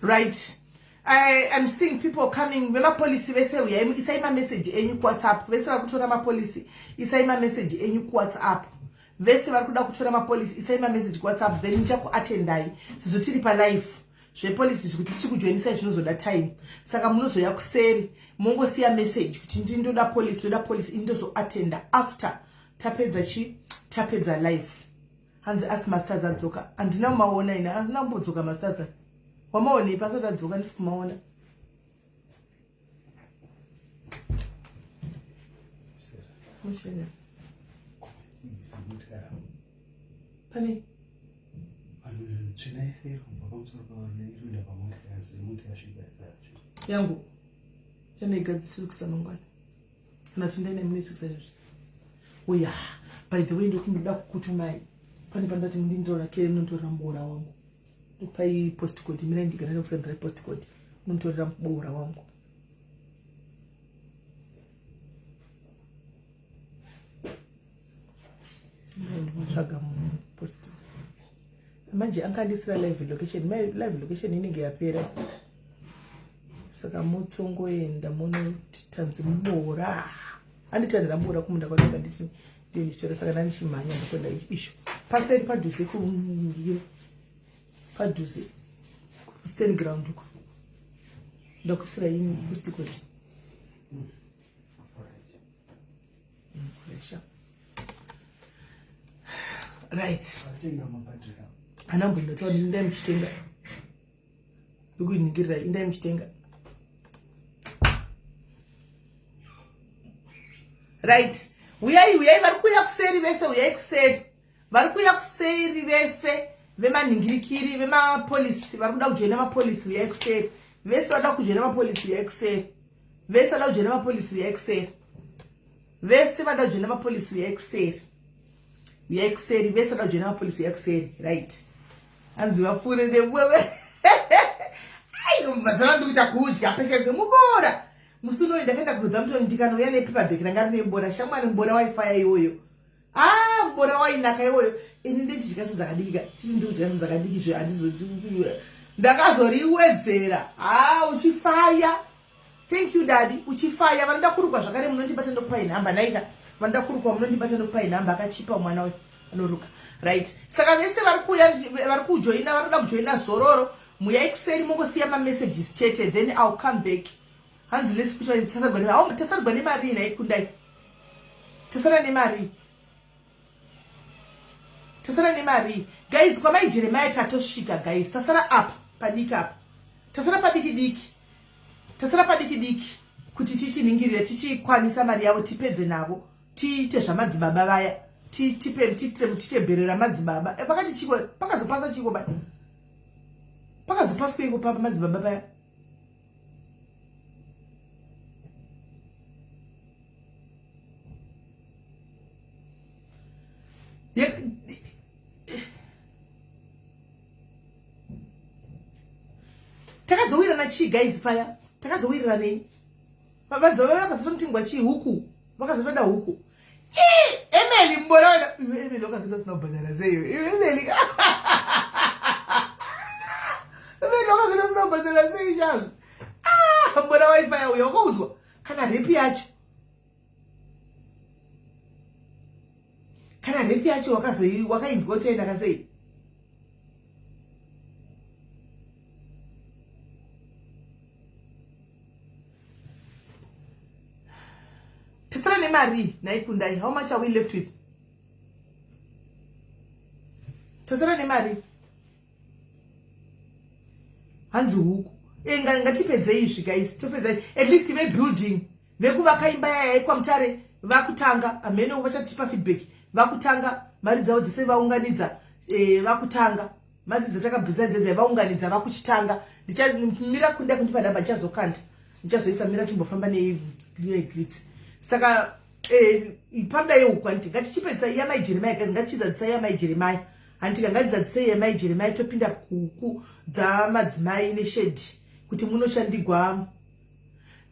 Right, I am seeing people coming. Vemapolisi vese uyai, isai mameseji enyu kuWhatsApp. Vese vari kutora mapolisi, isai mameseji enyu kuWhatsApp. Vese vari kuda kutora mapolisi, isai mameseji kuWhatsApp, then ndichakuatendai sezvo tiri palife. Zvepolisi zvekuti tichikujoinisai zvinozoda time, saka munozoya kuseri, mongosiya message kuti ndi ndoda policy, ndoda policy. Ini ndozoatenda after tapedza chi tapedza life. Hanzi asi masters adzoka? Handina kumaona ine, asina kumbodzoka masters. Wamaonei pasati adzoka? Ndisi kumaona. Pane tsvina yese iri kubva pamusoro pavari iri kuenda pamota, mota yasvipa yazara tsvina. Yangu chanoigadzisirikisa mangwana kana kuti ndaine munesikisa izvozvi. Oya, by the way, ndokundoda kukutumai pane pandati mundinditora kere, munonditorera muboora wangu. Ndokupai postcode, mirai ndigara nekusendera postcode, munonditorera muboora wangu. Ndinotsvaga post manje, angandisira live location. Live location inenge yapera, saka mutsongoenda munotanzi muboora anditanhira muboora kumunda kwake, kanditi ndiyo ndichitora. Saka ndandichimhanya ndokuenda isho paseri padhuze kungira padhuze stand ground uko. Ndakuisira ini postcode. Right, ana mbondotaura, indai muchitenga, ndikuiningirira, indai muchitenga. Right, uyai, uyai, vari kuuya kuseri vese, uyai kuseri. Vari kuuya kuseri vese vemanhingirikiri, vemapolisi, vari kuda kujoina mapolisi, uyai kuseri. Vese vada kujoina mapolisi, uyai kuseri. Vese vada kujoina mapolisi, uyai kuseri. Vese vada kujoina mapolisi, uyai kuseri, uyai kuseri. Vese vada kujoina mapolisi, uyai kuseri. Right, hanzi vapfuure nemwewe. Ai, mazana ndikuita kudya peshenze mubora. Musi unoyu ndakaenda kunodza mutoni, ndikanouya nepaper bag ranga rine mbora. Shamwari, mbora waifaya iwoyo. Ah, mbora wainaka iwoyo. Ini ndechidya sedzakadiki, chisi ndiri kudya sedzakadiki zve handizo ndakazoriwedzera. Ah, uchifaya. Thank you, daddy. Uchifaya. Vanoda kurukwa zvakare munondibata, ndokupai nhamba. Naika, vanoda kurukwa munondibata, ndokupai nhamba. Akachipa mwana uyu anoruka. Right, saka vese vari kuuya, vari kujoina, vari kuda kujoina zororo, muyai kuseri, mongosiya mamessages chete, then I'll come back. Hanzi let's tasarigwa nemari naikundai, tasara nemari, tasara nemari guys. Kwamai Jeremaya tatosvika guys, tasara apa padiki apa, tasara padiki diki, tasara padiki diki kuti tichiningirira, tichikwanisa mari yavo, tipedze navo, tiite zvamadzibaba vaya, tipe tiite bhere ramadzibaba. Pakati chiko pakazopasa chiko ba pakazopaswa iko papa madzibaba paya. Takazowirirana chii guys paya? Takazowirirana madzibaba vakazotomutingwa chii? Huku, vakazotoda huku. Emeli mbora wena iwe Emeli, wakazoenda usina kubhadhara sei iwe Emeli? Emeli, wakazoenda usina kubhadhara sei? Shazi. Kambora wifi yauya wakaudzwa kana repi yacho. Kana repi yacho wakazoi wakainzwa kuti yainaka sei? Tisara nemari nhai Kundai. How much are we left with? Tasara nemari. Hanzi huku. Eh, ngatipedzei izvi guys. Topedzai. At least ve building vekuvaka imba yaya yekwaMutare vakutanga amheno vachatipa feedback vakutanga mari dzavo dzese vaunganidza eh, vakutanga mari dzatakabvisa dzedze vaunganidza vakuchitanga ndichamira kunda kundipa namba ndichazokanda ndichazoisa mira timbofamba neglitz saka eh, panoda yehuku handiti ngatichipedzisa yamai jeremaya guys ngatichizadzisa yamai jeremaya handiti ngatizadzisei yamai jeremaya topinda kuku dzamadzimai neshedhi kuti munoshandigwa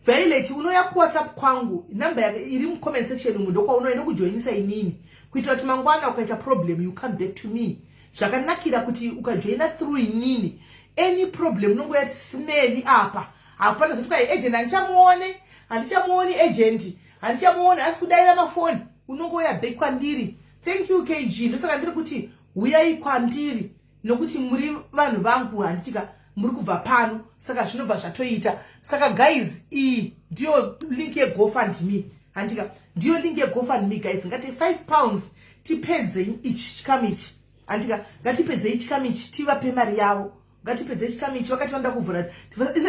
Violet unouya kuWhatsApp kwangu number iri mucomment section umu ndokwaunoya ndokujoinisa inini kuitira kuti mangwana ukaita problem you come back to me zvakanakira kuti ukajoina through inini any problem unongoya simeli apa hapana zvoti kwai agent handichamuone handichamuoni agent handichamuoni asi kudaira mafoni unongouya back kwandiri thank you kg ndosaka ndiri kuti huyai kwandiri nokuti muri vanhu vangu handitika muri kubva pano saka zvinobva zvatoita saka guys iyi ndiyo link yegofundme handika ndiyo link yegofundme guys ngati 5 pounds tipedzei ichi chikamu ichi handika ngatipedzei chikamu ichi tivape mari yavo ngatipedzei chikamu ichi vakati vanoda kuvhura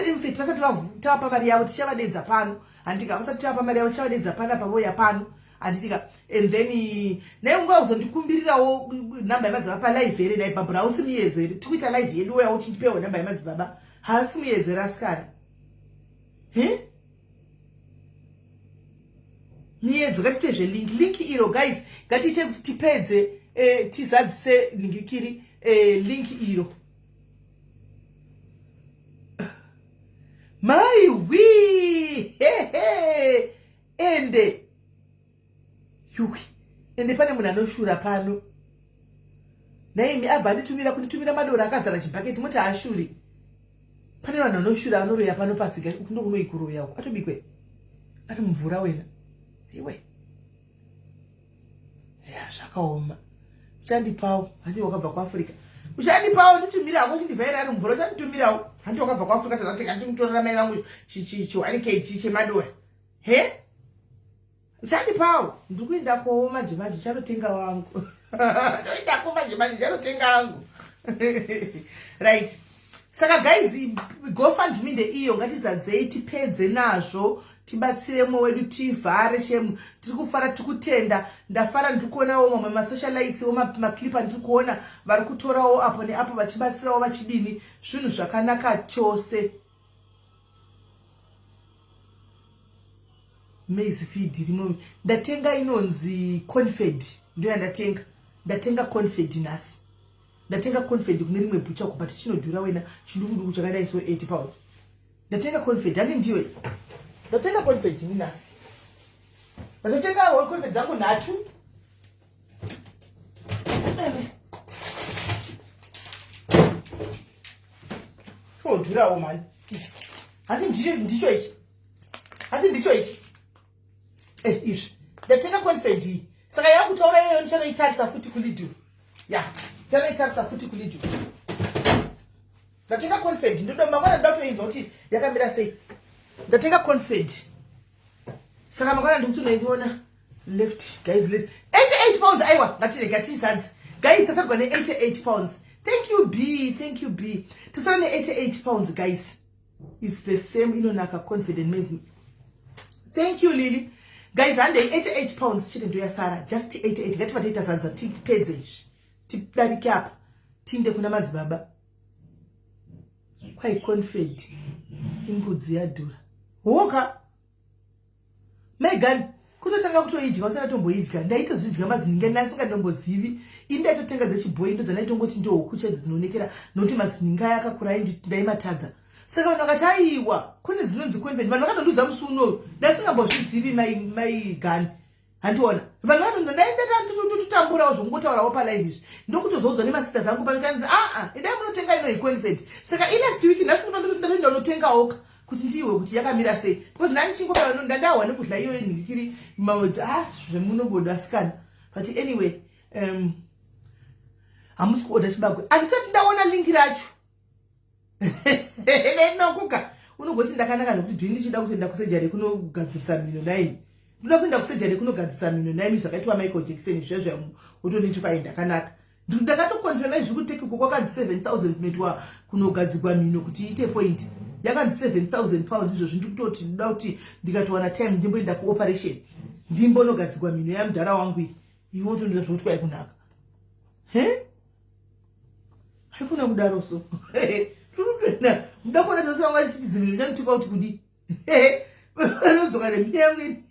infact vasati tavapa mari yavo tichavadedza pano handika vasati tavapa mari yavo tichavadedza pano apa vouya pano handitika and then naye unga uzondikumbilirawo namba yemadzibaba palive here naye bhabhura hausi muyedzo here tikuita live yedu uya uchindipewo namba yemadzibaba haasi muyedzo here asikana he miyedzo ngatiite zvelink link iro guys ngatiite kuti tipedze eh, tizadzise lingikiri eh, link iro mai wii hehe ende yuwi ende pane munhu anoshura pano naimi abva anditumira kunditumira madora akazara chibhaketi moti haashuri pane vanhu vanoshura vanoroya pano pasika uku ndokunoikuroya uku atobikwe ari mumvura wena iwe ya zvakaoma uchandipawo handi wakabva kuafrica uchandipawo nditumire hako uchindivhaira ari mvura uchanditumirawo handi wakabva kuafrica tazateka ndikutorera mai vangu chi 1 kg chemadora he uchandipawo ndiri kuendakowo manje manje chanotenga wangu ndoendako manje manje chanotenga wangu right saka guys gofundme ndeiyo ngatizadzei tipedze nazvo tibatsire mumwe wedu tivhare shemu tiri kufara tiri kutenda ndafara ndiri kuonawo mamwe masocialites wo maclip andiri kuona vari kutorawo apo neapo vachibatsirawo vachidini zvinhu zvakanaka chose maize feed irimo ndatenga inonzi confed ndo yandatenga ndatenga confed nhasi ndatenga confed kune rimwe bhucha uko but chinodhura wena chindukuduku chakadai so 80 pounds ndatenga confed handi ndiwe ndatenga confed ini nhasi ndatotenga confed dzangu nhatu chodhurawo mani handi ndicho ichi handi ndicho ichi eh izvi ndatenga confed iyi saka yakutaura iyoyo ndichanoitarisa futi kulidu ya ndichanoitarisa futi kulidu ndatenga confed ndoda mangwana ndoda kutoinzwa kuti yakamira sei ndatenga confed saka mangwana ndikuti unoiona left guys left 88 pounds aiwa ngatirega tisadzi guys tasarwa ne 88 pounds thank you b thank you b tasara ne 88 pounds guys it's the same inonaka confident maize thank you lily guys handei 88 pounds chete ndoyasara just 88 ngativa taita sadza tipedze izvi tidarike apa tiinde kuna madzibaba kwai confed imbudzi yadhura hoka Megan kutotanga kutoidya usati tomboidya ndaitozvidya mazininga ndasingatombozivi ini ndaitotenga dzechibhoyi ndodzandaitongoti ndohuku chaidzo dzinoonekera nokuti mazininga aya akakura ndaimatadza saka vanhu vakati aiwa kune dzinonzi convent vanhu vakatondiudza musi unoyu ndasingambozvizivi maigani handiona vanhu vakatonzi ndaindatotamburawo zvokungotaurawo palive izvi ndokutozoudzwa nemasista zangu pano kanzi aa endai munotenga inoyi convent saka ilast week nhasi kutondotengawoka. Kuti ndiwe kuti yakamira sei, because ndandichingopa ndandahwa nekudla iyoyo nhingikiri maodzi. Ah, zvemunobodo asikana. But anyway, hamusi kuoda chibagwe. Handisati ndaona link racho. Nenokuka unogoti ndakanaka zvekuti dhini ndichida kutoenda kusurgery kunogadzirisa mhino naimi. Ndoda kuenda kusurgery kunogadzirisa mhino naimi, zvakaitwa Michael Jackson zviya zviya. Wotonditi kwai ndakanaka. Ndakatokonfirma izvi kuTurkey uko kwakanzi 7000 kunoitwa kunogadzirwa mhino kuti iite point, yakanzi £7000. Izvozvi ndiri kutoti ndoda kuti ndikatowana time ndimboenda kuoperation, ndimbonogadzirwa mhino yamudhara wangu iyi. Iwe wotondiza zvokuti kwai kunaka. He, haikuna kudaro. So muda kuona tose vanga ndichiti zimhino ndanotikwa kuti kudi anodzoka nemhino yangu ini.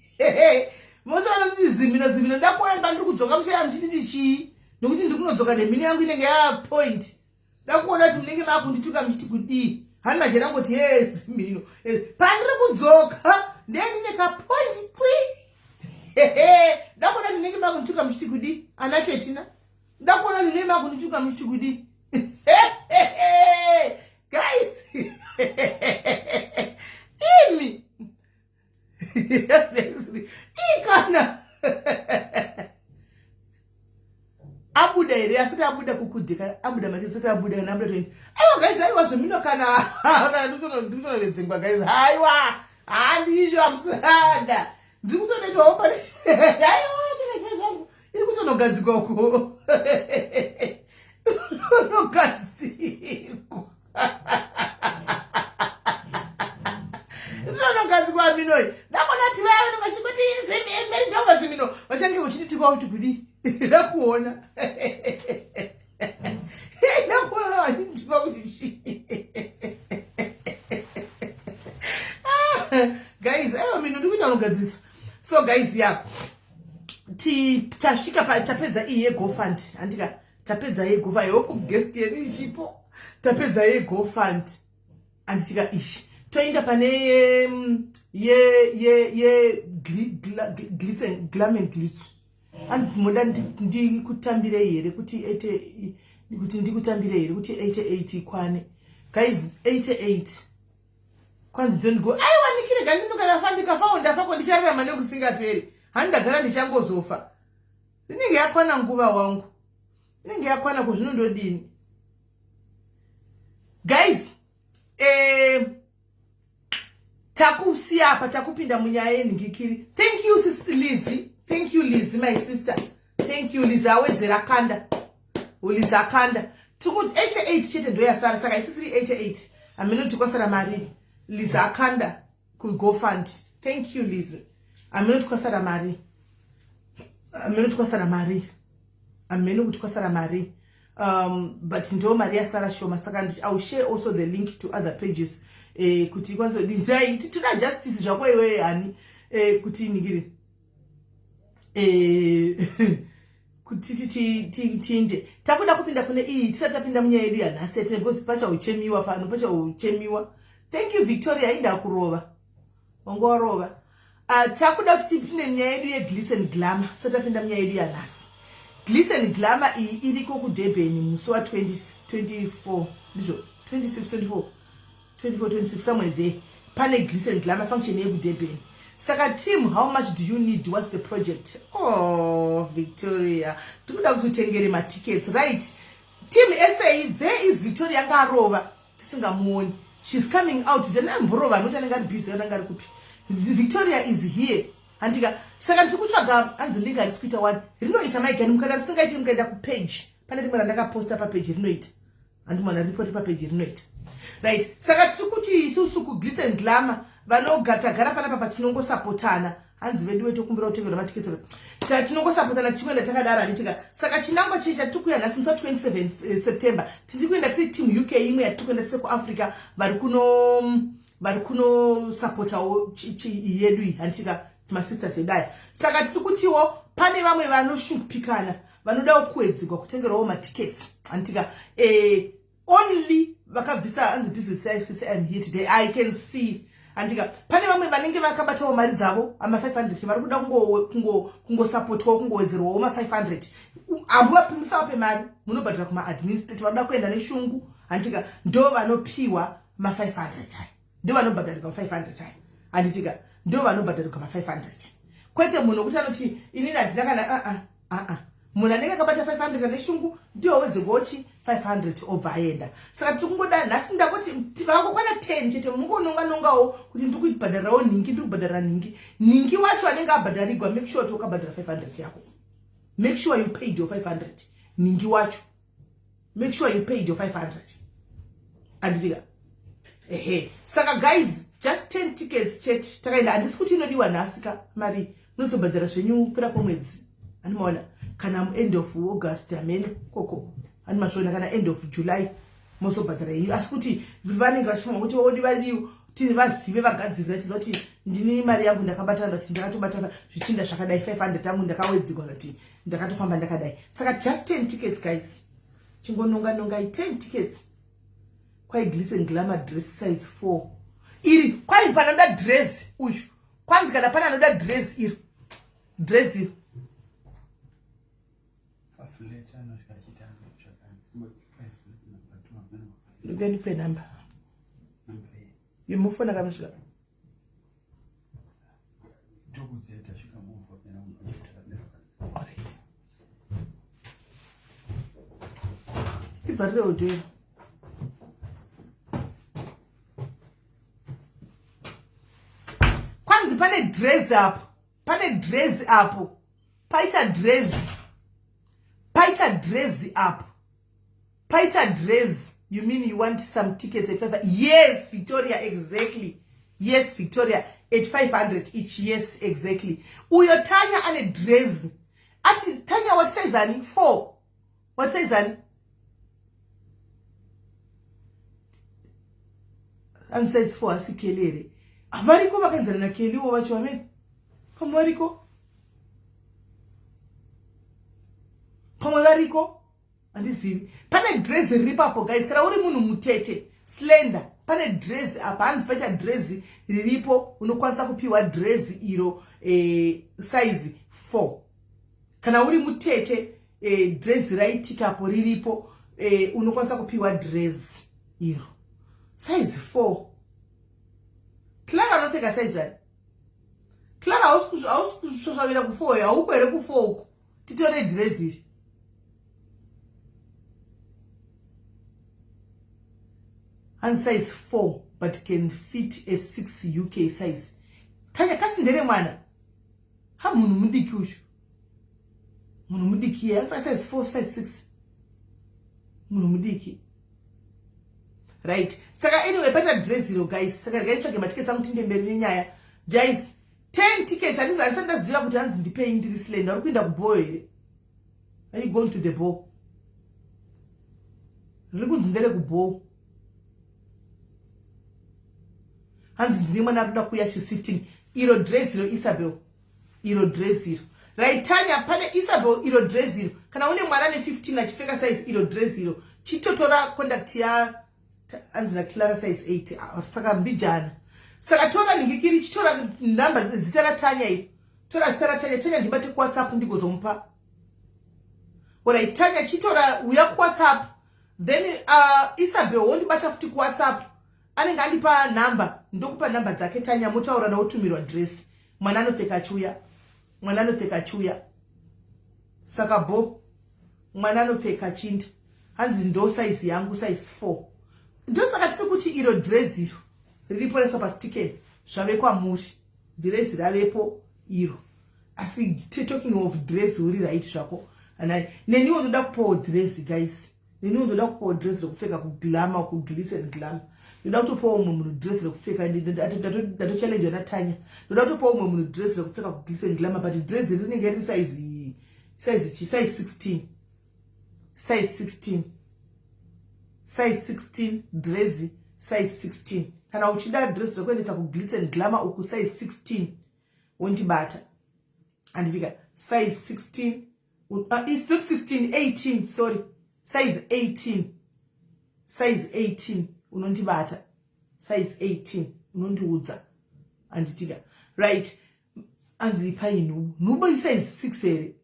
Mose vanoti zimhino zimhino, ndakuona pandiri kudzoka muchaya muchititi chii, nokuti ndiri kunodzoka nemhino yangu inenge yapoint. Ndakuona kuti munenge makundituka muchiti kudii. Hani majera ngoti he zimhino, pandiri kudzoka ndee ndine kapoint kwi. Ndakuona kuti munenge makundituka muchiti kudii. Ana Ketina, ndakuona kuti munenge makundituka muchiti kudii. Guys, imi ikana abuda here? Asati abuda kukudheka, abuda machi asati abuda. Kana abuda toini. Aiwa guys, aiwa zvemino kana ndikutonovedzengwa guys. Aiwa, handizvo, hamusada, ndiri kutonoitwa operation. Aiwa, ndireke zvangu, iri kutonogadzikwa uko, tonogadzikwa, tonogadzikwa minoi. Ndakona ti vaya vanenge vachingoti ndova zimino vachange vachititikwa kuti kudii. Ndakuona vachititikwa kuti chii. Guys, aiwa, mino ndikuita unogadzirisa. So guys, ya tasvika, tapedza iyi yeGoFund, handika? Tapedza yeGoFund. Hope guest yedu ichipo. Tapedza yeGoFund, handitika? Ishi toenda pane ye Glitz and Glam and Glitz. Andi moda ndikutambirei here kuti ete kuti ndikutambirei here kuti 88 ikwane? Guys, 88 kwanzi don't go. Aiwa, nikirega ndinokanafa, ndikafawo ndafako, ndichararama nekusingaperi. Handagara ndichangozofa, inenge yakwana nguva wangu, inenge yakwana. Kuzvinondodini guys? Takusiya apa, takupinda munyaya yenhingikiri. Thank you, Sis Lizzy. Thank you, Lizzy, my sister. Thank you, Lizzy. Awedzera kanda, Lizzy akanda. Tiku 88 chete ndo yasara, saka isisiri 88. Hameno tikwasara mari. Lizzy akanda kuGoFund. Thank you, Lizzy. Hameno tikwasara mari, hameno tikwasara mari, hameno kuti kwasara mari, but ndo mari yasara shoma. Saka I will share also the link to other pages, kuti ikwanise kudii. Toda justice zvako iwe hani, kuti ningiri kuti tiinde. Takuda kupinda kune iyi tisati tapinda munyaya yedu yanhasi yatine, because pachauchemiwa pano, pachauchemiwa. Thank you, Victoria. Inda kurova wanga warova. Takuda kuti tipinde nyaya yedu yeGlitz and Glamour. Tisati tapinda munyaya yedu yanhasi, Glitz and Glamour iyi iriko kuDurban musi wa24, ndizvo, 26, 24, 24, 26, somewhere there. Pane Glitz and Glamour function yekuDurban. Saka team, how much do you need? What's the project? Oh, Victoria, tikuda kuti utengere matickets, right? Team SA, there is Victoria. Anga arova tisingamuoni. She's coming out. Then amborova anoti anenge ari busy, anenge ari kupi. Victoria is here, handika? Saka ndiri kutsvaga. Hanzi link harisi kuita one. Rinoita maigani mukana risingaiti, mukaenda kupage, pane rimwe randakaposta papage, rinoita. Handimwana riripo, riri papage, rinoita, right? Saka tiri kuti isusu kuGlitz and Glamour vanogatagara panapa patinongosapotana. Hanzi vedu vetokumbira kutengerwa matiketi. Tinongosapotana tichikuenda takadaro, handitika? Saka chinangwa chii chatiri kuya nhasi musi wa27 September? Tiri kuenda tiri team UK imwe yatiri kuenda tise kuAfrica, vari kunosapotawo yedu iyi, handitika? Masisters edu aya. Saka tiri kutiwo pane vamwe vanoshupikana, vanodawo kuwedzerwa kutengerwawo matickets, handitika? Only vakabvisa. Hanzi busy with life, sis. I'm here today, I can see, handika? Pane vamwe vanenge vakabatawo mari dzavo ama500, vari kuda kungosapotwawo, kungowedzerwawo ma500. Hamuvapi, musavape mari, munobhadhara kumaadministrator. Vanoda kuenda neshungu, handika? Ndo vanopiwa ma500 aya. Ndo vanobhadharirwa 500 aya, handitika? Ndo vanobhadharirwa ma500, kwete munhu wekuti anoti inini handina kana aa aa. Munhu anenge akabata 500 ane shungu ndiwo wezegochi 500 obva aenda. Saka tiri kungoda nhasi, ndakoti vangokwana 10 chete, mungononga nongawo kuti ndiri kubhadharirawo nhingi, ndiri kubhadharira nhingi. Nhingi wacho anenge abhadharigwa, make sure kuti wakabhadhara 500 yako. Make sure you paid your 500. Nhingi wacho, make sure you paid your 500, anditika? Ehe, saka guys, just 10 tickets chete. Takaenda, handisi kuti inodiwa nhasi ka mari, munozobhadhara zvenyu kupera kwomwedzi, andimaona? Kana end of August, hamene koko, andimazviona? Kana end of July mozobhadhara yenyu. Asi kuti vanenge vachifunga kuti odi vadiwo vazive vagadzirira, tiziva kuti ndini mari yangu ndakabata, ndati ndakatobata zvichinda zvakadai, 500 yangu ndakawedzigwa, ndati ndakatofamba ndakadai. Saka just 10 tickets, guys, chingononga nongai 10 tickets. Kwai Glitz and Glamour dress size 4 iri. Kwai panoda dress uyu, kwanzi kana pane anoda dress iri, dress iri. Ndipe namba yemufona kamasvika. Alright, ivharire odhera. Kwanzi pane dress apo, pane dress apo, paita dress, paita dress apo, paita dress. You mean you want some tickets at 5? Yes, Victoria, exactly. Yes, Victoria, at 500 each. Yes, exactly. Uyo Tanya ane dress. Ati Tanya, what size ani? 4. What size ani? And size 4. Asi Kelly here? Variko vakaenzana naKellywo vacho? Amene pamwe variko, pamwe variko, handizivi. Pane dress riri papo, guys. Kana uri munhu mutete, slender, pane dress apa. Hanzi paita dress riripo, unokwanisa kupiwa dress iro, size 4. Kana uri mutete, dress raitikapo riripo, unokwanisa kupiwa dress iro, size 4. Clara anopfeka size ani? Clara, hausi kusvasvavira ku4? Hauko here ku4 uko? Titore dress iri. And size 4 but can fit a 6 UK size. Tanya, kasi ndere mwana ha, munhu mudiki uyu, munhu mudiki ye anofanira size 4, size 6, munhu mudiki, right? Saka anyway, paita dress iro, guys. Saka regai tsvage matickets angu, tinde mberi nenyaya. Guys, 10 tickets. Handisi handisati ndaziva kuti hanzi ndipei ndiri slender. Uri kuinda kuball here? Are you going to the ball? Riri kunzi ndere kuball. Hanzi ndine mwana ari kuda kuuya, she's 15. Iro dress iro, Isabel, iro dress iro. Right, Tanya, pane Isabel, iro dress iro. Kana une mwana ne15 achipfeka size, iro dress iro. Chitotora contact ya anzi naClara size 8. Ah, saka mbijana. Saka tora ningikiri, chitora namba, zita raTanya iri. Tora zita raTanya. Tanya, ndibate kuWhatsApp ndigozomupa. Alright, Tanya, chitora, uya kuWhatsApp. Then Isabel wondibata futi kuWhatsApp, anenge andipa nhamba, ndokupa nhamba dzake Tanya, motaura naotumirwa dress. Mwana anopfeka achiuya, mwana anopfeka achiuya. Saka bo, mwana anopfeka achinda. Hanzi ndo size yangu, size 4. Ndosaka tiri kuti iro dress iro riripo reswa pastiken, zvave kwamuri. Dhirezi ravepo iro. Asi talking of dress, uri right zvako. Neniwo ndoda kupawo dress, guys. Neniwo ndoda kupawo dress rekupfeka kuglamour, kuGlitz and Glamour. Ndoda kutopawo umwe munhu dress rekupfeka. Ndatochallenjwa naTanya. Ndoda kutopawo umwe munhu dress rekupfeka kuGlitz and Glamour, but dress rinenge riri size chi? Size 16, size 16, size 16 dress, size 16. Kana uchida dress rekuendesa kuGlitz and Glamour uku, size 16, wondibata, handitika? Size 16. It's not 16, 18, sorry, size 18, size 18. Unondibata size 18, unondiudza, handitika? Right. Anzi ipai nhubu. Nhubu isize 6 here?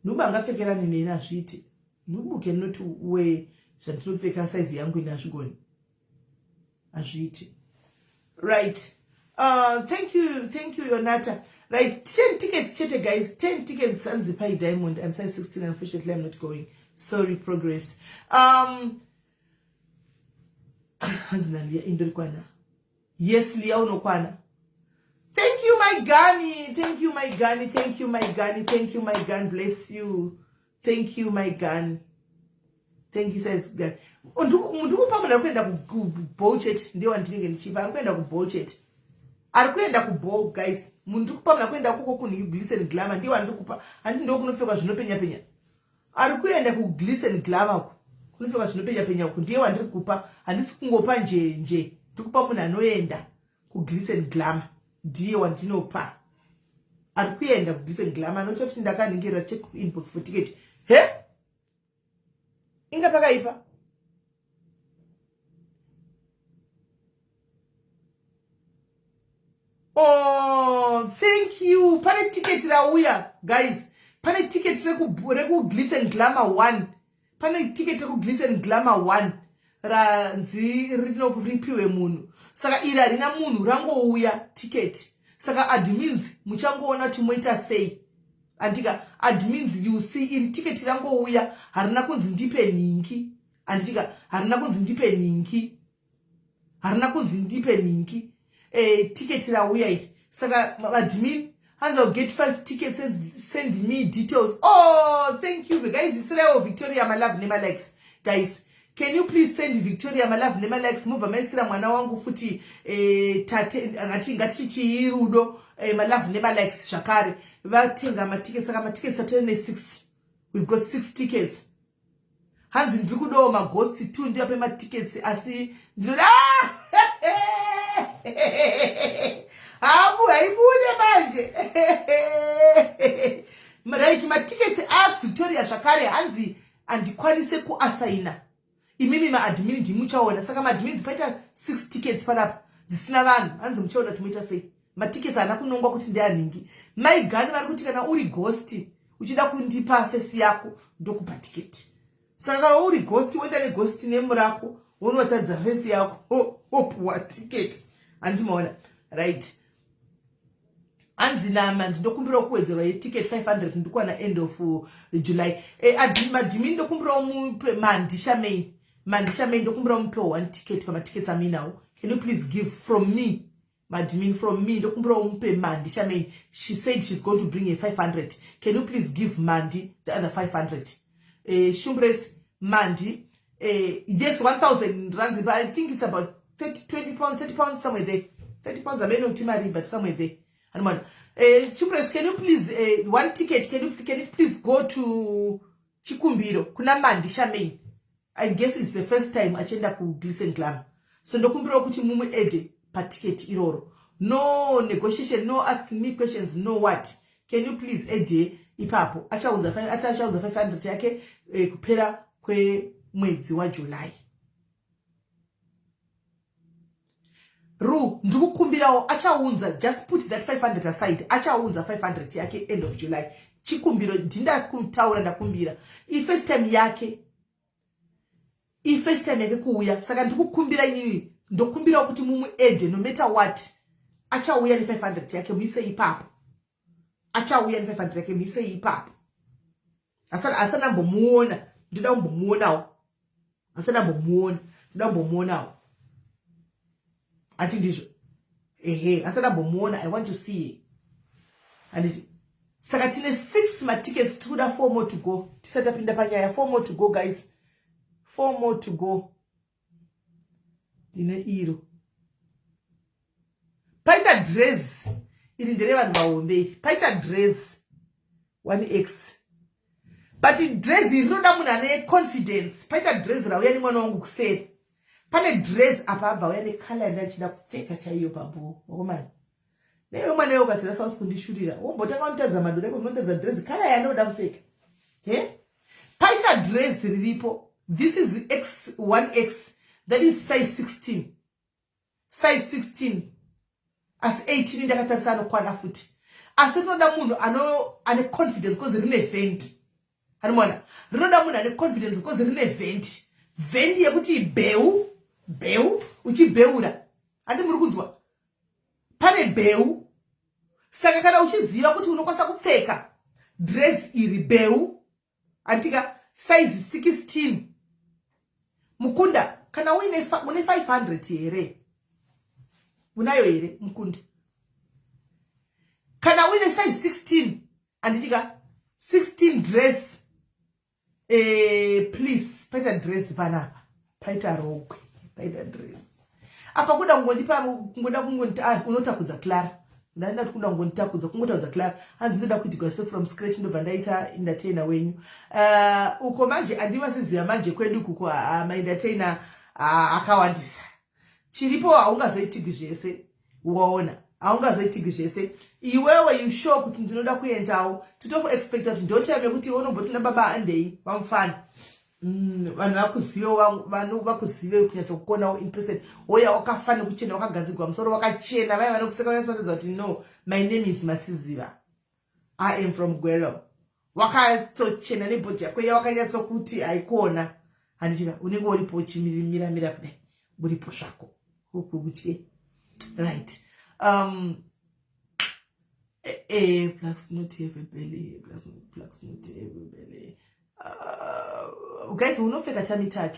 Nhubu angapfekerani neni? Hazviiti. Nhubu cannot wear. Zvandinopfeka size yangu ini hazvigoni. Hazviiti. Right. Thank you, thank you Yonata. Right, 10 tickets chete guys, 10 tickets anzi pai Diamond. I'm size 16 unfortunately I'm not going. Sorry progress. Hanzi naLia indori kwana. Yes Lia unokwana. Thank you my Gani. Thank you my Gani. Thank you my Gani. Thank you my Gani. Bless you. Thank you my Gani. Thank you says Gani. Ndikupa munhu ari kuenda kuball chete ndiye wandinenge ndichipa ari kuenda kuball chete. Ari kuenda kuball guys. Munhu ndikupa munhu ari kuenda koko kunhu Glitz and Glamour ndiye wandikupa. Handi ndo kunopfekwa zvinopenya penya. Ari kuenda ku Glitz and Glamour ku kunopfekwa zvinopenya penya ku ndiye wandiri kupa. Handisi kungopa nje nje. Ndikupa munhu anoenda ku Glitz and Glamour ndiye wandinopa. Ari kuenda ku Glitz and Glamour anototi ndakaningira check inbox for ticket. He? Inga pakaipa. Oh, thank you. Pane ticket rauya, guys. Pane ticket reku Glitz and Glamour 1. Pane ticket reku Glitz and Glamour 1. Ranzi ripiwe munhu. Saka iri harina munhu rangouya ticket. Saka admins muchangoona kuti moita sei. Andika admins you see iri ticket rangouya harina kunzi ndipe nhingi. Andika harina kunzi ndipe nhingi. Harina kunzi ndipe nhingi. Ticket rauya iri. Saka admin hanzi I'll get 5 tickets and send me details. Oh, thank you guys. Israel Victoria my love nema likes. Guys, can you please send Victoria my love nema likes? Mubva maisira mwana wangu futi tate ngati chirudo my love nema likes zvakare. Vatenga matickets saka matickets atene 6. We've got 6 tickets. Hanzi ndiri kudawo maghost 2 ndivape matickets asi ndinoda hamu haibude manje. Right, matickets a Victoria zvakare hanzi andikwanise kuassigna. Imimi maadmin ndimuchaona. Saka maadmins paita 6 tickets panapa dzisina vanhu. Hanzi muchaona kuti moita sei. Matickets haana kunongwa kuti ndeanhingi. Mai Gani vari kuti kana uri ghost uchida kundipa face yako ndokupa ticket. Saka kana uri ghost woenda neghost name rako wonotaridza face yako wopuwa ticket. Handimaona. Right. Hanzi nama ndinokumbirawo kuwedzerwa yeticket 500 ndikuwana end of July. Madhimi ndokumbirawo mupe mandishamei. Mandishamei ndokumbirawo mupe 1 ticket pamatickets aminawo. Can you please give from me? Madmin from me ndokumbirawo mupe Mandi Shamei. She said she's going to bring a 500. Can you please give Mandi the other 500? Shumbres Mandi yes 1000 rands, but I think it's about 30, 20 pounds, 30 pounds somewhere there. 30 pounds I may not marry, but somewhere there. And Shumbres, can you please one ticket, can you please go to Chikumbiro kuna Mandi Shamei? I guess it's the first time achienda ku Glitz and Glamour. So ndokumbirawo kuti mumu ede pa ticket iroro. No negotiation, no asking me questions, no what. Can you please add ipapo? Achaunza 500 yake kupera kwemwedzi wa July. Ru, ndikukumbirawo achaunza, just put that 500 aside. Achaunza 500 yake end of July. Chikumbiro ndindakutaura ndakumbira. I first time yake. I first time yake kuuya. Saka ndikukumbira inini, ndokumbirawo kuti mumu add no matter what. Achauya ne 500 yake muise ipapo. Achauya ne 500 yake muise ipapo. Asana mbomuona, ndoda kumbomuonawo. Asana mbomuona, ndoda kumbomuonawo. Ati ndizvo. Ehe, asana mbomuona, I want to see. And saka tine 6 matickets, tikuda 4 more to go. Tisati tapinda panyaya, 4 more to go guys. 4 more to go. Ndine iro. Paita dress. Iri ndere vanhu vahombe. Paita dress 1x. But dress iri rinoda munhu ane confidence. Paita dress rauya nemwana wangu kuseri. Pane dress apa abva auya nekala yandachida kupfeka chaiyo pabu. Wakomana. Newe mwana iwe ukatira sausi kundishurira. Wombotanga unotadza madora iko unotadza dress kala yanoda kupfeka. He? Paita dress riripo. This is X1X. That is size 16. Size 16. Asi 18 ndakatarisa anokwana futi. Asi rinoda munhu ane confidence because rine vent. Anoona? Rinoda munhu ane confidence because rine vent. Vhendi yekuti bheu bheu uchibheura, handi muri kunzwa? Pane bheu. Saka kana uchiziva kuti unokwanisa kupfeka dress iri bheu, antika size 16, mukunda, kana uine une 500 here? Unayo here, mukunda? Kana uine size 16, anditika 16 dress, please. Paita dress panapa, paita rogwe, paita dress apa. Kuda kungondipa, kungoda kungonditi, ah, unotakudza Clara. Ndandati kuda kungonditakudza, kungotakudza Clara. Hanzi ndoda kuitigwa so from scratch, ndobva ndaita entertainer wenyu. Uko manje andivasiziva manje kwedu kuko maentertainer akawandisa. Chiripo, haungazoitigwi zvese, waona? Haungazoitigwi zvese iwewe. You sure kuti ndinoda kuendawo? Titoexpecta kuti ndotime yekuti unomboti nababa andei vamufana. Vanhu vakuzive, vanhu vakuzive kunyatsokuonawo in person. Woya wakafa nekuchena, wakagadzirwa musoro wakachena, vaya vanokuseka vanyatsotadza kuti, "No, my name is Masiziva, I am from Gwelo." Wakatsochena nebhodhi yako iya, wakanyatsokuti haikuona, handichika? Unenge uripo uchimiramira kudai, uripo zvako ukutye, right? Plus not have a belly, plus not have a belly. Guys, unopfeka tummy tuck.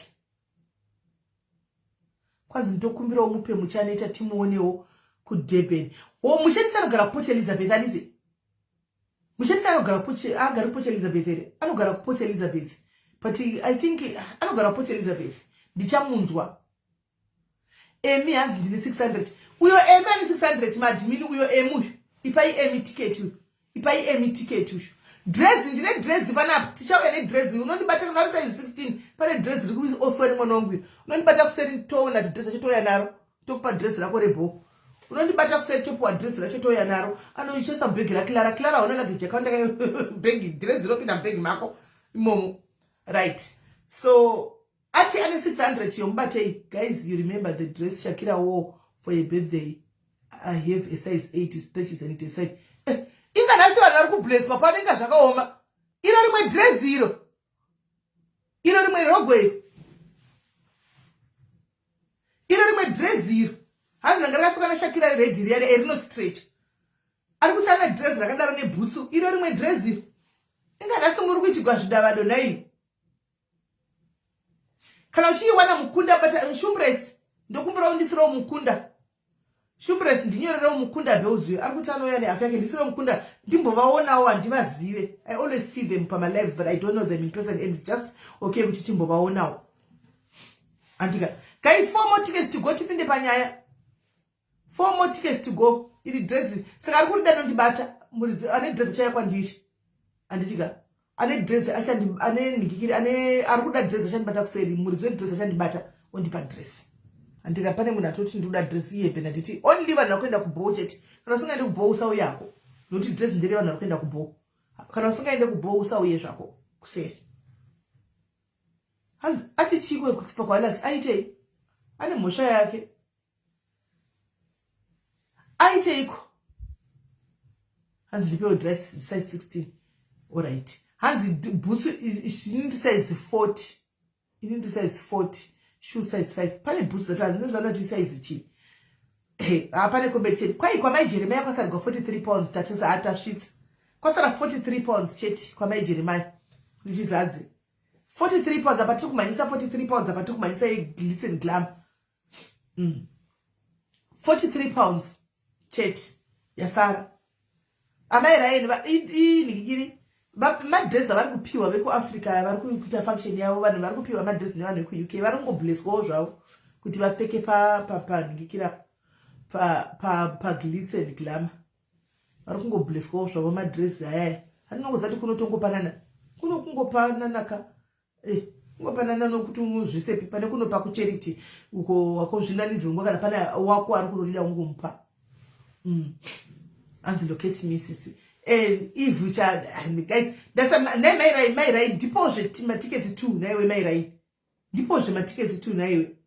Kwanzi ndokumbirawo mupe muchanoita timuonewo kuDurban. O, muchanisa anogara kuPort Elizabeth, handiti? Muchanisa anogara, agari kuPort Elizabeth here? Anogara kuPort Elizabeth, but I think anogara kuPort Elizabeth. Ndichamunzwa Emi. Hanzi ndine 600. Uyo Emi ane 600, madhimini. Uyo Emi uyu, ipai Emi tiketi uyu, ipai Emi tiketi uyu. Dress, ndine dress panapa, tichauya nedress. Unondibata kana uri size 16. Pane dress riri kuoferi mwana wangu uyu. Unondibata kuseri, toona kuti dress racho touya naro, tokupa dress rako rebho. Unondibata kuseri, topiwa dress racho, touya naro. Anoichesa mubhegi raClara. Clara, hauna luggage yakawanda? Bhegi, dress rinopinda mubhegi mako imomo, right? So ati ane 600, yomubatei. Guys, you remember the dress Shakira wore for a birthday? I have a size 8, stretches and it is size. Inga nhasi vanhu vari kubleswa pano, inga zvakaoma. Iro rimwe dress iro, iro rimwe rogwe iro, iro rimwe dress iro, hanzi ranga rakapfeka naShakira, red riya rinostretch. Ari kuti ana dress rakadaro nebhutsu. Iro rimwe dress iro. Inga nhasi muri kuitigwa zvidavado nai. Kana uchiiwana, mukunda, bata Shumbres. Ndokumbirawo ndisirewo mukunda Shumbres, ndinyorerewo mukunda Beuzuyo. Ari kuti anouya nehafu yake. Ndisirewo mukunda, ndimbovaonawo, handivazive. I always see them pamalives, but I don't know them in person, and it's just okay kuti timbovaonawo, andika? Guys, four more tickets to go, tipinde panyaya. Four more tickets to go. Iri dress, saka ari kurida, nondibata. Muridzi ane dress achauya kwandiri, handitika? Ane dress, ane nhikikiri, ane ari kuda dress achandibata kuseri. Muridzi wedress achandibata, ondipa dress, handika? Pane munhu atoti ndikuda dress iyebhe. Ndanditi only vanhu vari kuenda kubhoo chete. Kana usingaende kubhoo, usauyako, nokuti dress ndere vanhu vari kuenda kubhoo. Kana usingaende kubhoo, usauye zvako kuseri. Hanzi ati chiko kutsipa kwaAlasi? Aitei? Ane mhosva yake? Aiteiko? Hanzi ndipewo dress size 16. Alright. Hanzi bhutsu ini ndi size 40, ini ndi size 40, shoe size 5. Pane bhutsu dzacho handinoziva kuti size chii. Hapane competition. Kwai kwamai Jeremia kwasarigwa £43. Tatosa atasvitsa, kwasara £43 chete kwamai Jeremia kuti tizadze £43. Apa tiri kumhanyisa £43, apa tiri kumhanyisa yeGlitz and Glam. £43 chete yasara. Amai Raini, inhikikiri madress avari kupiwa vekuAfrica vari kuita function yavo. Vanhu vari kupiwa madress nevanhu vekuUK, vari kungobleswawo zvavo kuti vapfeke panhikikira paGlitz and Glamour. Vari kungobleswawo zvavo madress ayaya. Handinongozati kunotongopanana, kuno kungopanana ka. Kungopanana nokuti uzvisepi pane kunopa kucharity uko wakozvinanidzi ngwa. Kana pane wako ari kunorida, ungomupa. Hanzi locate me, sisi. And if cha, guys, nai mairai, mairai, ndipozve matickets two naiwe mairai, ndipozve matickets two naiwe,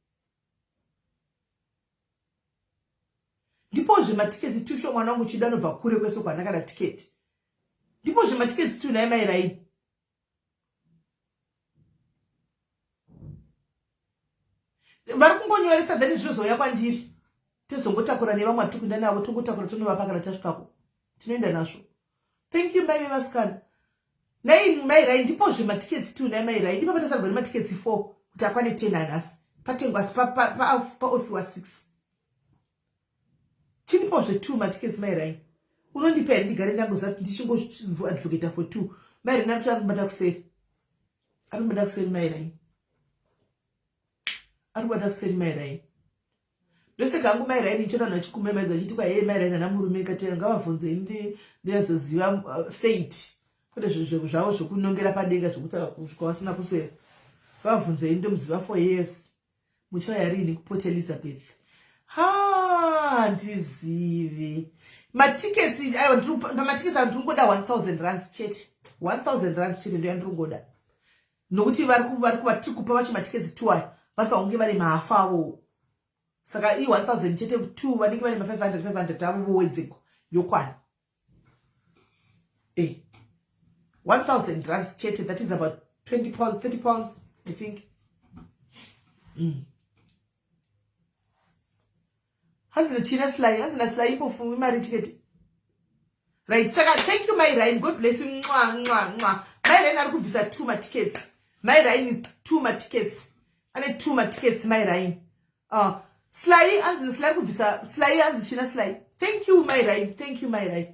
ndipozve matickets two. Sho mwana wangu chida anobva kure kwese kwana kana tiketi. Ndipozve matickets two nai mairai. Vari kungonyoresa then zvinozouya kwandiri. Tozongotakura nevamwe vatiri kuenda navo tongotakura tonovapa kana tasvikako. Tinoenda nazvo. Thank you mai vevasikana. Nai mai Rai ndipozve matickets 2 nai mai Rai. Ndipo patasarwa nematickets 4 kuti akwane 10 anhasi. Patengwa asi paofiwa 6. Chindipozve 2 matickets mai Rai. Unondipa here ndigare ndangoziva kuti ndichingoadvocata for 2. Mai Rai ari kubata kuseri. Ari kubata kuseri mai Rai. Ari kubata kuseri mai Rai. Ndoseka hangu mai Raini ndichiona vanhu vachikumemaidza vachiti kwa hee mai Raini hana murume kati ngavabvunze ini ndinyazoziva fate kwete zvavo zvekunongera padenga zvekutaura kwavasina kuswera ngavabvunze ini ndomuziva for years muchauya riini kuport Elizabeth ha handizivi matickets aiwa pamatickets ayo ndiri kungoda 1000 rands chete 1000 rands chete ndoyandiri kungoda nokuti vari vatiri kupa vacho matickets two ayo vanofanira kunge vane mahafu avowo saka i 1000 chete two vanenge vane ma500 500 avo vowedzegwa yokwana e 1000 rands chete that is about 20 pounds 30 pounds i think. Hanzi china sly, hanzi na sly impofu imari tiketi. Right, saka thank you mai Rain, God bless you. Mwa mwa mwa. Mai Rain ari kubvisa 2 matickets. Mai Rain is 2 matickets. Ane 2 matickets mai Rain. Sly hanzi Sly ari kubvisa Sly hanzi china Sly. Thank you mai Rain, thank you mai Rain.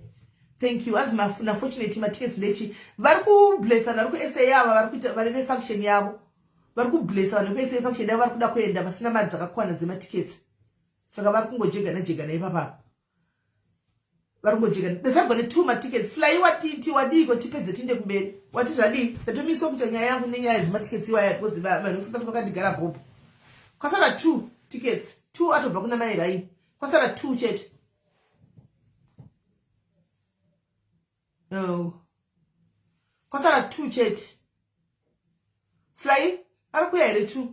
Thank you. Hanzi na fortunate matickets ndechi. Vari kublessa vari ku SA ava vari kuita vari ne function yavo. Vari kublessa vanhu veku SA function yavo vari kuda kuenda vasina mari dzakakwana dzematickets. Saka vari kungojegana jegana ipapa. Vari kungojegana. Ndasabva ne 2 matickets. Sly watiti wadiiko tipedze tinde kumberi. Wati zvadii? Ndatomiswa kuita nyaya yangu nenyaya dzematickets iwaya because vanhu veSouth Africa vakandigara bhobho. Kwasara 2 tickets. 2 atobva kuna mai Raini. Kwasara 2 chete. Oh. Kwasara 2 chete. Sly ari kuya here 2?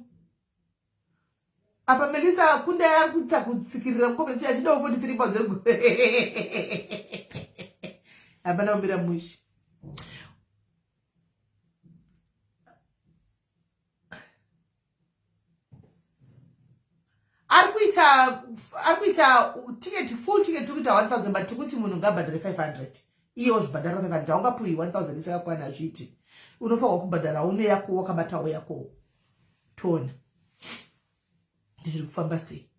Apa Melissa kunda ari kuita kutsikirira mukombe achidawo 43 pounds egu. Hapana kumira mushe. Ari kuita ticket full ticket tiri kuita 1000 but tiri kuti munhu ngaabhadhare 500. Iye wozvibhadhara 500 haungapiwi 1000 isakakwana hazviiti. Unofanirwa kubhadhara une yako wakabatawo yako. Toona. Ndiri kufamba sei?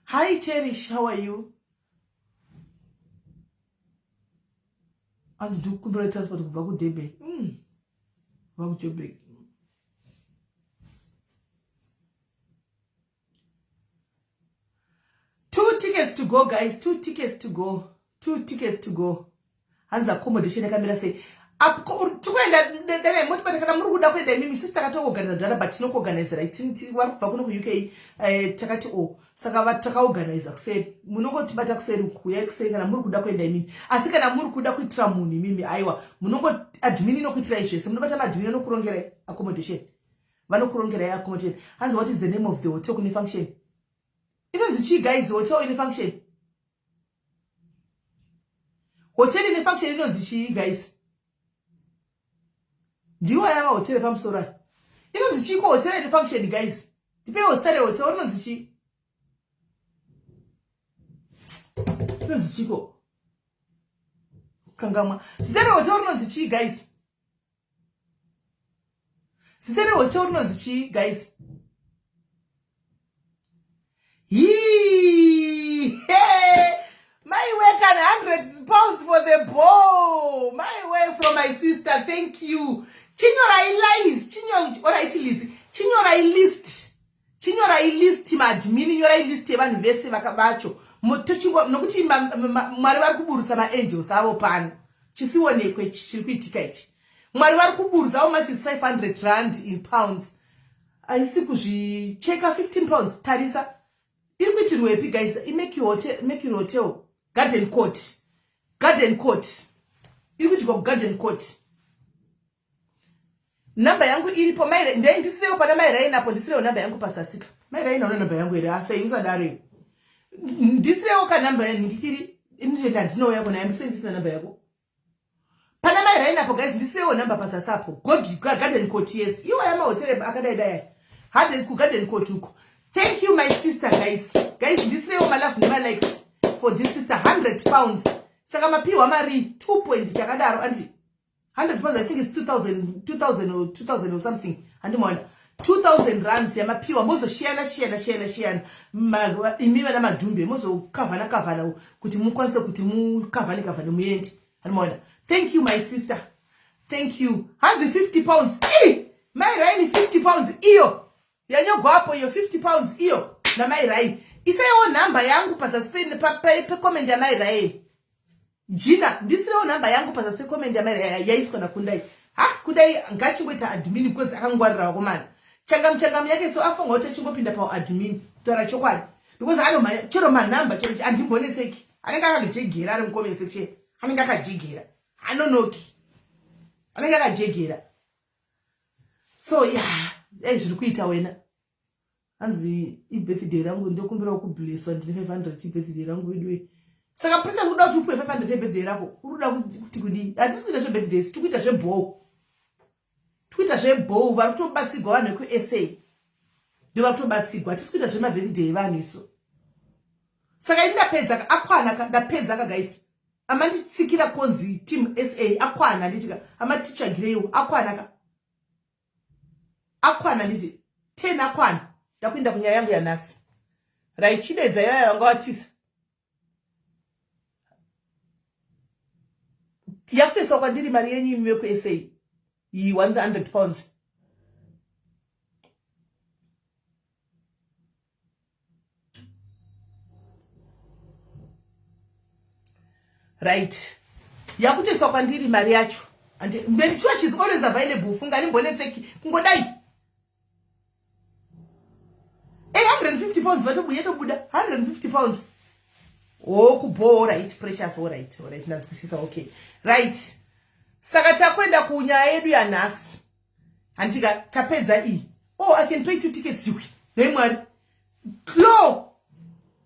Hi Cherish, how are you? Anzi ndikukumbira transport kubva kuDurban. Kubva kuJoburg. 2 tickets to go guys, 2 tickets to go. 2 tickets to go. Hanzi accommodation yakamira sei? Tikuenda dai motibata kana muri kuda kuenda imimi isusu takatoorganiza dhara but tinokuorganizerai vari kubva kuno kuUK takati o saka takaorganiza kuseri munongotibata kuseri kuyai kuseri kana muri kuda kuenda imimi asi kana muri kuda kuitira munhu imimi aiwa munongo admin inokuitirai zvese munobata maadmin anokurongerai accommodation vanokurongerai accommodation. Hanzi what is the name of the hotel kune function inonzi chii guys? Hotel ine function, hotel ine function inonzi chii guys? Ndiwo aya mahotel epamusoro aya inonzi chii ko hotel ine function guys? Ndipeiwo zita rehotel rinonzi chii? Inonzi chii ko? Kangamwa zita rehotel rinonzi chii guys? Zita rehotel rinonzi chii guys? Hii! Hey! My work and 100 pounds for the ball. My way from my sister. Thank you. Chinyorai lies. Chinyo alright Lizzy. Chinyorai list. Chinyorai list maadmin, nyorai list yevanhu vese vakabacho. Nokuti Mwari vari kuburutsa maangels avo pano. Chisionekwe chiri kuitika ichi. Mwari vari kuburutsa how much is 500 rand in pounds? Haisi kuzvicheka 15 pounds. Tarisa. Iri kuitirwepi guys? IMercury Hotel, Mercury Hotel, Garden Court. Garden Court. Iri kuitirwa kuGarden Court. Namba yangu iripo mai ndei ndisirewo pana mai Raini apo ndisirewo namba yangu pasasika. Mai Raini hauna namba yangu here? Afei usadaro iwe. Ndisirewo ka namba yangu ndikiri ndinoenda ndinouya kona yambi sei ndisina namba yako. Pana mai Raini apo guys ndisirewo namba pasasa apo. God Garden Court yes. Iwo ya mahotel akadai dai. Harden kugarden court uko. Thank you my sister guys. Guys ndisirewo malove nemalikes for this sister 100 pounds. Saka mapiwa mari 2 point chakadaro andi 100 pounds I think is 2000 2000 or 2000 or something. Handimaona 2000 rands yamapiwa mozoshiyana shiyana shiyana shiyana imi vana madhumbe mozokavhana kavhana kuti mukwanise kuti mukavhane kavhane muende. Handimaona. Thank you my sister. Thank you. Hanzi 50 pounds. Eh, mai Raini 50 pounds iyo. Yanyogwapo iyo 50 pounds iyo namai Raini. Isaiwo nhamba yangu pazasi pe comment yamai Raini. Gina, ndisirewo nhamba yangu pazasi pecomment yamai yaiswa naKundai. Ha, Kundai ngachingoita admin because akangwarira vakomana. Changamu changamu yake so afunga kuti achingopinda pa admin kutaura chokwadi. Because ano chero manhamba chero andimboneseki. Anenge akajegera ari mucomment section. Anenge akajegera. Anonoki. Anenge akajegera. So yeah, dai zviri kuita wena. Hanzi ibirthday rangu ndokumbirawo kublesswa ndine 500 ibirthday rangu veduwe. Saka Precious uri kuda kuti upiwe 500 yebirthday rako. Uri kuda kuti kudii? Hatisi kuita zvebirthday, tiri kuita zvebhoo. Tiri kuita zvebhoo vari kutobatsigwa vanhu vekuSA. Ndo vari kutobatsigwa. Hatisi kuita zvemabirthday evanhu isu. Saka ini ndapedza ka akwana ka ndapedza ka guys. Amanditsikira konzi team SA akwana nditi ka amatitsvagireiwo akwana ka. Akwana nditi 10 akwana. Ndakuenda kunyaya yangu yanhasi. Raichidedza yaya vanga vatisa. Yakutoiswa kwandiri mari yenyu imi vekuSA. Iyi 100 pounds. Right. Yakutoiswa kwandiri mari yacho. And mberi church is always available. Funga ndimbonetseki kungodai. 150 pounds vatobuya tobuda 150 pounds. Oh, kubo right Precious, all right, all right, ndanzwisisa, okay. Right. Saka takwenda kunyaya yedu yanhasi. Handika tapedza iyi. Oh, I can pay 2 tickets yuki. Nei Mwari. Klo.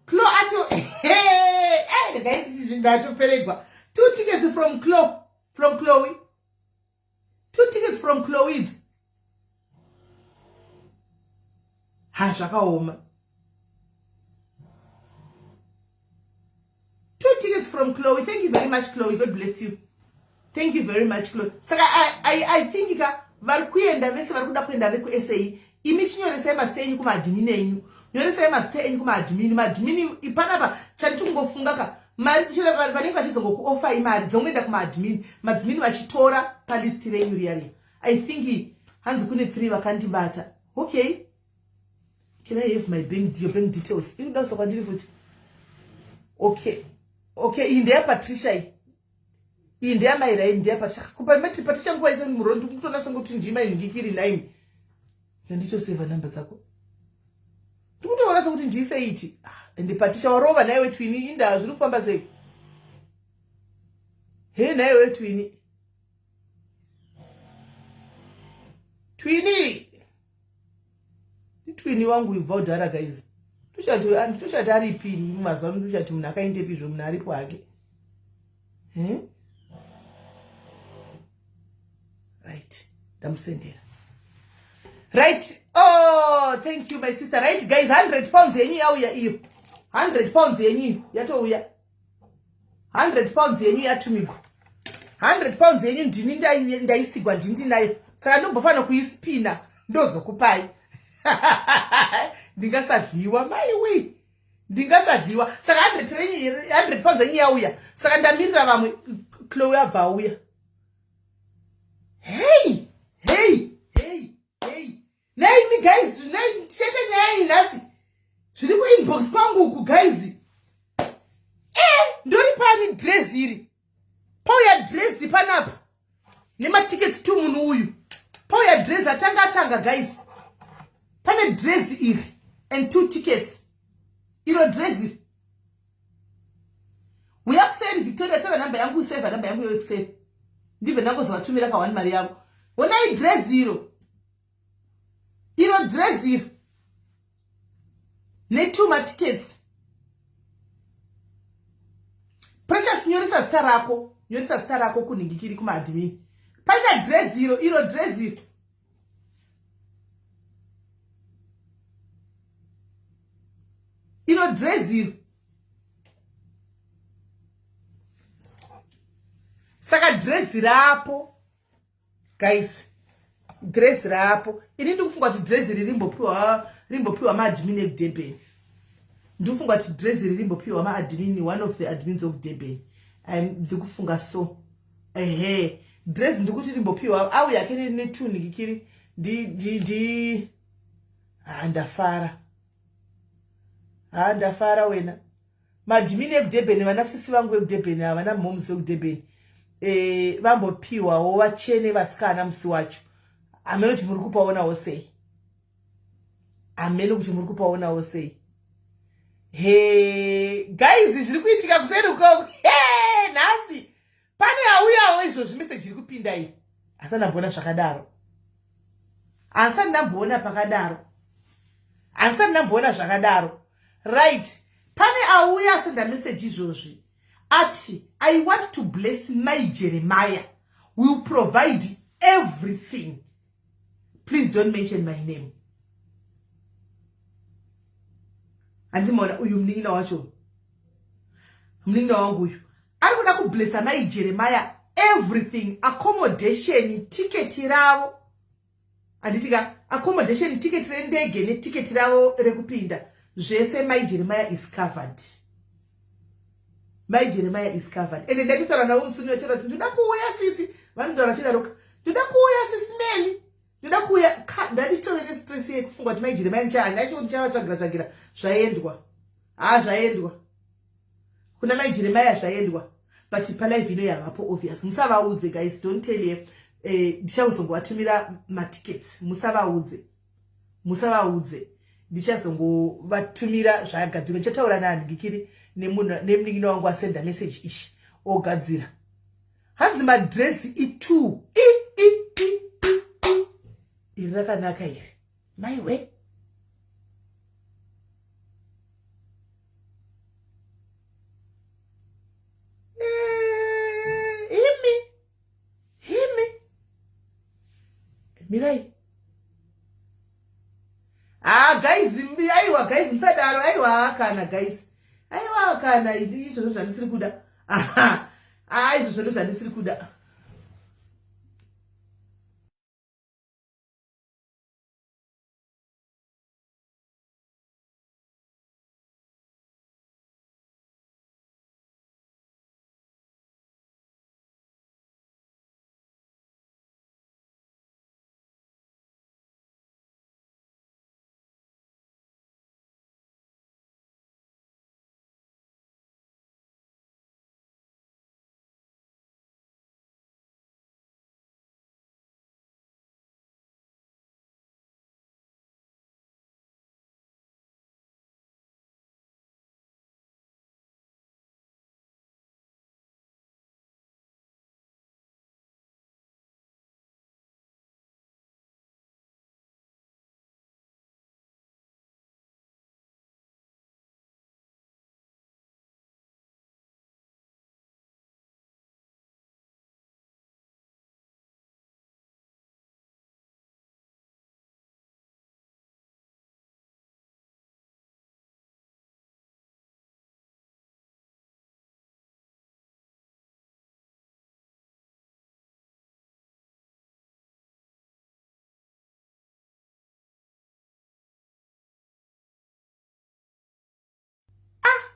Klo ato hey, hey, ndakaiti ndatoperegwa. 2 tickets from Klo, from Chloe. 2 tickets from Chloe. Ha zvakaoma. 2 tickets from Chloe. Thank you very much Chloe. God bless you. Thank you very much Chloe. Saka I think ka vari kuenda vese vari kuda kuenda veku SA. Imi chinyoresai mazita enyu kumaadmin enyu. Nyoresai mazita enyu kumaadmin. Maadmin ipanapa chanditi kungofunga ka mari chero vanenge vachizongokuofai mari dzongoenda kumaadmin. Maadmin vachitora palist renyu riya riya. I think hanzi kune 3 vakandibata. Okay. Can I have my bank, your bank details? Iri kuda kuisa kwandiri futi. Okay. Okay, iyi ndeya Patricia iyi. Iyi ndeya mai Raini, ndeya Patricia. Kupa mati Patricia nguva ise murondi kutoona sengoti ndima inhingikiri 9. Yandichoseva namba dzako. Ndikutoona sekuti ndife iti. Ende Patricia warova naiwe twini inda zviri kufamba sei? He naiwe twini. Twini. Twini wangu ibva kudhara guys. Tuchati aripi mazuva ano tuchati munhu akaendepi izvo munhu aripo hake. Right. Ndamusendera. Right. Oh, thank you my sister. Right guys, 100 pounds yenyu yauya iyo. 100 pounds yenyu yatouya. 100 pounds yenyu yatumigwa. 100 pounds yenyu ndini ndaisigwa ndini ndinayo. Saka ndombofanira kuispina ndozokupai. Ndingasadyiwa maiwi. Ndingasadyiwa. Saka 100 pounds yenyu yauya. Saka ndamirira vamwe Chloe abva auya. Hey, hey, hey, hey. Nei mi guys, nei chete nyaya iyi nhasi. Zviri ku inbox kwangu uku guys. Ndori pani dress iri. Pauya dress panapa. Nematickets 2 munhu uyu. Pauya dress atanga atanga guys. Pane dress iri and 2 tickets. Iro dress iri. Uya kuseri Victoria tora namba yangu usave namba yangu yekuseri. Ndibve ndangozovatumira ka 1 mari yavo. Honai dress iro. Iro dress iro. Ne 2 matickets. Precious nyoresa zita rako. Nyoresa zita rako kunhingikiri kumaadmin. Paita dress iro, iro dress iro. Iro dress iro. Saka dress rapo guys, dress rapo. Ini ndikufunga kuti dress iri rimbopiwa rimbopiwa maadmin ekudurban. Ndikufunga kuti dress iri rimbopiwa maadmin, one of the admins of Durban. Ndikufunga so. Ehe, dress ndikuti rimbopiwa auya ke netunikikiri ndi ndi ndi ha ndafara. Ha ndafara wena. Madhimini ekudurban, vana sisi vangu vekudurban, havana moms vekudurban, vambopiwawo vachene vasikana musi wacho. Hamene kuti muri kupaonawo sei, hamene kuti muri kupaonawo sei. He guys, zviri kuitika kuseri ukoko. He nhasi pane auyawo izvozvi, meseji iri kupinda iyi. Asati ndamboona zvakadaro, handisati ndamboona pakadaro, handisati ndamboona zvakadaro. Right, pane auya asenda meseji izvozvi ati, "I want to bless my Jeremiah, will provide everything. Please don't mention my name." Handimaona uyu munin'ina wacho, munin'ina wangu uyu ari kuda kublessa mai Jeremiah, everything, accommodation, tiketi ravo, handiti ka? Accommodation, tiketi rendege netiketi ravo rekupinda, zvese. Mai Jeremiah is covered, mai Jeremiah is covered. Ende ndachitaura navo musini vachitaura kuti, "Ndoda kuuya sisi." Vanotaura chidaroka, "Ndoda kuuya sisi Meli, ndoda kuuya." Ndandichitove nestress yekufunga kuti mai Jeremiah ndichahandacho ndichavatsvagira tsvagira. Zvaendwa, ha, zvaendwa kuna mai Jeremiah, zvaendwa. But palive ino yavapo, obvious musavaudze guys, don't tell her. Ndichazongovatumira matickets, musavaudze, musavaudze. Ndichazongovatumira zvagadzirwa. Ndichataura nahandikiri nemunhu nemunin'ina wangu asenda message ishi ogadzira. Hanzi madresi i2 i i i i i iri rakanaka iri, maiwe. Imi imi mirai. Ah guys, aiwa guys, musadaro. Aiwa kana guys, aiwa kana izvozvo zvandisiri kuda. Aha, ah, izvozvo ndo zvandisiri kuda.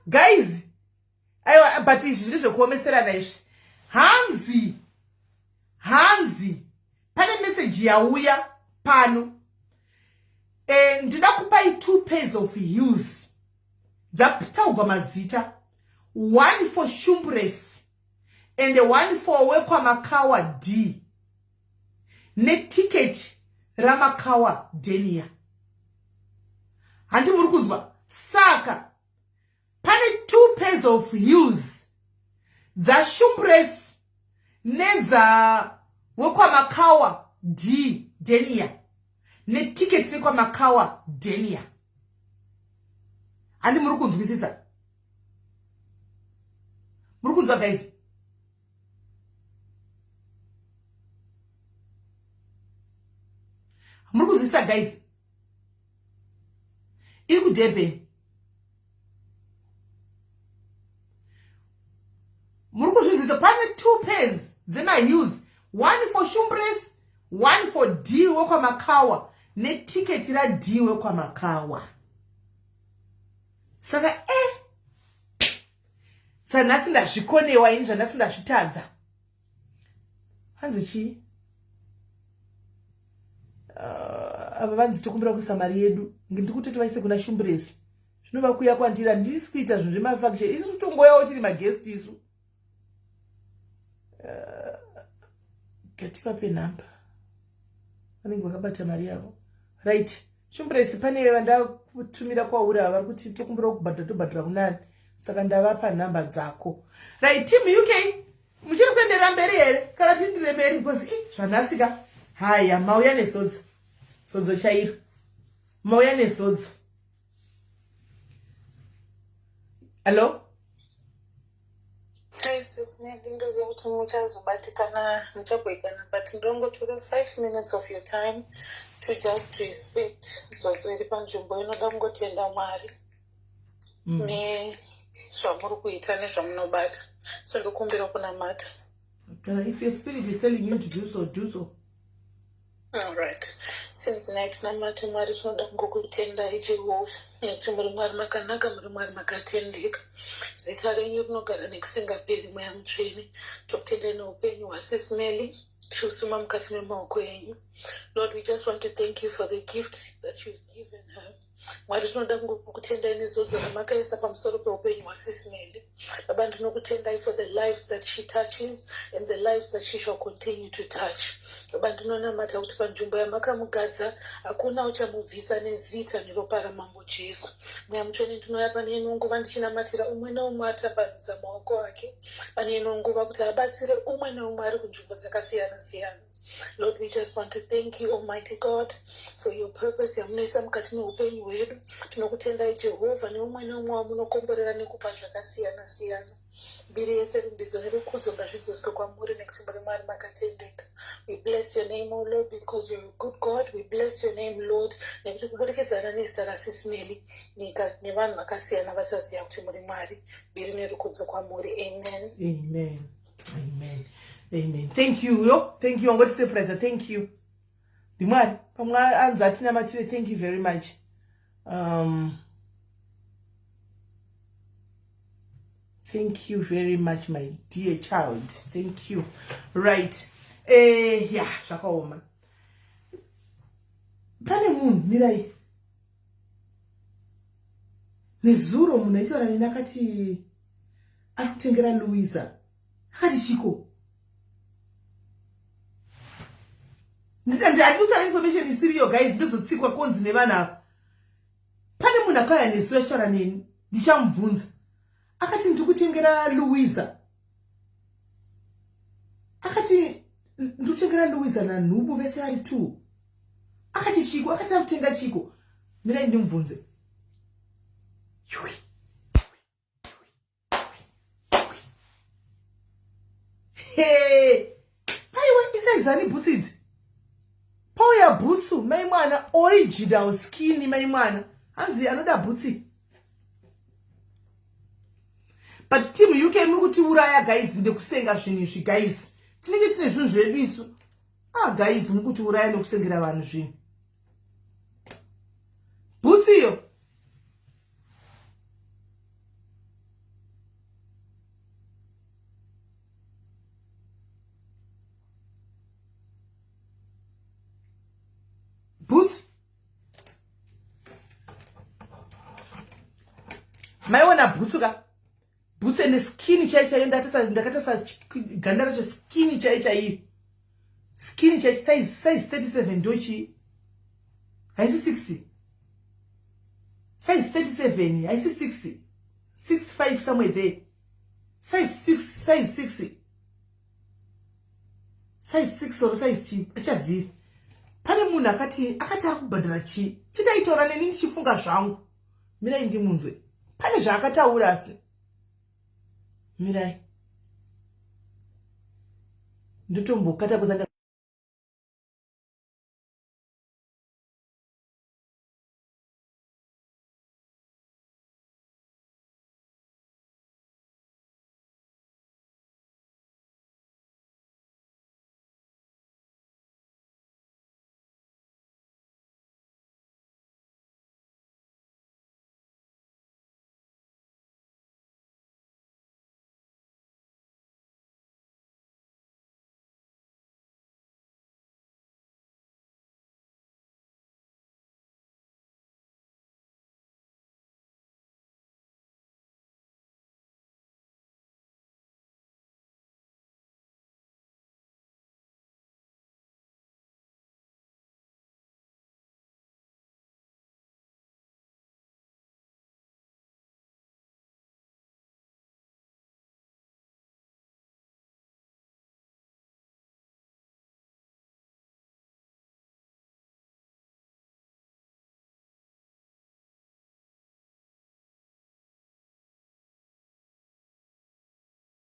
Guys, aiwa, but izvi zviri zvekuomeserana izvi. Hanzi, hanzi pane meseji yauya pano. Ndinoda kupai two pairs of heels dzataugwa mazita, one for Shumbres and one for wekwaMakawa D, netiketi raMakawa Denia. Handi muri kunzwa? Saka pane two pairs of heels dzaShumbres nedza wekwaMakawa D Denia, netiketi rekwaMakawa Denia. Handi muri kunzwisisa? Muri kunzwa guys? Muri kunzwisisa guys? Iri kuDurban. Idzo pane two pairs dzemaheels, one for Shumbres, one for D wekwaMakawa, netiketi raD wekwaMakawa. Saka zvanhasi ndazvikonewa ini, zvanhasi ndazvitadza. Hanzi chii? Ava vanzi tokumbira kuisa mari yedu, ndikutoti vaise kuna Shumbresi. Zvinova kuya kwandiri, handisi kuita zvinhu zvemafaction. Isu tongoyawo tiri magest isu. Ngativape nhamba, vanenge vakabata mari yavo. Right, Shumbresi, pane vandakutumira kwauri ava, vari kuti tokumbira kubhadhara, tobhadhara kunani? Saka ndavapa nhamba dzako. Right, team UK, muchiri kuenderera mberi here kana tindire mberi? Because i zvanhasika, haya, mauya nesodzo, sodzo chairo, mauya nesodzo. Hallo? Hi sis Melly, ndoziva kuti muchazobatikana, muchagoikana, but ndongotora 5 minutes of your time to just respect zodzo iri panzvimbo inoda kungotenda Mwari nezvamuri kuita nezvamunobata. So ndokumbira kunamata. Kana if your spirit is telling you to do so, do so. Alright. Since night namata Mwari, tinoda kungokutendai Jehovha nekuti muri Mwari makanaka, muri Mwari makatendeka. Zita renyu rinogara nekusingaperi, Mweya Mutsvene. Tokutendai neupenyu hwaSis Melly, tichiusuma mukati memaoko enyu. Lord, we just want to thank you for the gift that you've given her. Mwari, tinoda kungokutendai nezodzo ramakaisa pamusoro peupenyu hwaSis Melly. Baba, ndinokutendai for the lives that she touches and the lives that she shall continue to touch. Baba, ndinonamata kuti panzvimbo yamakamugadza hakuna uchamubvisa, nezita neropa raMambo Jesu. Mweya Mutsvene, ndinouya pane ino nguva ndichinamatira umwe neumwe atambanudza maoko ake pane ino nguva kuti abatsire umwe neumwe ari kunzvimbo dzakasiyana siyana. Lord, we just want to thank you, Almighty God, for your purpose yamunoisa mukati meupenyu hwedu. Tinokutendai Jehovha neumwe neumwe wamunokomborera nekupa zvakasiyana siyana. Mbiri yese, rumbidzo nerukudzo ngazvidzoswe kwamuri nekuti muri Mwari makatendeka. We bless your name, O Lord, because you're a good God. We bless your name, Lord, nekuti kubudikidzana nezita raSis Melly, nyika nevanhu vakasiyana vachaziva kuti muri Mwari. Mbiri nerukudzo kwamuri. Amen. Amen. Amen. Amen. Thank you. Yo. Thank you. Wangoti surprise. Thank you. Ndimwari. Pamwe anzi atinamatire. Thank you very much. Thank you very much, my dear child. Thank you. Right. Yeah, zvakaoma. Pane munhu, mirai. Nezuro munhu aitaura neni akati ari kutengera Louisa. Akati chiko? Ndati kutaura information isiriyo guys, ndozotsikwa konzi nevanhu ava. Pane munhu akauya nesu achitaura neni, ndichamubvunza. Akati ndikutengera Louisa. Akati ndikutengera Louisa naNhubu vese vari 2. Akati chiko, akati akutenga chiko. Mirai ndimubvunze. Yui. Hey! Paiwe isaizani bhutsu idzi. Pauya bhutsu mai mwana, original skin mai mwana. Hanzi anoda bhutsi. But team UK muri kutiuraya guys ndekusenga zvinhu izvi guys. Tinenge tine zvinhu zvedu isu. Ah guys, muri kutiuraya nekusengera vanhu zvinhu. Bhutsi iyo. Boots. Maiona bhutsu ka? Bhutsu ende skin chai chaiyo, ndakatasa ganda racho, skin chai chaiyo. Skin chai size 37 ndochi. Haisi 6. Size 37 haisi 6. 6 5 somewhere there. Size 6, size 6. Size 6 or size chii achazivi. Pane munhu akati ari kubhadhara chii. Chidaitaura neni ndichifunga zvangu. Mirai ndimunzwe. Pane zvaakataura asi. Mirai. Ndotombokata kuzanga.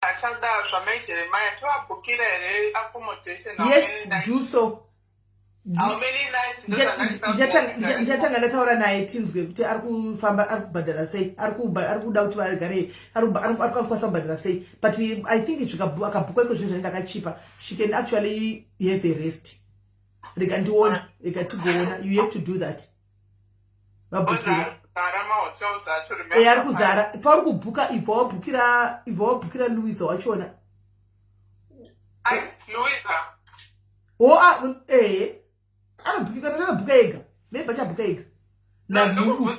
Achada zvamai Jeremiah tovabhukira here accommodation? Yes, do so. How many nights? Ndichatanga ndataura naye tinzwe kuti ari kufamba, ari kubhadhara sei, ari kuda kuti vagare, ari kukwanisa kubhadhara sei. But I think akabhukwa iko zvinhu zvanenge akachipa, she can actually have a rest. Rega ndione, rega tigoona. You have to do that. Vabhukira. Eh, ari kuzara. Pauri kubhuka, ibva wabhukira, ibva wabhukira Louisa wachona. Louisa. O, ah, eh. Anobhukika, anobhuka ega. Maybe achabhuka ega. Nanhubu.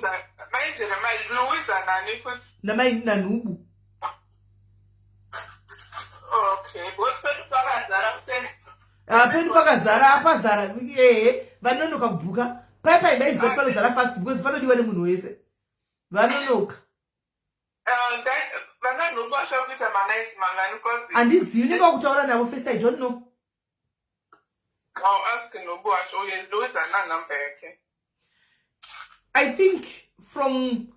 Namai nanhubu. Okay, because pedu pakazara kuseni. Ah, pedu pakazara, apazara. Ehe, vanonoka kubhuka. Pai pai ndaiziva kuti panozara fast because panodiwa nemunhu wese. Vanonoka. Vananhubu vachakuita manights mangani because Handizivi, ndinenge wakutaura navo first, I don't know. I'll ask Nhubu wacho uye Louisa na number yake. I think from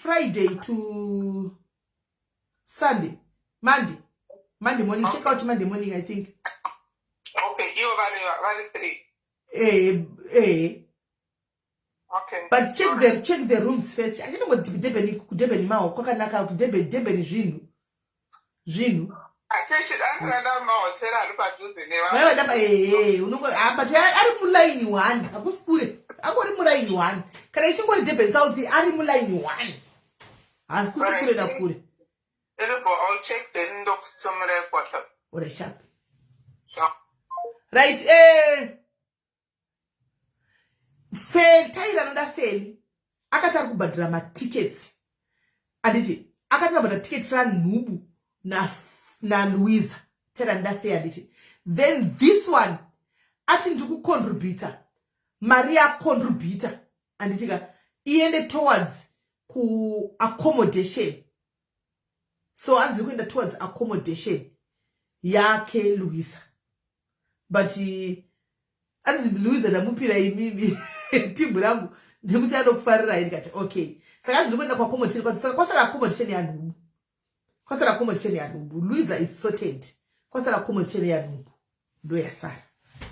Friday to Sunday, Monday morning. Okay. Check out Monday morning, I think. Okay, ivo vari three. Eh, eh. Okay. But check the rooms first. Achinongoti kuDurban, kuDurban mawo kwakanaka, kuDurban, Durban zvinhu. Zvinhu. Achechi anoda mahotera ari padhuze nevanhu. Vanoda eh unongo ah, but ari mulaini 1, hakusi kure. Angori mulaini 1. Kana ichingori Durban South ari mulaini 1. Hakusi kure na kure. Iripo, I'll check then ndokutumira WhatsApp. Ore sharp. Sure. Right, eh. Feli, Tyler anoda Feli. Akati ari kubhadhara matickets. Anditi, akati abhadhara ticket raNhubu na Louisa. Tyler anoda Feli, anditi. Then this one, ati ndiri kucontributa. Mari yacontributa. Anditi ka, iende towards ku accommodation. So anzi kuenda towards accommodation yake Louisa. But anzi Louisa ndamupira imimi timbu rangu nekuti anokufarirai, ndikati okay. Saka anzi kuenda kuaccommodation, saka kwasara accommodation yaNhubu. Kwasara accommodation yaNhubu. Louisa is sorted. Kwasara accommodation yaNhubu. Ndo yasara.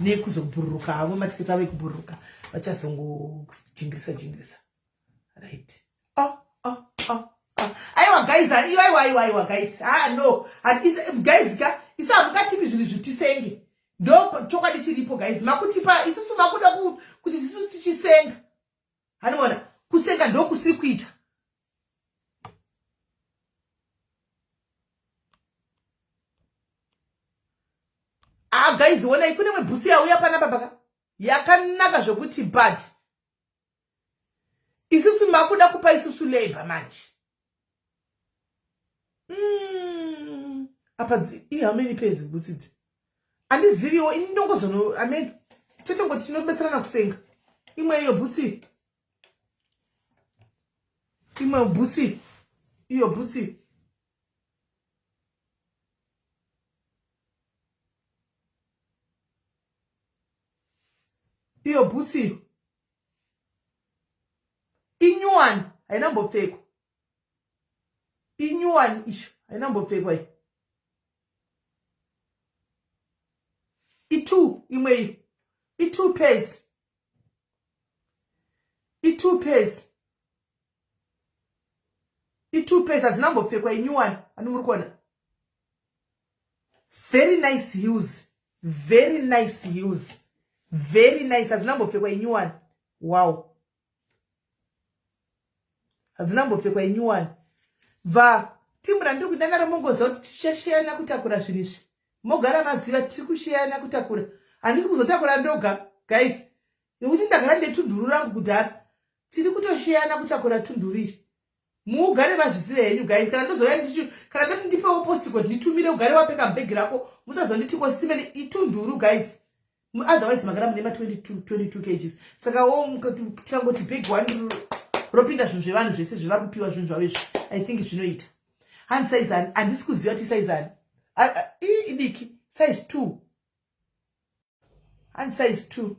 Nekuzobhururuka havo matiketi avo ekubhururuka vachazongojingirisa jingirisa. Right. Oh, oh, oh. Oh. Aiwa guys, aiwa aiwa aiwa aiwa guys. Ah no. And is guys ka isa hamungatipi zvinhu zvitisenge. Ndo chokwadi chiripo guys. Makutipa isusu makuda kuti isusu tichisenga. Haniona kusenga ndo kusiri kuita. Ah guys, onai kune imwe bhusi yauya panapa paka. Yakanaka zvokuti but isusu makuda kupa isusu labor manje. Apa how many pairs bhutsi idzi? Andiziviwo ini ndongozono amen. Chetongoti tinobetserana kusenga. Imwe iyo bhutsi. Imwe bhutsi. Iyo bhutsi. Iyo bhutsi. Inyuwani haina mbopfekwa. Inyuwani isho haina mbopfekwa iyi. I2 imwe iyo. I2 pairs. I2 pairs. I2 pairs hadzina mbopfekwa, inyuwani. Ani muri kuona? Very nice heels. Very nice heels. Very nice. Hadzina mbopfekwa, inyuwani. Wow. Hadzina mbopfekwa, inyuwani. Bva timu randiri kuenda naro mongoziva kuti tichasheyana kutakura zvinhu izvi. Mogara maziva tiri kusheyana kutakura. Handisi kuzotakura ndoga guys. Nekuti ndagara ndetunduru rangu kudhara. Tiri kutosheyana kutakura tunduru izvi. Mugare mazvizive henyu guys. Kana ndozouya ndichi kana ndoti ndipewo postcode nditumire ugare wapeka bhegi rako musazonditi kosimeni itunduru guys. Otherwise magara mune ma 22 kgs. Saka wo tikangoti big one ropinda zvinhu zvevanhu zvese zvavari kupiwa zvinhu zvavo izvi. I think zvinoita. Hand size ani handisi kuziva kuti size ani. Idiki size 2. Hand size 2.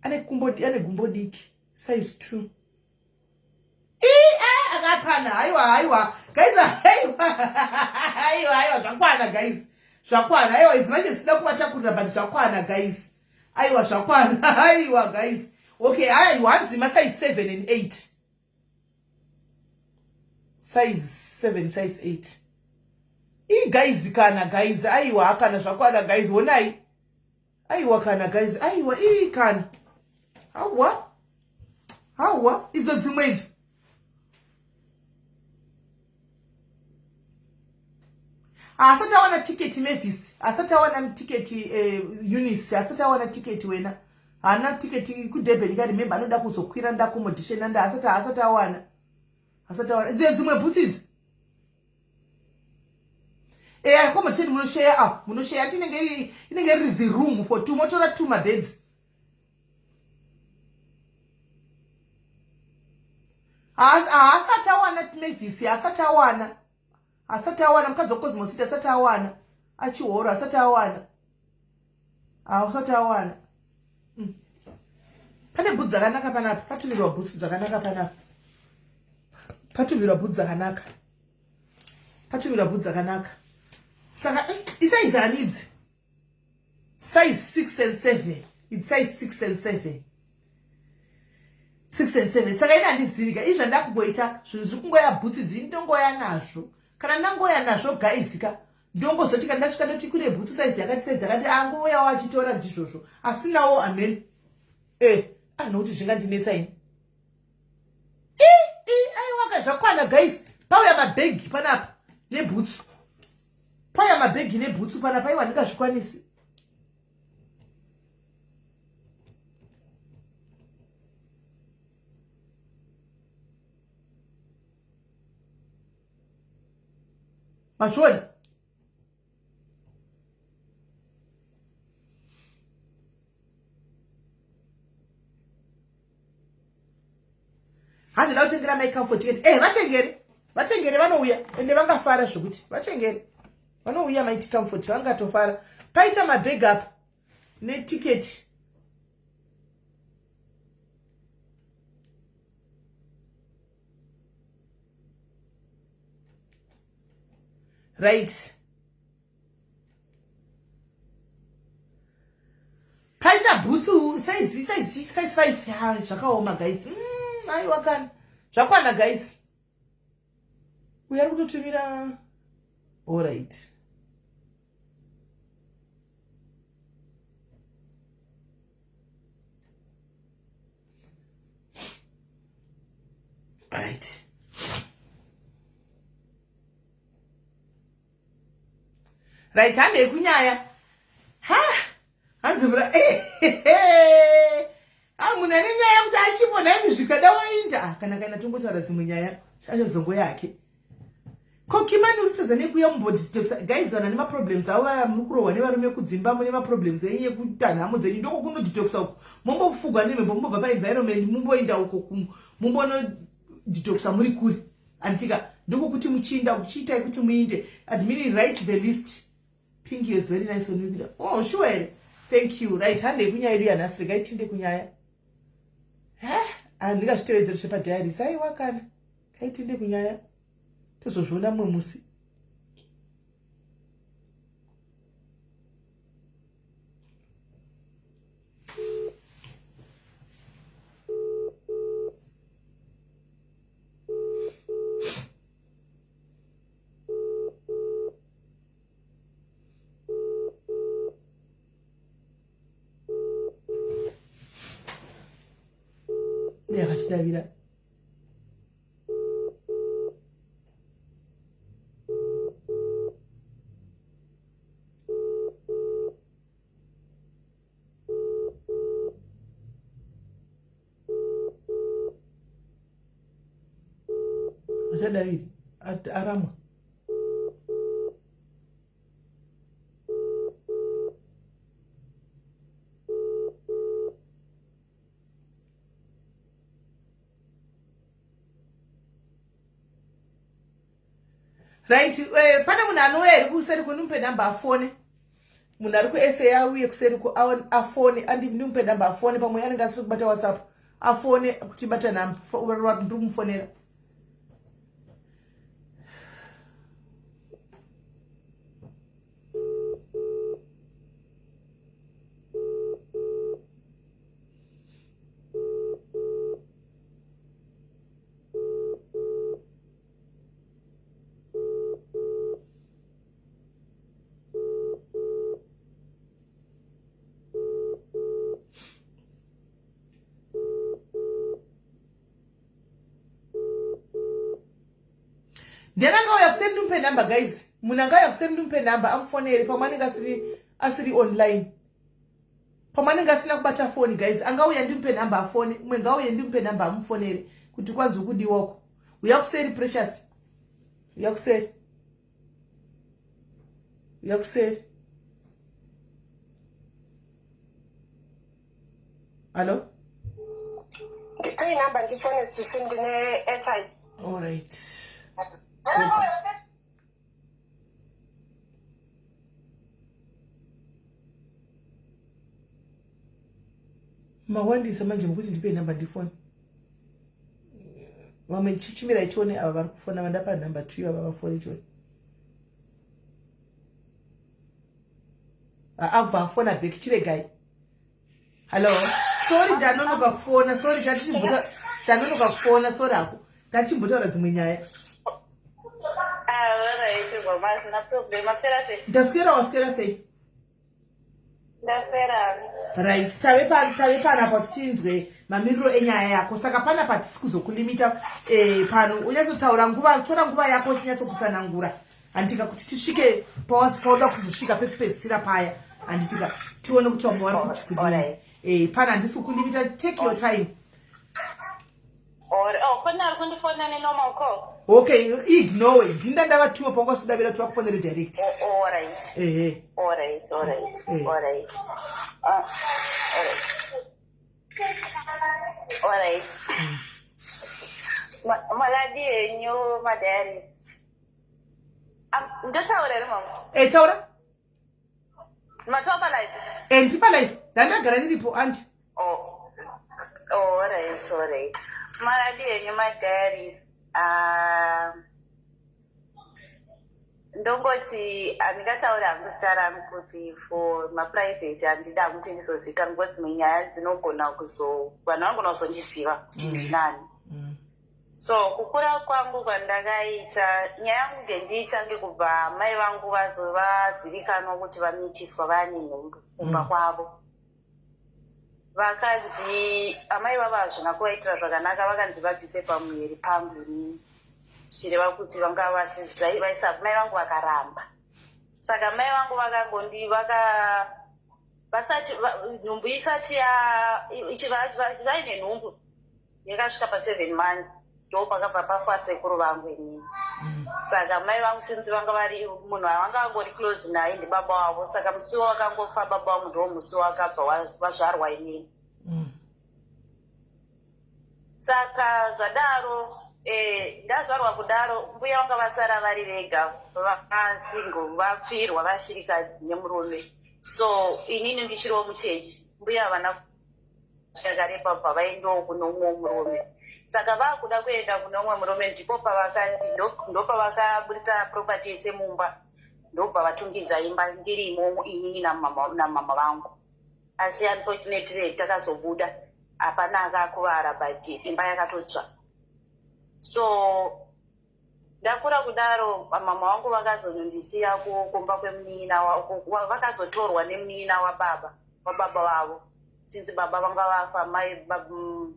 Ane kumbo, ane gumbo diki size 2. akana haiwa haiwa guys haiwa haiwa haiwa zvakwana guys zvakwana aiwa izi manje zvisida kuvatakurira but zvakwana guys aiwa zvakwana aiwa guys okay aya hanzi masize 7 and 8 size 7 size 8 ii guys kana guys aiwa kana zvakwana guys honai aiwa kana guys aiwa ii kana hawa hawa idzo dzimwe idzo asati awana tiketi mavis asati awana tiketi eh, unis asati awana tiketi wena haana tiketi kudurban ka remember anoda kuzokwira ndaaccommodation anda asati asati awana asati awana dziye dzimwe bhutsi idzi eh accommodation munosheya ah munosheya ati inenge iri inenge iri ziroom for two motora two mabeds haasati awana mavis haasati awana asati awana mukadzi wecosmo city asati awana achihoro asati awana asati awana mm. pane bhutsu dzakanaka panapa patumirwa bhutsu dzakanaka panapa patumirwa bhutsu dzakanaka patumirwa bhutsu dzakanaka saka eh, isaizani idzi size 6 and 7 its size 6 and 7 6 and 7 saka ini handizivika izvi zvandakungoita zvinhu zviri kungoya bhutsi dzii ndongoya nazvo kana ndangoya nazvo guys ka ndongozoti kana ndasvika ndoti kune bhutsu size yakati size yakati angouyawo achitora ndizvozvo asinawo amen e eh, anokuti zvingandinetsa ini aiwaka zvakwana guys pauya mabhegi panapa nebhutsu Paya mabhegi nebhutsu pana paiwa ndingazvikwanisi. Mazviona? Handida kutengera mai comfort ticket. Eh, vatengere. Vatengere vanouya ende vangafara zvekuti vatengere. Vanouya mai comfort vangatofara. Paita mabag up neticket. Right. Paita bhutsu size size size 5 ha zvakaoma guys. Mm, aiwa kana. Zvakwana guys. Uyu ari kutotumira all right. Right. Right, handei kunyaya. Ha! Hanzi mura ah, munhu ane nyaya kuti achipo nhaimi zvikada wainda ah, kana kana tongotaura dzimwe nyaya achazongo yake ko kimani uri kutadza nekuya mumbodetoxa guys vanhu ane maproblems avo vaya muri kurohwa nevarume kudzimba mune maproblems enyu ekuita nhamo dzenyu ndoko kunodetoxa uko mombofugwa nemhepo mumbobva paenvironment mumboenda uko mumbonodetoxa muri kure anditika ndokukuti muchiinda kuchiitai kuti muinde admin write the list pinky is very nice on you oh sure here thank you right handei kunyaya yedu yanhasi regai tinde kunyaya ha handingazvitevedzeri zvepadiaries aiwa kana kaitinde kunyaya tozozviona mumwe musi Yakatidavira. Achadaviri aramwa. Right, eh, pane munhu anouya here kuseri kwenu mupe number afone. Munhu ari kuSA auye kuseri ku afone andi ndimupe number afone pamwe anenge asiri kubata WhatsApp afone kuti bata number ndiri kumufonera. Ndiani angauya kuseri ndimupe number guys? Munhu angauya kuseri ndimupe number amufonere pamwe anenge asiri asiri online. Pamwe anenge asina kubata foni guys. Angauya ndimupe number afone. Umwe ngauye ndimupe number amufonere kuti kwanzi ukudiwa uko. Uya kuseri Precious. Uya kuseri. Uya kuseri. Hallo? Ndipei number ndifone sisi ndine airtime. All right. Mawandisa manje mukuti ndipei number ndifone. Vamwe chichimirai tione ava vari kufona vandapa number 2 ava vafone tione. Abva afona back chiregai. Hello. Sorry ndanonoka kufona. Sorry tatichimbota ndanonoka kufona. Sorry hako. Tatichimbotaura dzimwe nyaya. Ndaswera waswera sei? Ndaswera. Right, tave pa tave panapa tichinzwe mamiriro enyaya yako. Saka panapa tisi kuzokulimita eh, pano unyatsotaura nguva tora nguva yako uchinyatsokutsanangura. Handitika kuti tisvike pawasi pauda kuzosvika pekupedzisira paya. Handitika tione kuti vamwe vari kuti kudini. Eh, pano handisi kukulimita take your time. Or oh, kune ari kundifonera nenormal call. Okay, ignore. Ndinda ndavatuma pawanga usidavira kuti vakufonere direct. Oh, all right. Ehe. All right, all right. Eh. All right. Ah, all right. All right. Maladi enyu madiaries. Ndotaura here mama? Eh, taura. Matova palive? Eh, ndiri palive. Ndandagara ndiripo aunty. Oh. Oh, all right, all right. Maladi enyu madiaries. Ah, ndongoti handingatauri hangu zita rangu kuti for maprivate handida hangu kuti ndizozivikanwa because dzimwe nyaya dzinogona kuzo vanhu vanogona kuzondiziva kuti ndinani. So kukura kwangu kwandakaita nyaya yangu ngendiitange kubva mai vangu vazivikanwa kuti vamitiswa vane nhumbu kumba kwavo. Vakanzi amai vavo hazvina kuvaitira zvakanaka vakanzi vabvise pamuviri pangu inini zvichireva kuti vanga vaisa mai vangu vakaramba. Saka mai vangu vakangondi vaka vasati nhumbu isati ya vaine nhumbu yakasvika pa 7 months ndo pakabva pafa sekuru vangu inini. Saka mai vangu since vanga vari munhu vanga vangori close naye ndibaba wavo saka musi wakangofa baba vangu ndo musi wakabva vazvarwa inini. Saka zvadaro ndazvarwa kudaro mbuya vanga vasara vari vega vasingle vapfirwa vashirikadzi nemurume. So inini ndichiriwo muchechi mbuya havana chakarepa pavaendawo kune umwe murume. Saka vakuda kuenda kune umwe murume ndipo pavakanzi ndopavakaburitsa property yese mumba ndobva vatungidza imba ndirimo inini namama vangu. Asi unfortunately takazobuda hapana akakuvara but imba yakatotsva. So ndakura kudaro mama vangu vakazonondisiya kumba kwemunin'ina vakazotorwa nemunin'ina wababa wababa vavo. Since baba vanga vafa mai vavo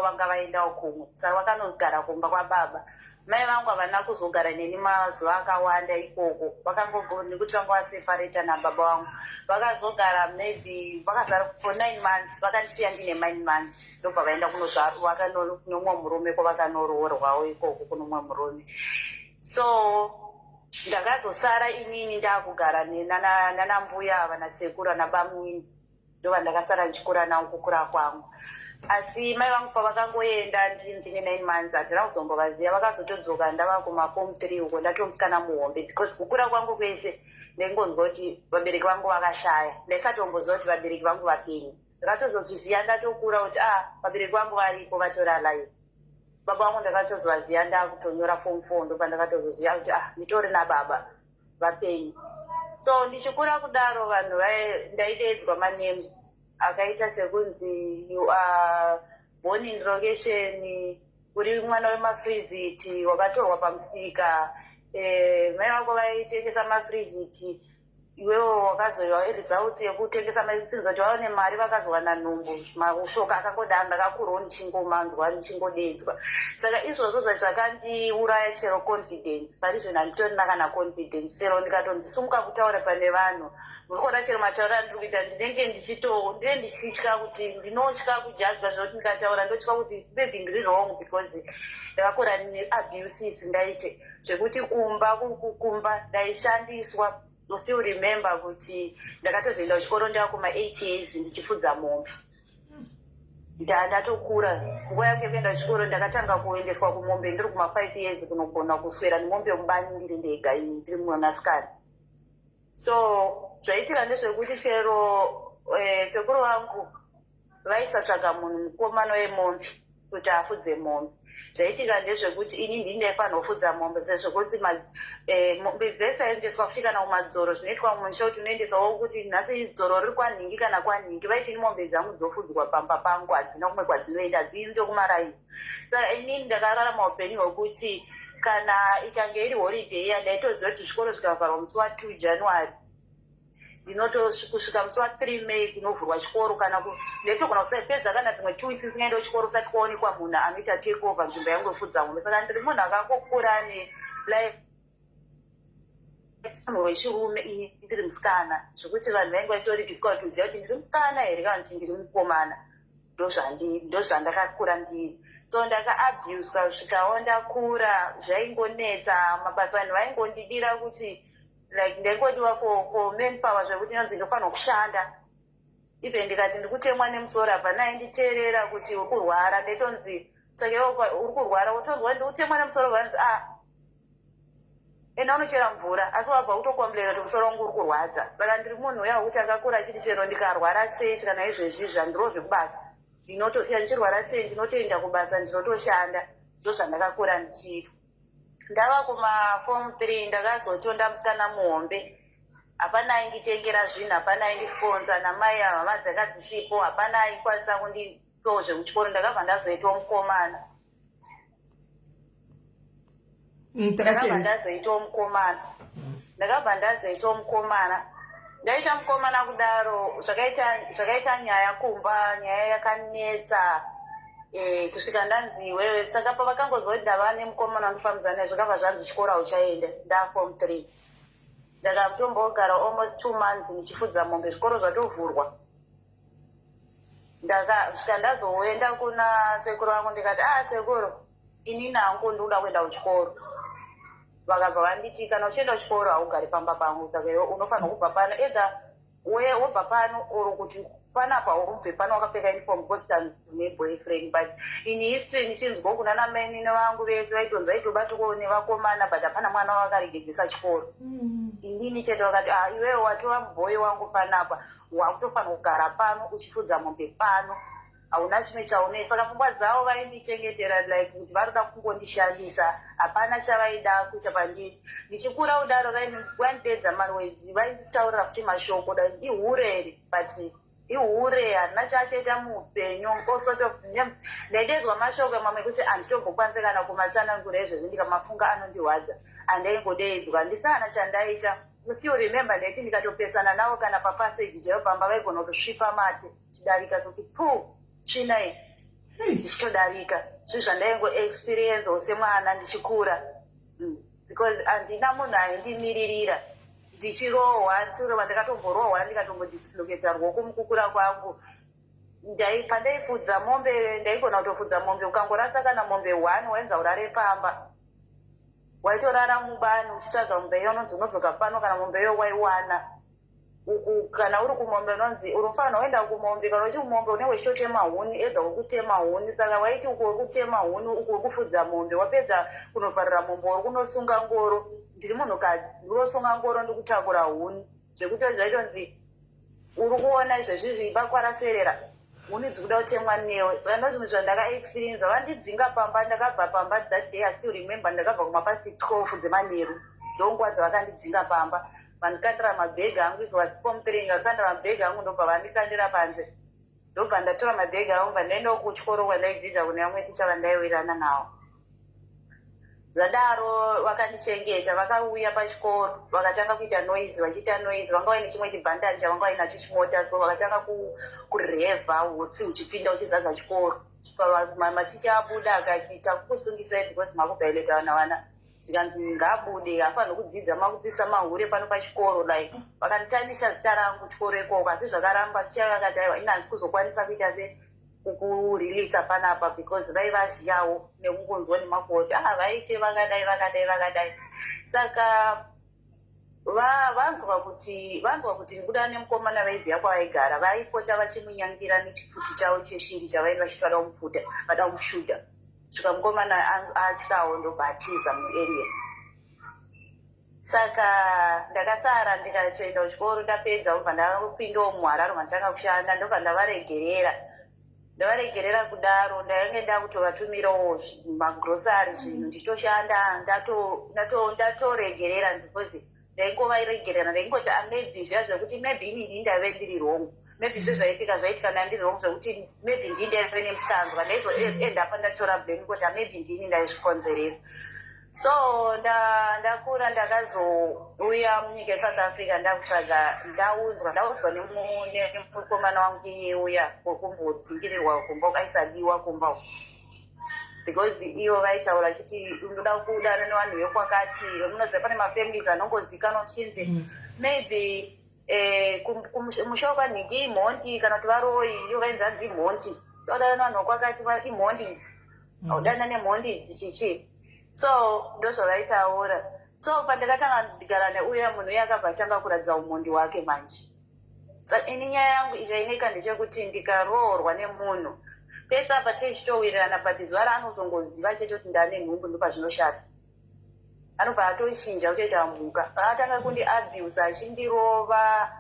vanga vaendawo kumwe saka vakanogara kumba kwababa. Mai vangu havana kuzogara neni mazuva akawanda ikoko vakangogo nekuti vanga vaseparata nababa vangu. Vakazogara maybe vakazara for 9 months vakandisiya ndine 9 months ndobva vaenda kunozvarwa kune umwe murume kwavakanoroorwawo ikoko kune umwe murume. So ndakazosara inini ndakugara nanambuya ava nasekuru nabamunini ndova ndakasara ndichikura navo kukura kwangu. Asi mai vangu pavakangoenda ndine 9 months handina kuzombovaziva vakazotodzoka ndava kumaform 3 uko ndatomusikana muhombe because kukura kwangu kwese ndaingonzwa kuti vabereki vangu vakashaya ndaisatomboziva kuti vabereki vangu vapenyu. Ndakatozozviziva ndatokura kuti vabereki vangu variko vatori alive. Baba vangu ndakatozovaziva ndakutonyora form 4 ndopandakatozoziva kuti nditori nababa vapenyu. So ndichikura kudaro vanhu ndaideedzwa manames akaita sekunzi you are born in location, uri mwana wemafriziti wakatorwa pamusika, mai vako vaitengesa mafriziti. Iwewe wakazoiwa results yekutengesa masinzi kuti vaone mari vakazowana nhumbu mashoko akangodaro ndakakurawo ndichingomanzwa ndichingodedzwa saka izvozvo zvakandiuraya chero confidence pari zvino handitorina kana confidence chero ndikatonzi sumuka kutaura pane vanhu murikuona chero mataura andiri kuita ndinenge ndichito ndinenge ndichitya kuti ndinotya kujadzwa zvekuti ndikataura ndotya kuti maybe ndiri wrong because ndakakura neabuse isingaite zvekuti kumba kumba ndaishandiswa still remember kuti ndakatozoenda kuchikoro ndava kuma 8 years ndichifudza mombe. Ndatokura nguva yangu yekuenda kuchikoro ndakatanga kuendeswa kumombe ndiri kuma 5 years kunogona kuswera nemombe yomubani ndiri ndega ini ndiri mwanasikana. So zvaitika ndezvekuti chero eh, sekuru vangu Vaisatsvaga munhu mukomana wemombe kuti afudze mombe. Zvaiitika ndezvekuti ini ndini ndaifanirwa kufudza mombe sezvokuti eh, mombe dzaisaendeswa futi kana kumadzoro zvinoitwa mumusha kuti unoendesawo kuti nhasi dzoro riri kwanhingi kana kwanhingi. Vaiti ini mombe dzangu dzofudzwa pamba pangu hadzina kumwe kwadzinoenda hadziende kumaraini. Saka inini ndakararama upenyu hwekuti kana ikange iri holiday iya ndaitoziva kuti zvikoro zvikavharwa musi wa 2 January ndinotosvika musi wa 3 May kunovhurwa chikoro kana ndaitogona kusapedza kana dzimwe two weeks ndisingaende kuchikoro kusati kwaonekwa munhu anoita take over nzvimbo yangu yofudza mombe saka ndiri munhu akangokura ane life munhu wechirume ini ndiri musikana zvekuti vanhu vainge vachitori difficult kuziva kuti ndiri musikana here kana kuti ndiri mukomana ndozvandakakura ndiri so ndakaabuswa kusvikawo ndakura zvaingonetsa mabasa vanhu vaingondidira kuti like ndaingodiwa for, for man power zvekuti inonzi ndofanirwa kushanda even ndikati ndikutemwa nemusoro apa nainditeerera kuti uri kurwara ndaitonzi saka iwe uri kurwara wotonzwa ndikutemwa nemusoro vanzi a ah, enda unochera mvura asi wabva utokomblena kuti musoro wangu uri kurwadza saka ndiri munhu uya wekuti akakura achiti chero ndikarwara sei kana izvezvi zvandirove kubasa ndinotofira ndichirwara sei ndinotoenda kubasa ndinotoshanda ndozvandakakura ndichiitwa Ndava kuma form 3 ndakazotonda musikana muhombe hapana ainditengera zvinhu hapana aindisponsa namai ava hama dzanga dzisipo hapana aikwanisa kundipawo zvekuchikoro ndakabva ndazoitwa mukomana mm, ndakabva ndazoitwa mukomana ndakabva ndazoitwa mukomana ndaita mukomana kudaro zvakaita zvakaita nyaya kumba nyaya yakanetsa e, kusvika ndanzi iwewe saka pavakangonzwa kuti ndava nemukomana wandifambidzana naye zvakabva zvanzi chikoro hauchaenda ndafom three ndakatombogara almost two months ndichifudza mombe zvikoro zvatovhurwa ndakasvika ndazoenda kuna sekuru vangu ndikati ah sekuru inini hangu ndikuda kuenda kuchikoro vakabva vanditi kana uchienda kuchikoro haugari pamba pangu saka iwe unofanirwa kubva pano either we wobva pano or kuti panapa ubve pano wakapfeka uniform because tane boyfriend but in history ndichinzwa kuna namainini vangu vese vaitonzi vaitobatwawo nevakomana but hapana mwana wavakaregedzesa chikoro mm. inini chete vakati ah, iwewe watova mubhoyi wangu panapa wakutofanirwa kugara pano uchifudza mombe pano hauna chimwe chaunei saka pfungwa dzavo vaindichengetera like kuti varikuda kungondishandisa hapana chavaida kuita pandiri ndichikura kudaro vaindidedza marwedzi vainditaurira futi mashoko da ihure iri but ihure handina chaachaita muupenyu all sort of names ndaidedzwa mashoko mamwe ekuti handitombokwanise kana kumatsanangura izvezvi ndikamafunga anondirwadza andaingodeedzwa ndisana chandaita still remember ndaiti ndikatopesana navo kana papassage chaiyo pamba vaigona kutosvipa mate chidarika sokuti puu tsvina iyi ndichitodarika zvinhu zvandaingo experiencewo semwana ndichikura mm. because handina munhu aindimiririra ndichirohwa ndichirohwa ndakatomborohwa ndikatombodislocata ruoko mukukura kwangu pandaifudza mombe ndaigona kutofudza mombe ukangorasa kana mombe one wainza urare pamba waitorara mubani uchitsvaga mombe iyo unonzi unodzoka pano kana mombe iyo waiwana uku kana uri kumombe unonzi uri mufanira woenda kumombe kana uchi kumombe unenge uchitotema huni ega wekutema huni saka waiti uku uri kutema huni uku uri kufudza mombe wapedza kunovharira mombe uri kunosunga ngoro ndiri munhukadzi ndikunosunga ngoro ndikutakura huni zvekuti zvaitonzi uri kuona izvezvizvi bakwaraserera huni dzikuda kutemwa newe saka ndozvimwe zvandakaexperiensa vandidzinga pamba ndakabva pamba that day i still remember ndakabva kumapasti 12 dzemanheru ndonguva dzavakandidzinga pamba vandikandira mabhegi angu it was form three ndakandira mabhegi angu ndobva vandikandira panze ndobva ndatora mabhegi angu bva ndaendawo kuchikoro kwandaidzidza kune vamwe ticha vandaiwirana nawo. Zvadaro vakandichengeta, vakauya pachikoro vakatanga kuita noise, vachiita noise. Vanga vaine chimwe chibhandari chavanga vainacho, chimota, so vakatanga kurevha, hutsi huchipinda uchizadza chikoro. Maticha abuda akati, "Takukusungisai because makuvhiolata vana." Vana zvikanzi ngaabude, afanira kudzidza, makudzidzisa mahure pano pachikoro. Like, vakanditarnisha zita rangu chikoro ikoko, asi zvakaramba. Ticha vakati, "Aiwa, ini handisi kuzokwanisa kuita se kukureleasa panapa," because vaivaziyawo nekungonzwa nemakoti, ah, vaite vakadai, vakadai, vakadai. Saka vanzwa kuti ndikuda nemukomana, vaiziva kwavaigara, vaipota vachimunyangira nechipfuti chavo cheshiri chavainge vachitoda kumufuta, vada kumushuta. Svika mukomana atyawo, ndobva atiza muarea. Saka ndakasara, ndikatoenda kuchikoro. Ndapedza, ubva ndapindawo muHarare, manditanga kushanda. Ndobva ndavaregerera. Ndavaregerera kudaro, ndainge ndakutovatumirawo magrosari, zvinhu, ndichitoshanda. Ndatoregerera because ndaingovaregerera, ndaingoti, ah, maybe zviya zvekuti maybe ini ndii ndaive ndiri wrong, maybe zvezvaitika zvaitika ndandiri wrong, zvekuti maybe ndii ndaive nemusikanzwa, ndaizoenda pa ndatora blame kuti, ah, maybe ndini ndaizvikonzeresa. So ndakura, ndakazouya munyika yeSouth Africa, ndakutsvaga, ndaudzwa nemukomana wangu iye uya wekumbodzingirirwa kumba, aisadiwa kumba uku, because ivo vaitaura chiti ndoda kudana nevanhu vekwakati. Munoziva pane mafamilies anongozikanwa uchinzi maybe musha wekwanhingi imhondi, kana kuti varoyi. Ivo vainzi hanzi imhondi, odana nevanhu vekwakati, imhondi idzi, audana nemhondi idzi, chichi. So ndozvavaitaura. So pandakatanga kugara neuya munhu uye, akabva atanga kuratidza umhondi hwake manje. Saka ini nyaya yangu ikaineka ndechekuti ndikaroorwa nemunhu, pese apa tichitowirirana, but zuva raanozongoziva chete kuti ndane nhumbu, ndopazvinoshata, anobva atochinja kutoita mhuka. Paatanga kundiabuse, achindirova,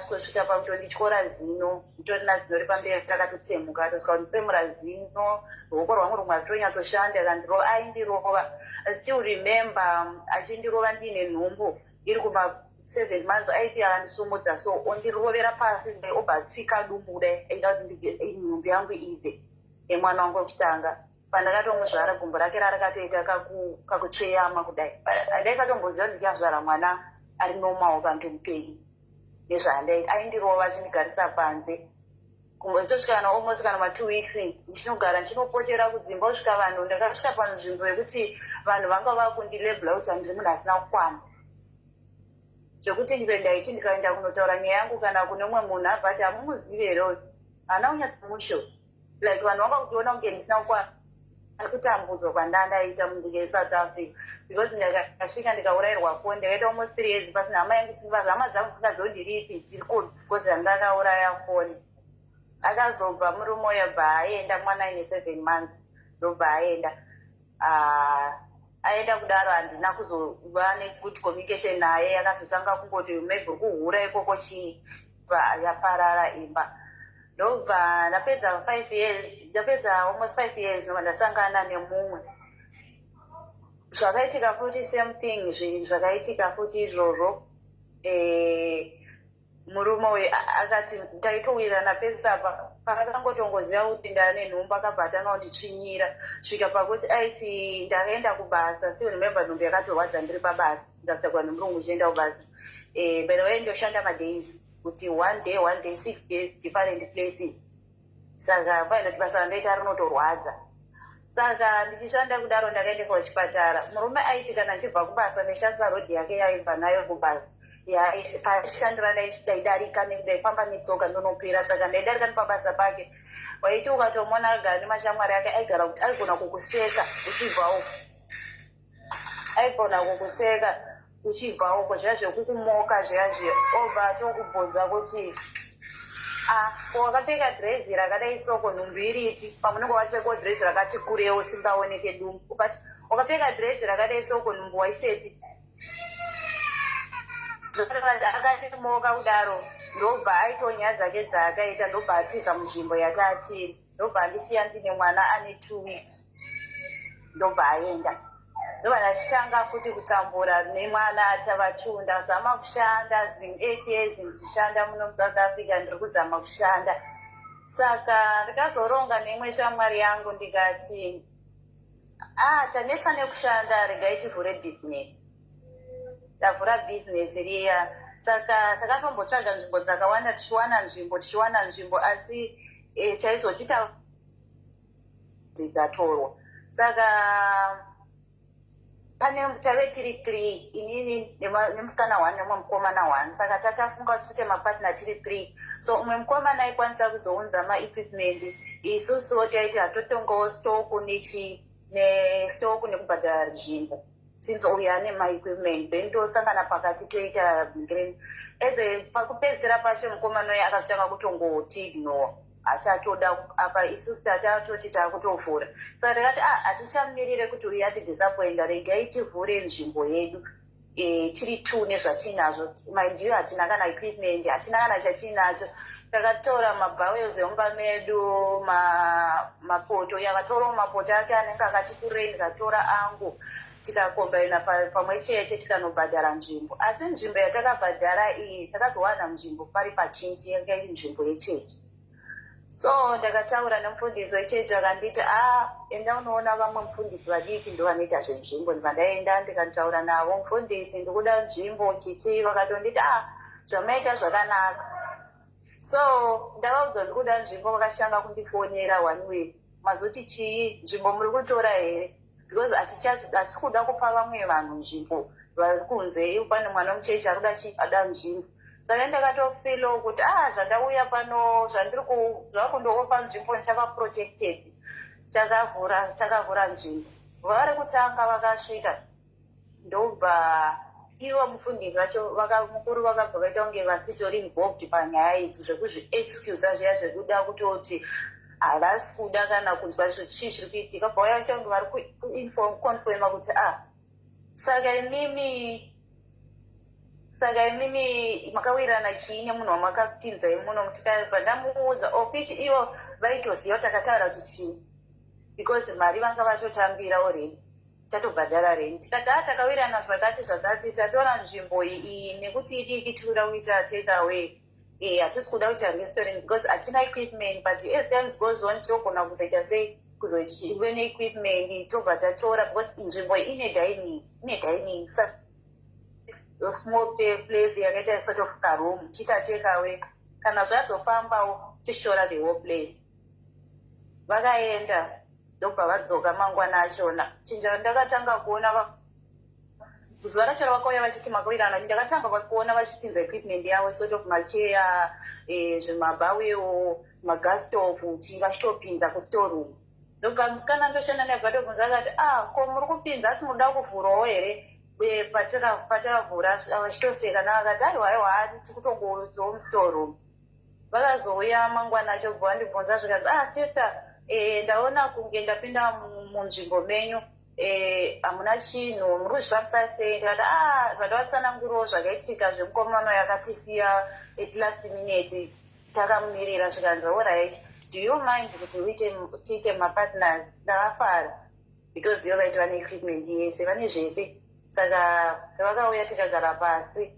kusvika pakutondityora zino, nditorina zino repamberi rakatotsemuka, atosvika kunditsemura zino, ruoko rwangu rumwe harutonyatsoshanda. Akandirova, aindirova. I still remember achindirova ndiine nhumbu iri kuma 7 months. Aiti akandisumudza so, ondirovera pasi, obva atsika dumbu kudai, aida kuti nhumbu yangu ibve, yemwana wangu wekutanga. Pandakatomuzvara, gumbo rake rarakatoita kakutsveyama kudai. Ndaisatomboziva kuti ndichazvara mwana ari normal kana kuti mupenyu nezvaandaita. Aindirova, achindigarisa panze kutosvika kana almost kana ma2 weeks, ndichinogara, ndichinopotera kudzimba, kusvika vanhu, ndakasvika panzvimbo yekuti vanhu vanga vakundilabela kuti handiri munhu asina kukwana, zvekuti ndikaenda ichi, ndikaenda kunotaura nyaya yangu kana kune umwe munhu, abva ati, "Hamumuzivi here uyu? Haana kunyatsomusho." Like, vanhu vanga kutiona kunge ndisina kukwana, kutambudzwa kwandandaita munyika yeSouth Africa, because ndakasvika ndikaurayirwa foni. Ndakaita almost 3 years pasina hama yangu, hama dzangu dzisingazondiripi ndiri kupi, because ndandakauraya foni. Akazobva murume uyo, bva aenda, mwana aine 7 months, ndobva aenda. Ah, aenda kudaro, handina kuzova negood communication naye. Akazotanga kungoti maybe uri kuhura ikoko, chii, yaparara imba. Ndobva ndapedza 5 years, ndapedza almost 5 years, ndobva ndasangana nemumwe. Zvakaitika futi same thing, zvinhu zvakaitika futi izvozvo. Murume uyu akati taitowirirana pese apa, paakangotongoziva kuti ndane nhumbu, akabva atanga kunditsvinyira, svika pakuti aiti ndakaenda kubasa. Still remember, nhumbu yakatorwadza ndiri pabasa, ndikazitakura nemurungu uchienda kubasa. By the way, ndoshanda madays, kuti one day, one day, 6 days, different places. Saka painoti basa randoita rinotorwadza. Saka ndichishanda kudaro, ndakaendeswa kuchipatara. Murume aiti kana ndichibva kubasa, ndishandisa rodhi yake yaibva nayo kubasa, paishandira, ndaidarika, ndaifamba netsoka ndonopera. Saka ndaidarika nepabasa pake. Waiti ukatomuona agara nemashamwari ake, aigara kuti aigona kukuseka uchibva uko, aigona kukuseka uchibva uko, zviya zvekukumoka zviya zviya, obva atokubvunza kuti, "Ah, ko wakapfeka dhirezi rakadai soko, nhumbu iripi?" Pamunenge wapfekawo dhirezi rakati kurewo, singaoneke dumbu, but wakapfeka dhirezi rakadai soko, nhumbu waisepi? Akatimoka kudaro, ndobva aitawo nyaya dzake dzaakaita, ndobva atiza munzvimbo yataatiri, ndobva andisiya ndine mwana ane 2 weeks, ndobva aenda. Ndobva ndachitanga futi kutambura nemwana atava two. Ndazama kushanda, it's been 8 years ndichishanda muno muSouth Africa, ndiri kuzama kushanda. Saka ndikazoronga neimwe shamwari yangu, ndikati Ah, tanetsa nekushanda, regai tivhure bhizinesi. Tavhura bhizinesi riya, saka takatombotsvaga nzvimbo dzakawanda, tichiwana nzvimbo, tichiwana nzvimbo, asi chaizoti dzatorwa. Saka pane tave tiri three, inini nemusikana one nemumwe mukomana one. Saka tatafunga kuti tiite mapartner tiri three. So umwe mukomana aikwanisa kuzounza maequipment, isusuwo taiti hatotongawo stock nechi nestock nekubhadhara nzvimbo, since uyu ane maequipment, then tosangana pakati toita green. Eze pakupedzisira pacho mukomana uyu akazotanga kutongotiignore, achatoda apa isusu tatatoti taakutovhura. Saka takati, ah, hatichamirire kuti uyu atidisappointa, regai tivhure nzvimbo yedu tiri two nezvatinazvo. Mind you, hatina kana equipment, hatina kana chatinacho. Takatora mabowls emumba medu, mapoto, yakatorawo mapoto ake anenge akati kurei, ndikatora angu, tikakombaina pamwe chete, tikanobhadhara nzvimbo. Asi nzvimbo yatakabhadhara iyi, takazowana nzvimbo pari pachechi, yanga iri nzvimbo yechechi. So ndakataura nemufundisi wechechi, akanditi, "A, enda unoona vamwe mufundisi vadiki, ndo vanoita zvenzvimbo." Ndibva ndaenda, ndikataura navo, "Mufundisi, ndikuda nzvimbo chichi." Vakatonditi, "A, zvamaita zvakanaka." So ndavaudza ndikuda nzvimbo, vakashanga kundifonera one week, "Mazoti chii? Nzvimbo muri kutora here? Because hatichasi kuda kupa vamwe vanhu nzvimbo vari kunze. Pane mwana muchechi ari kuda chi ada nzvimbo." Saka ndakatofeelawo kuti, ah, zvandauya pano, zvandiri zvakundooffer nzvimbo, ndichava protected. Takavhura nzvimbo. Vari kutanga vakasvika, ndobva ivo mufundisi vacho mukuru vakabva vaita kunge vasitori involved panyaya idzi, zvekuzviexcusa zviya, zvekuda kutoti havasi kuda kana kunzwa chii chiri kuitika. Bva vauya vachiita kunge vari kuconfirma kuti, "Ah, saka imimi makawirirana chii nemunhu wamakapinzai muno?" Tikabva ndamuudza ofichi, ivo vaitoziva kuti takataura kuti chii, because mari vanga vatotambira already, tatobhadhara rent. Tikati, "A, takawirirana zvakati zvakati, tatora nzvimbo iyi nekuti idiki, tikuda kuita take away, hatisi kuda kuita restaurant because hatina equipment, but as times goes on tinogona kuzoita sei, kuzove neequipment, tobva tatora, because nzvimbo ine dining small place yakaita sort of karoom, chiita take away, kana zvazofambawo tichitora the whole place." Vakaenda, ndobva vadzoka mangwana achona. Chinja ndakatanga kuona zuva racho ravakauya vachiti makawirirana, ndakatanga kuona vachipinza equipment yavo, sort of macheya, zvimabowls, magas stove, chi vachitopinza kustoreroom. Ndobva musikana ndoshanda naye bvatobvunza akati, "Ah, ko muri kupinza, asi munoda kuvhurawo here patakavhura?" Vachitoseka naakati, "Aiwa, aiwa, tikutongoudzawo mustoreroom." Vakazouya mangwana acho, bva vandibvunza zvikanzi, "Ah, sister, ndaona kunge ndapinda munzvimbo menyu, hamuna chinhu, muri kuzvifambisa sei?" Ndikati, "Ah," vandavatsanangurawo zvakaitika zvemukomano yakatisiya at last minute, takamumirira. Zvikanzi, "Allright, do you mind kuti tiite mapartners?" Ndakafara because ivo vaiti vane equipment yese, vane zvese. Saka vakauya, tikagara pasi.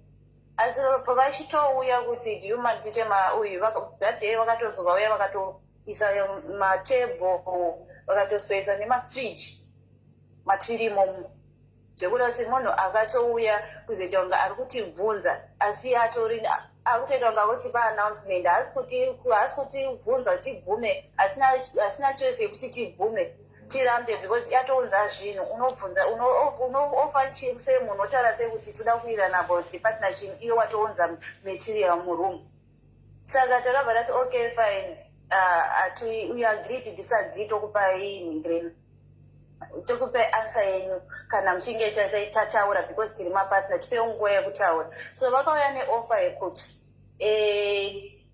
Asi pavachitouya kuti, "Do you mind tiite mauyu?" That day vakatozovauya, vakatoisa matable, vakatoswesa nemafriji matirimo, zvekuda kuti munhu akatouya kuzoita kunge ari kutibvunza, asi atori akutoita kunge akutipa announcement. Haasi kutibvunza kuti tibvume, asina choice yekuti tibvume, tirambe, because yatounza zvinhu. Unobvunza, unooffer semunhu, unotaura sei kuti toda kuirana about the partnership, iwe watounza material muroom? Saka takabva tati, "Okay, fine, we agree to disagree, tokupai nhingireni, tokupai answer yenyu kana muchinge tataura, because tiri mapartner, tipewo nguva yekutaura." So vakauya neoffer yekuti,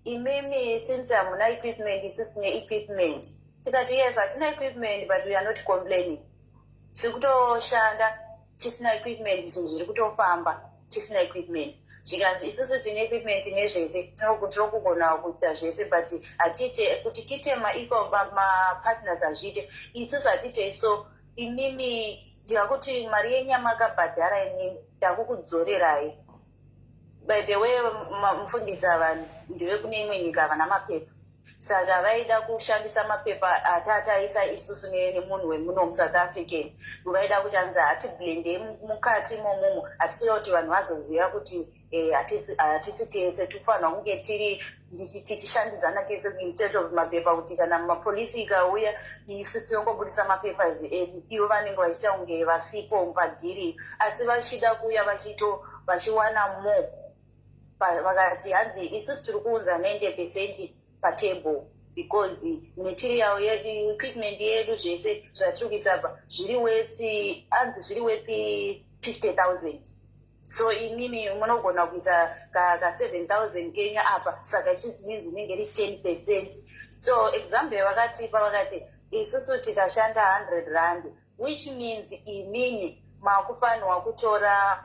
"Imimi since hamuna equipment, isusu tine equipment." Tikati, "Yes, hatina equipment, but we are not complaining. Tiri kutoshanda tisina equipment, zvinhu zviri kutofamba tisina equipment." Zvikanzi, "Isusu tine equipment nezvese, tiri kugona kuita zvese, but hatiite kuti tiite maequal mapartners, hazviite, isusu hatiitei. So imimi ndikakuti mari yenyu yamakabhadhara inini ndakukudzorerai." By the way, mufundisi ava ndeve kune imwe nyika, havana mapepa. Saka vaida kushandisa mapepa atataisa isusu nemunhu wemuno muSouth African. Vaida kuti anzi hatiblende mukati imomomo, hatisiya kuti vanhu vazoziva kuti hatisi tese, tikufanira kunge tiri tichishandidzana tese instead of mapepa, kuti kana mapolisi ikauya, isu tinongobudisa mapapers edu, ivo vanenge vachiita kunge vasipo padeal, asi vachida kuuya vachito vachiwana more. Vakati hanzi isusu tiri kuunza 90% patable because material yedu, equipment yedu, zvese zvatiri kuisa pa zviri worth, hanzi zviri worth 50 000, so imimi munogona kuisa ka 7000 kenyu apa, saka it means inenge iri 10%. So example yavakatipa, vakati isusu tikashanda R100, which means imimi makufanirwa kutora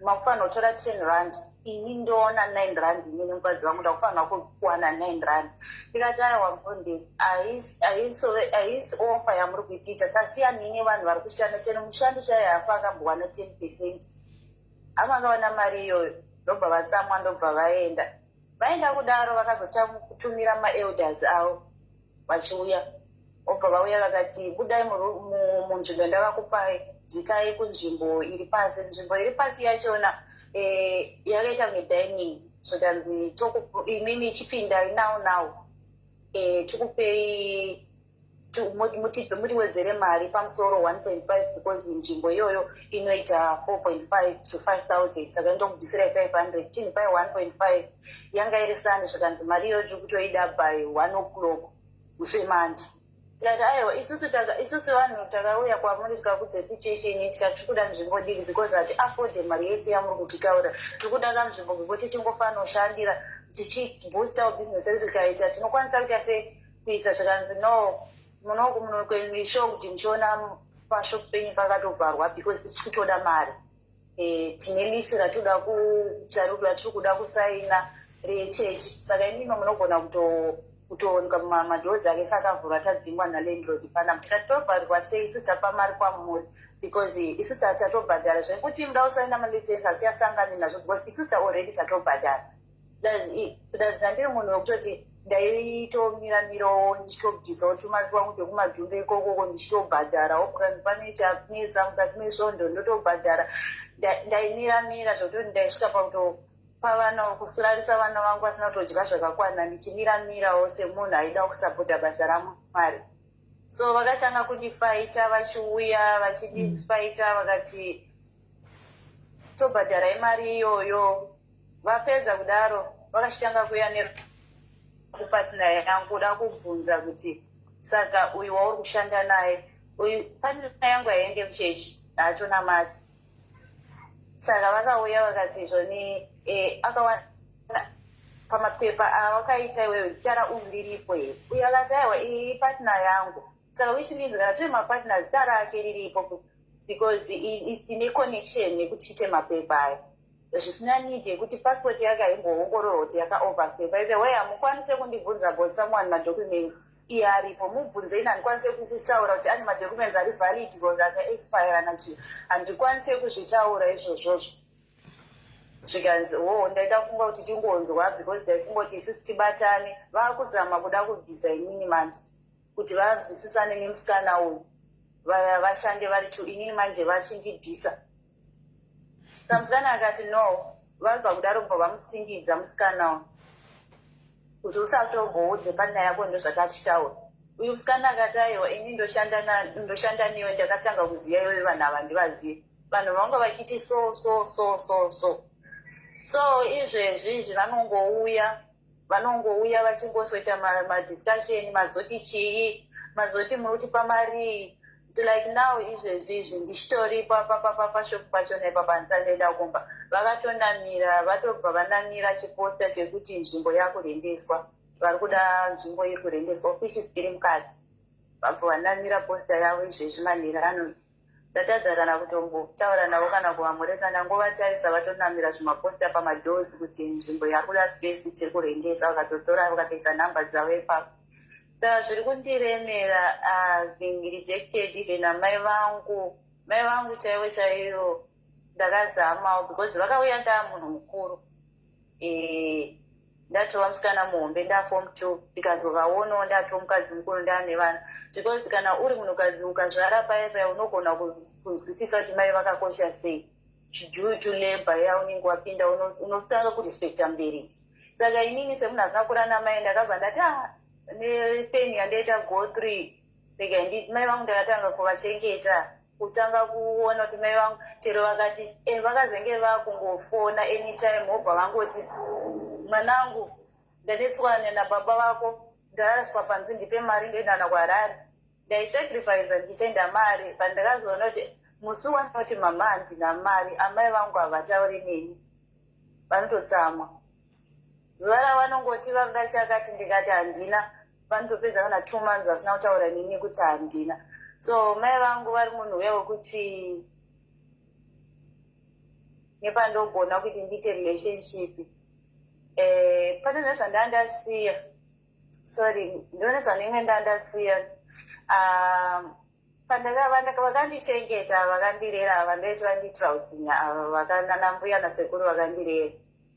R10, ini ndoona R9, inini mukadzi wangu ndakufanirwa kuwana R9. Ndikati, "Aiwa mufundisi, haisi offer yamuri kuitiita. Tasiyani nevanhu vari kushanda chero mushandi chaiye hafa akambowana 10%." Amakaona mari iyoyo, ndobva vatsamwa, ndobva vaenda. Vaenda kudaro, vakazotumira maelders avo vachiuya, obva vauya vakati, "Budai munzvimbo yandavakupai, dzikai kunzvimbo iri pasi." Nzvimbo iri pasi yachona yakaita kunge dining. Zvikanzi, "Imimi chipindai now now, tikupei, mutiwedzere mari pamusoro 1.5 because nzvimbo iyoyo inoita 4.5 to 5000, saka indokubvisirai 500, tinipai 1.5." Yanga iri Sunday. Zvikanzi mari iyoyo tiri kutoida by 1 o'clock musi weMonday. Tikati, "Aiwa, isusu vanhu takauya kwamuri, tikakudza situation, tikati tiri kuda nzvimbo diki because hati afford mari yese yamuri kutitaura. Tiri kuda kanzvimbo kekuti tingofanira kushandira tichiboostawo business redu, tikaita tinokwanisa kuita sekuisa." Zvikanzi, "No, munokumisho kuti muchiona pashop penyu pakatovharwa because tiri kutoda mari. Tine lease ratoda ratiri kuda kusaina rechechi, saka imimi munogona kutooneka madoors ake sakavhurwa, tadzingwa nalandlord panapa." Tikati, "Tovharirwa sei isu tapa mari kwamuri? Because isu tatobhadhara. Zvekuti muda kusaina malease asi asangani nazvo because isu already tatobhadhara." Plus ndandiri munhu wekutoti ndaitomira-mirawo ndichitobvisawo tumari twangu twekumadhumbe ikokoko, ndichitobhadharawo. Panoita netsa mukati mesvondo, ndotobhadhara. Ndaimira-mira zvekuti ndaisvika pakutopa vana, kusurarisa vana vangu vasina kutodya zvakakwana, ndichimira-mirawo semunhu aida kusapota basa raMwari. So vakatanga kundifaita, vachiuya vachindifaita, vakati tobhadharai mari iyoyo. Vapedza kudaro, vakachitanga kuuya nekupartner yangu kuda kubvunza kuti, "Saka uyu wauri kushanda naye uyu?" Partner yangu haiende kuchechi, haatonamati. Saka vakauya vakati, "Izvoni akawana pamapepa awakaita iwewe, zita rauyu riripo here?" Uyu akati, "Aiwa, iyi partner yangu." Saka which means kana tiri mapartner, zita rake riripo because tine connection yekuti tiite mapepa aya, zvisina need yekuti passport yake haimboongororwa kuti yakaoverstep. Ipe wai hamukwanise kundibvunza about someone madocuments iye aripo, mubvunzei. Handikwanise kutaura kuti ane madocuments ari valid or akaexpire kana chii, handikwanise kuzvitaura izvozvozvo. Zvikanzi, "Ho, ndaida kufunga kuti tingonzwa because ndaifunga kuti isusu tibatane." Vaakuzama kuda kubvisa inini manje kuti vanzwisisane nemusikana uyu, vashande vari two, inini manje vachindibvisa. Samusikana akati no. Vabva kudaro, kubva vamusingidza musikana uyu kuti, "Usatomboudze partner yako ndozvatachitaura." Uyu musikana akati, "Aiwa, ini ndoshanda newe, ndakatanga kuziva iwewe, vanhu ava ndivazive, vanhu vanga vachiti so so so so so so." Izvezvi izvi vanongouya vachingosoita madiscussion, mazoti chii, mazoti muri kutipa marii. Like now izvezvi izvi ndichitori pashop pachona ipapa, handisandaenda kumba. Vakatonamira, vatobva vanamira chiposter chekuti nzvimbo yakurendeswa, vari kuda nzvimbo iri kurendeswa, ofisi tiri mukati. Vabva vanamira poster yavo izvezvi manheru ano. Ndatadza kana kutombotaura navo kana kuvamhoresa, ndangovatarisa vatonamira zvimaposter pamadoors kuti nzvimbo yakuda space, tiri kurendesa. Vakatotora, vakatoisa nhamba dzavo ipapo. Saka zviri kundiremera, being rejected even namai vangu, mai vangu chaivo chaivo. Ndakazamawo because vakauya ndaa munhu mukuru. Ndatova musikana muhombe, ndaform 2, ndikazovaonawo ndatova mukadzi mukuru, ndaane vana, because kana uri munhukadzi ukazvara paya paya, unogona kunzwisisa kuti mai vakakosha sei due to labor yaunenge wapinda. Unotanga kurespekta mubereki. Saka inini semunhu asina kukura namai, ndakabva ndati, ah, nepain yandaita go through, rega mai vangu ndakatanga kuvachengeta, kutanga kuona kuti mai vangu chero vakati vakazenge vakungofona anytime, wobva vangoti, "Mwanangu, ndanetswana nababa vako, ndaraswa panzi, ndipe mari ndoendana kuHarare." Ndaisacrifica ndichisenda mari. Pandakazoona kuti musi wanoti, "Mama, handina mari," amai vangu havatauri neni, vanototsamwa. Zuva ravanongoti vakuda chakati, ndikati handina, vanotopedza kana 2 months vasina kutaura neni kuti handina. So mai vangu vari munhu uya wekuti nepandogona kuti ndiite relationship, pane nezvandandasiya, sorry, ndone zvanenge ndandasiya. Vakandichengeta, vakandirera, vandaiti vandiitira utsinya ava, vakanana mbuya nasekuru vakandirera.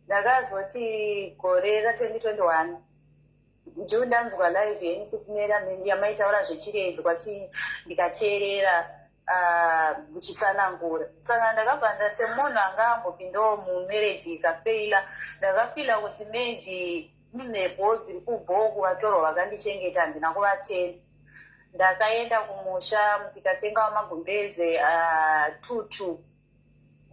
Ndakazoti gore ra2021 June, ndanzwa live yenyu, Sis Melly, yamaitaura zvechiredzwa, ndikateerera muchitsanangura. Saka ndakabva nda semunhu anga ambopindawo mumarriage ikafeila, ndakafeela kuti maybe mimhepo dziri kubvawo kuvatorwa vakandichengeta, handina kuvatenda. Ndakaenda kumusha, ndikatengawo magumbeze 2 2,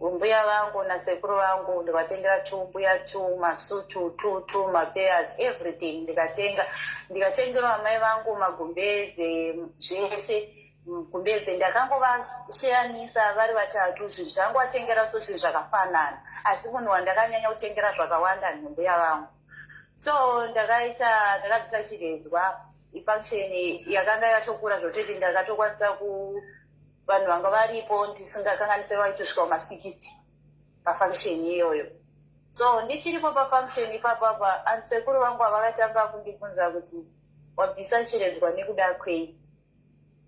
mbuya vangu nasekuru vangu ndikatengera two, mbuya two, masutu two two, mapairs, everything ndikatenga. Ndikatengera amai vangu magumbeze, zvese gumbeze ndakangovashiyanisa vari vatatu. Zvinhu zvangovatengera so zvinhu zvakafanana, asi munhu wandakanyanya kutengera zvakawanda ndimbuya vangu. So ndakaita, ndakabvisa chiredzwa. Ifunction yakanga yatokura zvototi ndakatokwanisa ku vanhu vanga varipo, ndisingakanganise, vaitosvika kuma60 pafunction iyoyo. So ndichiripo pafunction ipapapa, andisekuru vangu avakatanga kundibvunza kuti, "Wabvisa chiredzwa nekuda kwei?"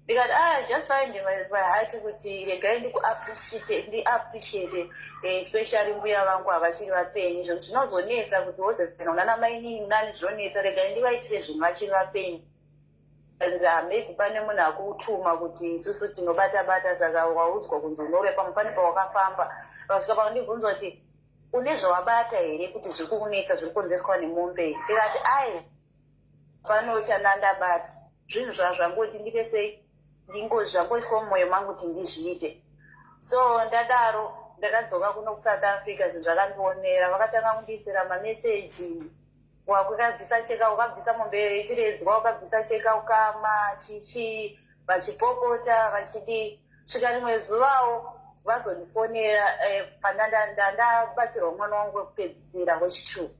Ndikati, "Ah, just find my heart kuti regai ndikuappreciate, ndiappreciate especially mbuya vangu havachiri vapenyu. Zvinhu zvinozonetsa kuti wozoenda unana mainini nani, zvinonetsa. Regai ndivaitire zvinhu vachiri vapenyu." Kanzi, "Maybe pane munhu akutuma kuti isusu tinobata bata, saka waudzwa kunzi unore pamwe pane pawakafamba." Vasvika pakundibvunza kuti, "Une zvawabata here kuti zviri kukunetsa zviri kukonzeswa nemombe?" Ndikati, "Ai, pano chandandabata, zvinhu zvazvangoti ndiite sei, zvangoiswa mumwoyo mangu kuti ndizviite." So ndadaro ndakadzoka kuno kuSouth Africa. Zvinhu zvakandionera, vakatanga kundiisira mameseji, "Wakabvisa cheka, wakabvisa mombe yechiredzwa, wakabvisa cheka ukama," chichi, vachipopota, vachidii. Svika rimwe zuvawo vazondifonera, pandandabatsirwa mwana wangu wekupedzisira wechi2,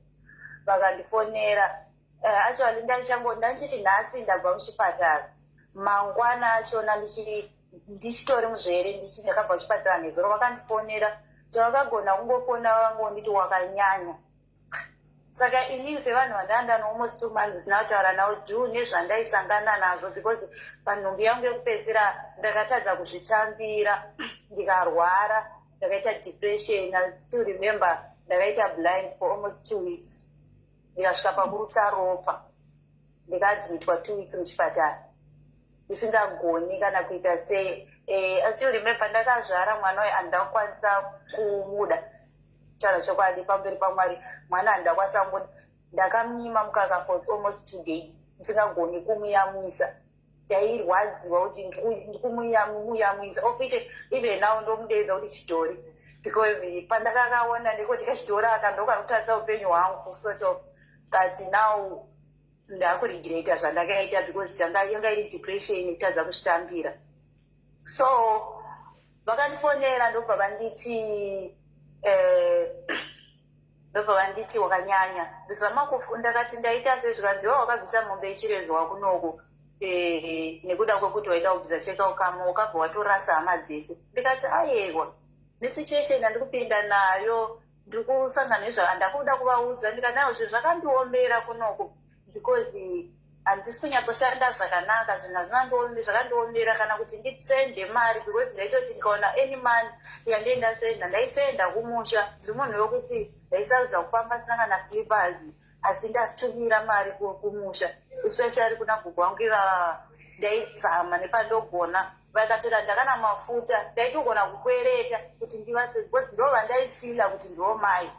vakandifonera. Actually ndanichiti nhasi ndabva muchipatara, mangwana achona ndichitori muzvere, ndichiti ndakabva kuchipatara nezuro, vakandifonera. Chavakagona kungofona, vangonditi, "Wakanyanya." Saka inini sevanhu vandanga almost 2 months zina kutaura navo due nezvandaisangana nazvo, because panhumbi yangu yekupedzisira ndakatadza kuzvitambira, ndikarwara, ndakaita depression. I still remember ndakaita blind for almost 2 weeks, ndikasvika pakurutsa ropa, ndikaadmitwa 2 weeks muchipatara, ndisingagoni kana kuita sei. I still remember ndakazvara mwana uyu, handida kukwanisa kumuda. Kutaura chokwadi pamberi paMwari, mwana handida kukwanisa kumuda. Ndakamunyima mukaka for almost 2 days, ndisingagoni kumuyamwisa. Ndairwadziwa kuti ndikumuyamwisa, of which even now ndomudeedza kuti chidhori, because pandakakaona ndikuti kachidhori aka ndokarikutarisa upenyu hwangu, sort of. But now ndakuregreta zvandakaita, because yanga iri depression, kutadza kuzvitambira. So vakandifonera, ndobva vanditi, "Wakanyanya." Ndizama, ndakati, "Ndaita sei?" Zvikanzi, "Iwe wakabvisa mombe yechirezwa kunoku, nekuda kwekuti waida kubvisa cheka ukama, ukabva watorasa hama dzese." Ndikati, "Ayewa, nesituation yandikupinda nayo, ndiri kusangana nezva handakuda kuvaudza." Ndikati, "Nayo zvinhu zvakandiomera kunoku because handisi kunyatsoshanda zvakanaka, zvinhu hazvina zvakandiomera kana kuti ndisende mari, because ndaitoti ndikaona any money yandei ndasenda, ndaisenda kumusha. Ndiri munhu wekuti ndaisarudza kufamba sina kana slippers." Asi ndatumira mari kumusha, especially kuna gugu wangu ivava. Ndaizama nepandogona, vakatora ndakana mafuta, ndaitogona kukwereta kuti ndivase, because ndo vandaifila kuti ndo mai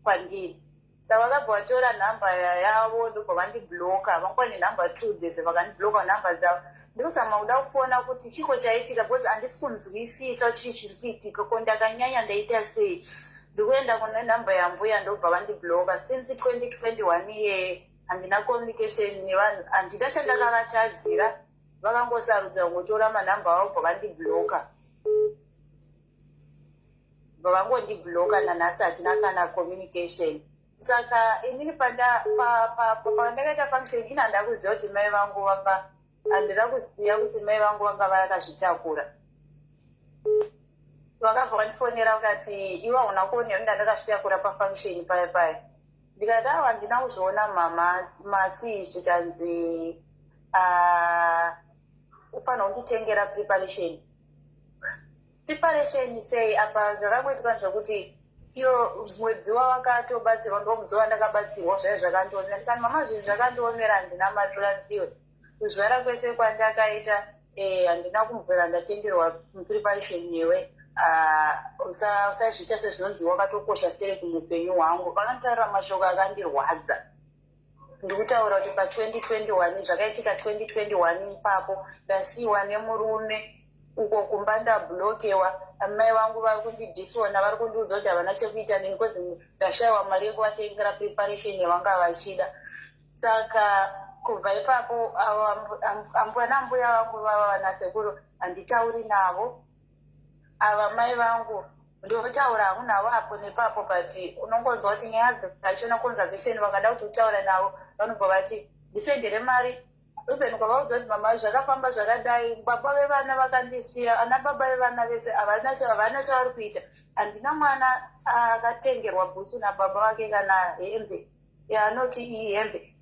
kwandiri. Saka vakabva vatora nhamba yavo, ndobva vandibloka. Vanga nenhamba two dzese, vakandibloka nhamba dzavo. Ndikuzama kuda kufona kuti chiko chaitika, because handisi kunzwisisa chii chiri kuitika. Ko ndakanyanya, ndaita sei? Ndikuenda kune nhamba yambuya, ndobva vandibloka. Since 2021 iyeye handina communication nevanhu, handina chandakavatadzira. Vakangosarudza kungotora manhamba avo, bva vandibloka, bva vangondibloka. Nanhasi hatina kana communication. Saka inini pandakaita function ini, handida kuziva kuti mai vangu vanga, handida kuziva kuti mai vangu vanga vakazvitakura. Vakabva vandifonera vakati, "Iwe hauna kuonera ndandakazvitakura pafunction paya paya?" Ndikati, "Awa, handina kuzviona mama." Mati zvikanzi, "Ufanira kunditengera preparation." Preparation sei? Apa zvakangoitika zvokuti iyo mwedzi wavakatobatsirwa ndo mwedzi wandakabatsirwa. Zvaiva zvakandiomera. Ndikati, "Mama, zvinhu zvakandiomera, handina mari." Zvikanziwe, "Kuzvara kwese kwandakaita, handina kumubvira ndatengerwa preparation newe. Usazviita sezvinonzi wakatokosha stereki muupenyu hwangu." Vakantaurira mashoko akandirwadza. Ndikutaura kuti pa2021 zvakaitika, 2021 ipapo ndasiyiwa nemurume uko kumba, ndablokewa. Amai vangu vari kundidisona, vari kundiudza kuti havana chekuita neni because ndashayiwa mari yekuvatengera preparation yavanga vachida. Saka kubva ipapo ambuya nambuya vangu vava vanasekuru, handitauri navo. Ava mai vangu ndotaura hangu navo apo nepapo, but unongonzwa kuti nyaya dzachona, conversation, vakada kuti utaure navo vanobva vati, "Ndisendere mari." Even ukavaudza kuti, "Mama, zvakafamba zvakadai, baba vevana vakandisiya, ana baba vevana vese havana chavari kuita, handina mwana akatengerwa bhutsu nababa vake kana hembe yaanoti iyi hembe,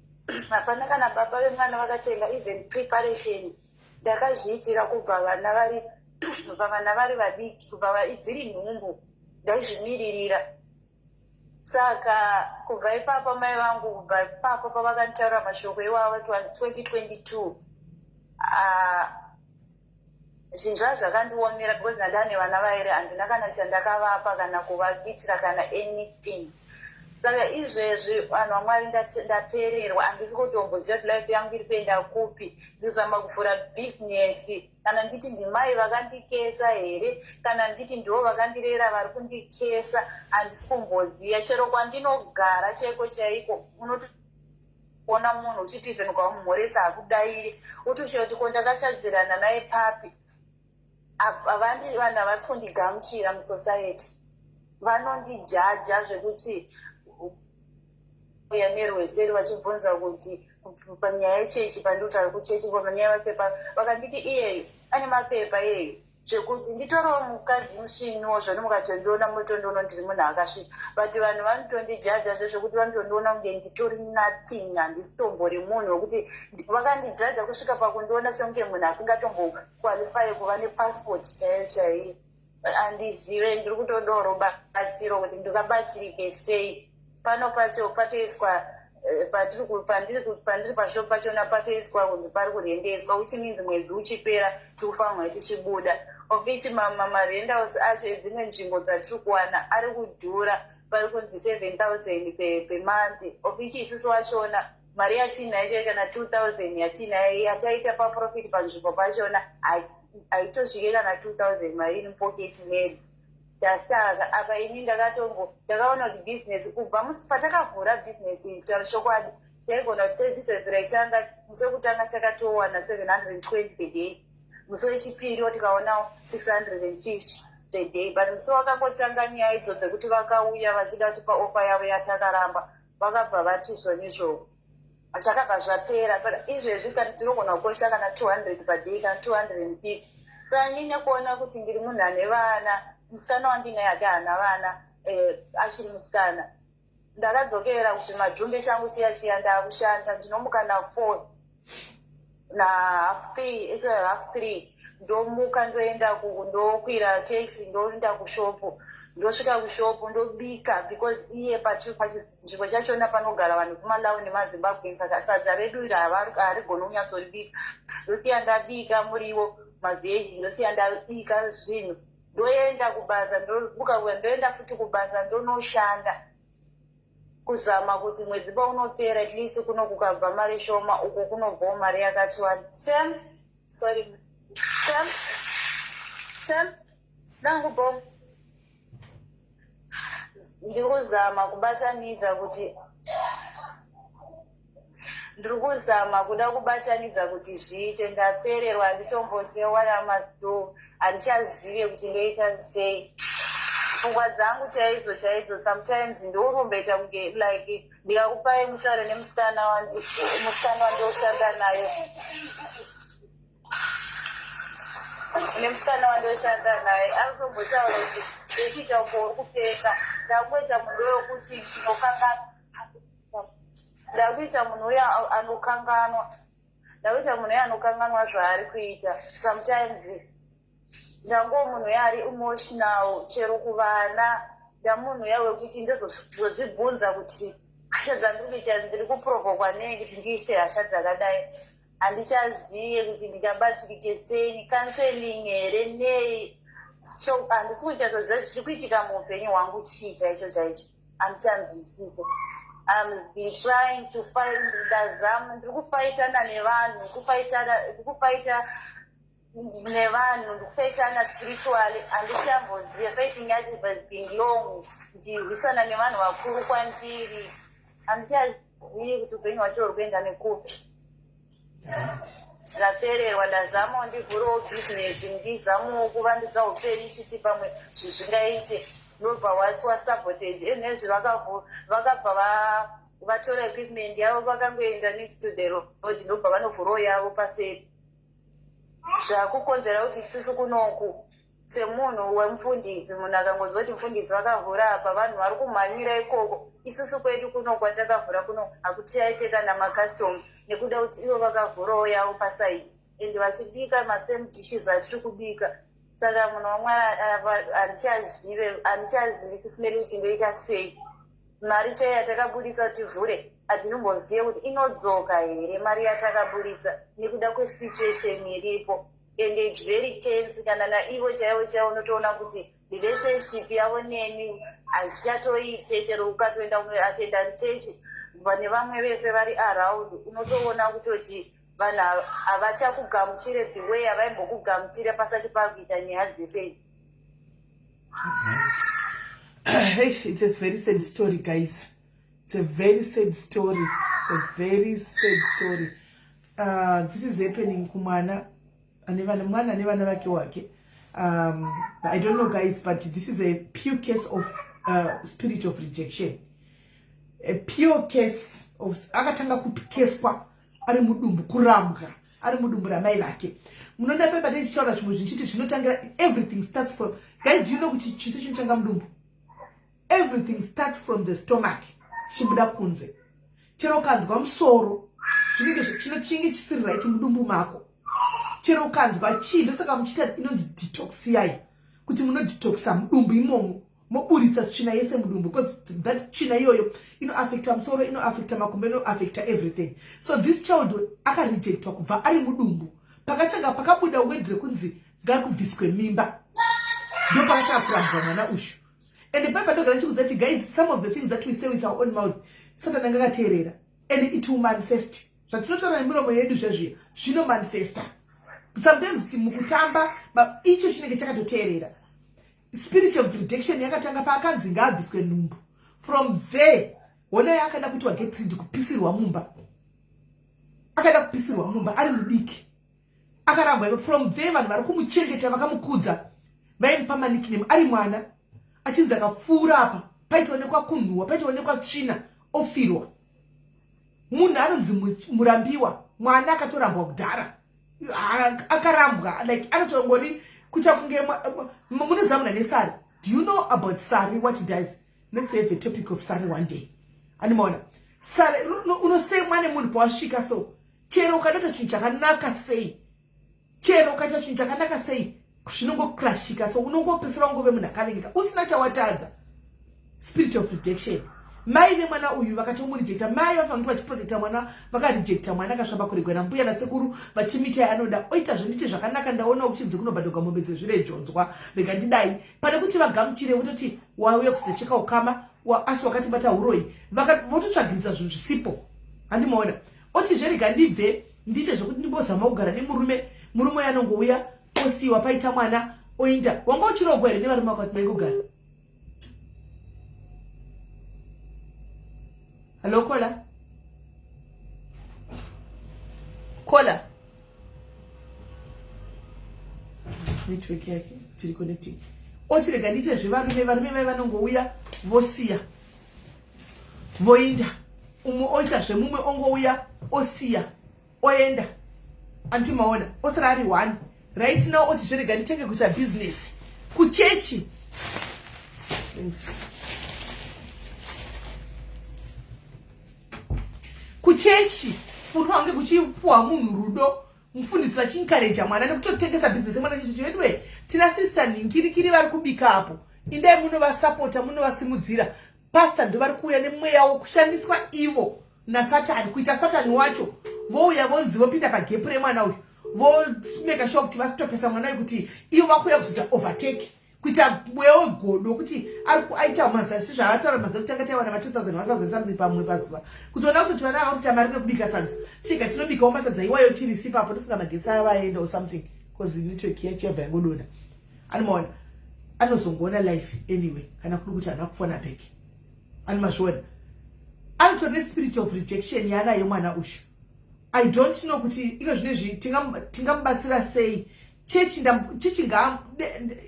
hapana kana baba vemwana vakatenga even preparation. Ndakazviitira kubva vana vari vadiki, kubva dziri nhumbu ndaizvimiririra." Saka kubva ipapo mai vangu, kubva ipapo pavakanditaura mashoko iwavo, it was 2022. Zvinhu zvaa zvakandiomera because ndandane vana vairi, handina kana chandakavapa kana kuvaitira kana anything. Saka izvezvi, vanhu vaMwari, ndapererwa, handisi kutomboziva kuti life yangu iri kuenda kupi. Ndizama kuvhura bhizinesi, kana nditi ndimai vakandikesa here, kana nditi ndivo vakandirera vari kundikesa, handisi kumboziva. Chero kwandinogara chaiko chaiko, unotoona munhu uchiti even ukamumhoresa hakudairi, utoshiva kuti ko ndakachadzirana naye papi. Vanhu havasi kundigamuchira musociety, vanondijaja zvekuti uya nerweseri vachibvunza kuti panyaya yechechi, pandikutaura kuchechi panyaya yemapepa, vakanditi iyeyo ane mapepa iyeyo, zvekuti nditoriwo mukadzi musviniwo zvoni. Mukatondiona munotondiona ndiri munhu akasvika, but vanhu vanotondijaja zvezvekuti vanotondiona kunge nditori nothing, handisitombori munhu wekuti vakandijaja kusvika pakundiona sekunge munhu asingatomboqualify kuva nepassport chaiyo chaiyo. Handizive, ndiri kutodawo rubatsiro kuti ndingabatsirike sei. Pano pacho patoiswa pandiri pashopu pachona patoiswa kunzi pari kurendeswa, which means mwedzi uchipera tiri kufanirwa tichibuda, of which marentals acho edzimwe nzvimbo dzatiri kuwana ari kudhura. Pari kunzi 7000 pemonth, of which isusu wachona mari yatinayo chai kana 2000 yatinayo yataita paprofit panzvimbo pachona haitosvike kana 2000 mari iri mupoketi medu. Tastaka apa. Ini ndakatombo ndakaona kuti bhizinesi, kubva musi patakavhura bhizinesi, kutaura chokwadi, taigona kuti sebhizinesi raitanga, musi wekutanga takatowana 720 per day, musi wechipiri tikaonawo 650 per day, but musi wakangotanga nyaya idzo dzekuti vakauya vachida kutipa offer yavo yatakaramba, vakabva vati zvonizvo, zvakabva zvapera. Saka izvezvi kana tinogona kukosha kana 200 per day kana 250. Saka ini nekuona kuti ndiri munhu ane vana, musikana wandinaye ake haana vana, achiri musikana, ndakadzokera kuzvimadhumbe changu chiya chiya. Ndakushanda, ndinomuka na4, na3:30, sorry, 3:30 ndomuka, ndoenda, ndokwira taxi, ndoenda kushopu. Ndosvika kushopu, ndobika, because iye pachinzvimbo chachona panogara vanhu kuMalawi nemaZimbabwe, saka sadza redu iri harigoni kunyatsoribika. Ndosiya ndabika muriwo, mavheji, ndosiya ndabika zvinhu, ndoenda kubasa, ndobuka kuya, ndoenda futi kubasa, ndonoshanda kuzama kuti mwedzi paunopera, at least kuno kukabva mari shoma, uko kunobvawo mari yakati wani. Sam, sorry, Sam, Sam, nangu bom. Ndiri kuzama kubatanidza kuti, ndiri kuzama kuda kubatanidza kuti zviite. Ndapererwa, handitombozive what I must do. Handichazive kuti ndoita sei. Pfungwa dzangu chaidzo chaidzo, sometimes ndoromboita kunge like ndikakupai mutaure nemusikana musikana wandoshanda naye, nemusikana wandoshanda naye ari kutombotaura kuti zvekuita uko uri kupenga. Ndakungoita munhu wekuti ndinokanganwa, ndakuita munhu uya anokanganwa, ndakuita munhu uya anokanganwa zvaari kuita. Sometimes ndango munhu uya ari emotional, chero kuvana. Ndamunhu uya wekuti ndozozvibvunza kuti hasha dzandiri kuita, ndiri kuprovokwa nei kuti ndiite hasha dzakadai? Handichazive kuti ndingabatsirike sei. Counseling here? Nei? Handisi kunyatsoziva chiri kuitika muupenyu hwangu. Chii chaicho chaicho handichanzwisise. I'm been trying to find, ndazama, ndiri kufaitana nevanhu, ndiri kufaita nevanhu, ndiri kufaitana spiritually. Handichamboziva. Fighting yacho has been long, ndichirwisana nevanhu vakuru kwandiri. Handichazivi kuti upenyu hwacho huri kuenda nekupi. Ndapererwa. Ndazamawo ndivhurewo bhizinesi, ndizamawo kuvandudza upenyu, chiti pamwe zvezvingaite. Ndobva wati sabotage enezvi. Vakabva vatora equipment yavo, vakangoenda next to the road, ndobva vanovhurawo yavo paseri, zvakukonzera kuti isusu kunoku, semunhu wemufundisi, munhu akangozwa kuti mufundisi vakavhura apa, vanhu vari kumhanyira ikoko. Isusu kwedu kuno kwatakavhura kuno hakutiaite kana macustomer, nekuda kuti ivo vakavhurawo yavo paside and vachibika masame dishes atiri kubika. Saka munhu wamwari, handichazive, handichazivi, Sis Melly, kuti ndoita sei. Mari chaiyo yatakabudisa kuti tivhure, hatinombozive kuti inodzoka here mari yatakabudisa, nekuda kwesituation iripo, and it's very tense. Kana naivo chaivo chaivo, unotoona kuti relationship yavo neni hazvichatoite. Chero ukatoenda kunoatenda chechi vane vamwe vese vari around, unotoona kutoti vanhu havachakugamuchire the way havaimbokugamuchira pasati pakuita nyaya dzese idzi. It's a very sad story, guys. It's a very sad story. It's a very sad story. This is happening kumwana ane vana, mwana ane vana vake wake. I don't know, guys, but this is a pure case of spirit of rejection, a pure case of akatanga kupikeswa ari mudumbu, kurambwa ari mudumbu ramai vake. Munoda pepa ndichitaura zvimwe zvinchiti zvinotangira, everything starts from, guys, do you know kuti chiso chinotanga mudumbu? Everything starts from the stomach, chibuda kunze. Chero ukanzwa musoro, chinenge chinge chisiri right mudumbu mako. Chero ukanzwa chii, ndosaka muchiita inonzi detox yai, kuti munodetoxa mudumbu imomo, moburitsa tsvina yese mudumbu, because that tsvina iyoyo inoafecta musoro, inoafecta makumbo, inoafecta everything. So this child akarejectwa kubva ari mudumbu. Pakatanga pakabuda word rekunzi ngakubviswe mimba, ndo pakatanga kurambwa mwana ushu. And pai pandogara ndichikudza kuti, guys, some of the things that we say with our own mouth, Satan anga akateerera, and it will manifest. Zvatinotaura nemiromo yedu zvezviya zvinomanifesta. Sometimes mukutamba, icho chinenge chakatoteerera. Spirit of rejection yakatanga paakanzi ngaabviswe nhumbu. From there, honai, akada kuti waget rid, kupisirwa mumba, akada kupisirwa mumba ari mudiki, akarambwa. From there, vanhu vari kumuchengeta vakamukudza, vaimupa manickname ari mwana, achinzi akapfuura apa paitoonekwa kunhuhwa, paitoonekwa tsvina, ofirwa. Munhu anonzi murambiwa, mwana akatorambwa kudhara, akarambwa, like anotongori kuita kunge munoziva munhu ane sari. Do you know about sari, what it does? Let's have a topic of sari one day. Animaona sari, unosemwa nemunhu pawasvika. So chero ukadaita chinhu chakanaka sei, chero ukaita chinhu chakanaka sei. Zvinongokrashika, so unongopesera ungove munhu akavengeka usina chawatadza. Spirit of rejection. Mai vemwana uyu vakatomurejecta. Mai vafanira kuti vachiprotecta mwana, vakarejecta mwana akasvika pakuregwa nambuya nasekuru vachimita yaanoda. Oita zvendite zvakanaka, ndaonawo kuchinzi kunobhadhagwa mombe dzezvirejonzwa, rega ndidai. Pane kuti vagamuchire vototi wauya kuzocheka ukama, asi wakatibata uroyi, vototsvagiridza zvinhu zvisipo. Handimaona otizve rega ndibve ndiite zvekuti ndimbozama kugara nemurume. Murume uyo anongouya osiyiwa, paita mwana oinda. Wanga uchirogwa here nevarume vakati maingogara? Hallo, kola kola, network yake tiri connecting. Oti rega ndiite zvevarume. Varume vai vanongouya vosiya voinda. Umwe oita zvemumwe, ongouya osiya oenda. Andimaona osara ari one. Right now oti zverega nditenge kuita business kuchechi. Thanks. Kuchechi kunofange kuchipuwa munhu rudo, mufundisi vachiencouraja mwana nekutotengesa bhizinesi yemwana chiti veduwe tina sister nhingirikiri vari kubika apo, indai munovasapota, munovasimudzira. Pastor ndo vari kuuya nemweya wokushandiswa ivo nasatani, kuita satani wacho. Vouya vonzi vopinda pagepu remwana uyu, vomeka sure kuti vasitopesa mwana uyu, kuti ivo vakuuya kuzoita overtake, kuita mweya wegodo kuti aita mazasi zvaavataura mazuva kutanga taiwana ma 2000 1000 something pamwe pazuva, kutoona kutoti vana ava kutoita mari nekubika sadza. Chega tinobikawo masadza iwayo tiri sipapo. Ndofunga magetsi aya vaenda or something, because network yacho yabva yangodona. Anomaona anozongoona life anyway, kana kuri kuti haana kufona back. Anomazviona anotori nespirit of rejection yaanayo mwana uyu. I don't know kuti iko zvinezvi tingamubatsira sei. Chechi chechi nga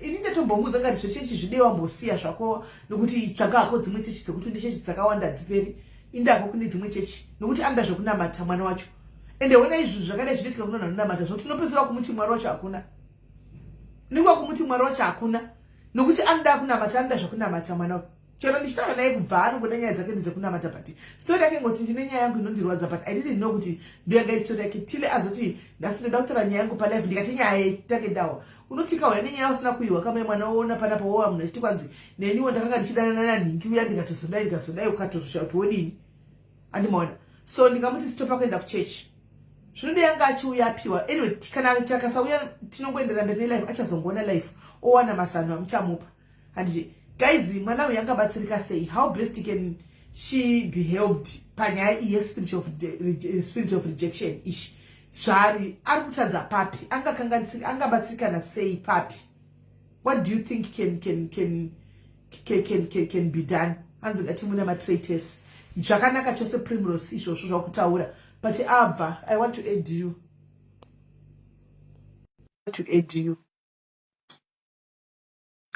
ini ndatombomuudza ngati zvechechi zvidei wambosiya zvako, nokuti tsvaga hako dzimwe chechi dzekuti une chechi dzakawanda dziperi, indako kune dzimwe chechi, nokuti anoda zvekunamata mwana wacho. Ende ona izvi zvakadai zvinoitika kuno vanonamata zvokuti unopedzisira kumuti Mwari wacho hakuna, unenge wakumuti Mwari wacho hakuna, nokuti anoda kunamata, anoda zvekunamata mwana uyu. Chero ndichitaura naye kubva anongoda nyaya dzake ndedzekunamata, but story yake ngoti ndine nyaya yangu inondirwadza, but I didn't know kuti ndoyanga iri story yake tile azoti nhasi ndoda kutaura nyaya yangu palife. Ndikati nyaya yei? Tange ndawa unoti kauya nenyaya usina kuiwa kamai mwana woona panapa wowa munhu achiti kwanzi neniwo ndakanga ndichidanana nanhingi uya, ndikatozodai ndikazodai, ukatozosha kuti wodini. Andimaona. So ndikamuti sitopa kuenda kuchechi zvinode yanga achiuya apiwa. Anyway, kana takasauya tinongoenderera mberi nelife, achazongoona life owana mazano amuchamupa. Handiti guys, mwana uyu angabatsirika sei? How best can she be helped panyaya iyi yespirit of, spirit of rejection ishi? Zvaari ari kutadza papi? Angabatsirikana sei papi? What do you think can be done? Hanzi ngatimuna matraitors. Zvakanaka chose, Primrose, izvozvo zvakutaura, but abva I want to add you, to add you.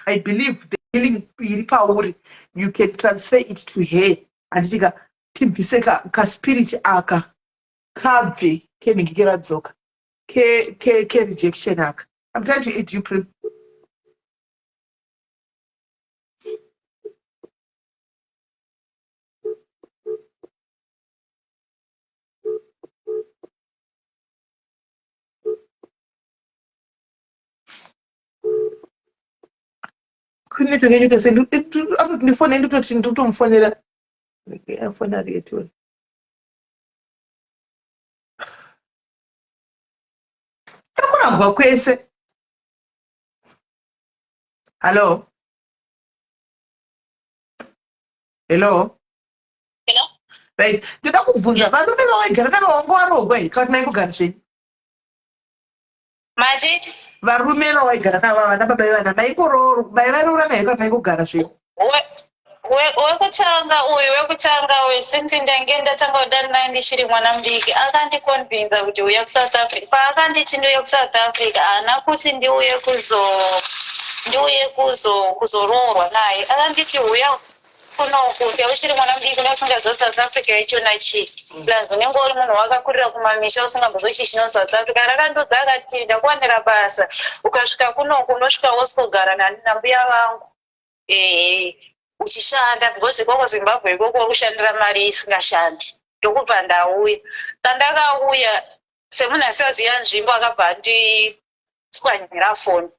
I believe the healing iri pauri, you can transfer it to her. Handitika tibvise kaspirit aka kabve kenhingi keradzoka kerejection aka. I'm trying to add you, Prim. Kunetwork yacho kese atoti ndifone, ndototi ndotomufonera afona ari yetu. Takurambwa kwese. Hallo, hello. Hello? Right, ndoda kubvunza, varume vawaigara navo wanga warogwa here kana kuti maingogara zvenyu? Mati? Varume vawaigara navo, vana baba vevana, maingoroorwa, maivaroorana here kana maingogara zvenyu? Wekutanga uyu, wekutanga uyu, since ndange ndatanga kudana naye ndichiri mwana mudiki, akandiconvinza kuti uya kuSouth Africa. Paakanditi ndiuye kuSouth Africa, haana kuti ndiuye kuzo ndiuye kuzo kuzoroorwa naye. Akanditi uya kunoku, uchiri mwana mudiki, une usingaziva South Africa yachona chii, plus unenge uri munhu wakakurira kumamisha usingambozoi chii chinonzi South Africa. Rakandiudza akati ndakuwanira basa, ukasvika kunoku unosvika wosogara nambuya vangu uchishanda, because ikoko Zimbabwe ikoko uri kushandira mari isingashandi. Ndokubva ndauya. Kandakauya semunhu asingaziva nzvimbo, akabva anditswanyira foni.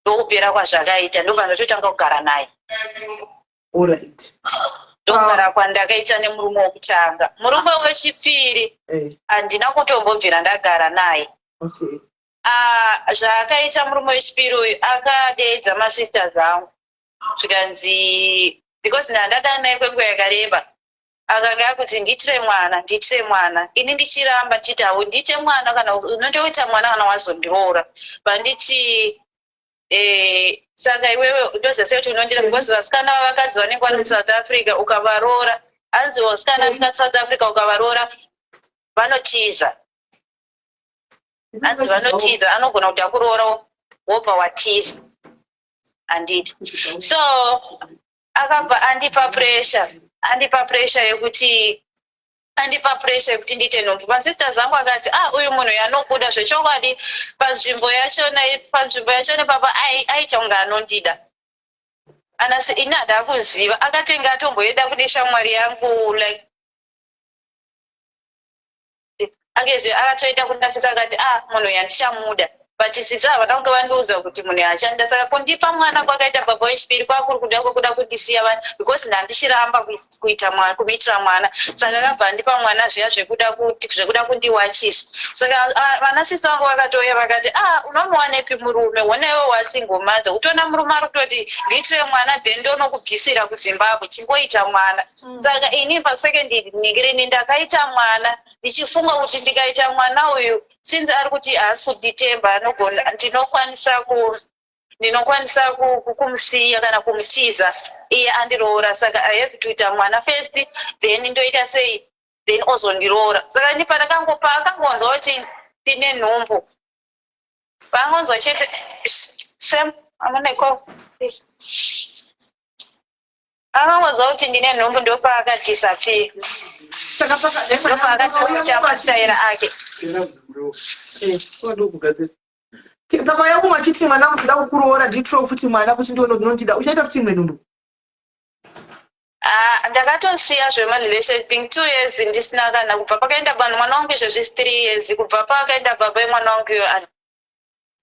Ndokupera kwazvakaita, ndobva ndatotanga kugara naye. Alright. Ndokugara kwandakaita nemurume wokutanga. Murume wechipiri handina kutombobvira ndagara naye. Ah, zvaakaita murume wechipiri uyu, akadeedza masisters angu, zvikanzi because ndandadana naye kwenguva yakareba, akanga akuti ndiitire mwana, ndiitire mwana. Ini ndichiramba, ndichiti hau ndiite mwana, kana unotoita mwana kana wazondiroora. Vanditi saka iwewe ndoziva sei kuti unondira? Because vasikana vavakadzi vanenge vari kuSouth Africa, ukavaroora, hanzi vasikana vari South Africa ukavaroora vanotiza, hanzi vanotiza, anogona kuti akuroora wobva watiza, handiti? So akabva andipa pressure, andipa pressure yekuti ndiite nhumbu. Masisters angu akati, "Ah, uyu munhu yanobuda zvechokwadi panzvimbo yachona papa aita kunge anondida." Anasi ini hada kuziva, akatenga atomboenda kune shamwari yangu, like akezve akatoenda kuna sisi, akati, "Ah, munhu uyu handichamuda." But sisi havana kunge vandiudza kuti munhu uyu hachandida. Saka kundipa mwana kwakaita baba wechipiri kwakuri kuda kwekuda kundisiya because ndandichiramba kuita mwana, kumuitira mwana. Saka akabva andipa mwana zviya zvekuda kundiwachisa. Saka vana sisi vangu vakatouya vakati, "Ah, unomuwanepi murume? Hona iwe wasingle mother, utoona murume ari kutoti ndiitire mwana, then ndonokubvisira kuZimbabwe. Chingoita mwana." Saka ini pasecond ningirini ndakaita mwana ndichifunga kuti ndikaita mwana uyu, since ari kuti haasi kunditemba, anogona ndinokwanisa kumusiya kana kumutiza iye andiroora. Saka I have to kuita mwana first, then ndoita sei, then ozondiroora. Saka ini pandakangopa akangonzwa kuti ndine nhumbu, paangonzwa chete, Sam amuneko, please, akangonzwa kuti ndine nhumbu, ndopaakadisappear. Saka Ndopaakatanga mastaira ake. Pakauya mumwe achiti, "Mwana wangu, ndoda kukuroora, ndiitirewo futi mwana kuti ndione kuti unondida," uchaita futi imwe nhumbu? Ah, ndakatosiya zvemarelation thing 2 years ndisina kana, kubva pakaenda vanhu mwana wangu izvezvi 3 years kubva paakaenda baba emwana wangu iyo.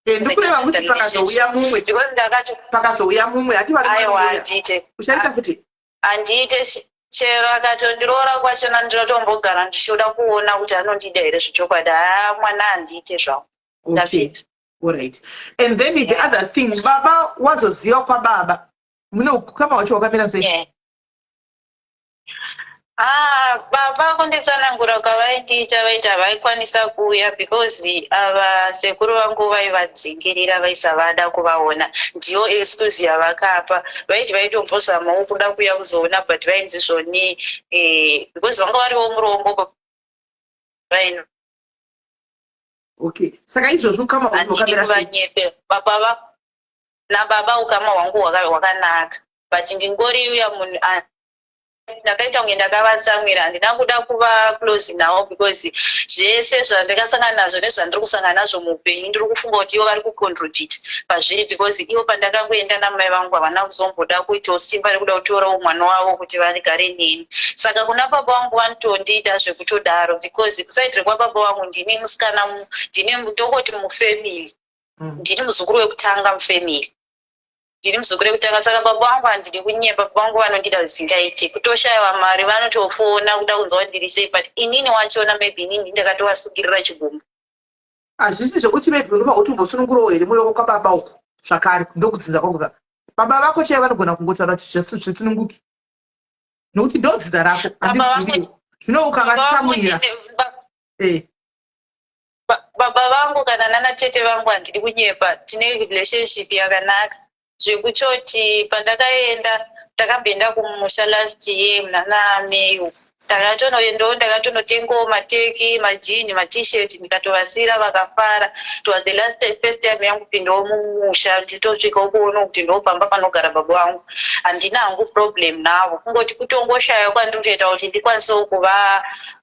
Ndikureva kuti pakazouya mumwe, Because ndakati pakazouya mumwe hati vari Aiwa, vanouya. Handiite. Uchaita futi? Handiite. Chero akatondiroora kwachona, ndinotombogara ndichida kuona kuti anondida here zvechokwadi. Haa, mwana handiite zvangu. Ndapedza. Alright, and then the other thing, baba, wazoziva kwababa mune ukama wacho wakamira sei? Yeah. Ah, baba kunditsanangura kwavaindiita, vaiti havaikwanisa kuuya because ava sekuru vangu vaivadzingirira, vaisavada kuvaona. Ndiyo excuse yavakapa. Vaiti vaitombozamawo kuda kuuya kuzoona, but vainzi zvoni because vanga variwo murombo vaino. Okay, saka izvozvo ukama hwenyu Handidi hwakamira sei? kuvanyepera. Baba nababa ukama hwangu hwakanaka, but ndingori uya munhu ndakaita kunge ndakavatsamwira. Handina kuda kuva close navo because zvese zvandakasangana nazvo nezvandiri kusangana nazvo muupenyu, ndiri kufunga kuti ivo vari kucontribute pazviri, because ivo pandakangoenda namai vangu havana kuzomboda kuitawo simba rekuda kutorawo mwana wavo kuti vagare neni. Saka kuna baba vangu vanotondida zvekutodaro, because kuside rekwababa vangu ndini musikana, ndini ndokoti mufamily ndini muzukuru wekutanga mufamily, ndini muzukuru wekutanga. Saka baba vangu, handidi kunyepa, baba vangu vanondida zvisingaiti. Kutoshayiwa mari vanotofona kuda kunzwa kuti ndiri sei, but inini wachona maybe inini ndakatovasungirira chigumbu. Hazvisi zvekuti maybe unobva utombosunungurawo here mwoyo wako kwababa uko zvakare, ndokudzinza kwako ka? Baba vako chaivo vanogona kungotaura kuti zvisununguki nokuti ndodzidza rako. Baba vangu- Handiziviwo zvino ukavatsamwira. Baba vangu kana nana tete vangu, handidi kunyepa, tine relationship yakanaka zvekutoti pandakaenda, ndakamboenda kumusha last year munana May uku. Ndakatonoendawo, ndakatonotengawo mateki, majini, maT-shirt, ndikatovasira vakafara. It was the last first time yangu kupindawo mumusha, nditosvikawo kuona kuti ndopamba panogara baba vangu. Handina hangu problem navo, kungoti kutongoshaya kwandiri kutoita kuti ndikwanisewo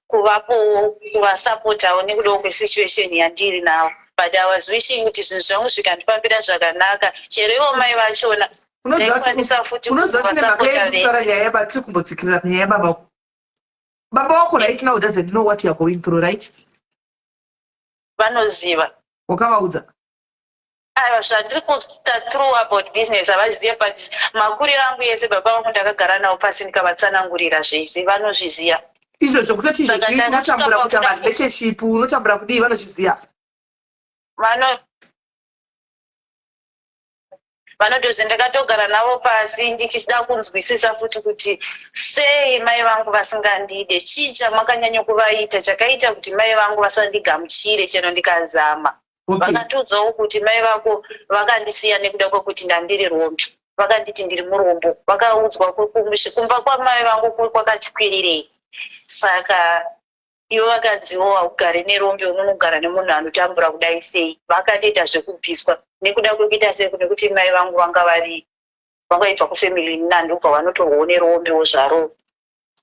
kuvapowo, kuvasapotawo nekudawo kwesituation yandiri nawo. But I was wishing kuti zvinhu zvangu zvikandifambira zvakanaka, chero ivo mai vachona ndaikwanisa futi Unoziva tine mhaka kuvasapota yekutaura vese. Nyaya yaba tiri kumbotsikirira kunyaya yababa wako. Baba wako right now doesn't know what you are going through, right? Vanoziva. Wakavaudza? Aiwa, zvandiri kuita through about business havazive, but makuriro angu ese, baba vangu ndakagara navo pasi ndikavatsanangurira zvese, vanozviziva. Izvozvo kutoti Saka izvezvi ndakasvika unotambura kuita pakuda marelationship, unotambura kudii, vanozviziva. Vanotozi ndakatogara navo pasi ndichida kunzwisisa futi kuti sei mai vangu vasingandide, chii chamakanyanya kuvaita chakaita kuti mai vangu vasandigamuchire chero ndikazama. Vakatiudzawo kuti mai vako vakandisiya nekuda kwekuti ndandiri rombe, vakanditi ndiri murombo. Vakaudzwa kumba kwamai vangu kwakati kwirirei, saka ivo vakanziwo haugare nerombe, unonogara nemunhu anotambura kudai sei. Vakatoita zvekubviswa nekuda kwekuita sei, nekuti mai vangu vanga vari vangaibva kufamily nandobva vanotorwawo nerombewo zvaro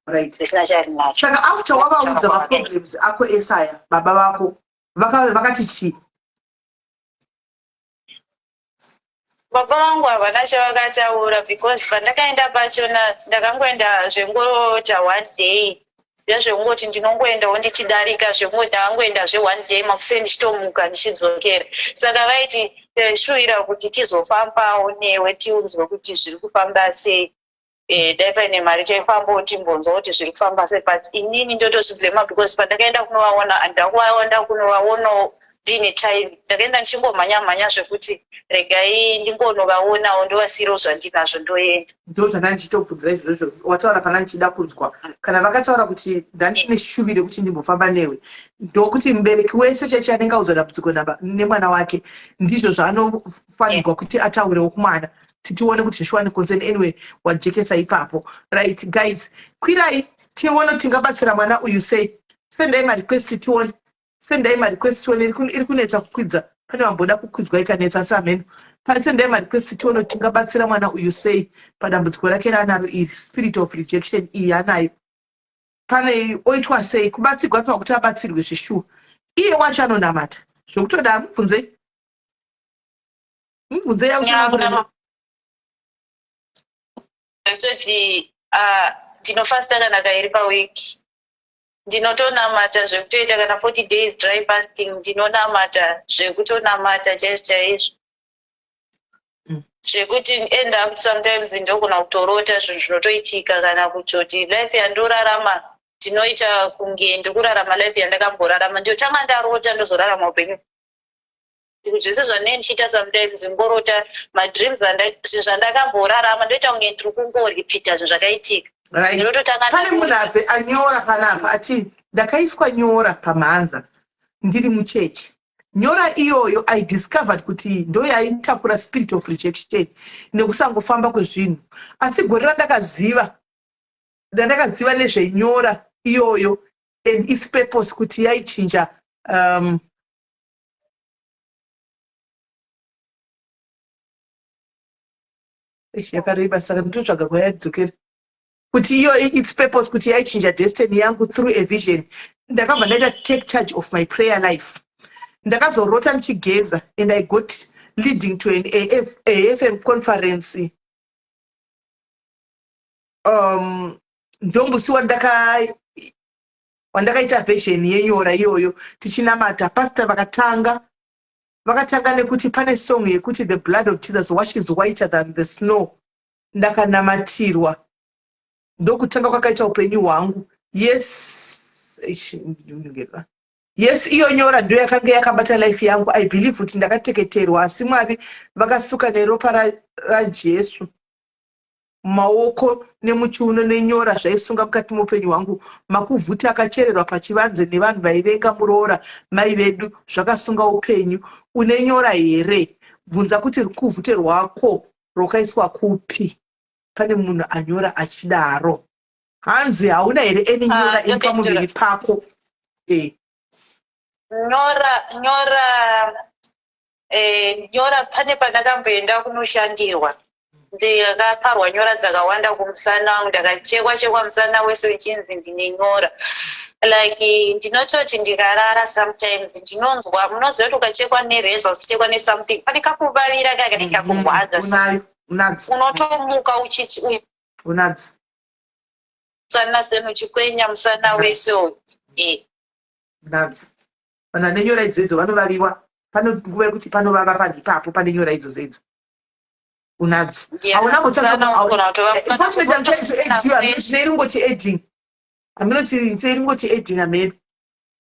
risina charinacho. Saka after wavaudza maproblems ako esaya, baba vako vakati chii? Baba vangu havana chavakataura because pandakaenda pachona ndakangoenda zvengota one day, ndezvekungoti ndinongoendawo ndichidarika, zvekungoti ndakangoenda zve one day makuseni ndichitomuka ndichidzokera. Saka vaiti taishuwira kuti tizofambawo newe tiunzwe kuti zviri kufamba sei, dai paine mari taifambawo timbonzwa kuti zviri kufamba sei. But inini ndotozviblema because pandakaenda kunovaona, handakuvaenda kunovaonawo ndiine time, ndakaenda ndichingomhanya mhanya zvekuti regai ndingonovaonawo ndovasiyirawo zvandinazvo ndoenda. Ndo zvandanga ndichitobvunzira izvozvo, wataura pana ndichida kunzwa kana vakataura kuti ndandine shuviro yekuti ndimbofamba newe. Ndokuti mubereki wese chaiche anenge audzwa dambudziko nemwana wake, ndizvo zvaanofanirwa kuti ataurewo kumwana, titione kuti zvishuwa concern. Anyway, wajekesa ipapo. Right guys, kwirai tione kuti tingabatsira mwana uyu sei. Sendai marequest tione, sendai marequest tione. Iri kunetsa kukwidza, pane vamboda kukwidzwa ikanetsa, asi hameno. Sendai marequest tione kuti tingabatsira mwana uyu sei padambudziko rake raanaro iri, spirit of rejection iyi anayo. Pane oitwa sei kubatsigwa pakuti abatsirwe zveshuwa? Iye wacho anonamata zvekutodaro? Mubvunzei, mubvunzei yakusanangurira. Toti ndinofasta kana kairi pawiki, ndinotonamata zvekutoita kana 40 days dry fasting, ndinonamata zvekutonamata chaizvo chaizvo, zvekuti end up sometimes ndogona kutorota zvinhu zvinotoitika, kana kutoti life yandorarama ndinoita kunge ndiri kurarama life yandakamborarama, ndotanga ndarota ndozorarama upenyu. Zvese zvandinenge ndichiita sometimes ngorota madreams, zvinhu zvandakamborarama, ndoita kunge ndiri kungoripita zvinhu zvakaitika. Ndinototanga Pane munhu ndarota. Abve anyora panapa ati ndakaiswa nyora pamhanza ndiri mucheche. Nyora iyoyo I discovered kuti ndo yaitakura spirit of rejection nekusangofamba kwezvinhu. Asi gore randakaziva nezvenyora iyoyo and its purpose kuti yaichinja eish, yakareba, saka nditotsvaga kwayaidzokera, kuti iyo its purpose kuti yaichinja destiny yangu through a vision, ndakabva ndaita take charge of my prayer life. Ndakazorota ndichigeza and I got leading to an AFM conference. Ndomusi wandakaita vision yenyora iyoyo tichinamata. Pastor vakatanga nekuti pane song yekuti "The blood of Jesus washes whiter than the snow." Ndakanamatirwa, ndokutanga kwakaita upenyu hwangu. Yes, eish, yes, iyo nyora ndo yakanga yakabata life yangu. I believe kuti ndakateketerwa, asi Mwari vakasuka neropa raJesu maoko nemuchiuno nenyora zvaisunga mukati meupenyu hwangu. Makuvhuti akachererwa pachivanze nevanhu vaivenga muroora mai vedu zvakasunga upenyu. Une nyora here? Bvunza kuti rukuvhute rwako rwakaiswa kupi. Pane munhu anyora achidaro, hanzi hauna here any nyora iri pamuviri pako? Nyora, pane pandakamboenda kunoshandirwa, ndakaparwa nyora dzakawanda kumusana wangu, ndakachekwa chekwa musana wese uchinzi ndine nyora. Like ndinototi ndikarara sometimes ndinonzwa, munoziva kuti ukachekwa nereza, uchichekwa nesomething, pane kakuvavira kaka nekakurwadza. Unayo, unadzo. Unotomuka uchichi Unadzo. Musana seni uchikwenya musana wese uyu. Unadzo. Vanhu vane nyora idzoidzo vanovaviwa. Pane nguva yekuti panovava panhu ipapo, pane nyora idzodzo idzo unadzo. Hauna Unfortunately, I'm trying to add you. Hameno adding, haminoti seringoti adding. Hameno,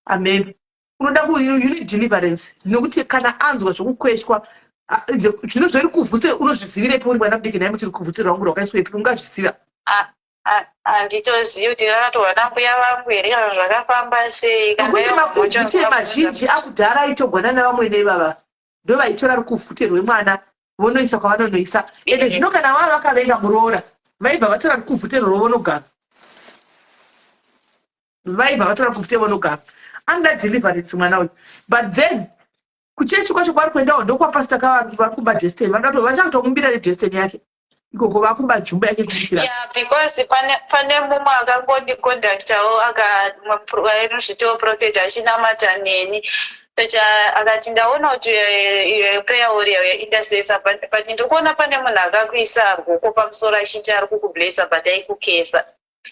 hameno. Unoda ku you need deliverance, nekuti kana anzwa zvokukweshwa zvino zveri kuvhute, unozvizivirepi uri mwana mudiki? Nhai, muti rukuvhute rwangu rwakaiswepi? Ungazviziva? Handitozivi kuti rakatorwa nambuya vangu here kana zvakafamba sei. Nokuti makuvhute mazhinji akudhara aitogwana navamwene ivava, ndo vaitora rukuvhute rwemwana vonoisa kwavanonoisa. Ende zvino kana vava vakavenga muroora, vaibva vatora rukuvhute rworwo vonogara, vaibva vatora rukuvhute vonogara. Anoda deliverance mwana uyu. But then kuchechi kwacho kwaari kuendawo ndokwapastor kavari vari kuba destiny. Vachakutomumbira nedestiny yake ikoko, vakuba jumba yake kubikira. Yeah, because pane mumwe akangondicontactawo, anozvitiwo prophet, achinamata neni. Saka akati, "Ndaona kuti prayer warrior, intercessor, but ndiri kuona pane munhu akakuisa ruoko pamusoro achiti ari kukublessa, but aikukesa."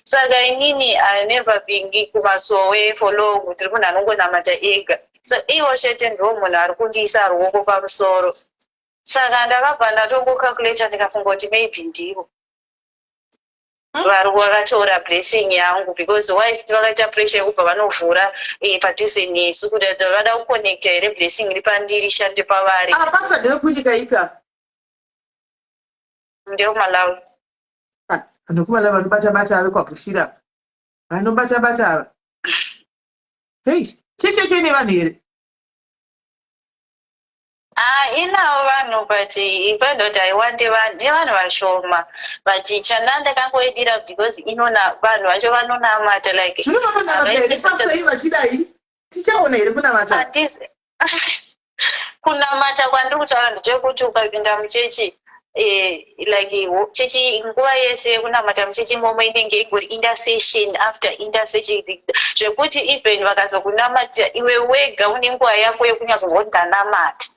Saka inini I never been kumasowe for long, ndiri munhu anongonamata ega. So iwo chete ndo munhu ari kundiisa ruoko pamusoro. Saka ndakabva ndatongocalculata, ndikafunga kuti maybe ndivo vari vakatora blessing yangu, because why vakaita pressure yekubva vanovhura padhuze nesu kuti vada kuconnecta here blessing iri pandiri ishande pavari? Ah, pastor ndevekunyika ipi apa? NdekuMalawi. Ah, vanhu vekuMalawi vanobata bata ave kwaBushira, vanobata bata ava. Hei, chechi yacho ine vanhu here? Ah, inavo vanhu, but ipandoti haiwandi vanhu, nevanhu vashoma. But chanda ndakangoidira because inona vanhu vacho vanonamata like Zvino vanonamata here, pastor, ii vachidai? Tichaona here kunamata? Handisi kunamata kwandiri kutaura ndechekuti ukapinda muchechi, like chechi nguva yese yekunamata muchechi imomo inenge ingori intercession after intercession, zvekuti even vakazokunamatira iwe wega une nguva yako yekunyatsonzwa kuti ndanamata.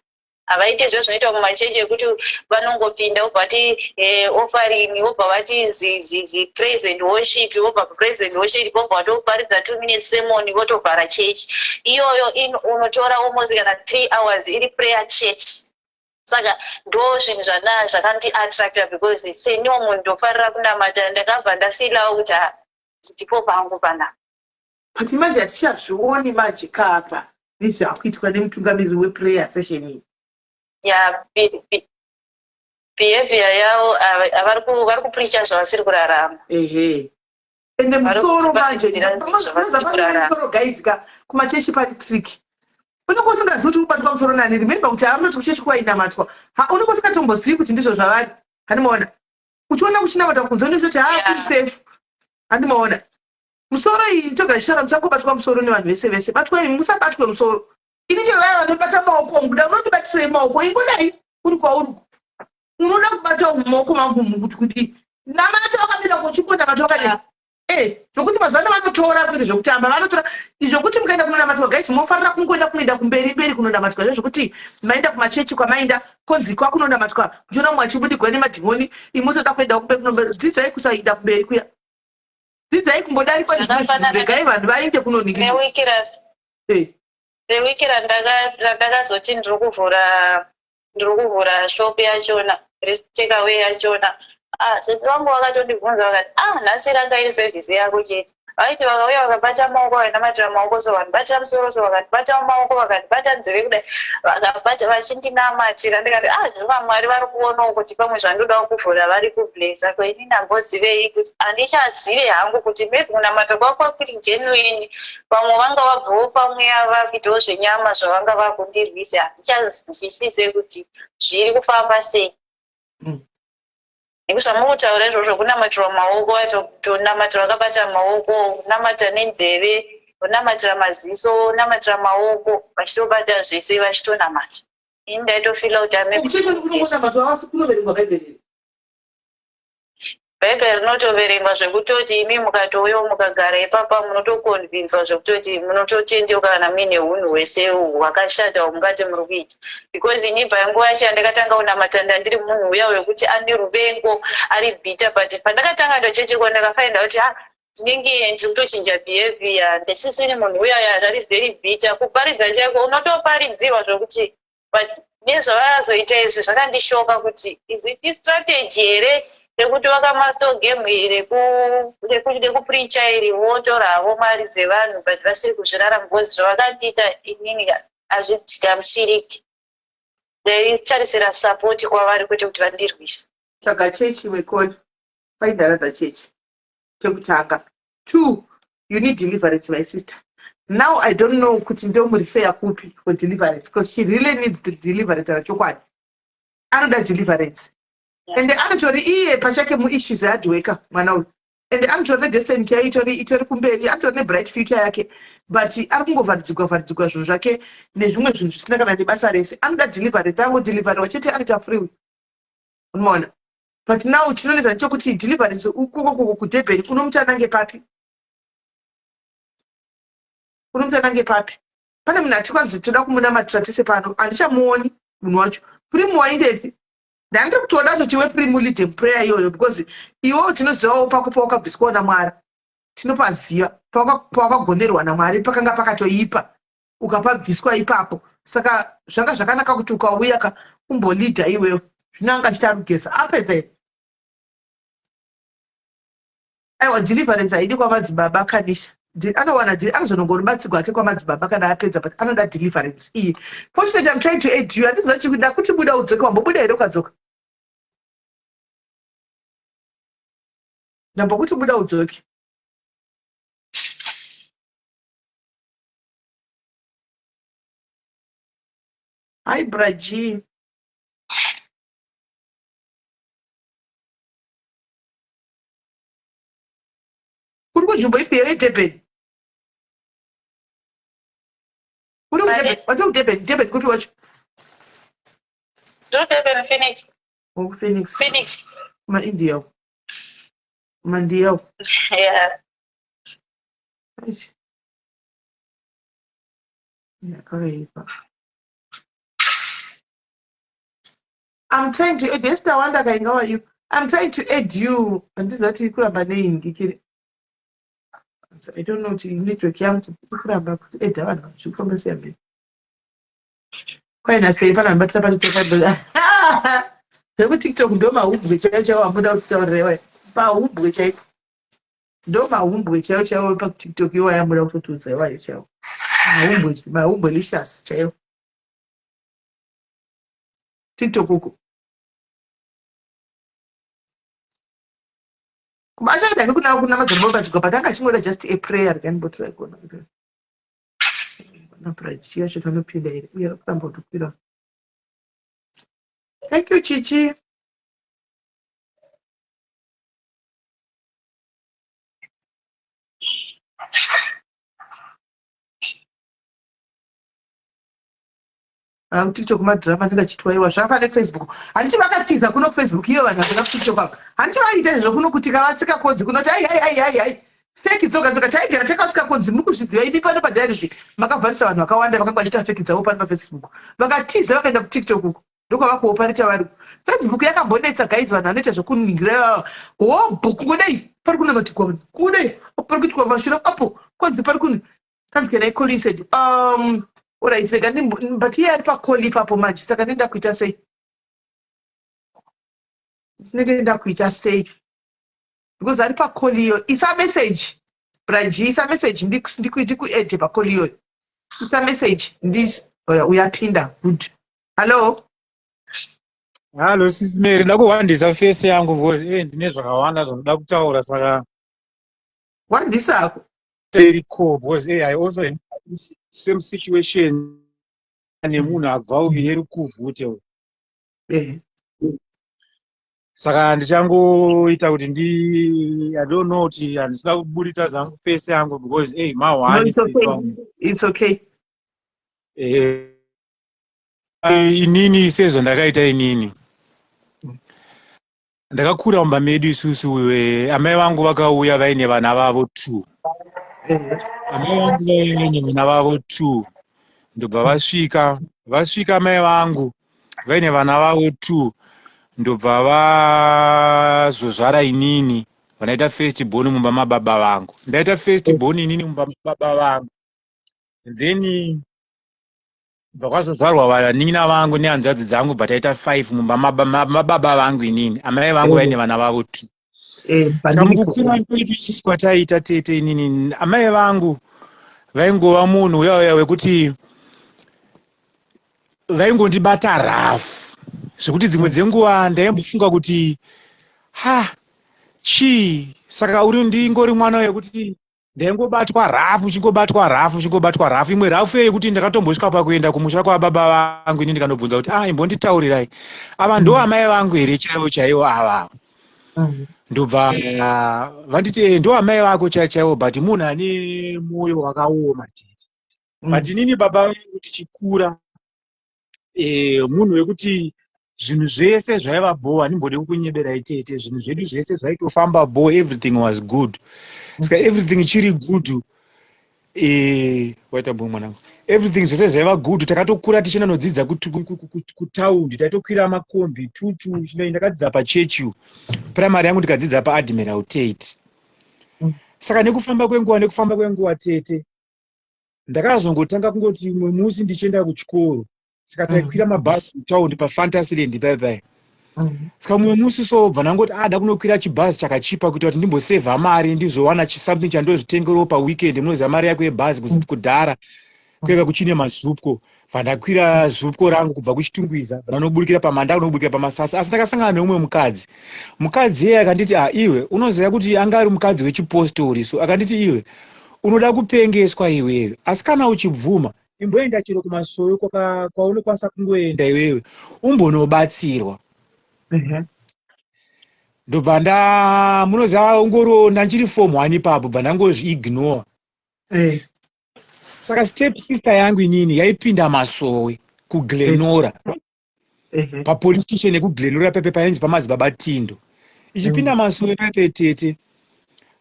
Havaite zvo zvinoitwa mumachechi ekuti vanongopinda vobva vati offering, vobva vati praise and worship, vobva praise and worship vobva vatoparidza 2 minutes sermon, votovhara chechi iyoyo. Unotora almost kana 3 hours iri prayer church. Saka ndo zvinhu zvana zvakandiattracta, because seniwo munhu ndofarira kunamata, ndakabva ndafeelawo kuti ha, ndipo pangu panapa. But manje hatichazvioni manje kapa nezvaakuitwa nemutungamiriri weprayer session iyi. Ya, behavior yavo, vari kupreacha zvavasiri kurarama. Ehe, ende musoro manje musoro, guys ka, kumachechi pari trick. Unenge usingazivi kuti ubatwa musoro nani. Remember kuti hamunoti kuchechi kwainamatwa, unenge usingatombozivi kuti ndizvo zvavari. Handimaona uchiona kuchinamatwa kunze, unozoti ha, kuri safe. Handimaona musoro iyi toga ishara. Musangobatwa musoro nevanhu vese vese. Batwai, musabatwe musoro. Ini chero vaya vanobata maoko, mukuda unondibatisirei maoko? Ingodai uri kwauri, unoda kubata maoko mangu mukuti kudii? Namata wakamira kuchikonamata wakadai. Zvokuti mazuva ano vanotora kwete zvekutamba, vanotora zvokuti mukaenda kunonamatwa, guys, mofanira kungoenda kunoenda kumberi mberi kunonamatwa. Zvo zvokuti maenda kumachechi kwamaenda konzi kwakunonamatwa, muchiona mumwe achibudigwa nemadhimoni, imotoda kuendawo kumberi. Dzidzai kusaenda kumberi kuya, dzidzai kumbodarikwa nezvimwe zvinhu, regai vanhu vaende kunoningira. Rewiki randakazoti ndiri kuvhura shop yachona, takeaway yachona, ah, sisi vangu vakatondibvunza vakati, "Ah, nhasi ranga iri service yako chete." Vaiti vakauya vakabata maoko, vakanamatira maoko, so vanobata musoro, so vakandibata maoko, vakandibata nzeve kudai, vakabata vachindinamatira. Ndikati, "Ah, zvino Mwari vari kuonawo kuti pamwe zvandodawo kuvhura vari kublessa." Ko ini ndambozivei kuti handichazive hangu kuti maybe kunamata kwako kuri genuine, pamwe vanga vabvawo pamweya vakuitawo zvenyama zvavanga vakundirwisa. Handichazwisise kuti zviri kufamba sei. Nekuti zvamukutaura izvozvo, kunamatirwa maoko, tonamatira vakabata maoko, kunamata nenzeve, kunamatira maziso, kunamatira maoko, vachitobata zvese vachitonamata. Ini ndaitofeela kuti Kuchechi kunongonamatwa, asi kunoverengwa Bhaibheri? Bhaibheri rinotoverengwa zvekutoti imi mukatouyawo mukagara ipapa munotoconvincewa zvekutoti munototendeuka kana muine unhu hwese hwakashata hwamungati muri kuita. Because ini panguva yacho yandakatanga kunamata, ndandiri munhu uya wekuti ane ruvengo, ari bitter. But pandakatanga ndochechekwa, ndakafinda kuti ha, ndinenge ndiri kutochinja behavior, ndisisiri munhu uya ari very bitter. Kuparidza chaiko unotoparidzirwa zvokuti But nezvavakazoita izvi zvakandishoka kuti is it strategy here rekuti vakamaster game rekupreacha iri votora havo mari dzevanhu but vasiri kuzvirarama because zvavakandiita inini hazvigamuchiriki. Ndaitarisira support kwavari kwete kuti vandirwise. Tsvaga chechi wekoni. Find another church. Chekutanga. Two, you need deliverance my sister. Now I don't know kuti ndomurifeya kupi for deliverance because she really needs the deliverance rachokwadi. Anoda deliverance. Ende anotori iye pachake muissues eadworker mwana uyu. Ende anotori nedestiny chaiyo itori itori kumberi anotori nebright future yake but ari kungovharidzigwa vharidzigwa zvinhu zvake nezvimwe zvinhu zvisina kana nebasa rese. Anoda deliverance angodeliveriwa chete anoita free uyu. Unoona? But now chinonetsa ndechekuti deliverance ukoko kuDurban unomuti anange papi? Unomuti anange papi? Pane munhu ati kwanzi toda kumunamatira tese pano handichamuoni munhu wacho. Primu waindepi? Ndandiri kutoda kuti iwe Primu lead prayer iyoyo because iwewo tinozivawo pako pawakabviswawo naMwari. Tinopaziva pawakagonerwa naMwari pakanga pakatoipa ukapabviswa ipapo saka zvanga zvakanaka kuti ukauya ka umbolidha iwewe zvino anga achiti ari kugeza apedza here aiwa deliverance haidi kwamadzibaba kanisha anowana anozonongoribatsigwa ake kwamadzibaba kana apedza but anoda deliverance iye fortunate im trying to aid you handiziva chikuda kuti buda udzoke wambobuda here ukadzoka ndambokuti buda udzoke Hi Bra G. Uri kunzvimbo ipi yeDurban? Uri kuDurban? Wati kuDurban? Durban kupi wacho? Durban Phoenix. Oh, Phoenix. Phoenix. Ma India. Mandiya. Yeah. Eish. Yakaipa. I'm trying to add Esther Wanda kainga wa you. I'm trying to add you. Handizati kuramba nei ndikiri. I don't know kuti network yangu kuramba kuti add vanhu zvikufamba sei amene. Kwaina fei pana vanhu batira pa TikTok. Zveku TikTok ndo mahumbwe chaiwo chaiwo amuda kutitaurira iwayo. Pahumbwe chaipo. Ndo mahumbwe chaiwo chaiwo pa TikTok iwayo amuda kutotiudza iwayo chaiwo. Mahumbwe, mahumbwe licious chaiwo. TikTok uko. Kuba achaenda kuna kuna madzibaba bachigwa but anga achingoda just a prayer rega ndimbotirai kuona kuti na prayer yacho tanopinda here uye kuramba kutokwira. Thank you Chichi. TikTok madrama anenge achiitwa iwa zvakafanana nefacebook handiti vakatiza kuno kufacebook iyo vanhu vapinda kutiktok ava handiti vaiita izvo kuno kuti kavatsika kodzi kunoti ai ai ai ai ai feki dzoga dzoga taigara takatsika kodzi muri kuzviziva imi pano padiarity makavharisa vanhu vakawanda vakanga vachiita feki dzavo pano pafacebook vakatiza vakaenda kutiktok uko ndokwavakuopareta vari facebook yakambonetsa guys vanhu vanoita zvekuningira ivava hobho kungodai pari kunamatikwa vanhu kungodai pari kuitwa mashura apo kwanzi pari kuni kanzi can i call you said alright rega but iye ari pacall ipapo manje saka ndenda kuita sei ndinenge ndakuita sei because ari pacall iyo isa message braji isa message ndikuede pacall iyoyo isa message ndis uyapinda good hallo hallo sisi Mary ndakuhwandisa face yangu because eh ndine zvakawanda zvanoda kutaura saka wandisa hako very cool because eh, I also have same situation nemunhu abva uyu yerukuvhute uyu eh. Saka ndichangoita kuti ndi I don't know kuti handisida kuburitsa zvangu face yangu because hey, mahwani no, it's okay. It's okay. Eh, inini sezvandakaita inini ndakakura mumba medu isusu eh, amai vangu vakauya vaine vana vavo two amai vangu vaive vaine vana vavo two ndobva vasvika vasvika amai vangu vaine vana vavo two ndobva vazozvara inini vanaita first born mumba mababa vangu ndaita first born inini mumba mababa vangu then Bva kwazozvarwa vanin'ina vangu nehanzvadzi dzangu, bva taita 5 mumba mababa vangu inini. Amai vangu vaine vana vavo 2. Saka mukukura kwedu isusu kwataiita, tete, inini amai vangu vaingova munhu uya uya wekuti vaingondibata rafu, zvekuti dzimwe dzenguva ndaimbofunga kuti, ha, chii? Saka uri ndingori mwana wekuti ndaingobatwa rafu, chingobatwa rafu, chingobatwa rafu. Imwe rafu yekuti ndakatombosvika pakuenda kumusha kwababa vangu ini, ndikandobvunza kuti, ah, imbonditaurirai, ava ndo amai vangu here chaivo chaivo ava? Ndobva vanditi, ndo amai vako chaivo chaivo, but munhu ane mwoyo wakaoma, tete. But inini baba vangu tichikura, munhu wekuti zvinhu zvese zvaiva bho. Handimbode kukunyeberai, tete, zvinhu zvedu zvese zvaitofamba bho, everything was good. Saka everything chiri good, waita bho mwanangu, everything zvese zvaiva good. Takatokura tichinanodzidza kutaundi, taitokwira makombi tutu. Ndakadzidza paChurchill Primary yangu, ndikadzidza paAdmiral Tate. Saka nekufamba kwenguva, tete, ndakazongotanga kungoti umwe musi ndichienda kuchikoro, saka taikwira mabhasi mutaundi paFantasyland pai pai. Saka mumwe musi so bva ndangoti, ah, ndakunokwira chibhazi chakachipa kuita kuti ndimbosevha mari, ndizowana something chandozvitengerawo paweekend. Munoziva mari yako yebhazi kudhara kwega kuchine maZupco. Bva ndakwira Zupco rangu kubva kuChitungwiza, bva ndanoburikira pamanda, kunoburikira paMasasa. Asi ndakasangana neumwe mukadzi. Mukadzi iyeye akanditi, ah, iwe unoziva kuti anga ari mukadzi wechipostori, so akanditi, iwe unoda kupengeswa iwewe, asi kana uchibvuma, imboenda chero kumasoyo kwaunokwanisa kungoenda iwewe, umbonobatsirwa. Ndobva nda, munoziva, ungoriwo ndanchiri form 1 ipapo, bva ndangozviignore. Saka step sister yangu inini yaipinda masowe kuGlenora, papolice station yekuGlenora pepe painzi paMadzibaba Tindo. Ichipinda masowe pepe, tete,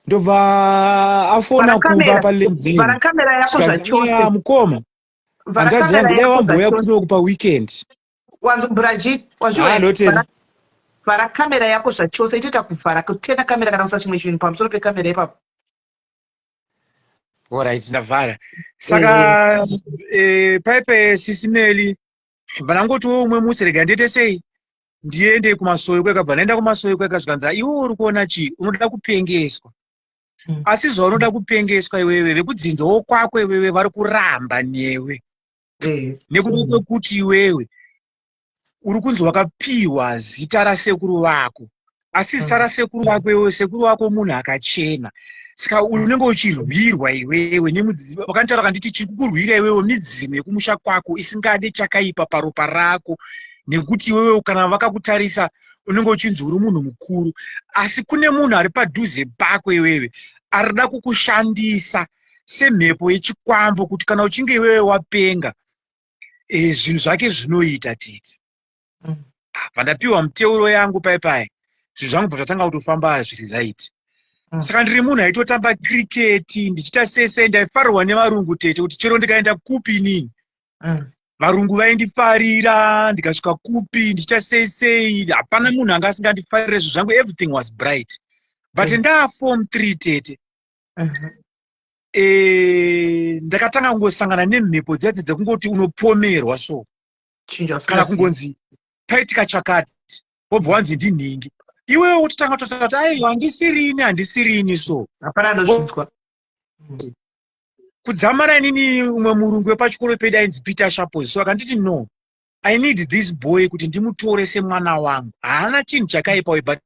ndobva afona kumba. Vhara kamera yako zvachose. Mukoma, hanzvadzi yangu, dai wambouya kunoku paweekend. Wanzi Braji? Wazviwa, vhara kamera yako zvachose. Itoita kuvhara, kutena kamera kana kusa chimwe chinhu pamusoro pekamera ipapo. Alright, ndavhara. Saka paipe sisimeli, bva umwe musi, rega ndiite sei, ndiende kumasowe kwega. Bva ndaenda kumasowe kwega, zvikanzi, iwe uri kuona chii? Unoda kupengeswa. Asi zvaunoda kupengeswa iwewe, vekudzinzawo kwako iwewe vari kuramba newe nekuda kwekuti iwewe uri kunzi wakapiwa zita rasekuru vako, asi zita rasekuru vako iwewe, sekuru vako munhu akachena, saka unenge uchirwirwa iwewe. Vakanditaura, kanditi, chiri kukurwira iwewe midzimu yekumusha kwako isingade chakaipa paropa rako, nekuti iwewe kana vakakutarisa unenge uchinzi uri munhu mukuru, asi kune munhu ari padhuze pako iwewe arida kukushandisa semhepo yechikwambo, kuti kana uchinge iwewe wapenga, zvinhu zvake zvinoita. Tete, pandapiwa muteuro yangu pai pai, zvinhu zvangu bva zvatanga kutofamba zviri right. Saka ndiri munhu aitotamba kriketi, ndichiita sese, ndaifarirwa nevarungu, tete, kuti chero ndikaenda kupi inini, varungu vaindifarira. Ndikasvika kupi, ndichiita sei sei, hapana munhu anga asingandifarire. Zvinhu zvangu, everything was bright. But ndaa form 3, tete, ndakatanga kungosangana nemhepo dziya dzekungoti unopomerwa so, kana kungonzi paitika chakati, wobva wanzi ndinhingi, iwewe wototanga kutotanga kuti, aiwa, handisirini, handisirini so. Hapana anozvinzwa. Kudzamara inini umwe murungu wepachikoro pedu ainzi Peter Shapos, so akanditi, no, I need this boy kuti ndimutore semwana wangu, haana chinhu chakaipa, but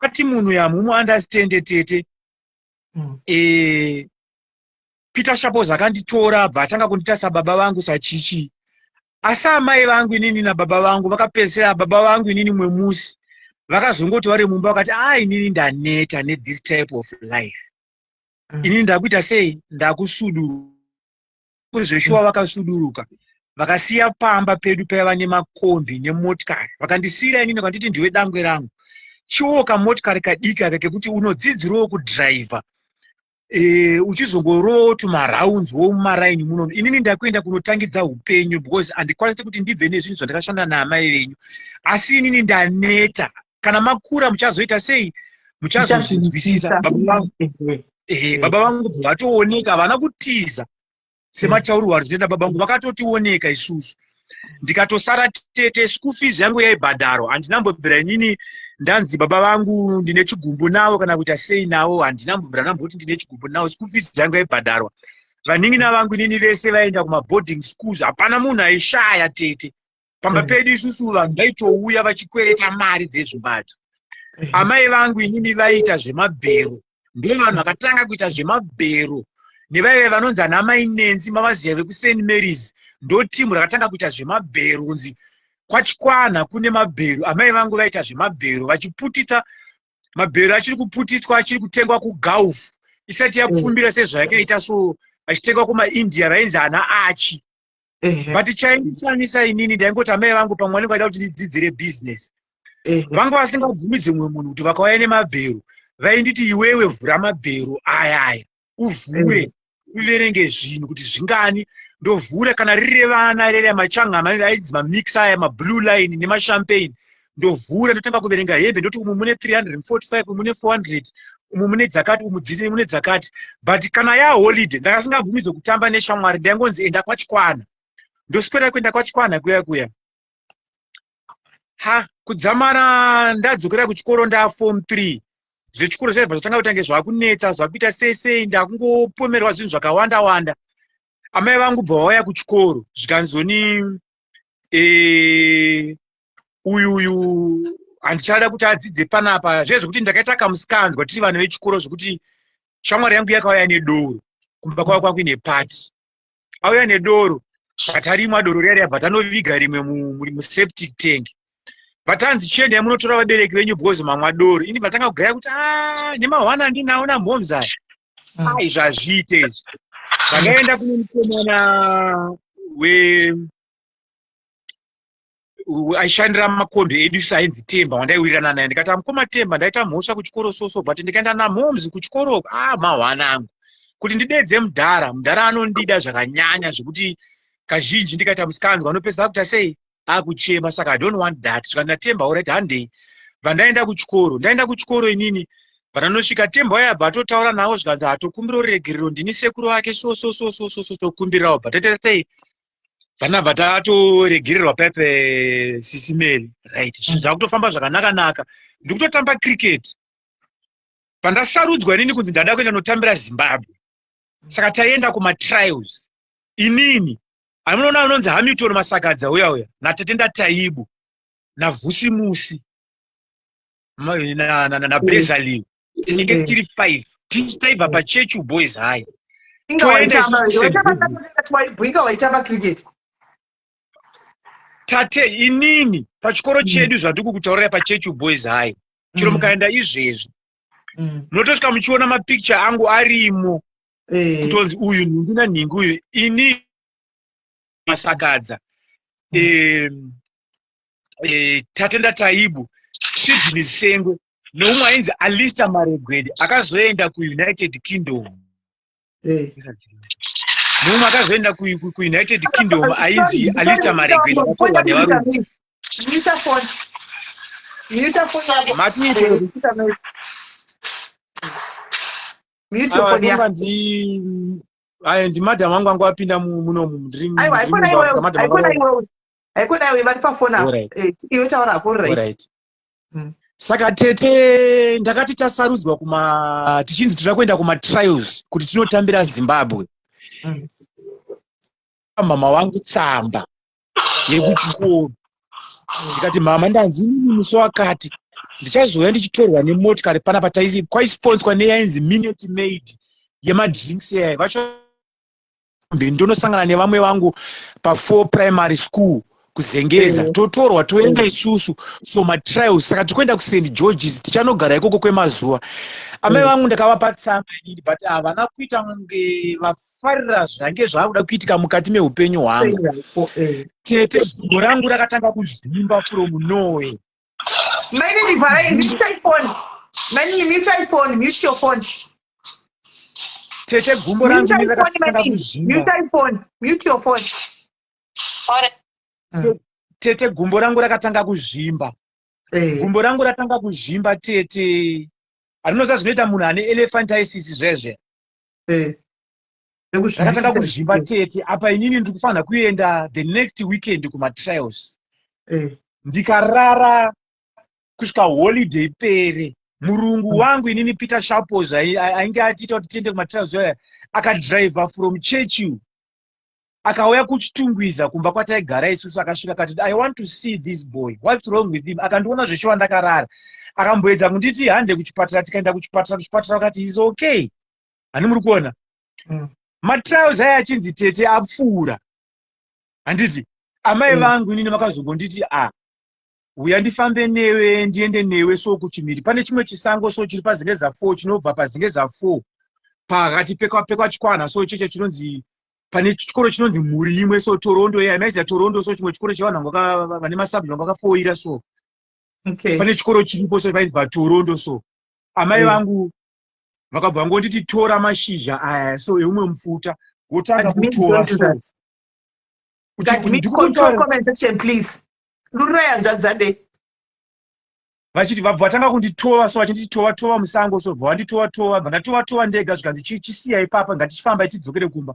ati munhu yamumu-understande, tete. Peter Shapos akanditora, bva atanga kundiita sababa vangu, sachichi. Asi amai vangu inini nababa vangu vakapedzisira, baba vangu inini mumwe musi vakazongoti vari mumba, vakati, a, inini ndaneta nethis type of life. Inini ndakuita sei? Ndakusuduruka. Zveshuwa vakasuduruka, vakasiya pamba pedu paiva nemakombi nemotikari. Vakandisiyira inini, vakanditi, ndiwe dangwe rangu, chiwo kamotikari kadiki aka kekuti unodzidzirawo kudhiraivha, uchizongorowo tumarounds womumaraini munomu. Inini ndakuenda kunotangidza upenyu, because handikwanisi kuti ndibve nezvinhu zvandakashanda naamai venyu, asi inini ndaneta. Kana makura muchazoita sei? Muchazozvinzwisisa. Baba vangu, baba vangu vatooneka, havana kutiza. Semataurirwo ari zvinoita baba vangu, vakatotioneka isusu. Ndikatosara tete, school fees yangu yaibhadharwa. Handina mbobvira inini ndanzi baba vangu ndine chigumbu navo kana kuita sei navo. Handina mbobvira ndamboti ndine chigumbu navo. School fees yangu yaibhadharwa. Vanin'ina vangu inini vese vaienda kumaboarding schools. Hapana munhu aishaya tete. Pamba pedu isusu vanhu vaitouya vachikwereta mari dzezvimbadzo. Amai vangu inini vaiita zvemabhero, ndo vanhu vakatanga kuita zvemabhero nevaive vanonzi ana mai Nenzi, mavaziva, vekuSt Marys. Ndo timu rakatanga kuita zvemabhero, kunzi kwaChikwana kune mabhero. Amai vangu vaita zvemabhero, vachiputitsa mabhero, achiri kuputitswa, achiri kutengwa kuGulf isati yapfumbira sezvayakaita so, vachitengwa kumaIndia, vainzi ana Achi. But chaindisanisa inini, ndaingoti amai vangu pamwe vanenge vaida kuti ndidzidzire business. Vanga vasingabvumidzi mumwe munhu kuti vakauya nemabhero. Vainditi, "Iwewe vhura mabhero aya aya, uvhure, uverenge zvinhu kuti zvingani." Ndovhura, kana riri revana, rere machangama aidzi mamix aya, mablue line nemachampagne. Ndovhura, ndotanga kuverenga hembe, ndoti umu mune 345, umu mune 400, umu mune dzakati, umu dzisi mune dzakati. But kana yaholiday, ndakasingabvumidzwe kutamba neshamwari. Ndaingonzi, "Enda kwaChikwana." Ndoswera kuenda kwaChikwana kuya kuya. Ha, kudzamara ndadzokera kuchikoro, ndaform 3, zvechikoro zvaibva zvatanga kutange zvakunetsa, zvakuita sei sei, ndakungopomerwa zvinhu zvakawanda wanda. Amai vangu bva vauya kuchikoro, zvikanzoni uyu uyu handichada kuti adzidze panapa. Zviye zvekuti ndakaita kamusikanzwa tiri vana vechikoro, zvekuti shamwari yangu yakauya nedoro kumba kwavo, kwangu ine pati. Auya nedoro, patarimwa doro riya riya, bva tanoviga rimwe museptic tank. Vatanzi, "Chiendai munotora vabereki venyu because mamwa doro." Ini vatanga kugaya kuti a nemahwana andinawo namhoms aya. Ai, izvi hazviite izvi. Vakaenda kune mukomana we aishandira makombi edu isu, ainzi Temba, wandaiwirirana naye. Ndikati, "Amukoma Temba, ndaita mhosva kuchikoro soso, but ndikaenda namhoms kuchikoro, a mahwana angu kuti ndidedze mudhara. Mudhara anondida zvakanyanya, zvekuti kazhinji ndikaita musikanzwa anopedzisa akuita sei, akuchema, saka I don't want that." Zvikanzi naTemba, "Alright, handei." Vandaenda kuchikoro, ndaenda kuchikoro inini, vandanosvika, Temba uya abva atotaura navo, zvikanzi, "Hatokumbira ruregerero, ndini sekuru vake, so so so so so so, tokumbirawo." Bva taita sei, vanabva tatoregererwa pepe sisimeli. Right, zvinhu zvakutofamba zvakanaka-naka. Ndikutotamba cricket. Pandasarudzwa inini kunzi ndada kuenda notambira Zimbabwe, saka taienda kumatrials. Inini, amunoona unonzi Hamilton Masakadza uya uya, naTatenda Taibu, naVhusimusi, naBrezaliw, tinenge tiri five. Tisi taibva paChurchill Boys High. Inga Toenda waitamba isusu St. inga waitamba cricket. Tate, inini pachikoro chedu, zvandiri kukutaurirai, paChurchill Boys High, chero mukaenda izvezvi, munotosvika muchiona mapicture angu arimo, kutonzi uyu nhingi nanhingi uyu. Ini, Masakadza, Tatenda Taibu, Sydney Sengwe, neumwe ainzi Alister Maregwede, akazoenda kuUnited Kingdom. Neumwe akazoenda kuUnited Kingdom ainzi Alister Maregwede, akatorwa nevarungu. Mute phone. Mute phone yako. Matiite. Mute your phone yako. Ndi aya, ndimadhamu angu angu apinda munomu. Ndiri Aiwa, haikona mumba, iwewe. saka madhamu Haikona angu iwewe. Haikona iwe, vari pafoni apo. Alright. Iwe taura hako, right. Alright. Saka tete, ndakati tasarudzwa kuma tichinzi toda kuenda kumatrials kuti tinotambira Zimbabwe, mama wangu tsamba yekuchikoro. Ndikati, "Mama, ndanzi inini musi wakati ndichazouya ndichitorwa nemotikari panapa." Taisi kwaisponswa neyainzi Minute Maid yemadrinks yaya vacho. Ndonosangana nevamwe vangu pa4 Primary School kuZengeza. Totorwa, toenda isusu for matrials. Saka tikuenda kuSt Georges, tichanogara ikoko kwemazuva. Amai vangu ndakavapa tsamba inini, but havana kuita kunge vafarira zvange zvaakuda kuitika mukati meupenyu hwangu. Tete, gumbo rangu rakatanga kuzvimba from nowhere. Mainini, vharai, mute phone. Mainini, mute phone, mute your phone. Tete, gumbo rangu Mute phone, rakatanga mainini. kuzvimba. Mute phone. Mute your phone. Tete, gumbo rangu rakatanga kuzvimba. Gumbo rangu ratanga kuzvimba tete, handinoziva zvinoita munhu ane elephantiasis zvezve. Rakatanga kuzvimba tete. Apa inini ndiri kufanira kuenda the next weekend kumatrials. Ndikarara kusvika holiday pere. Murungu wangu inini Peter Sharpos ainge atiita kuti tiende kumatrials aya, akadriver from Churchill akauya kuChitungwiza kumba kwataigara isusu. Akasvika akati, "I want to see this boy, what's wrong with him?" Akandiona zveshuwa ndakarara. Akamboedza kunditi hande kuchipatara. Tikaenda kuchipatara. Kuchipatara vakati is okay. Hani muri kuona? Matrials aya achinzi tete apfuura, handiti? Amai vangu inini vakazongonditi, "A, uya ndifambe newe, ndiende newe." So kuchimiri pane chimwe chisango so chiri paZengeza 4, chinobva paZengeza 4 pakati pekwaChikwana so, cheche chinonzi, pane chikoro chinonzi Mhuri Imwe so, Torondo iya maiziya, Torondo so, chimwe chikoro chevanhu vane masubject vanga vakafoira so. Pane chikoro chiripo so vainzi paTorondo so. Amai vangu vakabva vangonditi, "Tora mashizha aya so eumwe mufuta, wotanga kutora." So Comment section, please. Rurai hanzvadzade. Vachiti vabva vatanga kunditova so, vachinditi tova tova musango so. Bva vanditova tova, bva ndatova tova ndega. Zvikanzi, "Chisiya ipapa, ngatichifamba tidzokere kumba."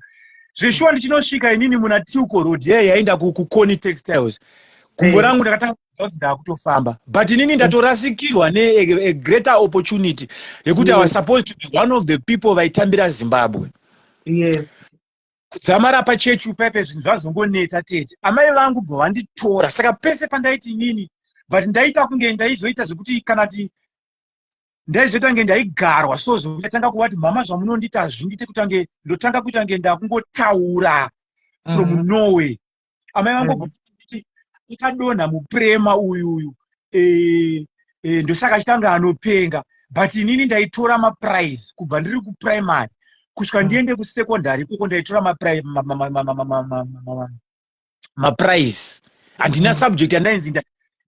Zveshuwa ndichinosvika inini muna Tilco Road yeye yaenda kuConi Textiles, gumbo rangu ndakatanga kuti ndaakutofamba, but inini ndatorasikirwa ne greater opportunity yekuti I was supposed to be one of the people vaitambira Zimbabwe. Kudzamara pachechi paipe zvinhu zvazongonetsa tete. Amai vangu bva vanditora. Saka pese pandaiti inini, but ndaita kunge ndaizoita zvekuti kana ti ndaizoita kunge ndaigarwa so, zvotanga kuvati, "Mama, zvamunondita hazvindiite." Kutange ndotanga kuita kunge ndakungotaura from nowhere. Amai vangu kuti akadonha mupurema uyuyu, ndosaka achitanga anopenga. But inini ndaitora maprize kubva ndiri kuprimary kusvika ndiende kusecondary ikoko. Ndaitora maprize. Handina subject yandainzi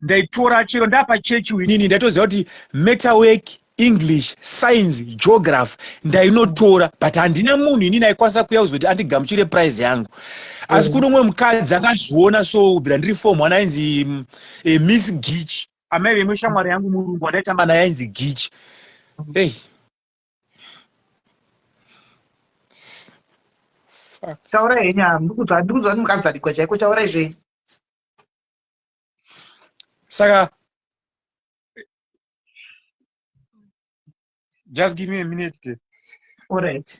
ndaitora. Chero ndapachechi inini ndaitoziva kuti metalwork, English, science, geography ndainotora, but handina munhu inini aikwanisa kuuya kuzoti andigamuchire prize yangu. Asi kuno umwe mukadzi akazviona so kubvira ndiri form one, ainzi Miss Gich, amai vemwe shamwari yangu murungu wandaitamba naye ainzi Gich. Hey. Fuck. Taurai henyu. Ndikuzwa kuti mukazarigwa chaiko. Taurai zvenyu. Saka just give me a minute. Alright,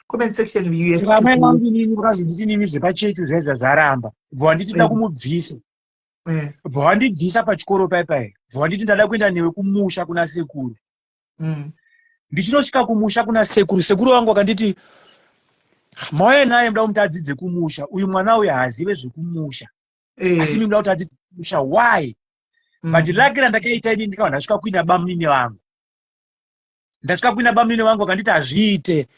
comment section you. Saka amai vangu inini vakazonditi nini zvepachechi zvaizva zvaramba, bva vanditi nda kumubvisa. Bva vandibvisa pachikoro paipai, bva vanditi, "Ndada kuenda newe kumusha kuna sekuru." Ndichinosvika kumusha kuna sekuru, sekuru vangu vakanditi, "Mauya naye muda kumuti adzidze kumusha. Uyu mwana uyu haazive zvekumusha, asi imi muda kuti adzidze kumusha, why?" But lucky randakaita ini, ndikabva ndasvika kuina bamunini vangu. Ndasvika kuina bamunini vangu, vakanditi hazviite.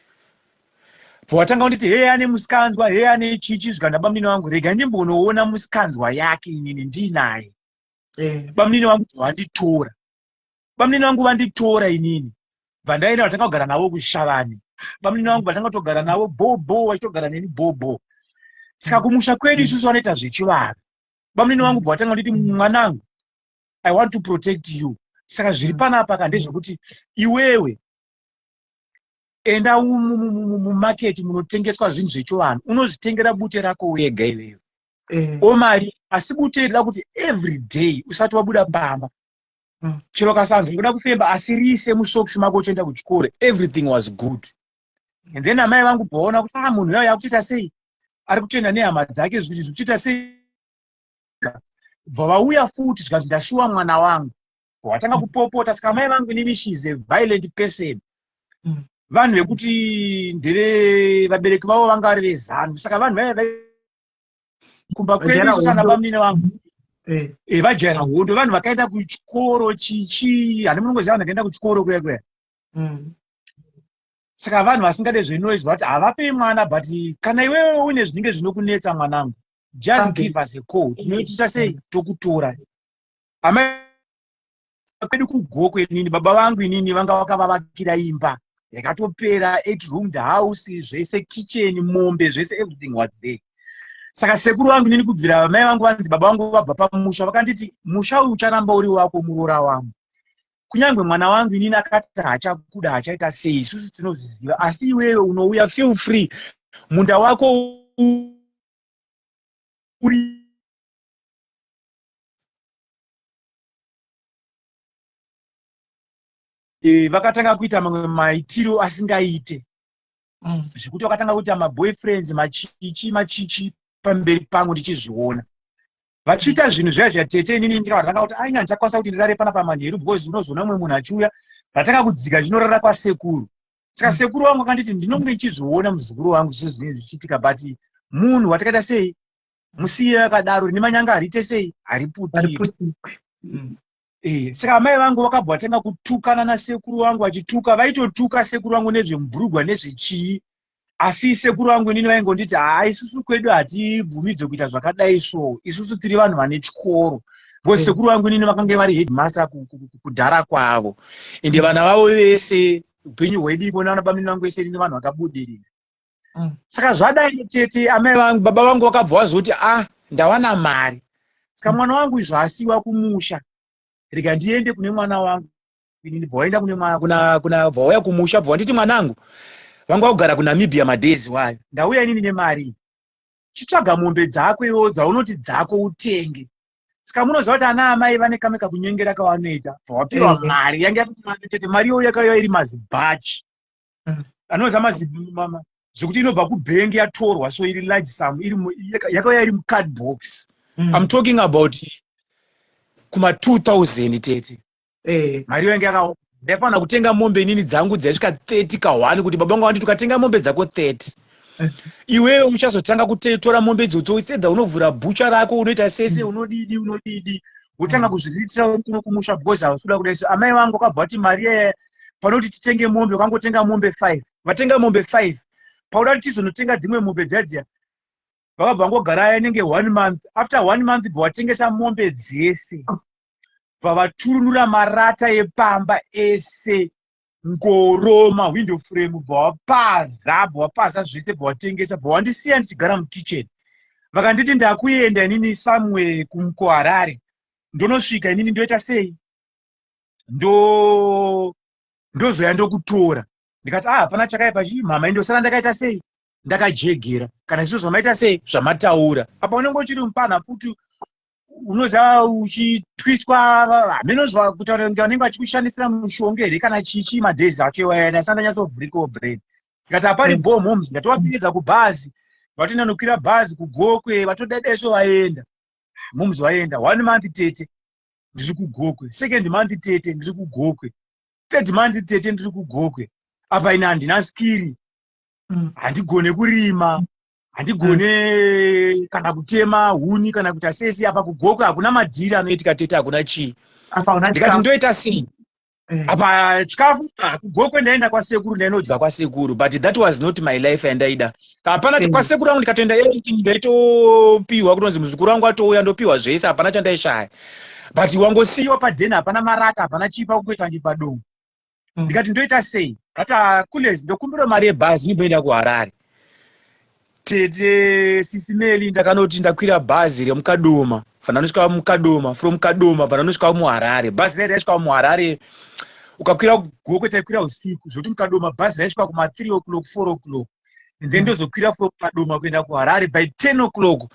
Bva watanga kunditi, "Heye, ane musikanzwa, heye, ane chichi." Zvikanda bamunini vangu, "Rega ndimbonoona musikanzwa yake inini ndinaye." Bamunini vangu vanditora. Bamunini vangu vanditora inini, bva ndaenda, vatanga kugara navo kuShavani. Bamunini vangu vatanga kutogara navo bhobho, vachitogara neni bhobho. Saka kumusha kwedu isusu vanoita zvechivanhu. Bamunini vangu bva vatanga kunditi, "Mwanangu, I want to protect you. Saka zviri panapa ka ndezvekuti iwewe enda mumaketi munotengeswa zvinhu zvechivanhu, unozvitengera bute rako wega iwewe omari. Asi bute rida kuti every day usati wabuda pamba, chero kasanzwa kuda kufemba, asi riise musokisi mako uchienda kuchikoro." Everything was good. And then amai vangu bvaona kuti, ah, munhu yayo yakutoita sei, ari kutoenda nehama dzake, zvikuti zvikutoita sei. Bva vauya futi, zvikanzi, "Ndasuwa mwana wangu." Watanga kupopota. Saka amai vangu inini, she is a violent person. Vanhu vekuti ndeve vabereki vavo vanga vari veZANU. Saka vanhu vaya kumba kwedu Vajaira isusu ana hondo. Bamunini vangu vajaira hondo. Vanhu vakaenda kuchikoro chichi, hani munongoziva vanhu vakaenda kuchikoro kuya kuya. Saka vanhu vasingade zvenoise vati havapei mwana. But kana iwewe une zvinenge zvinokunetsa, mwanangu, just give us a call, tinoitisa sei, tokutora. Amai kwedu kuGokwe inini, baba vangu inini vanga vakavavakira imba yakatopera, eight roomed house, zvese, kitchen, mombe, zvese, everything was there. Saka sekuru vangu inini, kubvira mai vangu vanzi baba vangu vabva pamusha, vakanditi, "Musha uyu ucharamba uri wako, muroora wangu." Kunyange mwana wangu inini akati haachakuda, hachaita sei, isusu tinozviziva, asi iwewe unouya, feel free, munda wako uri. Vakatanga kuita mamwe maitiro asingaite, zvekuti vakatanga kuita maboyfriends, machichi machichi, pamberi pangu ndichizviona vachiita zvinhu zviya zviya. Tete, inini ndikatanga kuti aina ndichakwanisa kuti ndirare pana pamanheru, because unozoona mumwe munhu achiuya. Ndatanga kudzika ndichinorara kwasekuru. Saka sekuru vangu vakanditi, "Ndinonge ndichizviona, muzukuru wangu, zvese zvinenge zvichiitika, but munhu watakaita sei, musiye akadaro, rine manyanga hariite sei, hariputiri." Saka amai vangu vakabva vatanga kutukana nasekuru vangu, vachituka, vaitotuka sekuru vangu nezvemubhurugwa, nezvechii. Asi sekuru vangu inini vaingonditi, "Haa, isusu kwedu hatibvumidzwe kuita zvakadai, so isusu tiri vanhu vane chikoro," because sekuru vangu inini vakange vari headmaster kudhara kwavo, ende vana vavo vese, upenyu hwedu ivo navana bamini vangu vese ini vanhu vakabudirira. Saka zvadai, tete, amai vangu, baba vangu vakabva vazoti, "Ah, ndawana mari, saka mwana wangu izvo asiwa kumusha, rega ndiende kune mwana wangu inini." Bva waenda kune mwana kuna bva wauya kumusha, bva wanditi, "Mwanangu, vanga kugara kuNamibia madhezi wayo, ndauya inini nemari, chitsvaga mombe dzako iwo dzaunoti dzako utenge." Saka munoziva kuti ana amai vane kamwe kakunyengera kavanoita. Bva wapiwa mari yange tete, mari iyoyo yakauya iri mazibhachi, anoza mama, zvekuti inobva kubhengi yatorwa, so iri large sum, iri yakauya iri mucard box. I'm talking about kuma 2000, tete. Mari iyo yange yakaoma. Ndaifanira kutenga mombe inini dzangu dzaisvika 30 ka1, kuti baba vangu vanditi, "Ukatenga mombe dzako 30, iwewe uchazotanga kutora mombe idzodzo sedza, unovhura bhucha rako, unoita sese, unodidi unodidi, wotanga kuzviriritira kuno kumusha, because hausi kuda kudai." So amai vangu vakabva vati, "Mari yaya, panoti titenge mombe, ukangotenga mombe 5, vatenga mombe 5, pauda kuti tizonotenga dzimwe mombe dziya dziya." Vakabva vangogara inenge one month. After one month, bva vatengesa mombe dzese, bva vaturunura marata epamba ese, ngoro, mawindow frame, bva vapaza, bva vapaza zvese, bva vatengesa, bva vandisiya ndichigara mukitchen. Vakanditi, "Ndakuenda inini somewhere kuHarare, ndonosvika inini ndoita sei, ndozoya ndokutora." Ndikati, "Ah, hapana chakaipa chii, mama, indosara ndakaita sei, ndakajegera kana izvo zvamaita sei, zvamataura apa." Unenge uchiri mupana futi, unoziva, uchitwiswa, hameno kutaura kunge vanenge vachikushandisira mushonga here kana chichi. Madhezi acho iwaya ndasati ndanyatsovhurikawo brain. Ndikati, "Hapari bo, moms." Ndatovaperedza kubhazi, vatoenda nokwira bhazi kuGokwe, vatodedesvo, vaenda moms, vaenda. One month, tete, ndiri kuGokwe. Second month, tete, ndiri kuGokwe. Third month, tete, ndiri kuGokwe. Apa ine handina skill, handigone kurima, handigone kana kutema huni kana kuita sesi. Apa kuGokwe hakuna madhiri anoitika, tete, hakuna chii. Apa una Ndikati, chikafu. "Ndoita sei?" Apa chikafu, ah, kuGokwe ndaenda kwasekuru, ndainodya kwasekuru, but that was not my life yandaida, hapana. Kwasekuru vangu ndikatoenda, everything ndaitopiwa, kutonzi muzukuru wangu atouya, ndopiwa zvese, hapana chandaishaya. But wangosiyiwa padheni, hapana marata, hapana chipa, kungoita ngepadongo. Ndikati, "Ndoita sei?" Kati, "Kules, ndokumbira mari yebhazi ndimboenda kuHarare." Tete, sisimeli, ndakanoti ndakwira bhazi remuKadoma, fandanosvika muKadoma, from Kadoma pandanosvika muHarare, bhazi rai raisvika muHarare. Ukakwira Gokwe, taikwira usiku zvokuti muKadoma bhazi raisvika kuma 3 o'clock, 4 o'clock, and then ndozokwira from Kadoma kuenda kuHarare by 10 o'clock,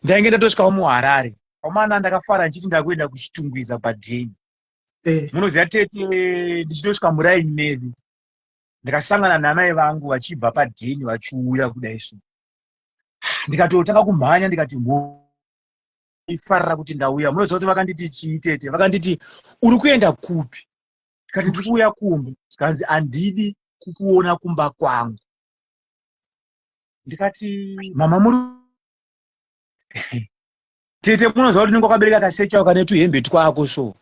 ndainge ndatosvikawo muHarare. Pamana ndakafara ndichiti ndakuenda kuChitungwiza padheni. Munoziva, tete, ndichitosvika muraini medu, ndakasangana namai vangu vachibva padheni vachiuya kudai. So ndikatotanga kumhanya, ndikati ifarira kuti ndauya. Munoziva kuti vakanditi chii, tete? Vakanditi, "Uri kuenda kupi?" Ndikati, "Ndiri kuuya kumba." Zvikanzi, "Handidi kukuona kumba kwangu." Ndikati, "Mama, muri." Tete, munoziva kuti unenge wakabereka kasechawo kane tuhembe twako, so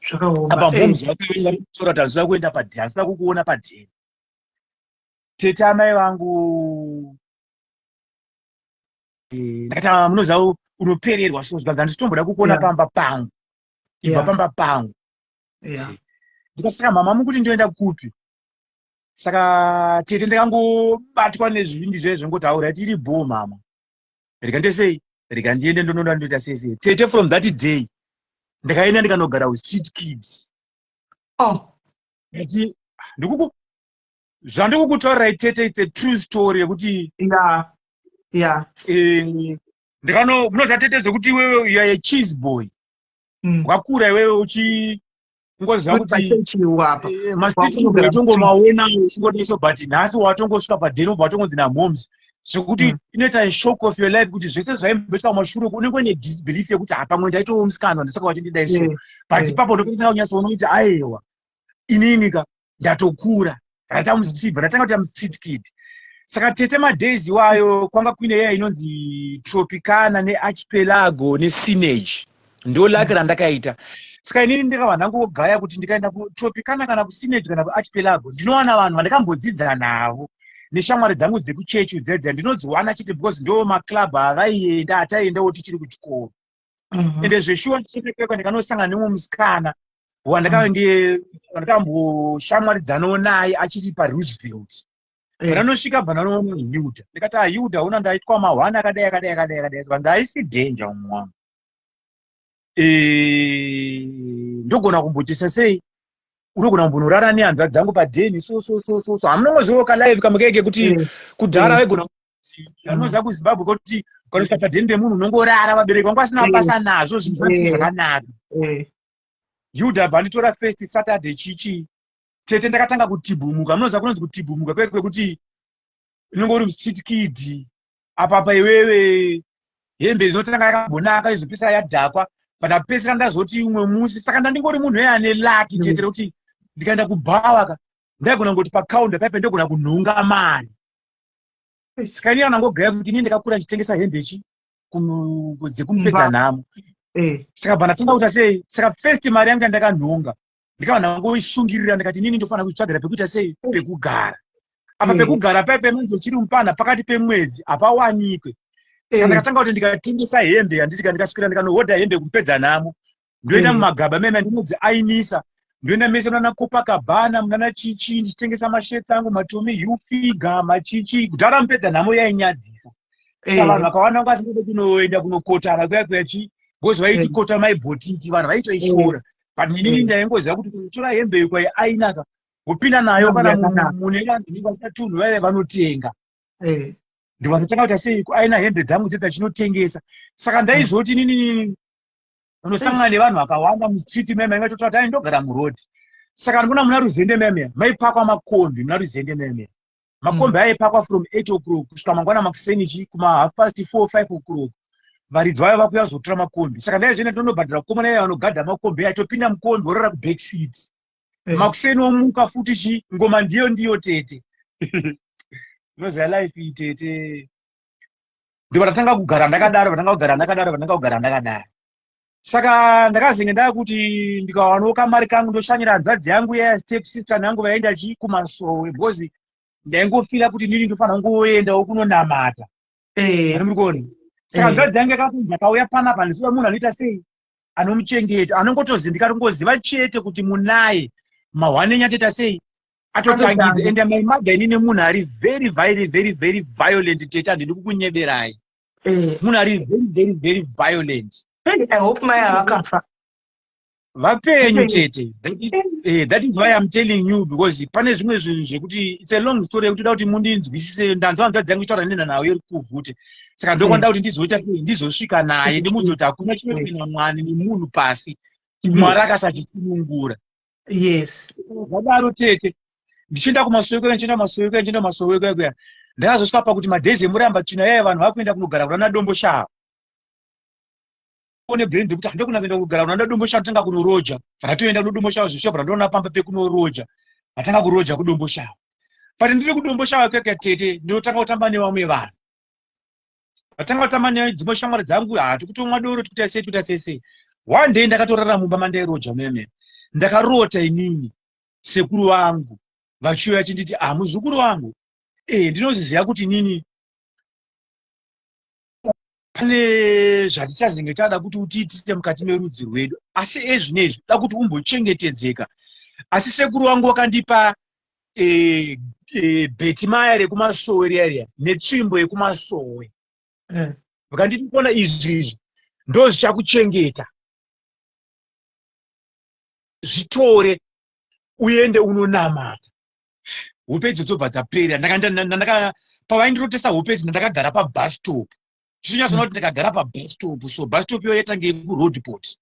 Zvakaoma. Apa mhomzi vakatora kuti, "Handisida kuenda padheni, handisida kukuona padheni." Tete, amai vangu, ndakati, "Ah, munoziva unopererwa." So zvikanzi, "Handisitomboda kukuona pamba pangu, ibva pamba pangu." Ndikati, "Saka mama, mukuti ndoenda kupi?" Saka tete, ndakangobatwa nezvivindi zvaizvo, zvongoti, "Aura, tiri bho, mama, rega ndesei, rega ndiende ndonoda ndoita sei sei." Tete, from that day ndakaenda ndikanogara with street kids. Oh. Ati ndikuku zvandikukutaurirai tete, it's a true story yekuti ndikano munoziva tete zvekuti iwewe you are a cheese boy. Wakakura iwewe uchingoziva kuti Pachechiwo apa. Mastreet Wakunogara tongomaona uchingodaiso, but nhasi watongosvika padheni, ubva watongonzi namoms zvekuti inoita shock of your life, kuti zvese zvaimboitwa kumashure uku, unenge uine disbelief yekuti ha, pamwe ndaitowo musikana, ndisaka vachindidai so. But ipapo ndopetanga kunyatsoona kuti aiwa, inini ka ndatokura, ndaita mustreet, ndatanga kuita mustreet kid. Saka tete, madays iwayo kwanga kuine iya inonzi Tropicana neArchipelago neSynage, ndo lucky randakaita. Saka inini ndakabva ndangogaya kuti ndikaenda kuTropicana kana kuSynage kana kuArchipelago, ndinowana vanhu vandakambodzidza navo neshamwari dzangu dzekuchechi dzedza, ndinodziwana chete, because ndo maclub avaienda, ataiendawo tichiri kuchikoro. Ende zveshuwa ndichipepekwa, ndikanosangana nemumwe musikana wandakange wandakamboshamwaridzanawo naye achiri paRoosevelt. Pandanosvika, bva ndanoona Hilda. Ndikati, "Ah, Hilda, una ndaitwa mahwani akadai akadai akadai akadai." Zvikanzi, "Haisi danger, umwe wangu. Ndogona kumbotesa sei, unogona kumbonorara nehanzvadzi dzangu padheni." So so so so so hamunongozivawo kalife kamukeke kuti kudhara vaigona, anoziva kuZimbabwe kuti ukanosvika padheni pemunhu unongorara, vabereki vangu vasina basa nazvo, zvinhu zvacho zvakanaka. Hilda bva nditora first Saturday chichi. Tete, ndakatanga kutibhumuka. Munoziva kunonzi kutibhumuka kweke kwekuti unenge uri mustreet kid apapa iwewe, hembe inotanga yakambonaka, izopesera yadhakwa. Pandapesera ndazoti umwe musi, saka ndandingori munhu iye ane lucky, tete, rekuti ndikaenda kubhawa ka, ndaigona kungoti pakaunda paipe ndogona kunhonga mari. Saka ini anangogaya kuti inini ndakakura ndichitengesa hembe chi dzekumupedza nhamo. Saka bva ndatanga kuita sei, saka first mari yangu yandakanhonga, ndikabva ndangoisungirira. Ndikati inini ndofanira kuitsvagira pekuita sei, pekugara apa. Pekugara paipe manje uchiri mupana pakati pemwedzi hapawanikwe. Saka ndakatanga kuti ndikatengesa hembe, handiti, ndikasvikira ndikanohodha hembe kumupedza nhamo, ndoenda mumagaba meme ndinodzi ainisa, ndoenda mese munana Copacabana, munana chichi, ndichitengesa mashirts angu, maTommy Hilfiger, machichi. Kudhara mupedza nhamo yainyadzisa. Saka vanhu vakawanda vanga vasingade kunoenda kunokotana kuya kuya chi, because vaiti kota maibhotiki, vanhu vaitoishora. But inini ndaingoziva kuti kutora hembe iyi kwai ainaka, wopinda nayo kana Yakanaka. mune vanhu vanenge vachiita tunhu, vaive vanotenga. Ndovanotanga kuita sei, aina hembe dzangu dzedza chinotengesa. Saka ndaizoti inini unosangana nevanhu vakawanda mustreet meme, ingatototi ai ndogara muroad. Saka ndikuona muna Ruzende meme maipakwa makombi, muna Ruzende meme makombi aipakwa from 8 o'clock kusvika mangwana makuseni chi kuma half past 4, 5 o'clock, varidzi vayo vakuya kuzotora makombi. Saka ndaizvienda ndonobhadhara kukomana iye vanogadha makombi, aitopinda mukombi worara kuback seat. Makuseni omuka futi chi, ngoma ndiyo ndiyo tete. Unoziva life iyi, tete. Ndobva ndatanga kugara ndakadaro, vatanga kugara ndakadaro, vatanga kugara ndakadaro. Saka ndakazenge ndakuti ndikawanawo kamari kangu, ndoshanyira hanzvadzi yangu iya, step sister yangu, vaenda chi kumasowe, because ndaingofila kuti nini ndofanira kungoendawo kunonamata. Ani muri kuona? Saka hanzvadzi yangu yakakunzi akauya panapa, handisiva munhu anoita sei, anomuchengeta, anongotozi ndikatongoziva chete kuti munaye mahwane, nyatoita sei, atotangidza. Atotanga. Ende my mother inini munhu ari very very very very violent, tete, handidi kukunyeberai. Munhu ari very very very violent. I hope mai havakafa. Vapenyu. Vapenyu. Tete, that is why I'm telling you, because pane zvimwe zvinhu zvekuti it's a long story yekuti da kuti mundinzwisise. Ndanzwa hanzvadzi yangu itaura nena nayo iri kuvhute, saka ndokwanda kuti ndizoita sei, ndizosvika naye, ndimuudze kuti hakuna chinoitwa namwani nemunhu pasi, Mwari akasachisunungura. Zvadaro tete, ndichienda kumasowe kuya, ndichienda kumasowe kuya, ndichienda kumasowe kuya kuya, ndakazosvika pakuti madhezi emuramba tsvina yaya, vanhu vakuenda kunogara kunana Domboshava one brain dzekuti handokuna kuenda kugara kunana Domboshava, tanga kunoroja. Ndatoenda kuDomboshava zvisvika, ndoona pamba pekunoroja, atanga kuroja kuDomboshava. But ndiri kuDomboshava kuya kuya, tete, ndinotanga kutamba nevamwe vanhu, vatanga kutamba nedzimwe shamwari dzangu, hati kutomwa doro, tikuita sei, tikuita sei sei. One day ndakatorara mumba mandairoja meme, ndakarota inini sekuru vangu vachiuya chinditi, "Ah, muzukuru wangu, ndinoziziva kuti inini pane zvatichazenge tada kuti utiitire mukati merudzi rwedu, asi ezvinezvi da kuti umbochengetedzeka." Asi sekuru vangu vakandipa bhetimaya rekumasowe riya riya netsvimbo yekumasowe. Vakanditi, "Kona izvi, izvi ndo zvichakuchengeta, zvitore." Uende unonamata. Hope idzo dzobva dzapera. Pavaindirotesa hope idzi ndakagara pabus stop. Chichinyatsoona kuti ndakagara pabus stop. So bus stop iyoyo yatange yekuroadport.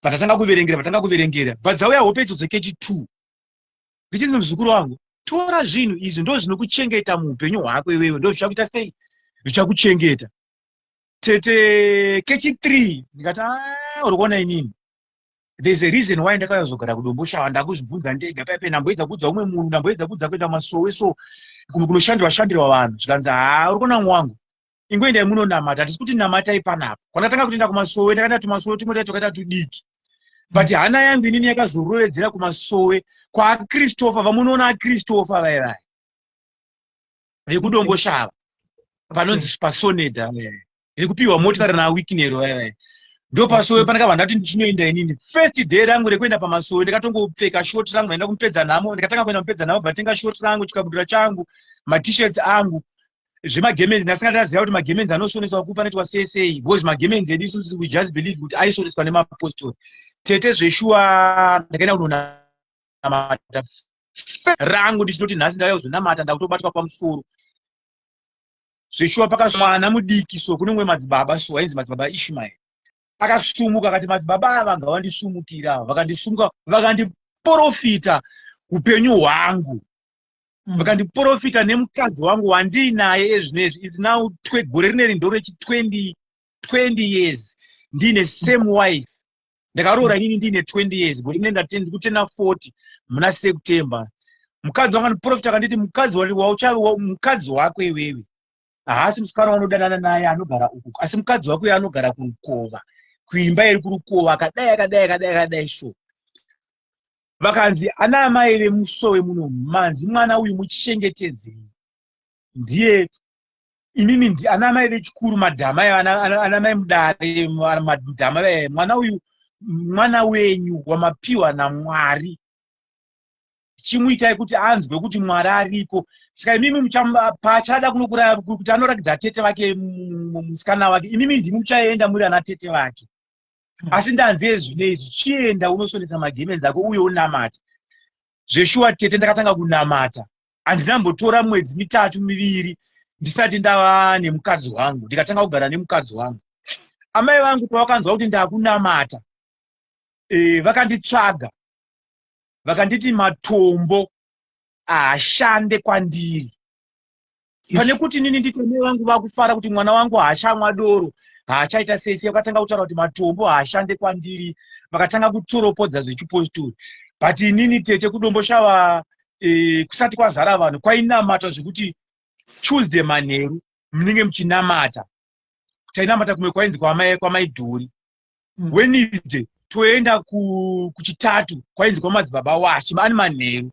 Patatanga kuverengera, patanga kuverengera. But dzauya hope idzo dzekechi 2. Ndichinzi muzukuru wangu, tora zvinhu izvi ndo zvinokuchengeta muupenyu hwako iwewe, ndo zvichakuita sei? Zvichakuchengeta. Tete kechi 3 ndikati ah, uri kuona inini. There's a reason why ndakauya kuzogara kuDomboshawa, ndakuzvibvunza ndega paipe ndamboedza kuudza umwe munhu, ndamboedza kuudza kuenda masowe so kunoshandirwa shandirwa vanhu zvikanzi haa uri kuona wangu ingoendai munonamata hatisi kuti namatai panapa kwandakatanga kutoenda kumasowe ndakaenda tumasowe tumwe tai twakaita tudiki but hana yangu inini yakazorovedzera kumasowe kwaachristopher vamunoona achristopher vaye vaye vekudomboshava panonzi pasoneda vekupiwa motikari nawikinero vaye vaye ndopasowe pandakabva ndati ndichinoenda inini first day rangu rekuenda pamasowe ndakatongopfeka short rangu ndaenda kumupedza nhamo ndikatanga kuenda mupedza nhamo bvatenga short rangu chikabudura changu matishirts angu zvemagemenzi ndasanga ndaziva kuti magemenzi anosoneswa kupi anoitwa sei sei because magemenzi edu isusu we just believe kuti aisoneswa nemapostori tete zveshuwa ndakaenda kunonamata rangu ndichitoti nhasi ndauya kuzonamata ndakutobatwa pamusoro zveshuwa pakaswana mudiki so kune umwe madzibaba so ainzi madzibaba ishmael akasumuka akati madzibaba ava ngavandisumukira vakandisumuka vakandiporofita upenyu hwangu mm. vakandiporofita nemukadzi wangu wandiinaye ezvinezvi its now twe gore rineri ndorechi 20 20 years ndiine same wife ndakaroora inini ndiine 20 years gore rine ndikutena 40 muna september mukadzi wangu andiporofita akanditi mukadzi mukadzi wako iwewe haasi musikana wanodanana naye anogara uku asi mukadzi wako iye anogara kurukova kuimba iri kurukova akadai akadai akadai akadai so vakanzi ana amai vemusowe muno manzi mwana uyu muchengetedzei ndiye imimi ana amai vechikuru madhama ana mai mudare madhama mwana uyu mwana wenyu wamapiwa namwari chimuitai kuti anzwe kuti mwari ariko saka imimi paachada kunokuraya kuti anorakidza tete vake musikana wake imimi ndimi muchaenda muri ana tete vake asi ndanzi ezvino izvi chienda unosonesa magemenzi ako uye unamata zveshuwa tete ndakatanga kunamata handina mbotora mwedzi mitatu miviri ndisati ndava nemukadzi wangu ndikatanga kugara nemukadzi wangu amai vangu pavakanzwa kuti ndakunamata e, vakanditsvaga vakanditi matombo haashande kwandiri pane kuti nini nditi amai vangu vakufara kuti mwana wangu haachamwa doro haachaita sei sei vakatanga kutaura kuti matombo haashande kwandiri vakatanga kutsoropodza zvechipostori but inini tete kudomboshava e, kusati kwazara vanhu kwainamata zvekuti tuesday manheru munenge muchinamata tainamata kumwe kwainzi kwamaidhori mm. wednesday toenda kuchitatu kwainzi kwamadzibaba washe ani manheru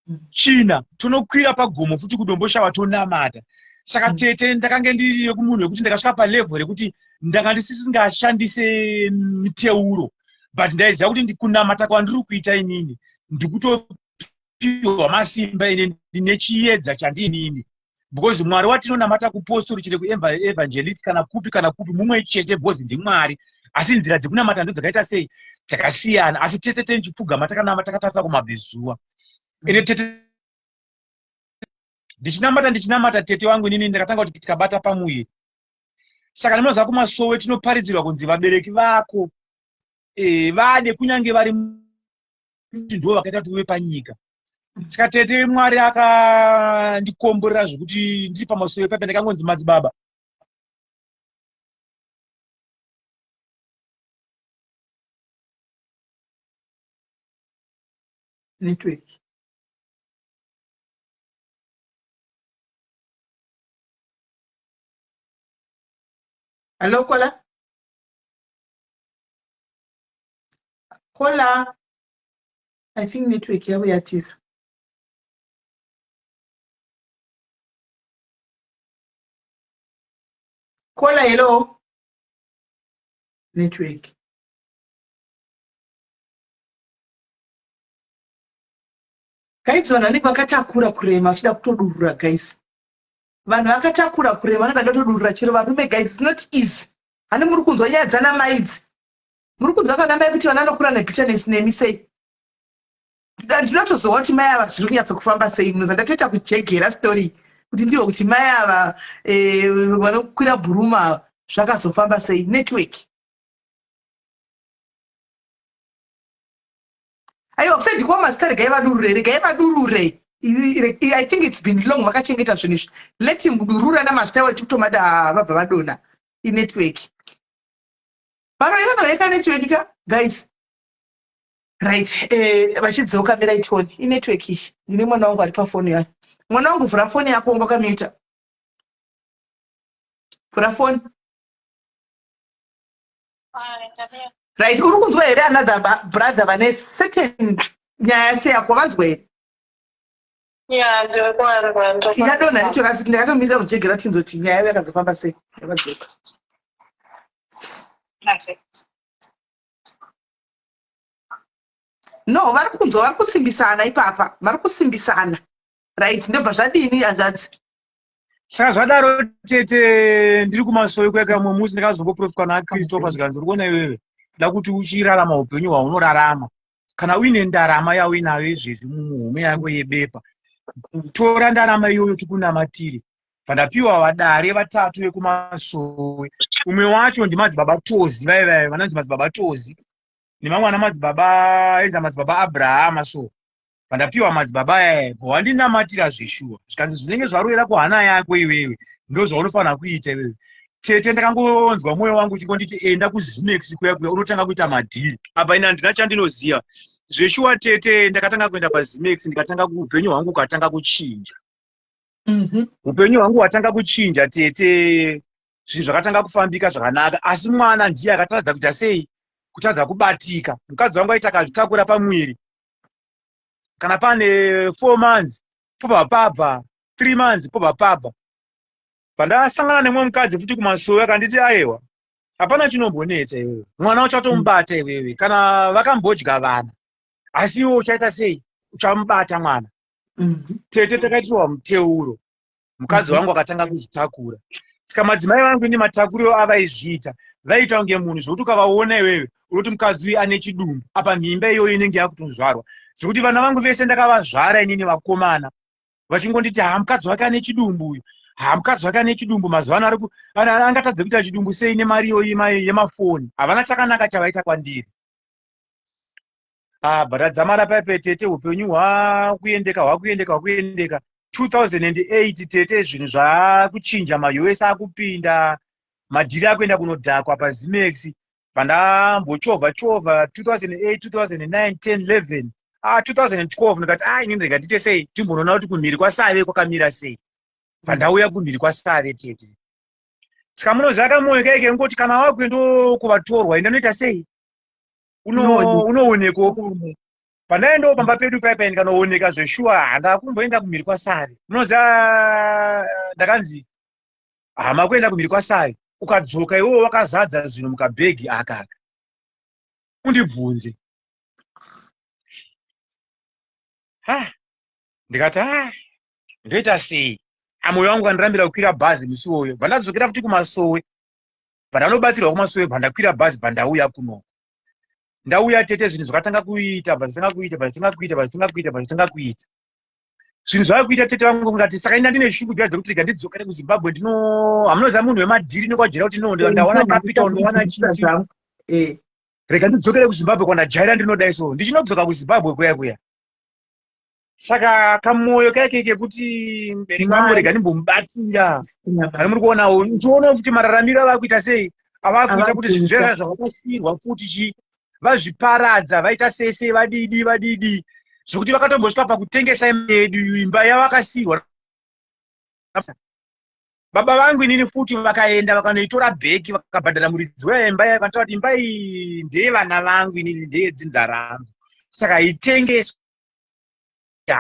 mm. china tonokwira pagomo futi kudomboshava tonamata saka mm. tete ndakange ndiri kumunhu wekuti ndakasvika palevel rekuti ndanga ndisisingashandise miteuro but ndaiziva kuti ndikunamata kwandiri kuita inini ndikutopiwa masimba ine ndine chiedza chandiinini because mwari watinonamata kupostori chete kuevangelist kana kupi kana kupi mumwe chete because ndimwari asi nzira dzekunamata ndo dzakaita sei dzakasiyana asi tese tichipfugama takanama takatarisa kumabvezuva ende tete ndichinamata ndichinamata tete wangu inini ndakatanga kuti tikabata pamuviri saka ndinoziva kumasowe tinoparidzirwa kunzi vabereki vako e, vade kunyange vari ndivo vakaita kuti uve panyika saka tete mwari akandikomborera zvekuti ndiri pamasowe pape ndakangonzi madzibaba network Hello, Kola? Kola? I think network yavo yatiza. Kola, hello? Network. Guys, vanhu vanenge vakatakura kurema vachida kutodurura guys. Vanhu vakatakura kurema vanenge vachida kutodurura chero varume guys, it's not easy. Hani muri kunzwa nyaya dzana mai idzi. Muri kunzwa kana mai kuti vana vanokura nebitterness nemi sei? Ndinotozowa kuti mai ava zviri kunyatsokufamba sei munoza ndatoita kujegera story kuti ndiwo kuti mai ava eh, vanokwira bhuruma ava zvakazofamba sei network. Aiwa kusaidi kwa mazita regai vadurure regai vadurure. I think it's been long vakachengeta zvinhu izvi. Let him durura namazita iwayo tikutomada ah, vabva vadonha inetwork. Varoyi vanoveka network ka guys. Right eh, vachidzoka mirai tione inetwork iyi. Ndine mwana wangu ari pafoni yayo. Mwana wangu vhura foni yako wanga wakamuta. Vhura foni. Right uri kunzwa here another brother vane certain nyaya seyako vanzwa here? Yeah, ndiri kuvanzwa. Yadonha network asi ndakatomirira kujegera tinzoti nyaya yavo yakazofamba sei yakadzoka. No, vari kunzwa vari kusimbisana ipapa vari kusimbisana right ndobva zvadini hanzvadzi saka zvadaro tete ndiri kumasowe kuya kamwe musi ndakazongoprofitwa nachristopher zvikanzi uri kuona iwewe da kuti uchirarama upenyu hwaunorarama kana uine ndarama yauinayo izvezvi mumuhomwe yako yebepa tora ndarama iyoyo tikunamatire pandapiwa vadare vatatu vekumasowe umwe wacho ndimadzibaba tozi vaive vaive vanonzi madzibaba tozi nemamwe ana madzibaba ainzi madzibaba abrahama so pandapiwa madzibaba aya bva wandinamatira zveshuwa zvikanzi zvinenge zvarovera kuhana yako iwewe ndozvaunofanira kuita iwewe tete ndakangonzwa mwoyo wangu uchingonditi enda kuzimex kuya kuya unotanga kuita madhiri apa ini handina chandinoziva zveshuwa tete ndakatanga kuenda pazimex ndikatanga upenyu hwangu ukatanga kuchinja mhm. upenyu hwangu hwatanga kuchinja tete zvinhu zvakatanga kufambika zvakanaka asi mwana ndiye akatadza kuita sei kutadza kubatika mukadzi wangu aiti akazvitakura pamwiri kana pane four months pobva pabva three months pobva pabva pandasangana nemumwe mukadzi futi kumasowe akanditi ayewa hapana chinombonetsa iwewe mwana uchatomubata iwewe kana vakambodya vana asi iwe uchaita sei uchamubata mwana mhm. tete takaitirwa muteuro mukadzi mhm. wangu akatanga kuzvitakura saka madzimai vangu ini matakuriro avaizviita vaiita kunge munhu zvekuti ukavaona iwewe unoti mukadzi uyu ane chidumbu apa mimba iyoyo inenge yakutozvarwa zvekuti vana vangu vese ndakavazvara inini vakomana vachingonditi ha mukadzi wake ane chidumbu uyu ha mukadzi wake ane chidumbu mazuva ano angatadze kuita chidumbu sei nemari iyoyi yemafoni havana chakanaka chavaita kwandiri ah but adzamara paipe tete upenyu hwakuendeka hwakuendeka hwakuendeka 2008 tete zvinhu zvakuchinja maus akupinda madhiri akuenda kunodhakwa pazimex pandambochovha chovha 2008 2009 10 11 ah 2012 ndikati ah inini rega tiite sei timbonoona kuti kumhiri kwasave kwakamira sei pandauya kumhiri kwasave tete saka munoziva kamoyo kaike ngoti kana wakuendo kuvatorwa enda noita sei unoonekwawo kurume pandaendawo pamba pedu paya paya ndikanooneka zveshuwa handakumboenda kumhiri kwasave munoziva ndakanzi hama kuenda kumhiri kwasave ukadzoka iwewe wakazadza zvinhu mukabhegi aka aka undibvunze ha ndikati ha ndoita sei amoyo wangu kandirambira kukwira bhazi musi uwoyo bva ndadzokera futi kumasowe bva ndanobatsirwa kumasowe bva ndakwira bhazi bva ndauya kuno ndauya tete zvinhu zvakatanga kuita bva zvitanga kuita bva zvitanga kuita bva zvitanga kuita bva zvitanga kuita zvinhu zvava kuita tete vangu kungati saka ina ndine shungu dziya dzekuti rega ndidzokere kuzimbabwe ndino hamunoziva munhu wemadhiri nekwajera kuti no ndawana capital ndowana chii eh. rega ndidzokere kuzimbabwe kwandajaira ndinodai so ndichinodzoka kuzimbabwe kuya kuya saka kamoyo kaike kekuti mubereki wangu rega ndimbomubatsira ani muri kuonawo ndichiona futi mararamiro avakuita sei avakuita kuti zvinhu zvega zvavakasiirwa futi chi vazviparadza vaita sei sei vadidi vadidi zvekuti vakatombosvika pakutengesa imba yedu imba yavakasiirwa baba vangu inini futi vakaenda vakanoitora bheki vakabhadhara muridzi weimba yayo vakataura kuti imba iyi ndeyevana vangu inini ndeyedzinza rangu saka haitengeswi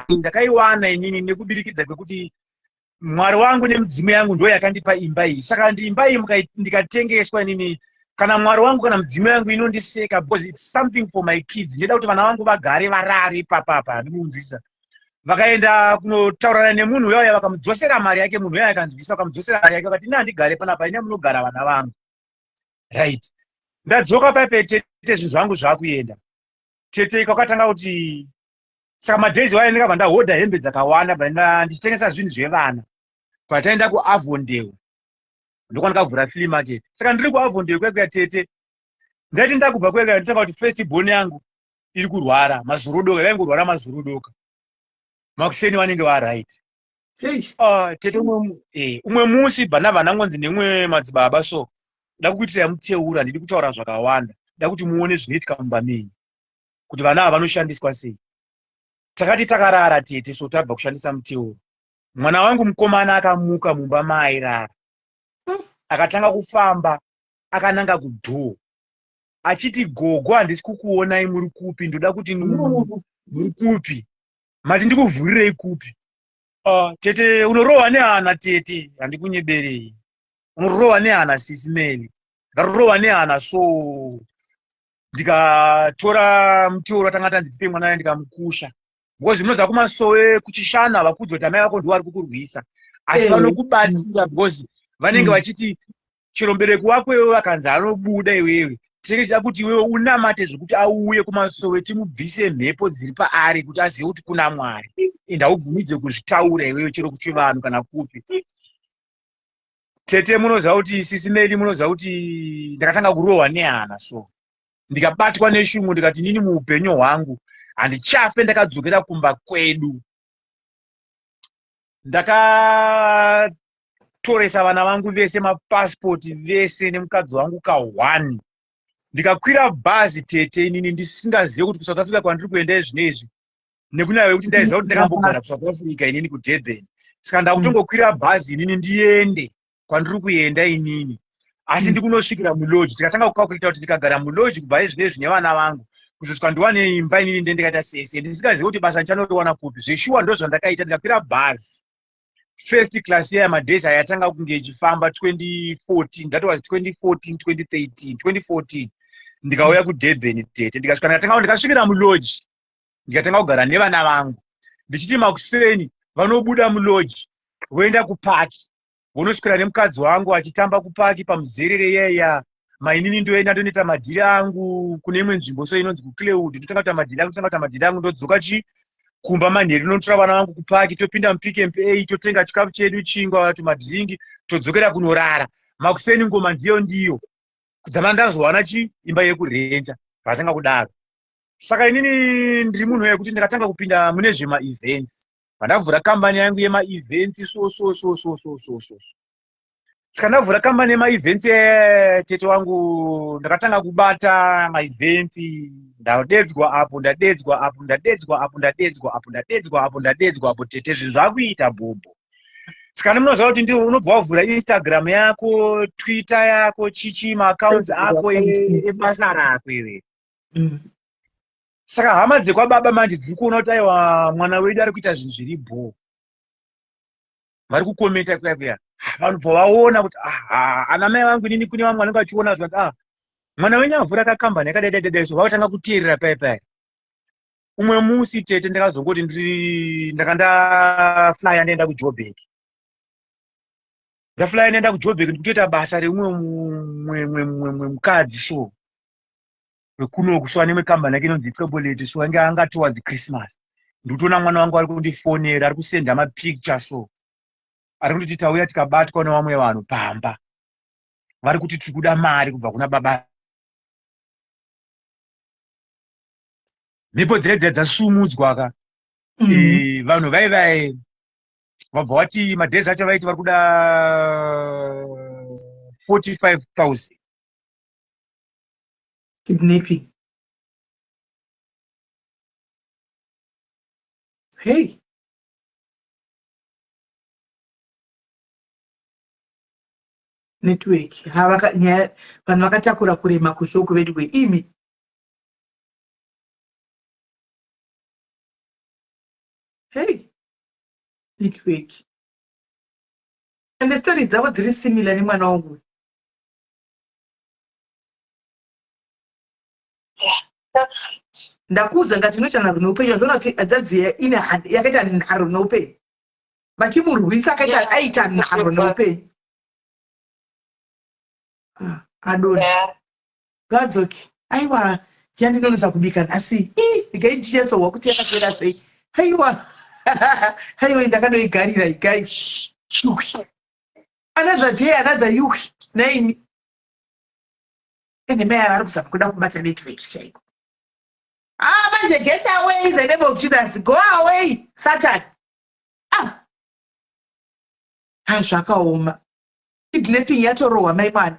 ndakaiwana inini nekubirikidza kwekuti mwari wangu nemidzimu yangu ndo yakandipa imba iyi saka imba iyi ndikatengeswa inini kana mwari wangu kana midzimu yangu inondiseka because its something for my kids ndinoda kuti vana vangu vagare varare ipapapa handimuunzisa vakaenda kunotaurana nemunhu uya uya vakamudzosera mari yake munhu uya akanzwisa vakamudzosera mari yake vakati ini handigare panapa ini munogara vana vangu right ndadzoka paipe tete zvinhu zvangu zvakuenda tete kwakatanga kuti Saka madays waye ndakabva ndahodha hembe dzakawanda bva ndichitengesa zvinhu zvevana. Pataenda kuAvondale ndokwandakavhura flea market. Saka ndiri kuAvondale kuya kuya tete. Ndaiti ndakubva kuya kuya ndotanga kuti first born yangu iri kurwara mazurudoka vaingorwara mazurudoka. Makuseni vanenge varight. Ah, tete umwe eh, umwe musi bva ndabva ndangonzi nemwe madzibaba so da kukuitirai muteuro handidi kutaura zvakawanda da kuti muone zvinoitika mumba menyu kuti vana ava vanoshandiswa sei takati takarara tete so tabva kushandisa muteuro mwana wangu mukomana akamuka mumba maairara akatanga kufamba akananga kudhoo achiti gogo handisi kukuonai muri kupi ndoda kuti muri kupi mati ndikuvhurirei kupi uh, tete unorohwa nehana tete handikunyeberei unorohwa nehana sisi meli ndarohwa nehana so ndikatora muteuro atanga tanzi tipe mwana waye ndikamukusha because munoziva kumasowe kuchishanu havakuudzi kuti amai vako ndiwo ari kukurwisa asi eh. vanokubatsira because vanenge mm. vachiti chero mubereki wako iwewe akanzi anobuda iwewe tinenge tichida kuti iwewe unamate zvekuti auye kumasowe timubvise mhepo dziri paari kuti azive kuti kuna mwari and haubvumidze kuzvitaura iwewe chero kuchivanhu kana kupi tete munoziva kuti sisi meli munoziva kuti ndakatanga kurohwa nehana so ndikabatwa neshungu ndikati inini muupenyu hwangu handichafe ndakadzokera kumba kwedu ndakatoresa vana vangu vese mapasipoti vese nemukadzi wangu kahwani ndikakwira bhazi tete inini ndisingazive kuti kusouth africa kwandiri kuenda izvino izvi nekunaya wekuti ndaiziva kuti ndakambogara kusouth africa inini kudurban saka ndakutongokwira bhazi inini ndiende kwandiri kuenda inini asi mm. ndikunosvikira muloji tikatanga kukakulita kuti ndikagara muloji kubva izvinezvi nevana vangu kuzosvika ndiwane imba inini nde ndikaita sese ndisingazivi kuti basa ndichanoriwana kupi zveshuwa ndo zvandakaita ndikakwira bhazi first class yaya madays ayatanga kunge ichifamba 2014 that was 2014 2013 2014 ndikauya kudurban tete ndikasvika ndikatanga ndikasvikira muloji ndikatanga kugara nevana vangu ndichiti makuseni vanobuda muloji voenda kupaki vonoswera nemukadzi wangu achitamba kupaki pamuzerere yeya mainini ndoenda ndonoita madhiri angu kune imwe nzvimbo so inonzi kuclewood ndotanga kuita madhiri angu ndotanga kuita madhiri angu ndodzoka chi kumba manheru notora vana vangu kupaki topinda mupick and pay totenga chikafu chedu chingwa tumadhiringi todzokera kunorara makuseni ngoma ndiyo ndiyo kudzama ndazowana chi imba yekurenta zvatanga kudaro saka inini ndiri munhu wekuti ndakatanga kupinda mune zvemaevents pandavhura kambani yangu yemaevents so so so so so so so saka ndavhura kambani yemaevents eh, tete wangu ndakatanga kubata maevents ndadedzwa apo ndadedzwa apo ndadedzwa apo ndadedzwa apo ndadedzwa apo ndadedzwa apo tete zvinhu zvakuita bhobho saka munoziva kuti ndi unobva wavhura instagram yako twitter yako chichi maaccounts ako e, ebasa rako iwe mm. Saka hama dzekwababa manje dziri kuona kuti aiwa mwana wedu ari kuita zvinhu zviri bhoo. Vari kukomenta kuya kuya. Vanobva vaona kuti ah, ana mai vangu inini kune vamwe vanenge vachiona kuti ah, mwana wenyu avhura kakambani yakadai dai dai so vakatanga kuteerera paya paya. Umwe musi tete ndakazongoti ndiri ndaka ndaflya ndaenda kuJoburg. Ndaflya ndaenda kuJoburg ndikutoita basa reumwe mumwe mukadzi so. wekunoku so ane imwe kambani yake inonzi Cebolet so ange anga towards Christmas ndikutoona mwana wangu ari kundifonera ari kusenda mapicture so ari kunditi tauya tikabatwa nevamwe vanhu pamba vari kuti tiri kuda mari kubva kuna baba mhepo dzaidzai dzasumudzwa ka mm -hmm. e, vanhu vaivai vabva vati madays acho vaiti vari kuda 45000 Kidnapping. Hey. Network. Ha vaka nyaya vanhu vakatakura kurema kushoko vedu kwe imi. Hey. Network. And the stories dzavo dziri similar nemwana wangu. Ndakuudza ngati inoita nharo neupenyu andiona kuti hanzvadzi ine yakaita nharo neupenyu vachimurwisa akaita aita nharo neupenyu ah, adona ngadzoke aiwa yandinonetsa kubika nhasi ii regai ndichinyatsohwa kuti yakapera sei. Haiwa. Haiwa ndakanoigarira guys. Shuki. Another day another yuki. Naimi. Ende mai ava vari kuzama kuda kubata network chaiko. Ah manje get away in the name of Jesus. Go away Satan. Ah. Ah zvakaoma. Kidnapping yatorohwa mai mwana.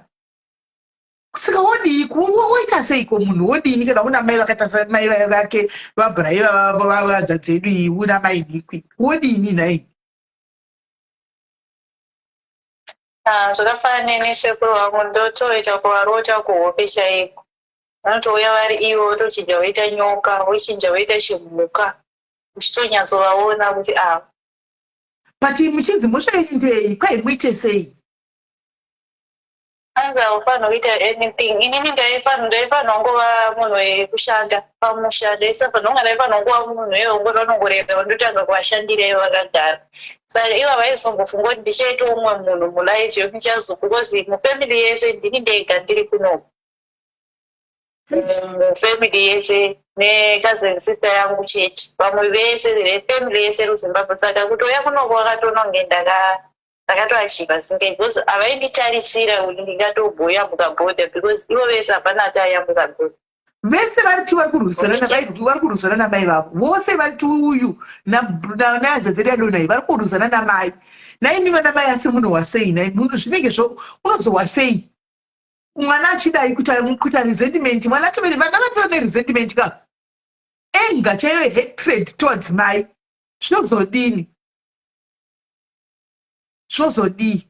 Saka wodii woita seiko munhu wodini kana una mai vakaita samai vake vabrai vavadzva dzedu iyi una mai nhikwi wodini nhai ah, zvakafanana nesekuru vangu ndotoita kuvarota kuhope chaiko vanotouya vari ivo votochinja voita nyoka vochinja voita chimhuka uchitonyatsovaona kuti ava ah. But muchinzi mhosva yenyu ndei kwai muite sei Hanzi haufanirwi kuita anything. Inini ndaifanirwa ndaifanirwa kungova munhu wekushanda pamusha. Ndaisafanirwa kunga ndaifanirwa kungova munhu wekungoti vanongorera ndotanga kuvashandira ivo vakagara. Saka ivo havaizombofunga kuti ndichaita umwe munhu mulife yekuchazo because mufamily yese ndini ndega ndiri kunoku. Mufamily yese necousin sister yangu chete. Vamwe vese vefamily yese kuZimbabwe saka kutouya kunoku vakatoona kunge ndaka ndakatoachiva singe because havainditarisira kuti ndingatomboyambuka border because ivo vese hapana ati ayambuka border. Vese vari tu vari kurwisana namai vari kurwisana namai vavo vose vari tu uyu nehanzvadzi yedu yadonha iyi vari kurwisana namai naimi vana mai asi munohwa sei nai munhu zvinenge zvo unozohwa sei mwana achidai kuita kuita resentment mwana atoveri vana vatori neresentment ka anger chaiyo hatred towards mai zvinozodini zvozodii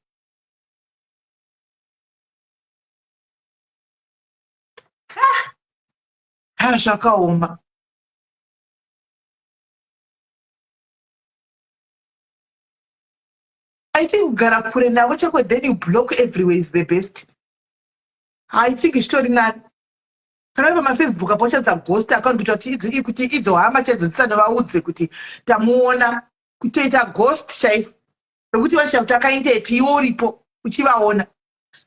ha zvakaoma i think kugara kure navo chako then you block everywhere is the best i think zvitori nani kana uri pamafacebook apo uchanza ghost account kuita kuti kuti idzo hama chaidzo dzisanovaudze kuti tamuona kutoita ghost chaiyo nokuti vashaya kuti akaendepi iwe uripo uchivaona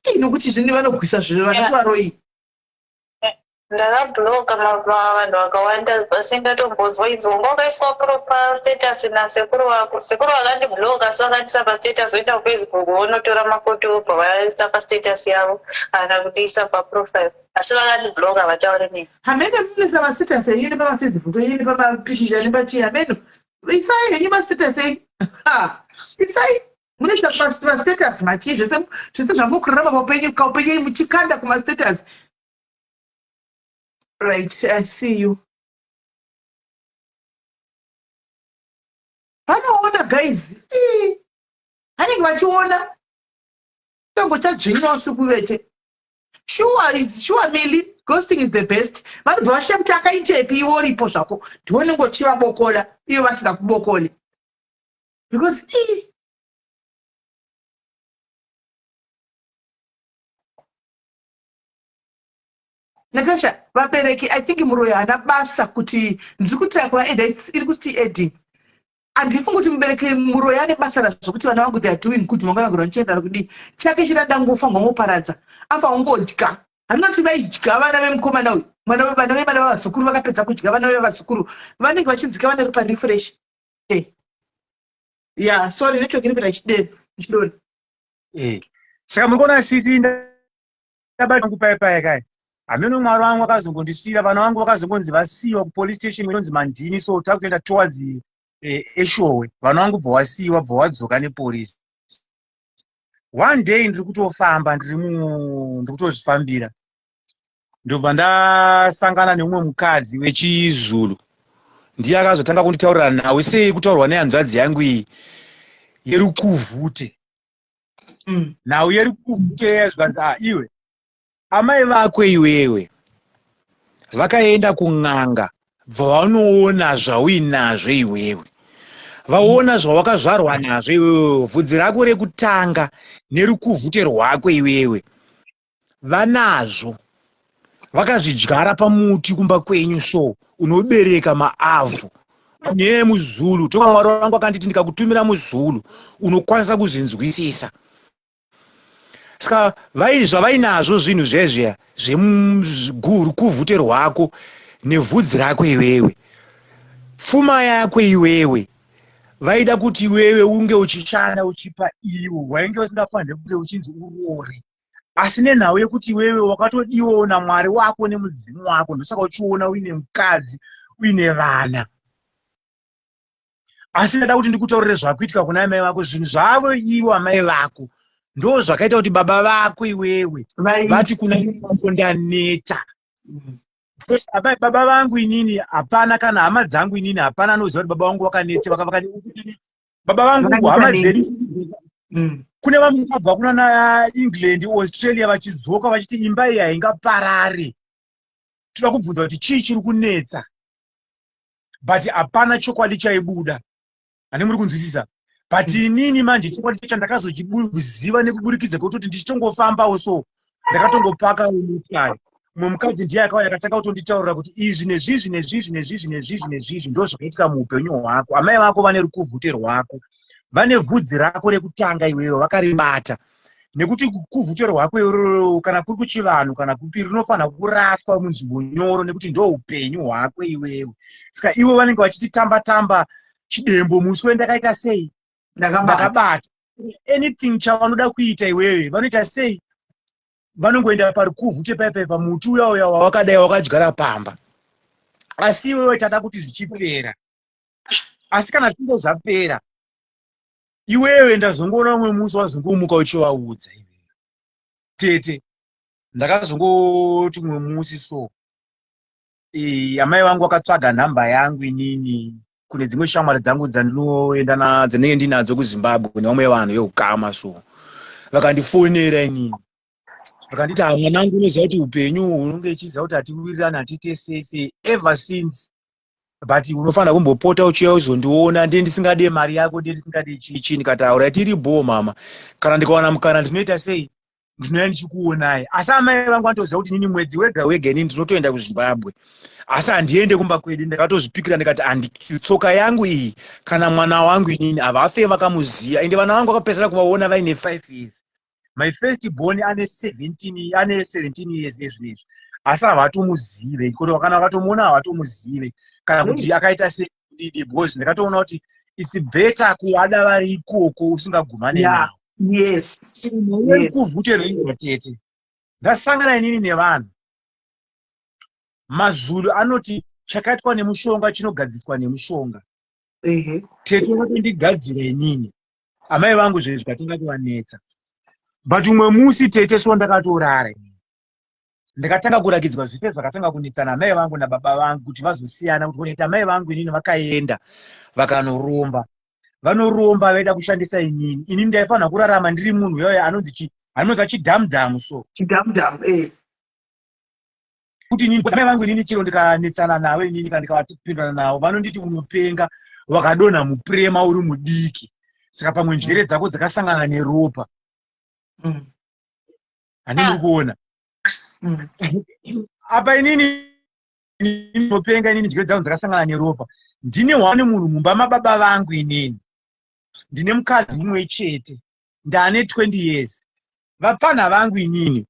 ei nokuti zvini vanogwisa zviro vanoti varoyi ndakabloka vanhu vakawanda vasingatombonzwa idzi wanga wakaiswa pastatus nasekuru vako sekuru vakandibloka asi vakandisa pastatus voenda kufacebook vonotora mafoto vobva vaisa pastatus yavo kana kundiisa paprofile asi vakandibloka vataure neni hameno munoisa mastatus enyu nepamafacebook enyu nepamapikicha nepachii hameno isai henyu mastatus enyu isai munoita mastatus machii zvese zvese zvamukurarama paupenyu kaupenyu enyu muchikanda kumastatus right i see you vanoona guys vanenge vachiona tongo chadzvinywa usiku vete Sure is sure Milly, ghosting is the best. Vanobva vashaya kuti akaitepi iwe uripo zvako. Ndiwe unenge uchivabokola ivo vasingakubokoli. Because ii Natasha, vabereki I think muroyi haana basa kuti ndiri kutira kuvaeda iri kusti adding. Handifungi kuti mubereki muroyi ane basa razvo kuti vana vangu they are doing good mangwana gora ndichienda ari kudii. Chake chirada ngofa ngongoparadza. Afa ungodya. Handinoti vaidya vana vemukomana uyu. Mwana vana vevana vavazukuru vakapedza kudya vana vevazukuru. Vanenge vachinzika vane ropa refresh. Eh. Yeah, sorry network iri kuita ichidero. Ichidona. Eh. Saka muri kuona sisi ndabata kupai pai kai. Hameno mwari vangu vakazongondisiira vana vangu vakazongonzi vasiiwa kupolice station inonzi Mandini so takutoenda towards eh, Eshowe. Vana vangu bva wasiiwa bva wadzoka nepolice. One day ndiri kutofamba ndiri mu ndiri kutozvifambira. Ndobva ndasangana neumwe mukadzi wechiZulu. Ndiye akazotanga kunditaurira nhau sei kutaurwa nehanzvadzi yangu iyi yerukuvhute. Nhau yerukuvhute zvikanzi ah iwe amai vako iwewe vakaenda kun'anga bva vanoona zvauinazvo iwewe vaona zvawakazvarwa nazvo iwewe bvudzi rako rekutanga nerukuvhute rwako iwewe vanazvo vakazvidyara pamuti kumba kwenyu so unobereka maavhu ne muzulu toka mwari wangu akanditi ndikakutumira muzulu unokwanisa kuzvinzwisisa saka zvavainazvo zvinhu zvezviya zverukuvhute rwako nevhudzi rako iwewe Pfuma yako iwewe vaida kuti iwewe unge uchishanda uchipa ivo, wainge usingafaniri kunge uchinzi uroore, asi nenhau yekuti iwewe wakatodiwawo naMwari wako nemudzimu wako, ndosaka uchiona uine mukadzi, uine vana. Asi ndada kuti ndikutaurire zvakuitika kuna amai vako, zvinhu zvavo ivo amai vako ndo zvakaita kuti baba vako iwewe vati kuna vako, "Ndaneta." Baba vangu inini hapana, kana hama dzangu inini hapana anoziva kuti baba vangu vakanete. Baba vangu, hama dzedu, kune vamwe vakabva kuna naEngland, Australia, vachidzoka vachiti imba iyi haingaparare, toda kubvunza kuti chii chiri kunetsa, but hapana chokwadi chaibuda. Hane muri kunzwisisa? But inini manje chokwadi chandakazochiziva nekuburikidza kwekutoti ndichitongofambawo, so ndakatongopaka motikari, mumwe mukadzi ndiye akauya akatanga kutonditaurira kuti izvi nezvizvi nezvizvi nezvizvi nezvizvi nezvizvi ndo zvakaitika muupenyu hwako. Amai vako vane rukuvhute rwako, vane vhudzi rako rekutanga iwewe vakaribata, nekuti kuvhute rwako iroro, kana kuri kuchivanhu kana kupi, rinofanira kuraswa munzvimbo nyoro nekuti ndo upenyu hwako iwewe. Saka ivo vanenge vachiti tamba tamba chidembo muswe, ndakaita sei, ndakabata. Anything chavanoda kuita iwewe vanoita sei? Vanongoenda parukuvhute paipai, pamuti uya uya wawakadai wakadyara pamba. Asi iwewe tada kuti zvichipera, asi kana zvichinge zvapera, iwewe ndazongoona umwe musi wazongomuka uchivaudza iwewe. Tete, ndakazongoti umwe musi so amai vangu vakatsvaga nhamba yangu inini kune dzimwe shamwari dzangu dzandinoenda dzinenge ndinadzo kuZimbabwe nevamwe vanhu veukama, so vakandifonera inini vakanditi, "Ha, mwanangu, unoziva kuti upenyu hunenge ichiziva kuti hatiwirirani, hatiite sefe ever since, but unofanira kumbopota uchiuya uzondiona. Ndiye ndisingade mari yako, ndiye ndisingade chichi." Ndikataura, "Tiri bho, mama. Kana ndikawana mukana ndinoita sei, ndinouya ndichikuonai." Asi amai vangu vanotoziva kuti nini mwedzi wega wega inini ndinotoenda kuZimbabwe, asi handiende kumba kwedu. Ndakatozvipikira ndikati handi tsoka yangu iyi, kana mwana wangu inini havafe vakamuziva. Ende vana vangu vakapedzisira kuvaona vaine 5 years. My first born ane 17, ane 17 years ezvinezvi, asi havatomuzive kuti kana vakatomuona havatomuzive kana kuti akaita sekudidi, because ndakatoona kuti it's better kuvada vari ikoko usingagumane navo. Kuvhute rwengwa, tete, ndasangana inini nevanhu. MaZulu anoti chakaitwa nemushonga chinogadziswa nemushonga. Tete vatondigadzira inini amai vangu, zvinhu zvikatanga kuvanetsa. But umwe musi, tete, so ndakatorara, ndakatanga kurakidzwa zvese zvakatanga kunetsana amai vangu nababa vangu kuti vazosiyana, kuti kunoita amai vangu inini vakaenda vakanoromba, vanoromba vaida kushandisa inini. Inini ndaifanira kurarama ndiri munhu uyoyo anonzi chi anonzi chidhamudhamu so. Chidhamudhamu, eh. Kuti inini amai vangu inini chero ndikanetsana navo inini, kana ndikavapindurana navo, vanonditi, "Unopenga, wakadonha mupurema uri mudiki, saka pamwe njere dzako dzakasangana neropa." Handi muri kuona? Apa inini ndinopenga, inini njere dzangu dzakasangana neropa. Ndine hwani munhu mumba mababa vangu, inini ndine mukadzi mumwe chete, ndane 20 years. Vapfanha vangu inini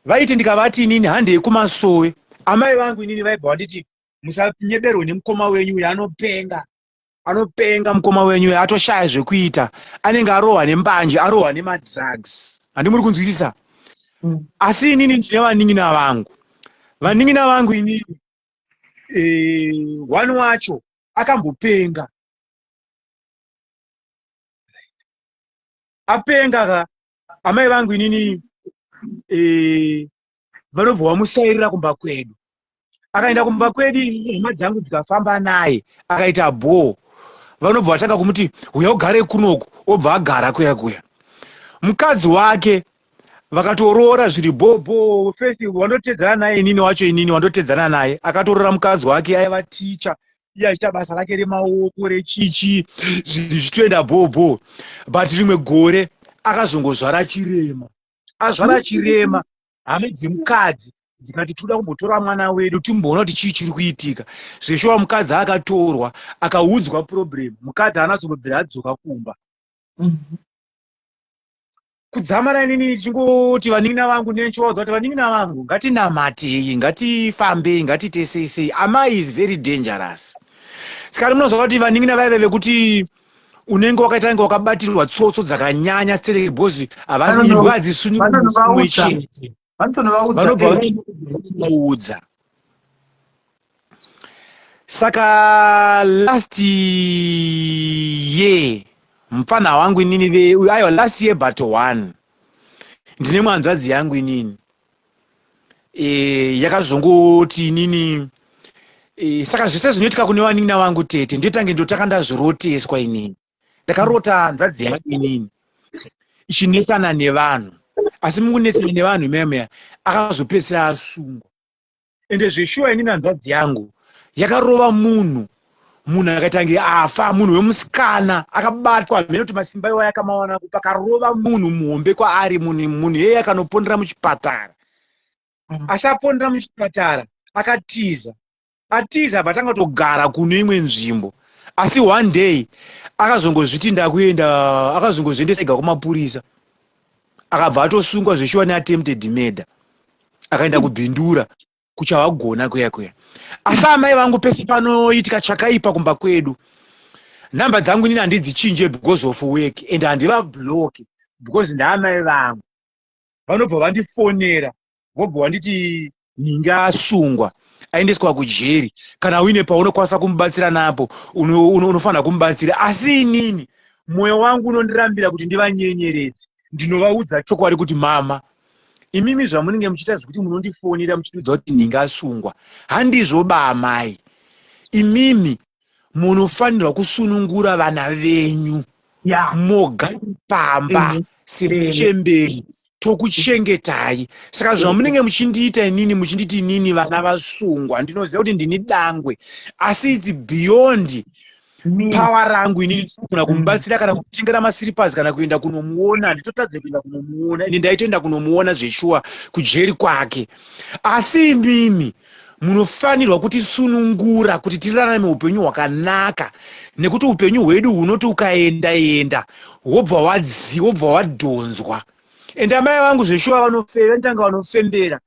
vaiti ndikavati inini handei kumasowe, amai vangu inini vaibva vanditi, "Musanyeberwe nemukoma wenyu uyu, anopenga, anopenga mukoma wenyu uyu, atoshaya zvekuita, anenge arohwa nembanje, arohwa nemadrugs." Handi muri kunzwisisa? Asi inini ndine vanin'ina vangu. Vanin'ina vangu inini, one wacho akambopenga, apenga ka, amai vangu inini vanobva vamusairira kumba kwedu. Akaenda kumba kwedu, hama dzangu dzikafamba naye, akaita bhoo, vanobva vatanga kumuti, "Uya ugare kunoku." Obva agara kuya kuya. Mukadzi wake vakatoroora zviri bhobho. First wandotedzana naye inini wacho, inini wandotedzana naye akatorora mukadzi wake aiva ticha, iye achiita basa rake remaoko rechichi, zvinhu zvichitoenda bhobho. But rimwe gore akazongozvara chirema. Azvara chirema, hama dzemukadzi dzikati, "Toda kumbotora mwana wedu timboona kuti chii chiri kuitika." Zveshuwa mukadzi akatorwa, akaudzwa problem. Mukadzi haana kuzombobvira adzoka kumba. Kudzamara inini tichingoti vanin'ina vangu, nechivaudza kuti, "Vanin'ina vangu, ngatinamatei, ngatifambei, ngatiite sei sei. Amai is very dangerous." Saka munozwa kuti vanin'ina vaive vekuti unenge wakaita kunge wakabatirwa tsotso dzakanyanya stereki because havasi imbwa hadzisunumwe chete, vanobva vaudza. Saka last year mupfanha wangu inini ve aiwa, last year but one, ndine mwanzvadzi yangu inini yakazongoti inini saka zvese zvinoitika kune vanin'ina vangu tete ndoitange ndotanga ndazviroteswa. Inini ndakarota hanzvadzi yangu inini ichinetsana nevanhu, asi mukunetsana nevanhu imemeya akazopedzisira asungwa. Ende zveshuwa inini hanzvadzi yangu yakarova munhu, munhu akaitange afa, munhu wemusikana akabatwa mhene kuti masimba iwayo akamawana kupa, akarova munhu muhombe kwaari, munhu iyeye akanopondera muchipatara. Asi apondera muchipatara akatiza, atiza abva atanga kutogara kune imwe nzvimbo. Asi one day akazongozviti ndakuenda, akazongozviendesa ega kumapurisa, akabva atosungwa zveshuwa neattempted murder, akaenda kuBindura kuchavagona kuya kuya. Asi amai vangu pese panoitika chakaipa kumba kwedu, nhamba dzangu inini handidzichinje because of work and handivablock because ndaamai vangu. Vanobva vandifonera, vobva vanditi nhingi asungwa, aendeswa kujeri, kana uine paunokwanisa kumubatsira napo unofanira kumubatsira. Asi inini mwoyo wangu unondirambira kuti ndivanyenyeredze. Ndinovaudza chokwadi kuti, "Mama, imimi zvamunenge muchiita zvekuti munondifonera muchitiudza kuti nhingi asungwa handizvo baamai. Imimi munofanirwa kusunungura vana venyu moga pamba semuchemberi, tokuchengetai. Saka zvamunenge muchindiita inini, muchinditi inini vana vasungwa, ndinoziva kuti ndini dangwe, asi it's beyond power rangu inini ndinogona kumubatsira kana kutengera maslippers kana kuenda kunomuona. Handitotadze kuenda kunomuona, ini ndaitoenda kunomuona zveshuwa kujeri kwake. Asi imimi munofanirwa kutisunungura kuti tirarame upenyu hwakanaka, nekuti upenyu hwedu hunoti ukaenda enda wobva wadzi wobva wadhonzwa." Ende amai vangu zveshuwa vanotanga vanofembera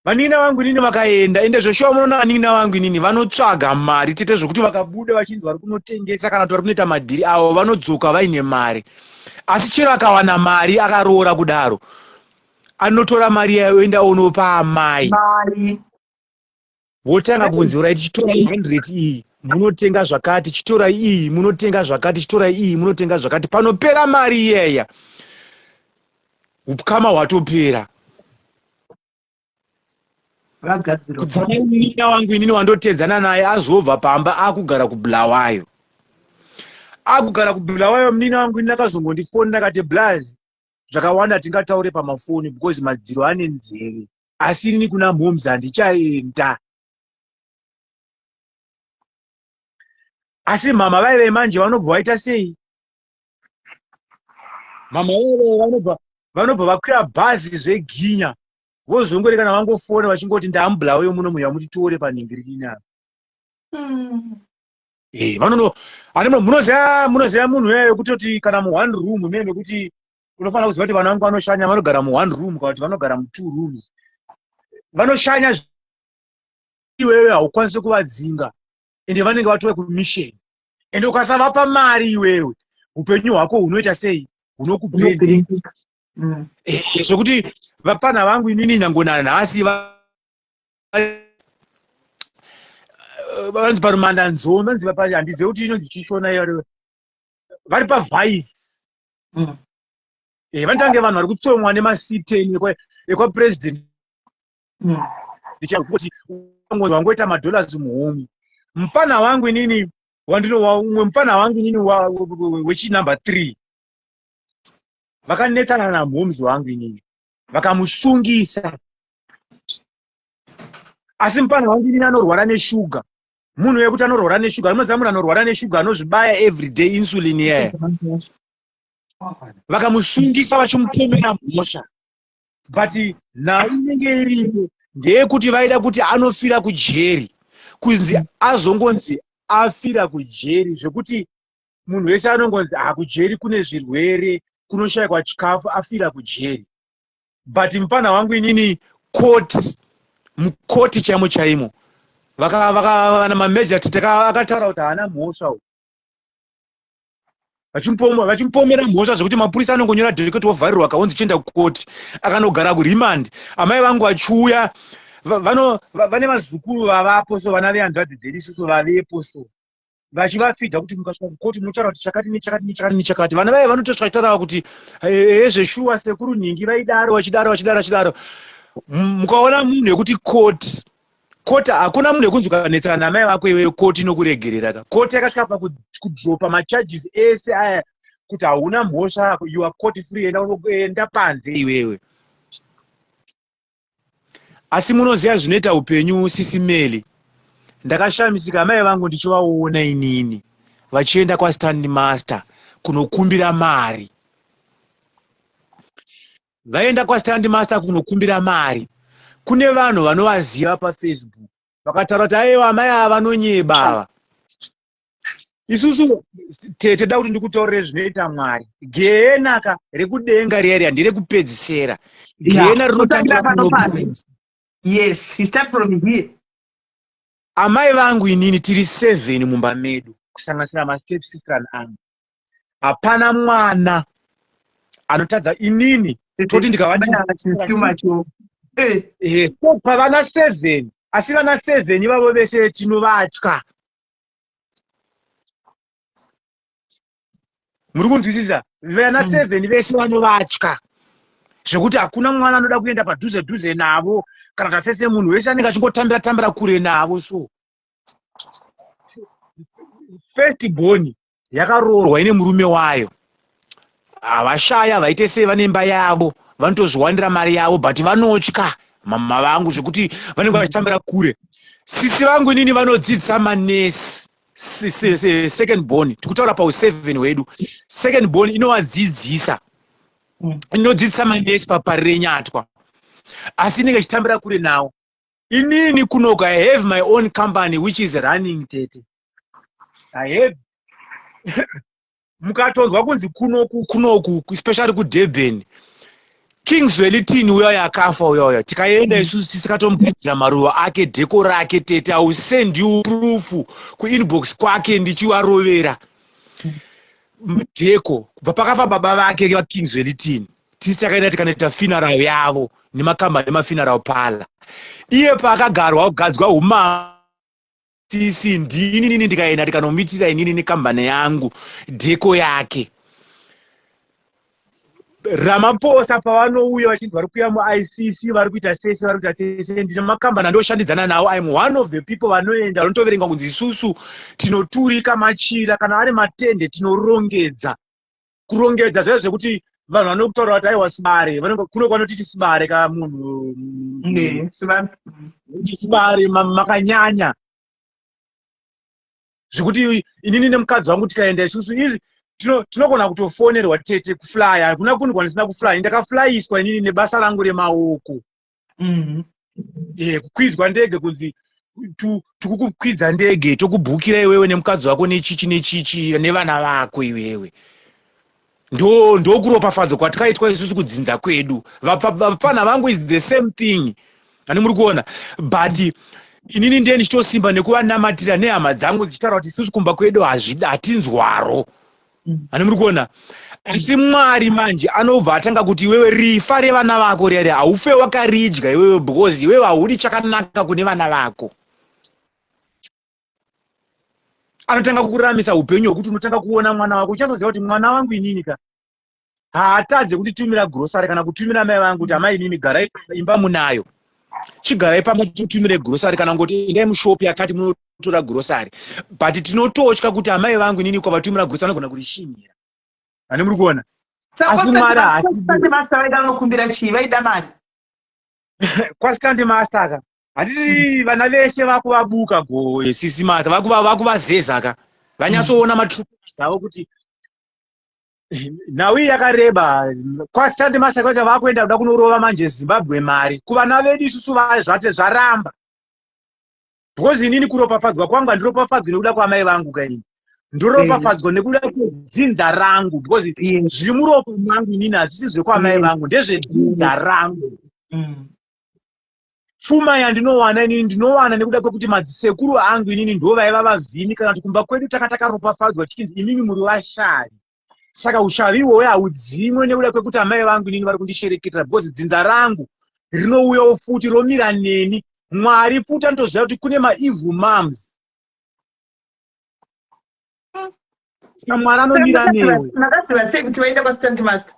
vanin'ina vangu inini vakaenda. Ende zveshuwa munoona vanin'ina vangu inini vanotsvaga mari tete, zvokuti vakabuda vachinzi vari kunotengesa kana kuti vari kunoita madhiri avo, vanodzoka vaine mari. Asi chero akawana mari akaroora kudaro, anotora mari yayo oenda onopa amai. Mai. Votanga kunzi, "Right, chitorai 100 iyi munotenga zvakati, chitorai iyi munotenga zvakati, chitorai iyi munotenga zvakati." Panopera mari iyeya ukama hwatopera. Vagadzirwa. Kudzana munin'ina wangu inini wandotedzana naye azobva pamba akugara kuBulawayo, akugara kuBulawayo. Munin'ina wangu inini akazongondifonera akati, "Blaz, zvakawanda tingataure pamafoni because madziro ane nzeve, asi inini kuna moms handichaenda." Asi mama vaive manje vanobva vaita sei? Mama vaive vanobva vakwira bhazi zveginya, vozongori kana vangofona vachingoti, "NdamuBulawayo muno muya mutitore panhingirikini apa." Vanono animo munoziva munhu uya wekutoti kana muone room mene mekuti unofanira kuziva kuti vana vangu vanoshanya, vanogara muone room kana kuti vanogara mutwo rooms, vanoshanya, iwewe haukwanisi kuvadzinga, ende vanenge vatove kumission, ende ukasavapa mari iwewe upenyu hwako hunoita sei? Hunokubhenda. Unovhiringika. Zvekuti vapana vangu inini nyange nanhasi vanonzi parumanda nzombe, vanonzi handizivi kuti inonzi chishona iyo, vari pavice. Vanotange vanhu vari kutsomwa nemaC10 ekwapresident. Ndichakuti wangoita madollars muhomwe. Mupana wangu inini wandino umwe mupana wangu inini wechinumber 3 vakanetsana namhomes wangu inini, vakamusungisa. Asi mupana wangu inini anorwara neshuga, munhu wekuti anorwara neshuga, anoziva munhu anorwara neshuga anozvibaya everyday insulin iyaya. Vakamusungisa vachimupomera mhosva, but nhau inenge iripo ndeyekuti vaida kuti anofira kujeri, kunzi azongonzi afira kujeri, zvekuti munhu wese anongonzi, "Ah, kujeri kune zvirwere, kunoshayikwa chikafu, afira kujeri." But mupana wangu inini court, mukoti chaimo chaimo. Vana mameja akataura kuti haana mhosva uyu. Vachimupomera mhosva zvekuti mapurisa anongonyora docket wovharirwa akaonzi chienda kukoti, akanogara kuremand. Amai vangu vachiuya vane vazukuru vavapo, so vana vehanzvadzi dzedu isusu vavepo, so vachivafidha kuti mukasvika kukoti munotaura kuti chakati nechakati nechakati nechakati. Vana vaya vanotosvika vachitaura kuti ezveshuwa sekuru nhingi vaidaro, vachidaro, vachidaro, vachidaro. Mukaona munhu yekuti koti koti, hakuna munhu yekunzi ukanetsana namai vako iwewe koti inokuregerera ka. Koti yakasvika pakudropa macharges ese aya kuti hauna mhosva, you are court free, enda, enda panze iwewe. Asi munoziva zvinoita upenyu, Sisi Meli. Ndakashamisika amai vangu ndichivaona inini vachienda kwastand master kunokumbira mari. Vaenda kwastand master kunokumbira mari, kune vanhu vanovaziva paFacebook vakataura kuti aiwa, amai ava vanonyeba ava. Isusu tete, da kuti ndikutaurire zvinoita Mwari. Gehena ka rekudenga riya riya nderekupedzisera. Gehena rinotangira pano pasi. Yes, you start from here. Amai vangu, inini tiri seven mumba medu, kusanganisira mastep sister angu. Hapana mwana anotadza inini. Toti ndikava pavana seven, asi vana seven ivavo vese tinovatya. Muri kunzwisisa? Vana seven vese vanovatya zvekuti hakuna mwana anoda kuenda padhuze dhuze navo kana tasese. Munhu wese anenge achingotambira tambira kure navo. So first born yakaroorwa, ine murume wayo. Havashaya, vaite sei, vane imba yavo, vanotozviwanira mari yavo, but vanotya mama vangu zvekuti vanenge vachitambira kure. Sisi vangu inini vanodzidzisa manesi, second born. Tikutaura pau7 hwedu. Second born inovadzidzisa, inodzidzisa manesi paParirenyatwa, asi inenge ichitambira kure nawo. Inini kunoku I have my own company which is running, tete. I have, mukatonzwa kunzi kunoku, kunoku, especially kuDurban, King Zwelithini uya akafa uya uya, tikaenda isusu tikatomugadzira maruva ake, decor rake. Tete, I will send you proof kuinbox kwake ndichivarovera decor kubva pakafa baba vake vaKing Zwelithini. Tisi takaenda tikanoita funeral yavo nemakambani emafuneral parlour. Iye paakagarwa kugadzwa umama, sisi ndini nini ndikaenda ndikanomitira inini nekambani yangu decor yake. Ramaphosa pavanouya vachinzi vari kuuya muICC, vari kuita sese, vari kuita sese, ndine makambani andoshandidzana nawo. I'm one of the people vanoenda, vanotoverenga kunzi isusu tinoturika machira, kana ari matende tinorongedza, kurongedza zvaivo zvekuti vanhu vanokutaura kuti aiwa sibare, kuno kwanotiti sibare ka munhu sibare makanyanya zvekuti inini nemukadzi wangu tikaenda isusu iri tinogona kutofonerwa, tete, kuflya. Hakuna kunhu kwandisina kuflya. Ndakaflyiswa inini nebasa rangu remaoko. Kukwidzwa ndege kunzi tikukukwidza ndege, tokubhukira iwewe nemukadzi wako nechichi nechichi nevana vako iwewe. Ndo ndokuropafadzo kwatakaitwa isusu kudzinza kwedu. Vapfana vangu is the same thing, ani muri kuona? But inini ndiye ndichitosimba nekuvanamatira nehama dzangu dzichitaura kuti isusu kumba kwedu hazvida, hatinzwaro. Ani muri kuona? Asi Mwari manje anobva atanga kuti iwewe rifa revana vako riya riya haufe wakaridya iwewe, because iwewe haudi chakanaka kune vana vako. Anotanga kukuramisa upenyu hwekuti unotanga kuona mwana wako, uchazoziva kuti mwana wangu inini ka haatadze kunditumira grocery kana kutumira mai vangu kuti amai imimi garai, imba munayo, chigarai pamwe titumire grocery, kana ngoti endai mushopu yakati munotora grocery. But tinototya kuti amai vangu inini kwavatumira grocery anogona kurishinyira. Ani muri kuona? Asi Mwari haasi master vaida vanokumbira chii? Vaida mari? Kwastand master ka, handiti vana vese vakuvabuka go, sisi mata, vakuvazeza ka, vanyatsoona matruth avo kuti nhau iyi yakareba. Kwastand master kwaita vakuenda kuda kunorova manje Zimbabwe mari kuvana vedu isusu zvate zvaramba, because inini kuropafadzwa kwangu handiropafadzwi nekuda kwamai vangu kaini, ndoropafadzwa nekuda kwedzinza rangu, because zviri muropa mangu inini hazvisi zvekwamai vangu, ndezvedzinza rangu. Pfuma yandinowana inini ndinowana nekuda kwekuti madzisekuru angu inini ndo vaiva vavhimi, kana kuti kumba kwedu tanga takaropafadzwa tichinzi imimi muri vashavi. Saka ushavi iwoyo haudzimwe nekuda kwekuti amai vangu inini vari kundishereketera, because dzinza rangu rinouyawo futi romira neni. Mwari futi anotoziva kuti kune maevil moms. Saka Mwari anomira newe. Makaziva sei kuti vaenda kwastand master?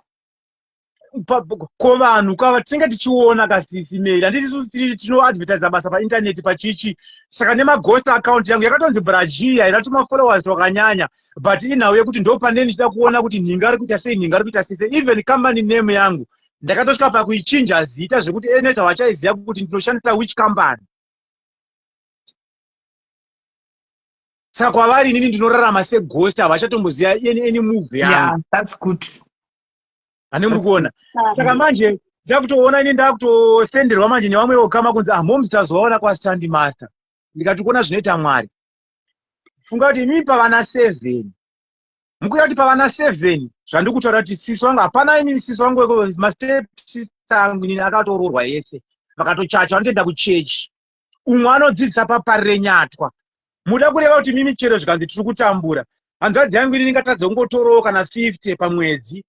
Ko vanhu kava tinenge tichiona kasisi Mary, handiti isusu tinoadvertisa basa paintaneti pachichi. Saka nemaghost account yangu yakatonzi Brajia, ina tumafollowers twakanyanya, but inhau yekuti ndo pane ndichida kuona kuti nhinga ari kuita sei, nhinga ari kuita sei. Even company name yangu ndakatosvika pakuichinja zita zvekuti eneta vachaiziva kuti ndinoshandisa which company. Saka kwavari inini ndinorarama seghost, havachatomboziva any move yangu. Yeah, that's good. Ane muri kuona. Saka manje ndakutoona ini ndakutosenderwa manje nevamwe vokama kunzi, ah, moms tazovaona kwastand master. Ndikati, kuona zvinoita Mwari, funga kuti imimi pavana 7, mukuita kuti pavana 7 zvandiri kutaura kuti sisi wangu hapana. Inini sisi wangu, mastep sister angu inini akatoroorwa yese, vakatochacha, vanotoenda kuchechi. Umwe anodzidzisa paparire nyatwa. Muda kureva kuti mimi chero zvikanzi tiri kutambura, hanzvadzi yangu inini ingatadza kungotorowo kana 50 pamwedzi?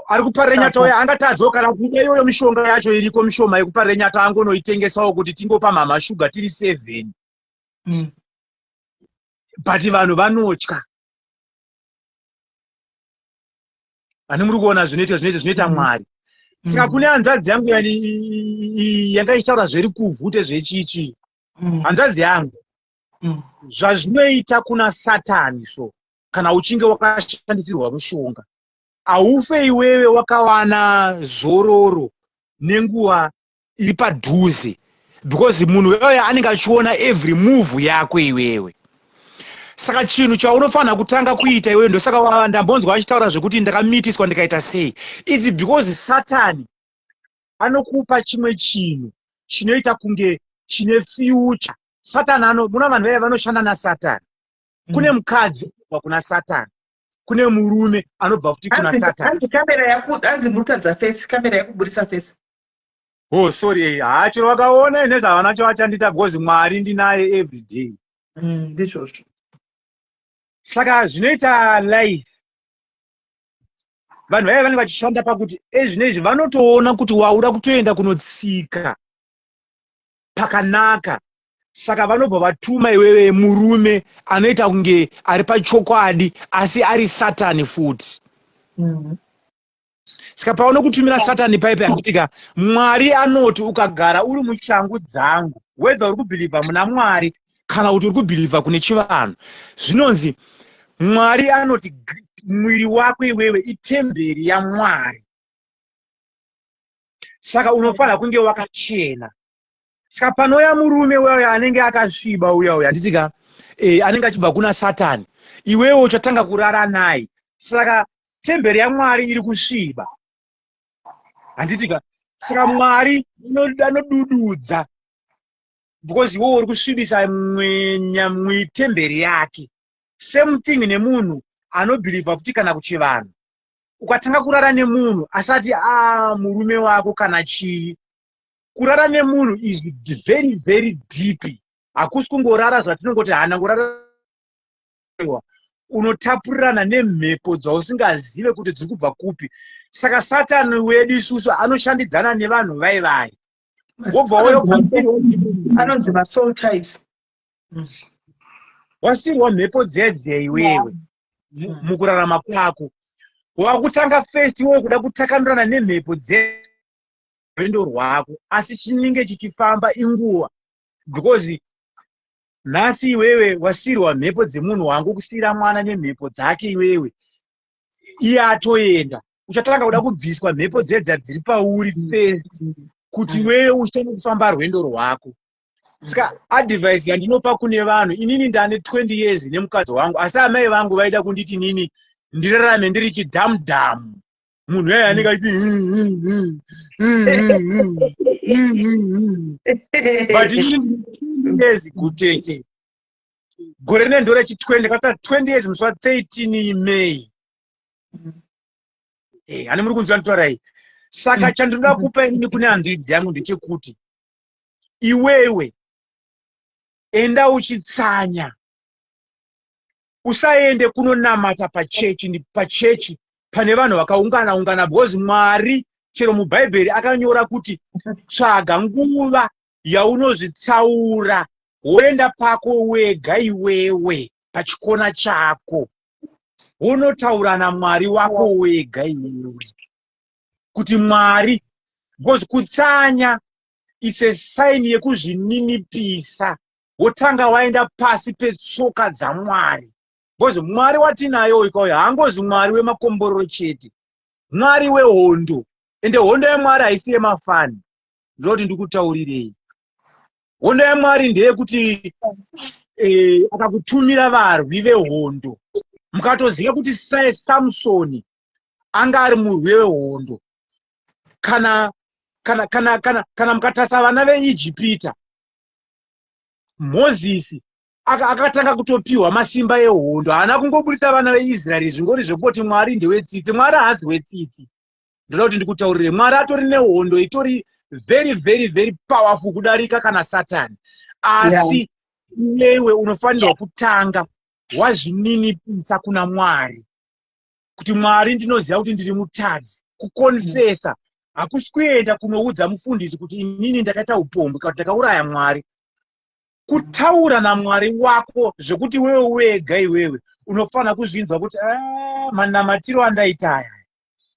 Ari kuparire nyatwa uya angatadzawo kana kuda iyoyo mishonga yacho iriko, mishoma yekuparire nyatwa, angonoitengesawo kuti tingopa mama shuga tiri 7. But vanhu vanotya. Ani muri kuona zvinoita zvinoita zvinoita Mwari. Saka kune hanzvadzi yangu yanga ichitaura zverikuvhute zvechichi. Hanzvadzi yangu, zvazvinoita kuna Satani, so kana uchinge wakashandisirwa mushonga, haufe iwewe wakawana zororo nenguva iri padhuze, because munhu wewe anenge achiona every move yako iwewe. Saka chinhu chaunofanira kutanga kuita iwewe, ndosaka ndambonzwa achitaura zvekuti ndakamitiswa ndikaita sei, its because Satani anokupa chimwe chinhu chinoita kunge chine future. Satani ano muna vanhu vaya vanoshanda naSatani. Kune mukadzi kubva kuna Satani, kune murume anobva futi kuna Satani. Hanzi kamera yaku, hanzi murikutadza face, kamera yakuburisa face. Oh, sorry. Hacho vakaona ine zvavana cho vachandita, because Mwari ndinaye every day. Ndizvozvo. Saka zvinoita life, vanhu vaiva vanenge vachishanda pakuti ezvinezvi vanotoona kuti wauda kutoenda kunotsika pakanaka. Saka vanobva vatuma iwewe murume anoita kunge ari pachokwadi asi ari Satani futi. Saka paunokutumira Satani paipi, handitika Mwari anoti ukagara uri mushangu dzangu, whether uri kubhilivha muna Mwari kana kuti uri kubhilivha kune chivanhu, zvinonzi Mwari anoti mwiri wako iwewe itemberi yaMwari, saka unofanira kunge wakachena. Saka panouya murume uya anenge akasviba uya uya, handitika anenge achibva kuna Satani, iwewe uchatanga kurara naye. Saka temberi yaMwari iri kusviba, handitika? Saka Mwari anodududza because iwewe uri kusvibisa temberi yake. Same thing nemunhu anobhilivha futi kana kuchivanhu. Ukatanga kurara nemunhu asati a murume wako kana chii, kurara nemunhu is very very deep. Hakusi kungorara zvatinongoti hana ngorara. Unotapurirana nemhepo dzausingazive kuti dziri kubva kupi. Saka Satani wedu isusu anoshandidzana nevanhu vai vai, wobva Anonzi masoul ties. Wasirwa mhepo dziya dziya iwewe mukurarama kwako, wakutanga first iwewe kuda kutakanurana nemhepo dzerwendo rwako, asi chinenge chichifamba inguva, because nhasi iwewe wasirwa mhepo dzemunhu wangu kusiyira mwana nemhepo dzake iwewe, iye atoenda, uchatanga kuda kubviswa mhepo dzedza dziri pauri first kuti iwewe uchitanga kufamba rwendo rwako. Saka advice yandinopa kune vanhu, inini ndane 20 years nemukadzi wangu, asi amai vangu vaida kunditi inini ndirarame ndiri chidhamudhamu, munhu yaya anenge achiti, but inini years gutete gore rine ndo rechi 20 kata 20 years musi wa13 May. Hani muri kunzwa nditorai? Saka chandinoda kupa inini kune hanzvidzi yangu ndechekuti Iwewe enda uchitsanya, usaende kunonamata pachechi, pachechi pane vanhu vakaungana ungana, because Mwari chero muBhaibheri akanyora kuti tsvaga nguva yaunozvitsaura, woenda pako wega iwewe pachikona chako, wonotaura naMwari wako wega iwewe kuti Mwari, because kutsanya, it's a sign yekuzvininipisa. Wotanga waenda pasi petsoka dzaMwari, because Mwari watinayo ikauya haangozi Mwari wemakomborero chete, Mwari wehondo. Ende hondo yaMwari haisi yemafani. Ndinoti ndikutaurirei, hondo yaMwari ndeyekuti akakutumira varwi vehondo. Mukatoziva kuti Samsoni anga ari murwi wehondo, kana mukatarisa vana veIjipita, Mozisi akatanga kutopiwa masimba ehondo. Haana kungobudisa vana veIsraeri zvingori zvekungoti Mwari ndewetsitsi. Mwari haasi wetsitsi. Ndoda kuti ndikutaurire, Mwari atori nehondo itori very, very, very powerful kudarika kana Satani. Asi iwewe unofanirwa kutanga wazvininipisa kuna Mwari kuti, "Mwari, ndinoziva kuti ndiri mutadzi." Kukonfesa hakusi kuenda kunoudza mufundisi kuti inini ndakaita upombwe kana kuti ndakauraya Mwari. Kutaura naMwari wako zvekuti wewe wega iwewe unofanira kuzvinzwa kuti, "Ah, manamatiro andaita aya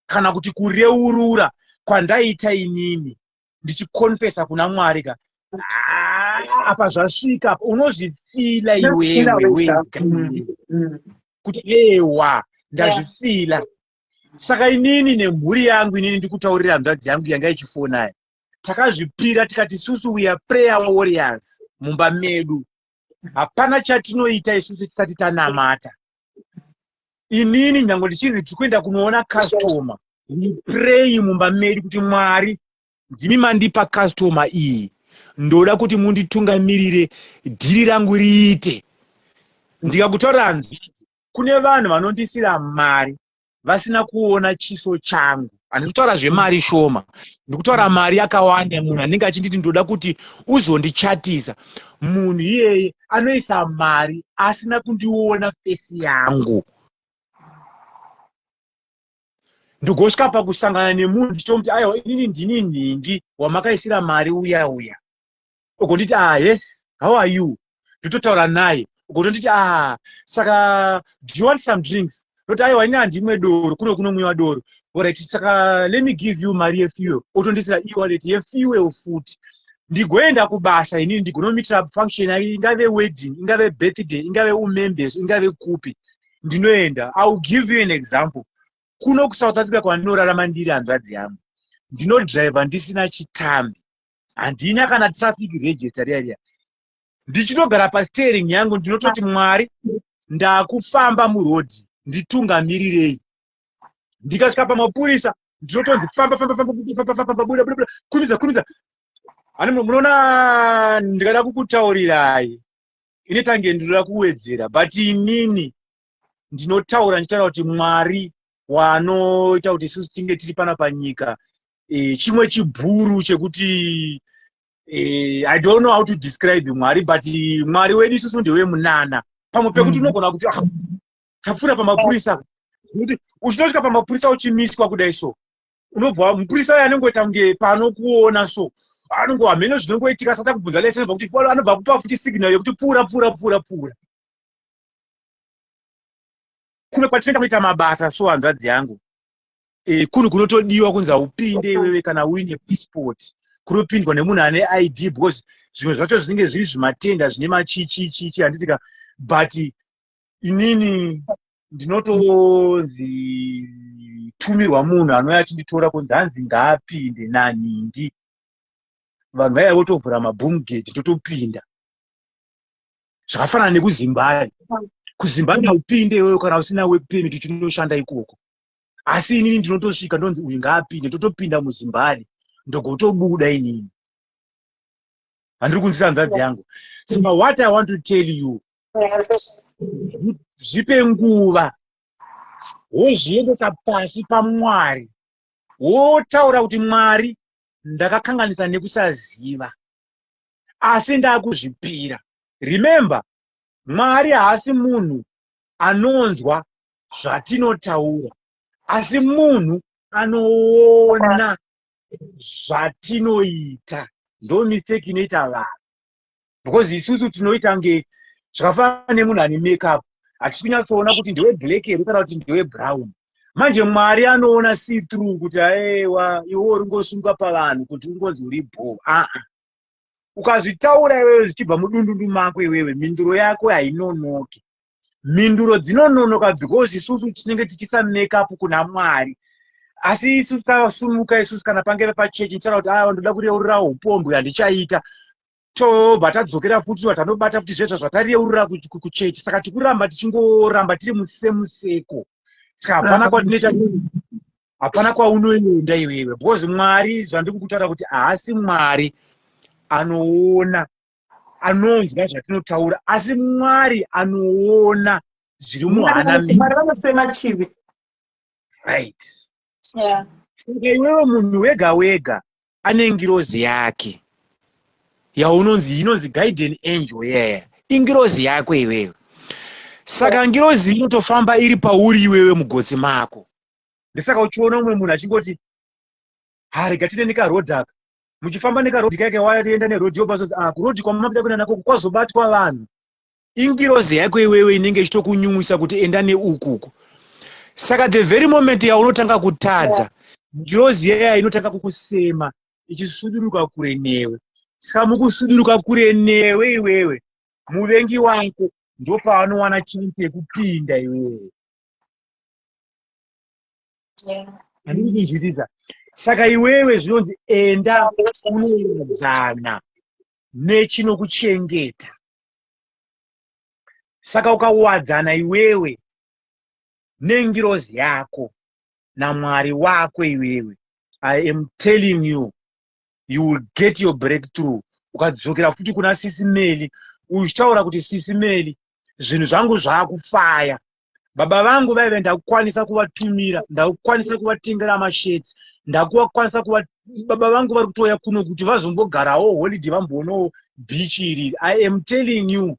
kana kuti kureurura kwandaita inini ndichikonfesa kuna Mwari ka, ah, apa zvasvika." Unozvifila iwewe wega kuti, "Ewa, ndazvifila." Saka inini nemhuri yangu, inini ndikutaurira hanzvadzi yangu yanga ichifonaya, takazvipira tikati isusu we are prayer warriors. Mumba medu hapana chatinoita isusu tisati tanamata. Inini nyange ndichinzi tiri kuenda kunoona customer, we pray mumba medu kuti, "Mwari, ndimi mandipa customer iyi, ndoda kuti munditungamirire, dhiri rangu riite." Ndikakutaurira hanzvadzi, kune vanhu vanondisira mari vasina kuona chiso changu. Handisi kutaura zvemari shoma, ndikutaura mari yakawanda. Munhu anenge achinditi, "Ndoda kuti uzondichatisa," munhu iyeye anoisa mari asina kundiona face yangu. Ndigosvika pakusangana nemunhu ndichitomuti, "Aiwa, inini ndini nhingi wamakaisira mari uya uya." Ugonditi, "Ah, yes, how are you?" Ndototaura naye, ugotonditi, "Ah, saka do you want some drinks?" Ndoti, "Aiwa, ini handimwe doro, kuno kunomwiwa doro." "Alright, saka let me give you mari yefuel." Otondisira e-wallet yefuel futi. Ndigoenda kubasa inini, ndigonomitira function, ingave wedding, ingave birthday, ingave umembeso, ingave kupi, ndinoenda. I will give you an example. Kuno kuSouth Africa kwandinorarama ndiri, hanzvadzi yangu, ndinodhiraivha ndisina chitambi, handina kana traffic register riya riya. Ndichinogara pasteering yangu, ndinototi, "Mwari, ndakufamba murodhi, nditungamirirei." Ndikasvika pamapurisa, ndinotonzi, "Famba, famba, famba, famba, famba, famba, buda, buda, buda, kurumidza, kurumidza." Hani munoona, ndikada kukutaurirai inetange ndinoda kuwedzera, but inini ndinotaura ndichitaura kuti Mwari waanoita kuti isusu tinge tiri pana panyika, chimwe chibhuru chekuti I don't know how to describe Mwari, but Mwari wedu isusu ndewemunana. Pamwe pekuti unogona kuti, "Ah, tapfuura pamapurisa," kuti uchinosvika pamapurisa uchimiswa kudai so, unobva mupurisa uyo anongoita kunge paanokuona so, anongo hameno zvinongoitika. Sata kubvunza licence, kuti anobva kupa futi signal yekuti pfuura, pfuura, pfuura, pfuura. Kumwe kwatinoenda kuita mabasa so, hanzvadzi yangu, kunhu kunotodiwa kunzi haupinde iwewe kana uine passport, kunopindwa nemunhu ane ID, because zvimwe zvacho zvinenge zviri zvimatenda zvine machichichichi, handitika? But inini ndinotonzi tumirwa munhu anouya achinditora kunzi hanzi ngaapinde nanhingi. Vanhu vaiya votovhura maboom gate, totopinda. Zvakafanana nekuZimbabwe. KuZimbabwe haupinde iwewe kana usina work permit uchinoshanda ikoko, asi inini ndinotosvika ndonzi uyu ngaapinde, totopinda muZimbabwe, ndogotobuda inini. Handiri kunzisa, hanzvadzi yangu? Saka what I want to tell you, zvipe nguva, wozviendesa pasi paMwari, wotaura kuti, "Mwari, ndakakanganisa nekusaziva." Asi ndakuzvipira. Remember, Mwari haasi munhu anonzwa zvatinotaura, asi munhu anoona zvatinoita. Ndo mistake inoita vanhu, because isusu tinoita nge zvakafanana nemunhu ane makeup, hatisi kunyatsoona kuti ndewe black here kana kuti ndewe brown. Manje Mwari anoona see through kuti aewa, iwe uri ngosunga pavanhu kuti ungonzi uri bho. Aa, ukazvitaura iwewe zvichibva mudundundu mako iwewe, mhinduro yako hainonoki. Mhinduro dzinononoka because isusu tinenge tichisa makeup kuna Mwari. Asi isusu tasumuka isusu, kana pangeve pachechi, tichitaura kuti aiwa, ndoda kureurira upombwe, handichaita, tobva tadzokera futi, tanobata futi zvezvo zvatareurira kuchechi. Saka tikuramba tichingoramba tiri musemuseko. Saka hapana kwatinoita, hapana kwaunoenda iwewe, because Mwari, zvandiri kukutaura kuti haasi Mwari anoona, anonzwa zvatinotaura, asi Mwari anoona zviri muhana. Mwari vanosema chivi. Right. Saka iwewe, munhu wega wega ane ngirozi yake yaunonzi, inonzi guardian angel. Yeah, ingirozi yako iwewe. Saka ngirozi inotofamba iri pauri iwewe, mugotsi mako. Ndesaka uchiona umwe munhu achingoti, "Ha, rega tine nekarodhi aka." Muchifamba nekarodhi kake, waenda nerodhi, yobva zoti, "Ah, kurodhi kwamabuda kuenda nako kwazobatwa vanhu." Ingirozi yako iwewe inenge ichitokunyumwisa kuti enda neukuku. Saka the very moment yaunotanga kutadza, ngirozi yaya inotanga kukusema, ichisuduruka kure newe. Saka mukusuduruka kure newe iwewe, muvengi wako ndopaanowana chance yekupinda iwewe. Handiri kunzwisisa. Saka iwewe zvinonzi enda unowadzana nechinokuchengeta. Saka ukawadzana iwewe nengirozi yako naMwari wako iwewe, I am telling you, you will get your breakthrough. Ukadzokera futi kuna Sisi Meli uchitaura kuti, "Sisi Meli, zvinhu zvangu zvaakufaya. Baba vangu vaive ndakukwanisa kuvatumira, ndakukwanisa kuvatengera mashirts, ndakukwanisa kuva baba vangu vari kutouya kuno kuti vazombogarawo holiday, vamboonawo beach iri." I am telling you,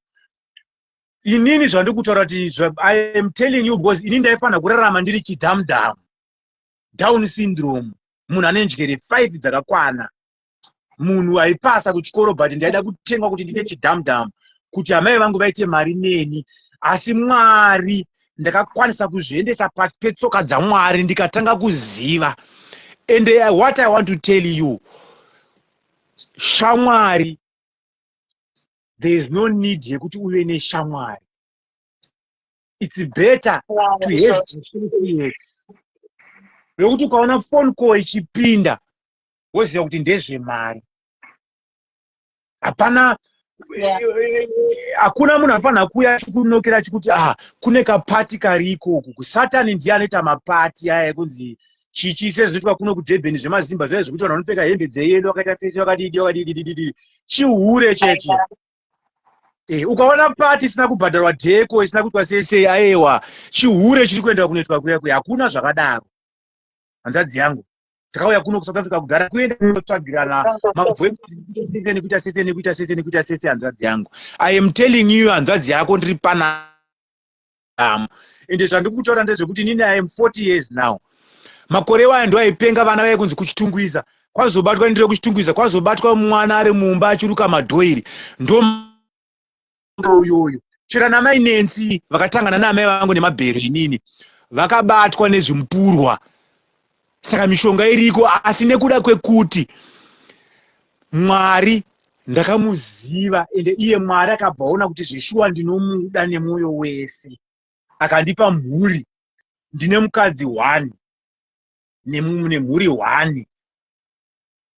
inini zvandiri kutaura kuti I am telling you because inini ndaifanira kurarama ndiri chidhamudhamu, Down syndrome, munhu ane njere 5 dzakakwana, munhu aipasa kuchikoro, but ndaida kutengwa kuti ndite chidhamudhamu kuti amai vangu vaite mari neni. Asi Mwari, ndakakwanisa kuzviendesa pasi petsoka dzaMwari, ndikatanga kuziva. And what I want to tell you, shamwari, there is no need yekuti uve neshamwari. It's better to have associates vekuti ukaona phone call ichipinda, woziva kuti ndezvemari. Hapana, hakuna munhu anofanira kuuya achikunokera achikuti, "Ah, kune kapati kariko uku." Satani ndiye anoita mapati aya ekunzi chichi, sezvinoitwa kuno kuDurban zvemazimba zvaya, zvekuti vanhu vanopfeka hembe dzeyellow, vakaita sese, vakadidi, vakadidididi, chihure chechi. Ukaona pati isina kubhadharwa dheko, isina kuitwa sese, aiwa, chihure chiri kuendwa kunoitwa kuya kuya. Hakuna zvakadaro, hanzvadzi yangu. Takauya kuno kuSouth Africa kugara, kuenda kunotsvagirana mabhoe nekuita sese, nekuita sese, nekuita sese. Hanzvadzi yangu, I am telling you, hanzvadzi yako, ndiri panamo. Ende zvandiri kutaura ndezvekuti inini I am 40 years now. Makore waya ndo aipenga vana vaye kunzi kuChitungwiza kwazobatwa, ndire kuChitungwiza kwazobatwa mwana ari mumba achiruka madhoiri. Ndo uyoyo chero namai Nensi vakatangana naamai vangu nemabhero, inini vakabatwa nezvimupurwa. Saka mishonga iriko, asi nekuda kwekuti Mwari ndakamuziva, ende iye Mwari akabva aona kuti zveshuwa ndinomuda nemwoyo wese, akandipa mhuri. Ndine mukadzi one nemhuri one,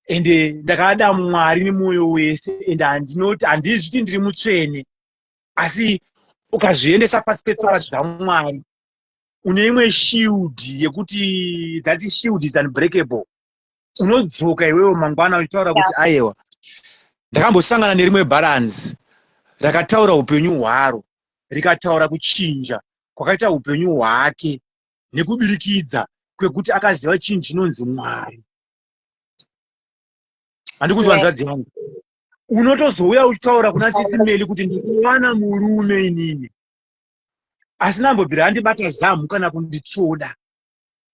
ende ndakada Mwari nemwoyo wese. Ende handinoti, handizviti ndiri mutsvene, asi ukazviendesa pasi petsoka dzaMwari, une imwe shield yekuti that shield is unbreakable. Unodzoka iwewe mangwana uchitaura kuti, "Aiwa, ndakambosangana nerimwe bharanzi rakataura upenyu hwaro, rikataura kuchinja kwakaita upenyu hwake nekubirikidza kwekuti akaziva chinhu chinonzi Mwari." Handikuti, hanzvadzi yangu, Unotozouya uchitaura kuna Sisi Meli kuti ndikuwana murume inini asina ambobvira andibata zamu kana kunditsoda,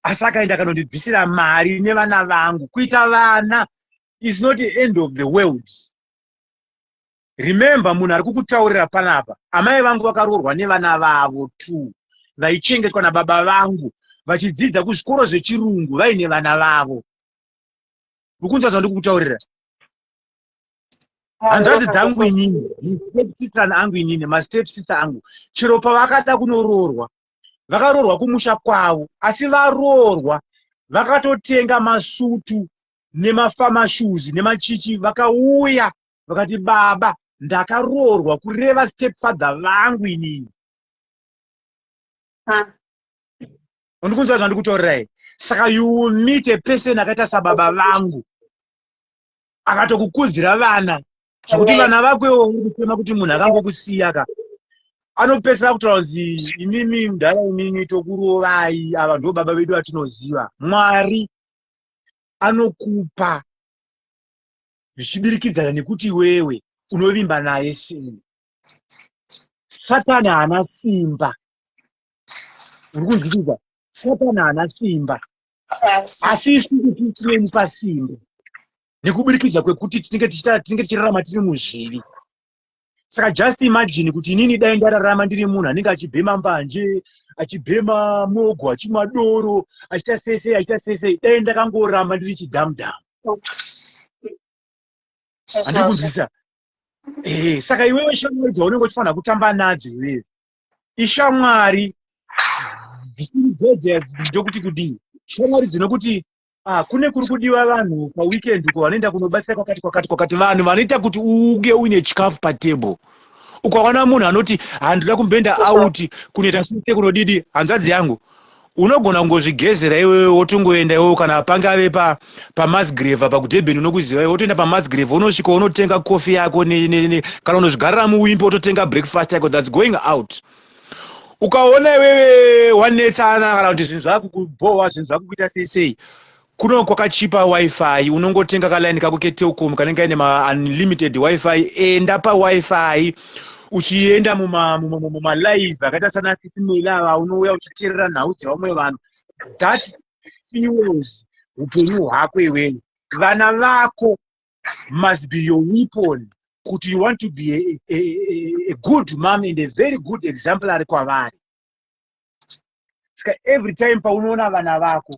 asi akaenda akanondibvisira mari nevana vangu. Kuita vana is not the end of the world. Remember, munhu ari kukutaurira panapa, amai vangu vakaroorwa nevana vavo two, vaichengetwa nababa vangu, vachidzidza kuzvikoro zvechirungu vaine vana vavo. Ukunzwa zvandikukutaurira? Hanzvadzi dzangu inini, step sister angu inini, mastep sister angu, chero pavakada kunoroorwa, vakaroorwa kumusha kwavo, asi varoorwa vakatotenga masutu nemafarmer shoes nemachichi, vakauya vakati, "Baba, ndakaroorwa," kureva step father vangu inini. Undikunzwa zvandikutaurirai? Saka you meet a person akaita sababa vangu, akatokukudzira vana zvokuti vana vakwewo uri kutema kuti munhu akangokusiya ka, anopedzisira kutaura kunzi, "Imimi mudhara, imimi tokurovai, ava ndo baba vedu vatinoziva." Mwari anokupa zvichibirikidzana nekuti iwewe unovimba naye sei. Satani haana simba, uri kunzwisisa? Satani haana simba, asi isu kuti tinomupa simba nekuburikidza kwekuti tinenge tichirarama tiri muzvivi. Saka just imagine kuti inini dai ndararama ndiri munhu anenge achibhema mbanje, achibhema mogo, achimwa doro, achiita sese, achiita sese, dai ndakangoramba ndiri chidhamudhamu. Handiri kunzwisisa? Saka iwewe, shamwari dzaunenge uchifanira kutamba nadzo iwewe ishamwari dzisiri dzedze. Ndokuti kudii? Shamwari dzinokuti, "Ah, kune kuri kudiwa vanhu paweekend uko, vanoenda kunobatsira kwakati kwakati kwakati." Vanhu vanoita kuti uge uine chikafu patable. Ukaona munhu anoti, "Handinoda kumboenda out kunoita sese, kunodidi," hanzvadzi yangu, unogona kungozvigezera iwewe, wotongoenda iwewe. Kana pangave paMusgrave pakuDurban, unokuziva iwe, wotoenda paMusgrave, unosvika unotenga kofi yako kana unozvigarira muWimpy, wototenga breakfast yako. That's going out. Ukaona iwewe wanetsana kana kuti zvinhu zvakukubhowa, zvinhu zvakukuita sei sei, kuno kwakachipa WiFi, unongotenga kalaini kako keTelkom kanenge kaine maunlimited WiFi. Enda paWiFi, uchienda mumalive akaita sana Sisi Meli ava, unouya uchiteerera nhau dzevamwe vanhu. That fuels upenyu hwako iwewe. Vana vako must be your weapon, kuti you want to be a good mom and a very good exemplary kwavari. Saka every time paunoona vana vako,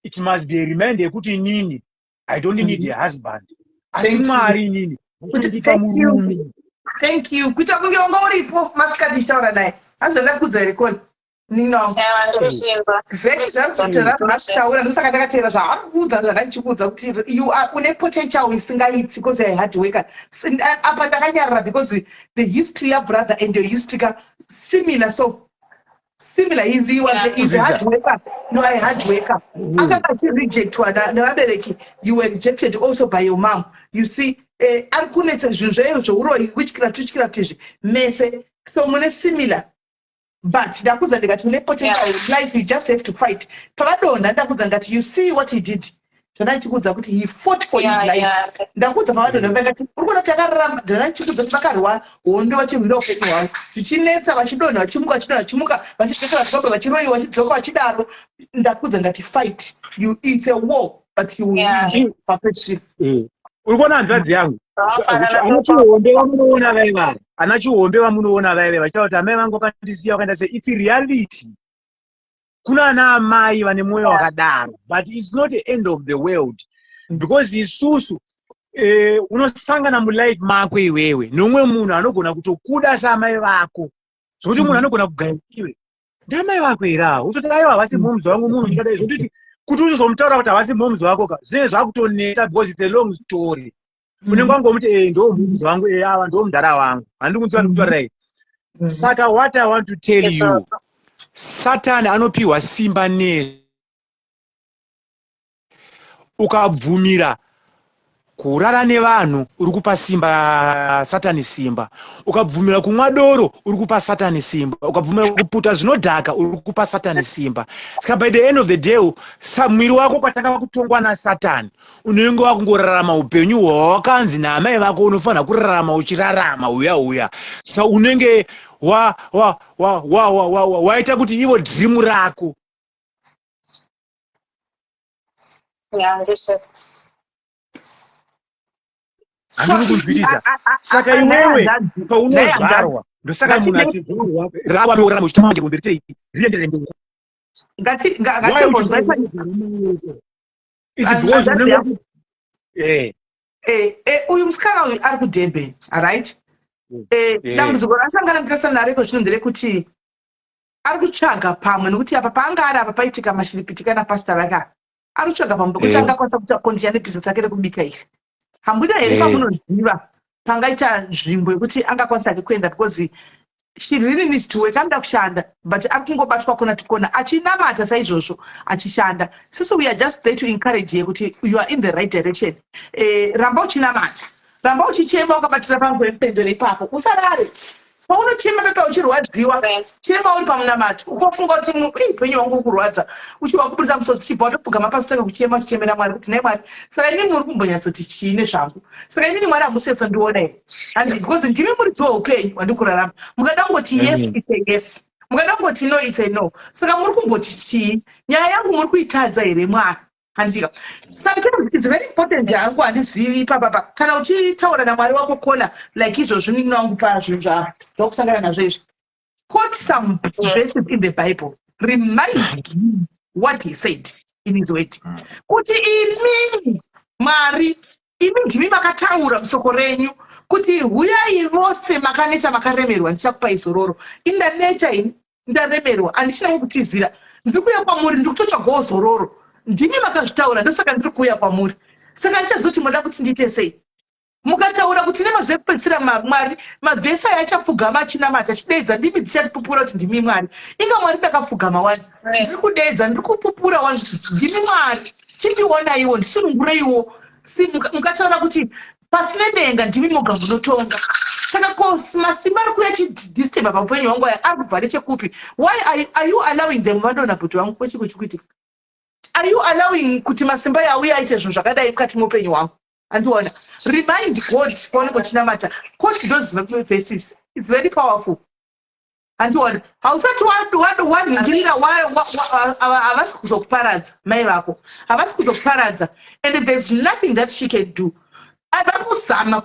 it must be a reminder yekuti inini I don't need a husband, asi Thank you. Mwari inini uchandipa Thank you. murume. Thank you. Kuita kunge wanga uripo masikati ichitaura naye. Hanzvada kudza here koni nino? Exactly zvaakutaura, ndosaka ndakateera zvaari kuudza, zvandandichikuudza kuti you are une potential isingaiti because you are a hard worker. Apa ndakanyarara because the history yabrother and your history ka similar, so similar. He was is a hard worker, no, a hard worker. Akanga achirejectwa nevabereki. You were rejected also by your mom, you see. Ari kunetsa zvinhu zvaio zveuroyi, witchcraft, witchcraft izvi mese, so mune similar. But ndakudza ndikati une potential life, you just have to fight. Pavadonha, ndakudza ndikati, you see what he did, zvandandichikuudza kuti he fought for his life. Ndakudza pavadonha vakati, uri kuona kuti akararama. Zvandandichikuudza kuti vakarwa hondo vachirwira upenyu hwavo, zvichinetsa, vachidonha, vachimuka, vachidonha, vachimuka, vachidzokera Zimbabwe, vachiroyiwa, vachidzoka, vachidaro. Ndakudza ndikati fight you, it's a war, but you will win papesviri. Uri kuona, hanzvadzi yangu, ana Chihombe vamunoona vaivari, ana Chihombe vamunoona vaive vachitaura kuti amai vangu vakandisiya, vakaenda sei, it's reality. Kuna ana amai vane mwoyo wakadaro, but it's not the end of the world, because isusu unosangana mulife mako iwewe nomumwe munhu anogona kutokuda saamai vako, zvokuti munhu anogona kugaya iwe, "Ndamai vako here ava?" Utoti, "Aiwa, havasi momzi vangu." Munhu ndikadai zvototi kuti uzomutaura kuti havasi momzi vako ka, zvinenge zvakutonetsa because it's a long story. Unenge wangomuti, "Ndo momzi vangu, ava ndo mudhara wangu." Handi kunzwa ndikutaurirai? Saka what I want to tell you, Satani anopiwa simba ne ukabvumira. Kurara nevanhu uri kupa simba Satani simba. Ukabvumira kumwa doro uri kupa Satani simba. Ukabvumira kuputa zvinodhaka uri kupa Satani simba. Saka by the end of the day mwiri wako ukatanga kutongwa naSatani unenge wakungorarama upenyu hwawakanzi naamai vako unofanira kurarama uchirarama uya uya. Saka unenge waita wa, wa, wa, wa, wa, wa, wa kuti ivo dream rako. Yeah, ndizvo. Handiri kunzwisisa. Saka iwewe paunozvarwa ndosaka munhu achizvarwa rava orarama uchitama manje kumberi tei rienderere mberi. Ngati ngatimbonzwa It's because unenge eh eh eh uyu musikana uyu ari kuDurban, right? Eh dambudziko rasangana ndikasana naro iko zvino nderekuti ari kutsvaga pamwe nekuti apa paanga ari apa paitika mashiripiti kana pastor vake apa ari kutsvaga pamwe pekuti angakwanisa kuita kondicha nebhizinesi rake rekubika iri. Hambuda here pamunoziva pangaita nzvimbo yekuti angakwanisa hake kuenda because she really needs to work, anoda kushanda but ari kungobatwa kona to kona achinamata saizvozvo achishanda. Sisu we are just there to encourage her kuti you are in the right direction. Ramba uchinamata, ramba uchichema wakabatira panguva yemupendero ipapo, usarare. Paunochema pepa uchirwadziwa, chema uri pamunamato, ukofunga kuti upenyu hwangu ukurwadza, uchiwa kuburitsa musodzi, chibva watopfugama pasi utanga kuchema uchichemera Mwari kuti nhai Mwari, saka inini muri kumbonyatsoti chii nezvangu? Saka inini Mwari hamusi here? And because ndimi muridzi weupenyu hwandiri kurarama, mukada kungoti yes, it's a yes, mukada kungoti no, it's a no. Saka muri kumboti chii? Nyaya yangu muri kuitadza here Mwari? Handika sometimes it's very important hangu handizivi ipapapa kana uchitaura naMwari wako kona like izvozvo nini wangu pazvinhu zvakusangana nazvo izvi, quote some verses in the Bible, remind him what he said in his word kuti imi Mwari, imi ndimi makataura musoko renyu kuti huyai vose makaneta makaremerwa, ndichakupai zororo. Indaneta ini, ndaremerwa, handichina kutizira, ndiri kuuya kwamuri, ndiri kutotsvagawo zororo. Ndimi makazvitaura, ndosaka ndiri kuuya kwamuri. Saka ndichazoti moda kuti ndiite sei? Mukataura kuti nemazuva ekupedzisira Mwari mavhesi aya achapfugama achinamata achideedza, ndimi dzichatipupura kuti ndimi Mwari. Inga Mwari, ndakapfugama wani, ndiri kudeedza, ndiri kupupura wani kuti ndimi Mwari, chindionaiwo, ndisunungureiwo. Mukataura kuti pasi nedenga ndimi moga munotonga, saka ko masimba ari kuuya achidisturba paupenyu hwangu aya ari kubva nechekupi? Why are you allowing them? Vadonha bhuti vangu, kwechiko chikuitika? Are you allowing kuti masimba aya auye aite zvinhu zvakadai mukati meupenyu hwangu? Andiona, remind God paunenge uchinamata, quote those verses, it's very powerful. Andiona, hausati wanhingirira, havasi kuzokuparadza, mai vako havasi kuzokuparadza, and there's nothing that she can do. Vari kuzama,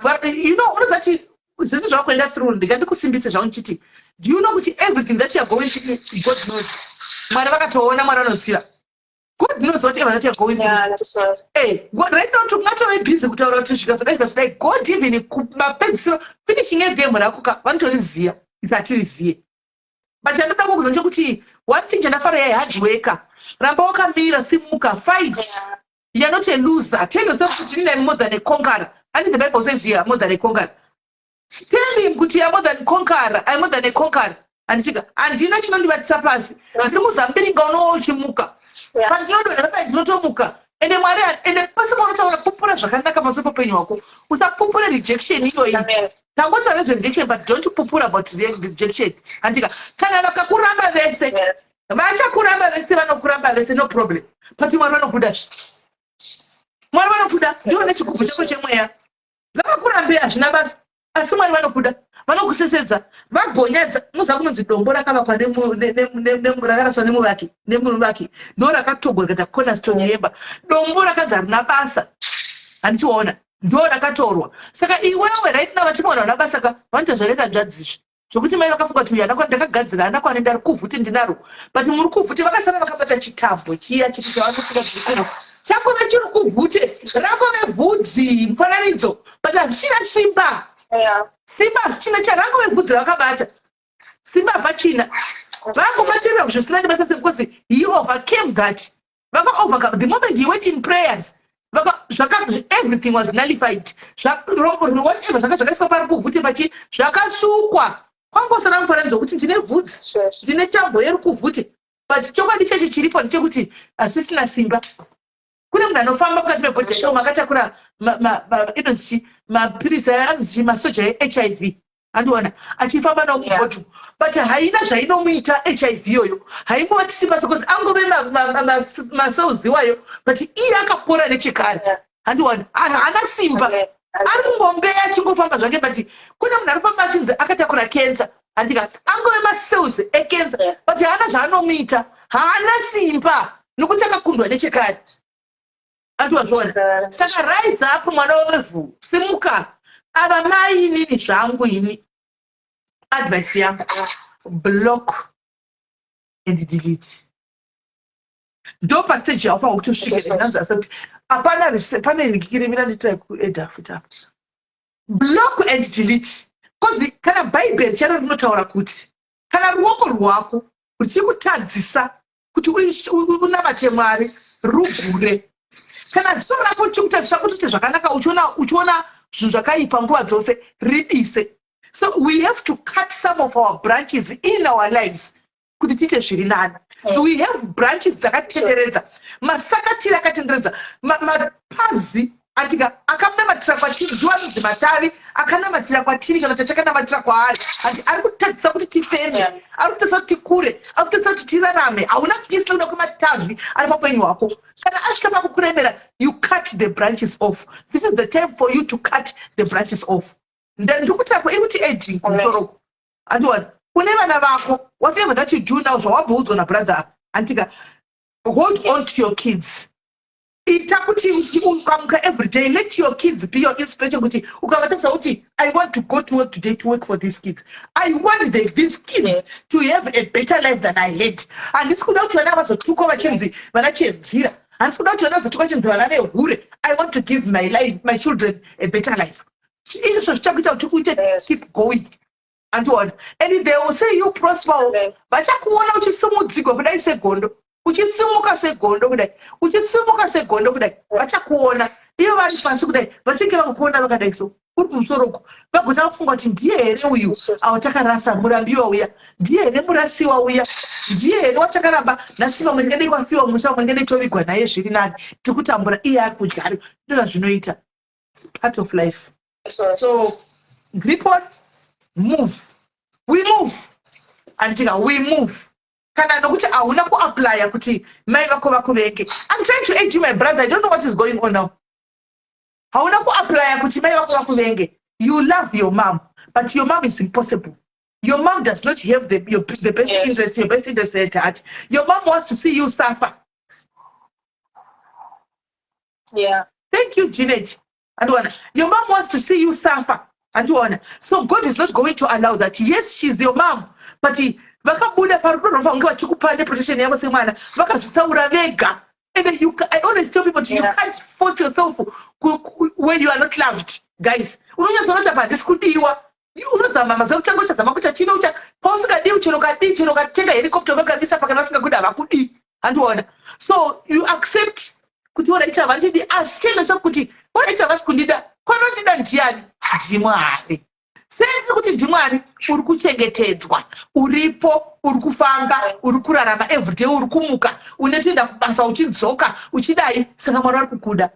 unozati zvese zvakuenda through, ndingandikusimbise zvangu ndichiti, do you know kuti everything that you are going through, God knows? Mwari vakatoona, Mwari vanoziva. God knows whatever that you are going through. Yeah, ndizvo. God, right now tingatove busy kutaura kuti zvikazodai zvikazodai. God even kumapedzisiro finishing yegame rako ka vanotoriziva, isu hatiriziye. But chandoda kukuudza ndechekuti one thing chandafara yai hard worker. Ramba wakamira, simuka, fight. You are not a loser. Tell yourself kuti I'm more than a conqueror. And the Bible says you are more than a conqueror. Tell him kuti you are more than conqueror. I'm more than a conqueror. Handichika handina chinondibatisa pasi, ndiri muzambiringa unowa uchimuka. Pandinodonha papa ndinotomuka. Ende Mwari, ende pasi paunotaura, pupura zvakanaka pamusoro peupenyu hwako, usapupure rejection iyoyi. Amen. Tangotaura nezverejection, but don't pupura about rejection. Handika kana vakakuramba vese, vachakuramba vese, vanokuramba vese, no problem, but Mwari vanokuda zve, Mwari vanokuda, ndiwo nechigubhu chako chemweya. Vakakurambe hazvina basa, asi Mwari vanokuda, vanokusesedza vagonyadza. Muziva kunonzi dombo rakavakwa rakaraswa nemuvaki ndo rakatogwa rikaita cornerstone yemba. Dombo rakanzi harina basa, handichiona, ndo rakatorwa. Saka iwewe right now vachimaona harina basa ka, vanoita zvakaita nzvadzizvi zvokuti mai vakafunga kuti uyu hana ndakagadzira, hana kwanoenda, ari kuvhute ndinaro, but muri kuvhute vakasara vakabata chitambo chiya chiti chavanofunga kuti changove chiri kuvhute, rangove vhudzi mufananidzo, but hazvichina simba. Simba hazvichina, charangove vhudzi ravakabata, simba hapachina. Vakubatirira zvisina nebasa se because he overcame that, vaka overcome the moment he went in prayers. Vaka zvaka everything was nullified. Whatever zvanga zvakaiswa pari kuvhute pachi zvakasukwa, kwangosara mufananidzo wekuti ndine vhudzi, ndine tambo yeri kuvhute, but chokwadi chacho chiripo ndechekuti hazvisina simba. Kune munhu anofamba mukati mebody yake makatakura inonzi mapirisi aya anonzi masoja eHIV, andiona achifamba nawo mubhodho, but haina zvainomuita. HIV iyoyo haimuvatisi pasi because angove macells iwayo, but iye akapora nechekare. Handiona haana simba, ari kungombeya achingofamba zvake, but kune munhu arikufamba achinzi akatakura cancer, handika angove macells ecancer, but haana zvaanomuita, haana simba nokuti akakundwa nechekare. Andiwazviona? Saka rise up, mwana wevhu, simuka. Ava mai, inini zvangu, ini advice yangu, block and delete. Ndo pastage yaufanira kuti usvikire. Nanzasa kuti hapana pane kirimira nditrai kuedha futi apa. Block and delete, because kana Bhaibheri charo rinotaura kuti kana ruoko rwako ruchikutadzisa kuti unamate Mwari, rugure. Kana ziso rako richikutadzisa kuti uite zvakanaka, uchiona zvinhu zvakaipa nguva dzose, ribise. So we have to cut some of our branches in our lives kuti tiite zviri nani. We have branches dzakatenderedza, masakatiri akatenderedza, mapazi atika akanamatira kwatiri, ndiwo anonzi matavi akanamatira kwatiri kana kuti takanamatira kwaari, handi ari kutadzisa kuti tifeme, ari kutadzisa kuti tikure, ari kutadzisa kuti tirarame. Hauna peace nekuda kwematavi ari paupenyu hwako. Kana asvika pakukuremera, you cut the branches off. This is the time for you to cut the branches off. Ndiri kuti ako iri kuti aging kumusoroko, andiona une vana vako. Whatever that you do now, zvawabvoudzwa nabrother apa, andika hold on to your kids. Ita kuti ukamuka every day, let your kids be your inspiration, kuti ukavatadza kuti, "I want to go to work today to work for these kids. I want these kids to have a better life than I had. Handisi kuda kuti vana vazotukwa vachinzi vana chenzira. Handisi kuda kuti vana vazotukwa vachinzi vana vehure. I want to give my life, my children a better life." Izvo zvichakuita kuti uite keep going, andiona, and they will say you prosper. Vachakuona uchisimudzigwa kudai segondo, uchisimuka segondo kudai, uchisimuka segondo kudai. Vachakuona ivo vari pasi kudai, vachinge vakukuona vakadai so uri kumusoro uko, vagotanga kufunga kuti, "Ndiye here uyu awatakarasa, murambiwa uya? Ndiye here murasiwa uya? Ndiye here watakaramba? Nhasi vamwe tingadei kwafiwa musha, vamwe tingadei tovigwa naye zviri nani. Tiri kutambura, iye ari kudya ari." Ndozvazvinoita. It's part of life. So grip on, move, we move, anditika we move. Kana nokuti hauna kuapplya kuti mai vako vakuvenge. I'm trying to aid you, my brother. I don't know what is going on now. Hauna kuapplya kuti mai vako vakuvenge. You love your mom, but your mom is impossible. Your mom does not have the best interest, your best interest at heart. Your mom wants to see you suffer. Thank you, Jeanette. Andiwana, your mom wants to see you suffer, andiwana. So God is not going to allow that. Yes, she's your mom, but vakabuda parudo rwava kunge vachikupa neprotection yavo semwana, vakazvitsaura vega. And I always tell people, you can't force yourself when you are not loved, guys. Unonyatsoona kuti apa handisi kudiwa. Unozama mazuva kutanga, uchazama kuita chino ucha pausingadiwi. Chero ukadii, chero ukatenga helicopter ukakamisa pakana vasingakudi, havakudi, handiona. So you accept kuti alright, havandidi, asi tell yourself kuti alright, havasi kundida, kwanondida ndiani? NdiMwari. Sendiri kuti ndiMwari, uri kuchengetedzwa, uripo, uri kufamba, uri kurarama everyday, uri kumuka, unotoenda kubasa, uchidzoka, uchidai. Saka Mwari vari kukuda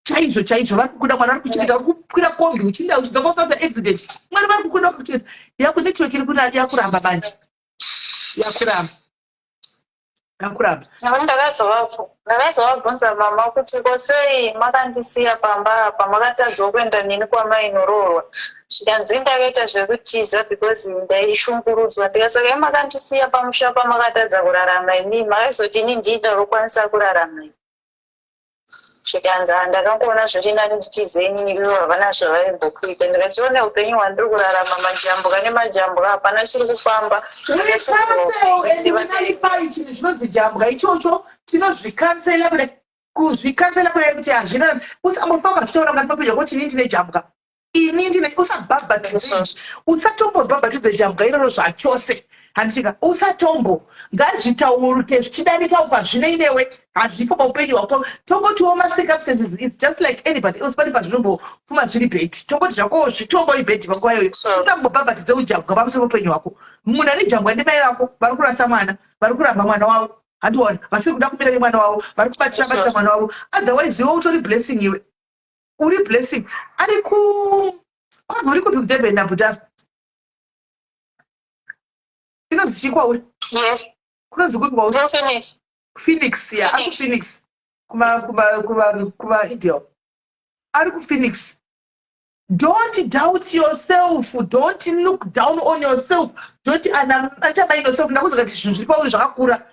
chaizvo chaizvo, vari kukuda. Mwari vari kuchengeta. Uri kukwira kombi uchinda, uchidzoka usina kuita accident. Mwari vari kukuda, kuchengeta. Yako network iri kuna yakuramba manje, yakuramba, yakuramba. Ndakazovabvunza mama kuti, "Ko sei makandisiya pamba apa, makatadzawo kuenda neni kwamainoroorwa?" Zvikanzi, "Ndakaita zvekutiza because ndaishungurudzwa." Ndikasaka i makandisiya pamusha pamakatadza kurarama imi, makazoti ini ndii ndarokwanisa kurarama? Zvikanzi, "Handakangoona zviri nani nditize inini, ivo havana zvavaimbokuita." Ndikachiona upenyu hwandiri kurarama, majambwa nemajambwa, hapana chiri kufamba. And chinhu chinonzi jambwa ichocho, tinozvikansela kudai, kuzvikansela kudai kuti hazvina. Usambofa ukazvitaura mukati mapedyo kuti, "Ini ndine jambwa, ini ndine." Usabhabhatidze, usatombobhabhatidze jambwa iroro zvachose, handitika? Usatombo. Ngazvitaurike zvichidarika uko, hazvinei newe, hazvipo paupenyu hwako. Tongotiwo macircumstances, it's just like anybody else, pane pazvinombofuma zviri bad, tongoti zvako zvitongori bad panguva iyoyo. Usambobhabhatidze ujambwa pamusoro peupenyu hwako. Munhu ane jambwa ndimai vako vari kurasa mwana, vari kuramba mwana wavo. Handiona vasiri kuda kumira nemwana wavo, vari kubatira batira mwana wavo. Otherwise iwe utori blessing, iwe uri blessing. Ari ku kwanzi uri kupi, kuDurban naBhuta? Inonzi chii kwauri? Yes. Kunonzi kupi kwauri? Phoenix. Phoenix, ya, ari kuPhoenix, kuma ideal, ari kuPhoenix. Don't doubt yourself, don't look down on yourself, don't undermine yourself. Ndakuudza kuti zvinhu zviri pauri zvakakura.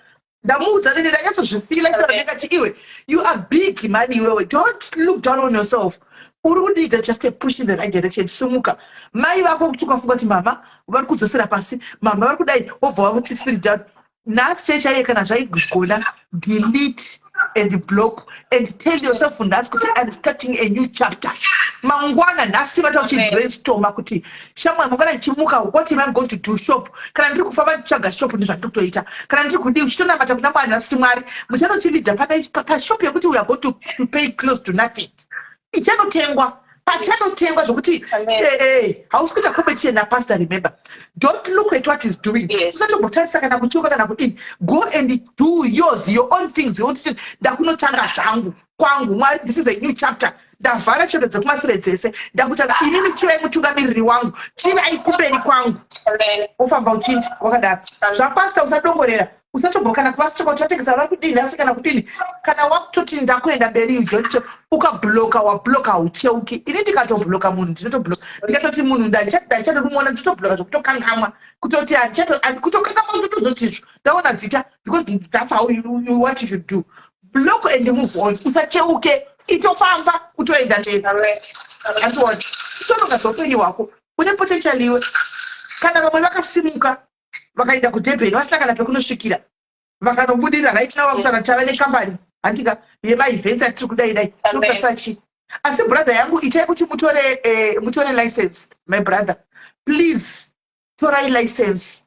Ndamuudza nene, ndanyatsozvifila. Ndikati, "Iwe, you are big man iwewe. Don't look down on yourself. Uri kudiita just a push in the right direction. Sumuka." Mai vako, kuti ukafunga kuti mama vari kudzosera pasi, mama vari kudai, wobva wakuti spirit down. Nhasi chaiye, kana zvaigona, delete and block and tell yourself nhasi kuti, "I'm starting a new chapter mangwana." Nhasi vata uchibrainstorma kuti, "Shamwari, mangwana ndichimuka, what am I going to do? Shop, kana ndiri kufamba ndichitsvaga shop, ndizvandiri kutoita. Kana ndiri kudii?" Uchitonamata kuna Mwari nhasi kuti, "Mwari, muchanotilidha pashop yekuti we are going to pay close to nothing. Ichanotengwa pachanotengwa zvokuti hausi kuita competition napastor." Remember, don't look at what is doing. Usatombotarisa kana kuchoka kana kudini. Go and do yours, your own things. Wotiti, "Ndakunotanga zvangu kwangu. Mwari, this is a new chapter. Ndavhara chapter dzekumashure dzese, ndakutanga. Inini chivai mutungamiriri wangu, chivai kumberi kwangu." Wofamba uchindi wakadaro. Zvapastor usadongorera, usatombo kana kuvasitoka kuti vatengesa vari kudini asi kana kudini. Kana wakutoti ndakuenda mberi, you don't ukabloka, wabloka, haucheuki. Ini ndikatobloka munhu, ndinotobloka. Ndikatoti munhu ndichatodumuona, ndotobloka zvokutokangamwa, kutoti kutokangamwa, ndotozotizvo ndaona dzita, because that's how what you should do. Block and move on. Usacheuke, itofamba utoenda mberi. Andiona titononga zveupenyu hwako. Une potential iwe. Kana vamwe vakasimuka vakaenda kuDurban vasina kana pekunosvikira, vakanobudirira, right now vakutana tava nekambani, handika, yemaevents atiri kudai dai tinokutarisa chii. Asi brother yangu, itai kuti mutore license. My brother, please, torai license,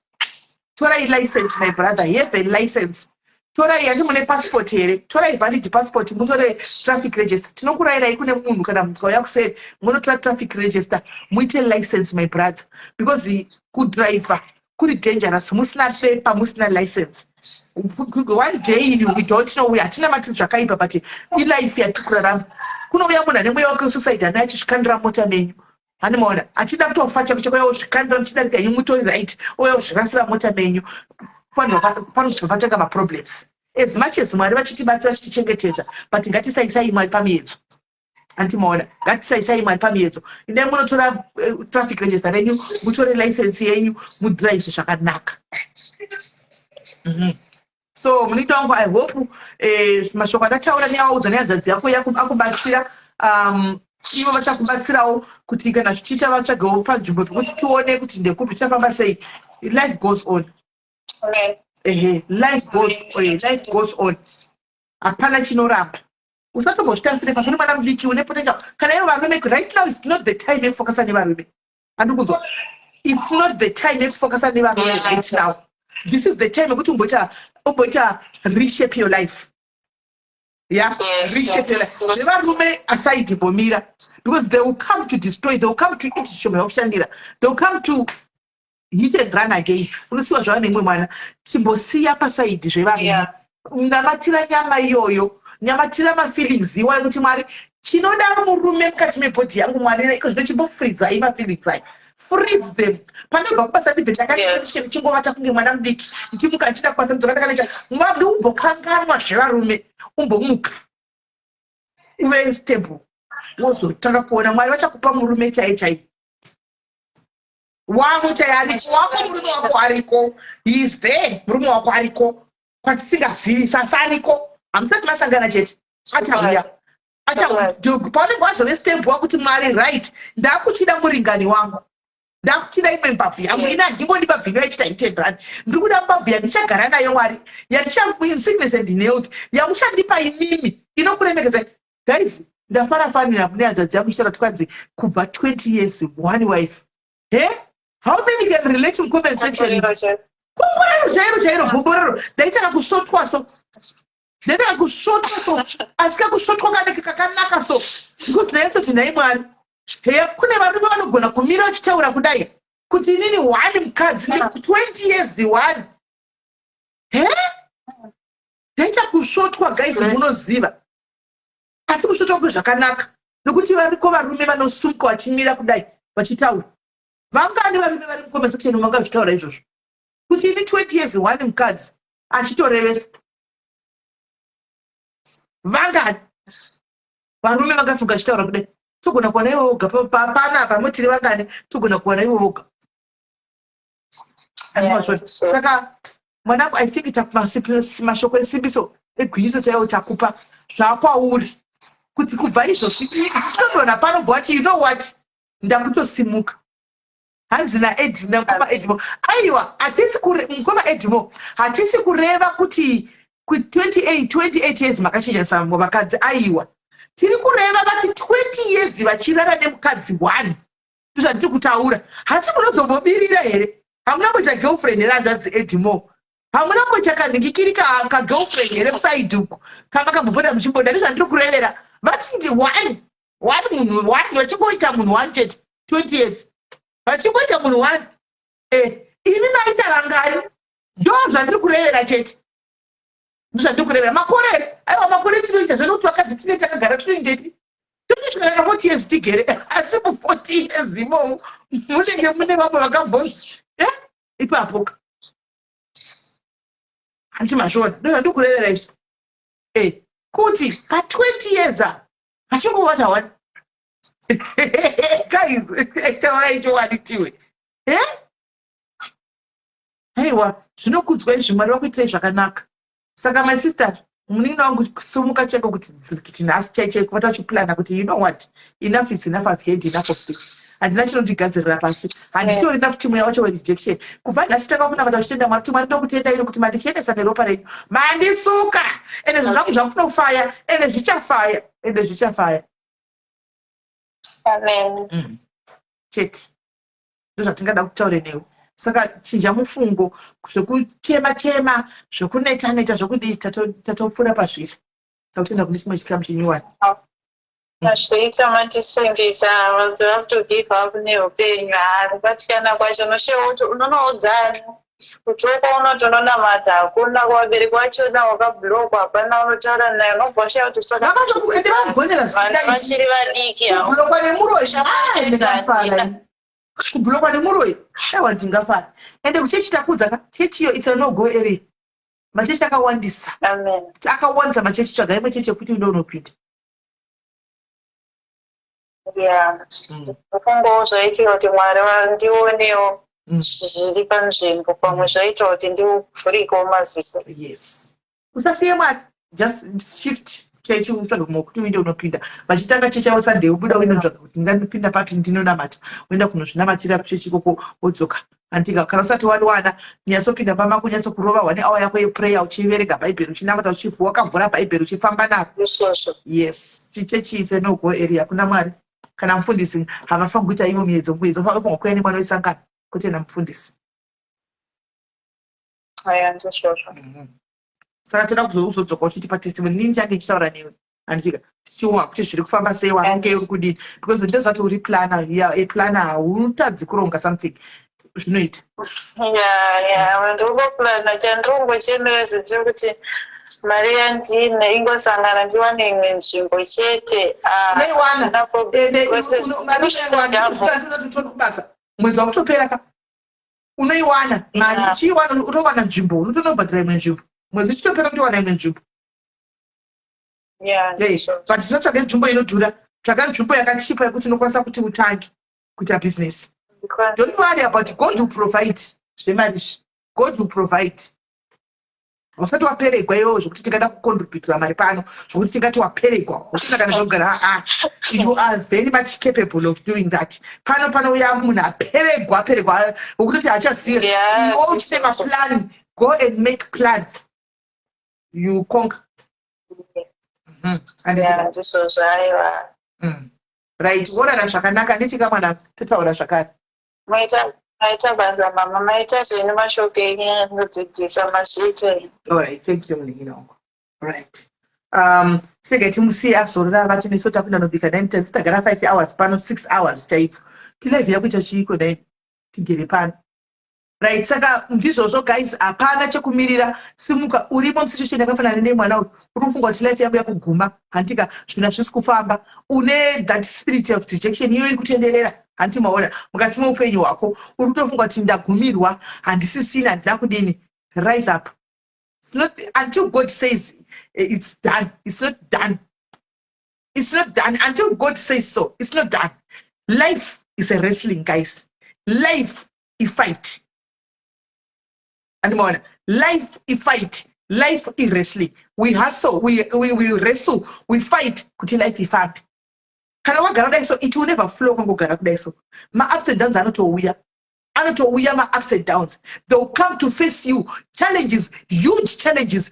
torai license. My brother, have a license. Torai, handi mune passport here? Torai valid passport, mutore traffic register. Tinokurayirai kune munhu, kana mukauya kuseri, munotora traffic register, muite license, my brother, because kudriver kuri dangerous musina pepa, musina license. One day, we don't know, hatina mati zvakaipa, but ilife yatiri kurarama. Kunouya munhu ane mweya wake wesuicide, ane achisvikandira mota menyu, hani maona, achida kutofa chako chako, yauzvikandira muchidarika inyu mutori right, ouya uzvirasira mota menyu. Panobva patanga maproblems. As much as Mwari vachitibatsira, vachitichengetedza, but ngatisaisai Mwari pamiedzo. Andimaona, ngatisaisai Mwari pamiedzo. Indai munotora traffic register renyu, mutore license yenyu, mudrive zvakanaka. So munoita wangu, I hope mashoko andataura neawaudza nehanzvadzi yako akubatsira. Ivo vachakubatsirawo kuti kana zvichiita vatsvagewo panzvimbo pekuti tione kuti ndekupi, tichafamba sei. Life goes on. Ehe, life goes on. Hapana chinoramba. Usatombozvitarisire pasi. Uri mwana mudiki, une potential. Kana ivo varume, right now is not the time yekufokasa nevarume. Handiri kunzwa? It's not the time yekufokasa nevarume right now. This is the time yekuti umboita reshape your life, yeah. Reshape your life. Zvevarume aside, mbomira, because they will come to destroy, they will come to eat zvishoma zvakushandira, they will come to hit and run again. Unosiwa zvava nemumwe mwana. Chimbosiya paside zvevarume. Namatira nyama iyoyo, nyamatira mafeelings iwayo, kuti, "Mwari, chinoda murume mukati mebody yangu, Mwari, iko zvino chimbofreezai mafeelings ayo, freeze them." Pandobva kubasa, ndibve ndakachingovata kunge mwana mudiki, ndichimuka ndichida kubasa, ndidzoka ndakanoita ndiumbokanganwa zvevarume. Umbomuka uve stable, wozotanga kuona Mwari vachakupa murume chai chai wako chai ariko wako. Murume wako ariko, he is there. Murume wako ariko kwatisingazivi, sasa ariko, hamusati masangana chete. Achauya, paunenge wazove stable, wakuti, "Mwari, right, ndakuchida muringani wangu, ndakuchida imwe mbabvu yangu. Ini handingodi mbabvu ino yachita hit and run. Ndiri kuda mbabvu yandichagara nayo, Mwari, yandicha in sickness and in health, yamuchandipa imimi, inokuremekedzai." Guys, ndafarafanira mune hanzvadzi yangu ichitaura kuti kwanzi kubva 20 years, one wife. He, how many can relate in comment section? Komborero chairo chairo, gomborero. Ndaitaka kusvotwa so, ndaitaka kusvotwa so, asi kakusvotwa kanenge kakanaka so, because ndainyatsoti, "Nhai Mwari, heya, kune varume vanogona kumira vachitaura kudai kuti inini one mukadzi 20 years, one." He. Ndaita kusvotwa, guys, munoziva, asi kusvotwa kwezvakanaka, nokuti variko varume vanosumuka vachimira kudai vachitaura. Vangani varume vari mucomment section vangazvitaura izvozvo, kuti ini 20 years, one mukadzi, achitorevesa? Vangani varume vangasimuka vachitaura kudai? Togona kuwana ivo voga panapa. Mutiri vangani? Togona kuwana ivo voga. Saka mwanangu, I think mashoko esimbiso egwinyiso chaiwo takupa. Zvakwauri kuti kubva izvozvi tichitodonha pano, bva wati, "You know what, ndakutosimuka." Hanzi naEd, namukoma Edmo, aiwa, hatisi mukoma Edmo, hatisi kureva kuti ku28 28 years makachinjanisa vakadzi. Aiwa, tiri kureva vati 20 years vachirara nemukadzi one. Ndozvatiri kutaura. Hasi munozombobirira here? Hamuna kuita girlfriend here, hanzvadzi Edmo? Hamuna kuita kanhingikiri kagirlfriend here kuside uku kamakambopota muchimboda? Ndozvandiri kurevera. Vati ndi one, one munhu one, vachingoita munhu one chete 20 years, vachingoita munhu one. Imi maita vangani? Ndo zvandiri kurevera chete, ndozvandiri kurevera. Makore here? Aiwa, makore tinoita zvenokuti vakadzi tine takagara tinoindepi, tonosvika kana 40 years tigere, asi mu40 years imomo munenge mune vamwe vakambonzi ipapo ka. Handiti mazviona? Ndo zvandiri kurevera izvi, kuti pa20 years apa vachingovata one. Guys, taurai chokwadi tiwe. Aiwa, zvinokudzwa izvi. Mwari vakuitirai zvakanaka. Saka my sister, munin'ina wangu, sumuka cheko kuti dzikiti nhasi chai chai kuvata uchiplana kuti, "You know what, enough is enough. I've had enough of this. Handina chinondigadzirira pasi, handitorina futi mweya wacho werejection." Kubva nhasi tanga kunamata uchitenda Mwari kuti, "Mwari, ndokutenda ino kuti mandichenesa neropa renyu, mandisuka, ende zvinhu zvangu zvakunofaya, ende zvichafaya, ende zvichafaya." Amen. Chete ndozvatingada kutaure newe. Saka chinja mufungo. Zvekuchema chema, zvekuneta neta, zvekudii, tatopfuura pazviri. Takutenda kune chimwe chikamu chinyuwani. Mazviita, mandisimbisa. You have to give up neupenyu. Ha, kubatikana kwacho, unoshayiwa kuti unonoudzani kuti wokwaunoti unonamata hakuna, kuvabereki vachona wakablockwa, hapana unotaura naye, unobva washayiwa kuti saka Ende vagonera. Vana vachiri vadiki avo. Kublockwa nemuroyi, ndingafara. Kublockwa nemuroyi, aiwa, ndingafara. Ende kuchechi takudza ka, chechiyo it's a no go area. Machechi akawandisa. Amen. Akawandisa machechi. Tsvaga imwe chechi yekuti uende unopinda. Ya, ndofungawo zvaitika kuti Mwari ndionewo zviri panzvimbo. Pamwe zvaita kuti ndivhurikewo maziso. Yes, usasiye Mwari. Just shift chechi, utsvage kumwe kuti uinde unopinda. Vachitanga chechi yavo Sunday, ubuda uinde unotsvaga kuti ndinganopinda papi ndinonamata. Woenda kunozvinamatira kuchechi ikoko, wodzoka. Andika kana usati wariwana, nyatsopinda pamako, nyatsokurova one hour yako yeprayer, uchiverenga Bhaibheri, uchinamata, wakavhura Bhaibheri, uchifamba naro. Izvozvo. Yes, chichechi is a no go area. Kuna Mwari kana mufundisi havafangi kuita ivo muedzo. Muedzo ufanira kuuya nemwana wesangano, kwete namufundisi. Aya, ndizvozvo. Saka toda kuzodzoka uchitipa testimony. Nini change ndichitaura newe, handitika, tichiona kuti zviri kufamba sei, wange uri kudini, because ndozvati uri planner. You are a planner. Hautadzi kuronga something, zvinoita. Ya, ndirikungoplana. Chandiri zvechekuti mari yandine ingosangana, ndiwane imwe nzvimbo chete. Ah, Unoiwana. Handina problem. Ende Because mari unoiwana. Tori kubasa, mwedzi wakutopera ka, unoiwana mari. Uchiiwana, utowana nzvimbo, unotonobhadhara imwe nzvimbo. Mwedzi uchitopera, unotowana imwe nzvimbo. Ya, ndizvozvo. But tinotsvaga nzvimbo inodhura. Tsvaga nzvimbo yakachipa yekuti unokwanisa kuti utange kuita business. Don't worry about, God will provide. Zvemari izvi, God will provide. Usati waperegwa iwewe zvokuti tingada kucontributira mari pano, zvokuti tingati waperegwa usina kana pekugara. Aa, you are very much capable of doing that. Pano panouya munhu aperegwa, aperegwa wokutoti hachaziva. Iwe uchine maplan. Go and make plan, you conquer. Ya, ndizvozvo, aiwa. Right, worara zvakanaka, ndichika mwana, totaura zvakare. Maita basa, mama. Maita zvenyu, mashoko enyu anodzidzisa. Mazviita. Alright, thank you, munin'ina wangu. Right, sega timusiye azorora vati nesu takuenda nobika. Nai tasi tagara 5 hours pano, 6 hours chaidzo. Kilive yakuita chiiko? Nai tigere pano. Right, saka ndizvozvo guys, hapana chekumirira. Simuka. Urimo musituation yakafanana nemwana uyu, uri kufunga kuti life yangu yakuguma, handika? Zvinhu hazvisi kufamba. Une that spirit of dejection iyo iri kutenderera, hanti maona, mukati meupenyu hwako. Uri kutofunga kuti ndagumirwa, handisisina, handina kudini. Rise up. It's not until God says it's done, it's not done. It's not done until God says so. It's not done. Life is a wrestling, guys. Life ifight, andimaona? Life ifight, life i-wrestling. We hustle, we wrestle, we fight kuti life ifambe. Kana wagara kudai so, it will never flow. Kwangogara kudai so, ma-ups and downs anotouya, anotouya. Ma-ups and downs, they will come to face you. Challenges, huge challenges,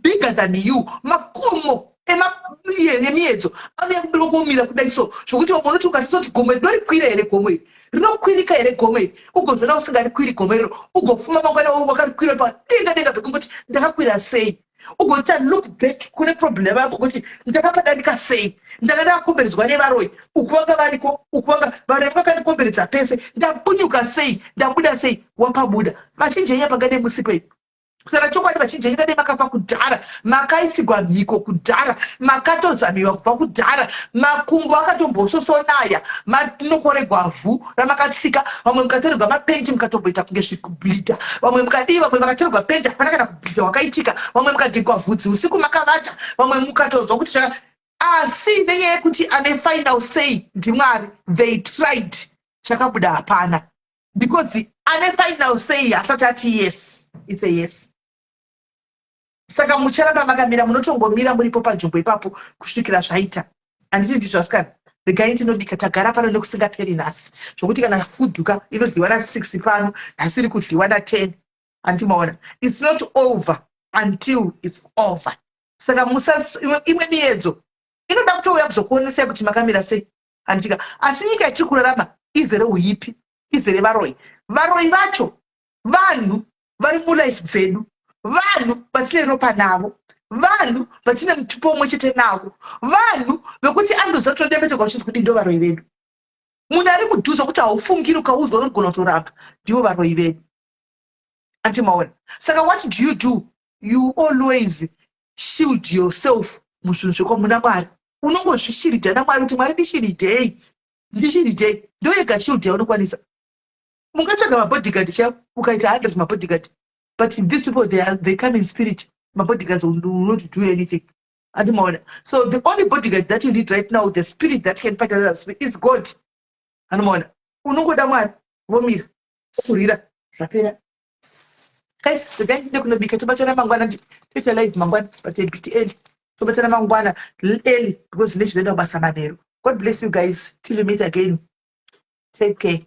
bigger than you. Makomo emiedzo anouya kubirwa kuomira kudai so, zvokuti vamwe unoti ukatisoti, "Gomo iri ndorikwira here? Gomo iri rinokwirika here gomo iri?" Ugozoona usingarikwiri gomo iroro, ugofuma mangwana wakarikwira padenga denga pekungoti, "Ndakakwira sei?" Ugoita look back kune problem yako kuti, "Ndakapadarika sei? Ndanga ndakakomberedzwa nevaroyi, uku vanga variko, uku vanga varoyi vakandikomberedza pese. Ndapunyuka sei? Ndabuda sei?" Wapabuda. Vazhinji enyu pangade musipei kusara chokwadi, vazhinji enyu kade makafa kudhara, makaisigwa mhiko kudhara, makatozamiwa kubva kudhara, makumbo akatombososonaya, manokoregwa vhu ramakatsika. Vamwe mukatorerwa mapenti, mukatomboita kunge zvikubleeda. Vamwe mukadii, vamwe vakatorerwa penti, hapana kana kubleeda wakaitika. Vamwe mukagegwa vhudzi usiku makavata. Vamwe mukatonzwa kuti zvaka, asi nenyaya yekuti ane final say ndiMwari, they tried, chakabuda hapana, because ane final say asati ati yes, it's a yes. Saka mucharamba makamira, munotongomira muripo panzvimbo ipapo kusvikira zvaita. Handiti ndizvo, asikana? Regai ndinobika. Tagara pano nekusingaperi nhasi, zvokuti kana fudhuka inodyiwa na6 pano, nhasi iri kudyiwa na10, handimaona? It's not over until it's over. Saka musa imwe miedzo inoda kutouya kuzokuonesai kuti makamira sei, handika? Asi nyika yatiri kurarama izere uipi, izere varoyi. Varoyi vacho vanhu vari mulife dzedu, vanhu vatine ropa navo, vanhu vatine mutupo umwe chete navo, vanhu vekuti andoziva kutondemetegwa uchinzi kudi, ndo varoyi vedu. Munhu ari mudhuze kuti haufungiri, ukauzwa unogona kutoramba, ndivo varoyi vedu, andimaona? Saka what do you do? You always shield yourself muzvinhu zvekwamuna Mwari. Unongozvishiridha naMwari kuti, "Mwari, ndishiridhei, ndishiridhei." Ndo yega shield yaunokwanisa. Mungatsvaga mabodyguard chaivo, ukaita 100 mabodyguard, but these people, they come in spirit. Mabodyguards will not do anything, andimaona? So the only bodyguard that you need right now, the spirit that can fight another spirit, is God, andimaona? Unongoda Mwari, vomira kurira, zvapera. Guys, regai ndinde kunobika. Tobatana mangwana, toita live mangwana, but a bit early. Tobatana mangwana early because ndechinoenda kubasa manheru. God bless you guys till we meet again. Take care.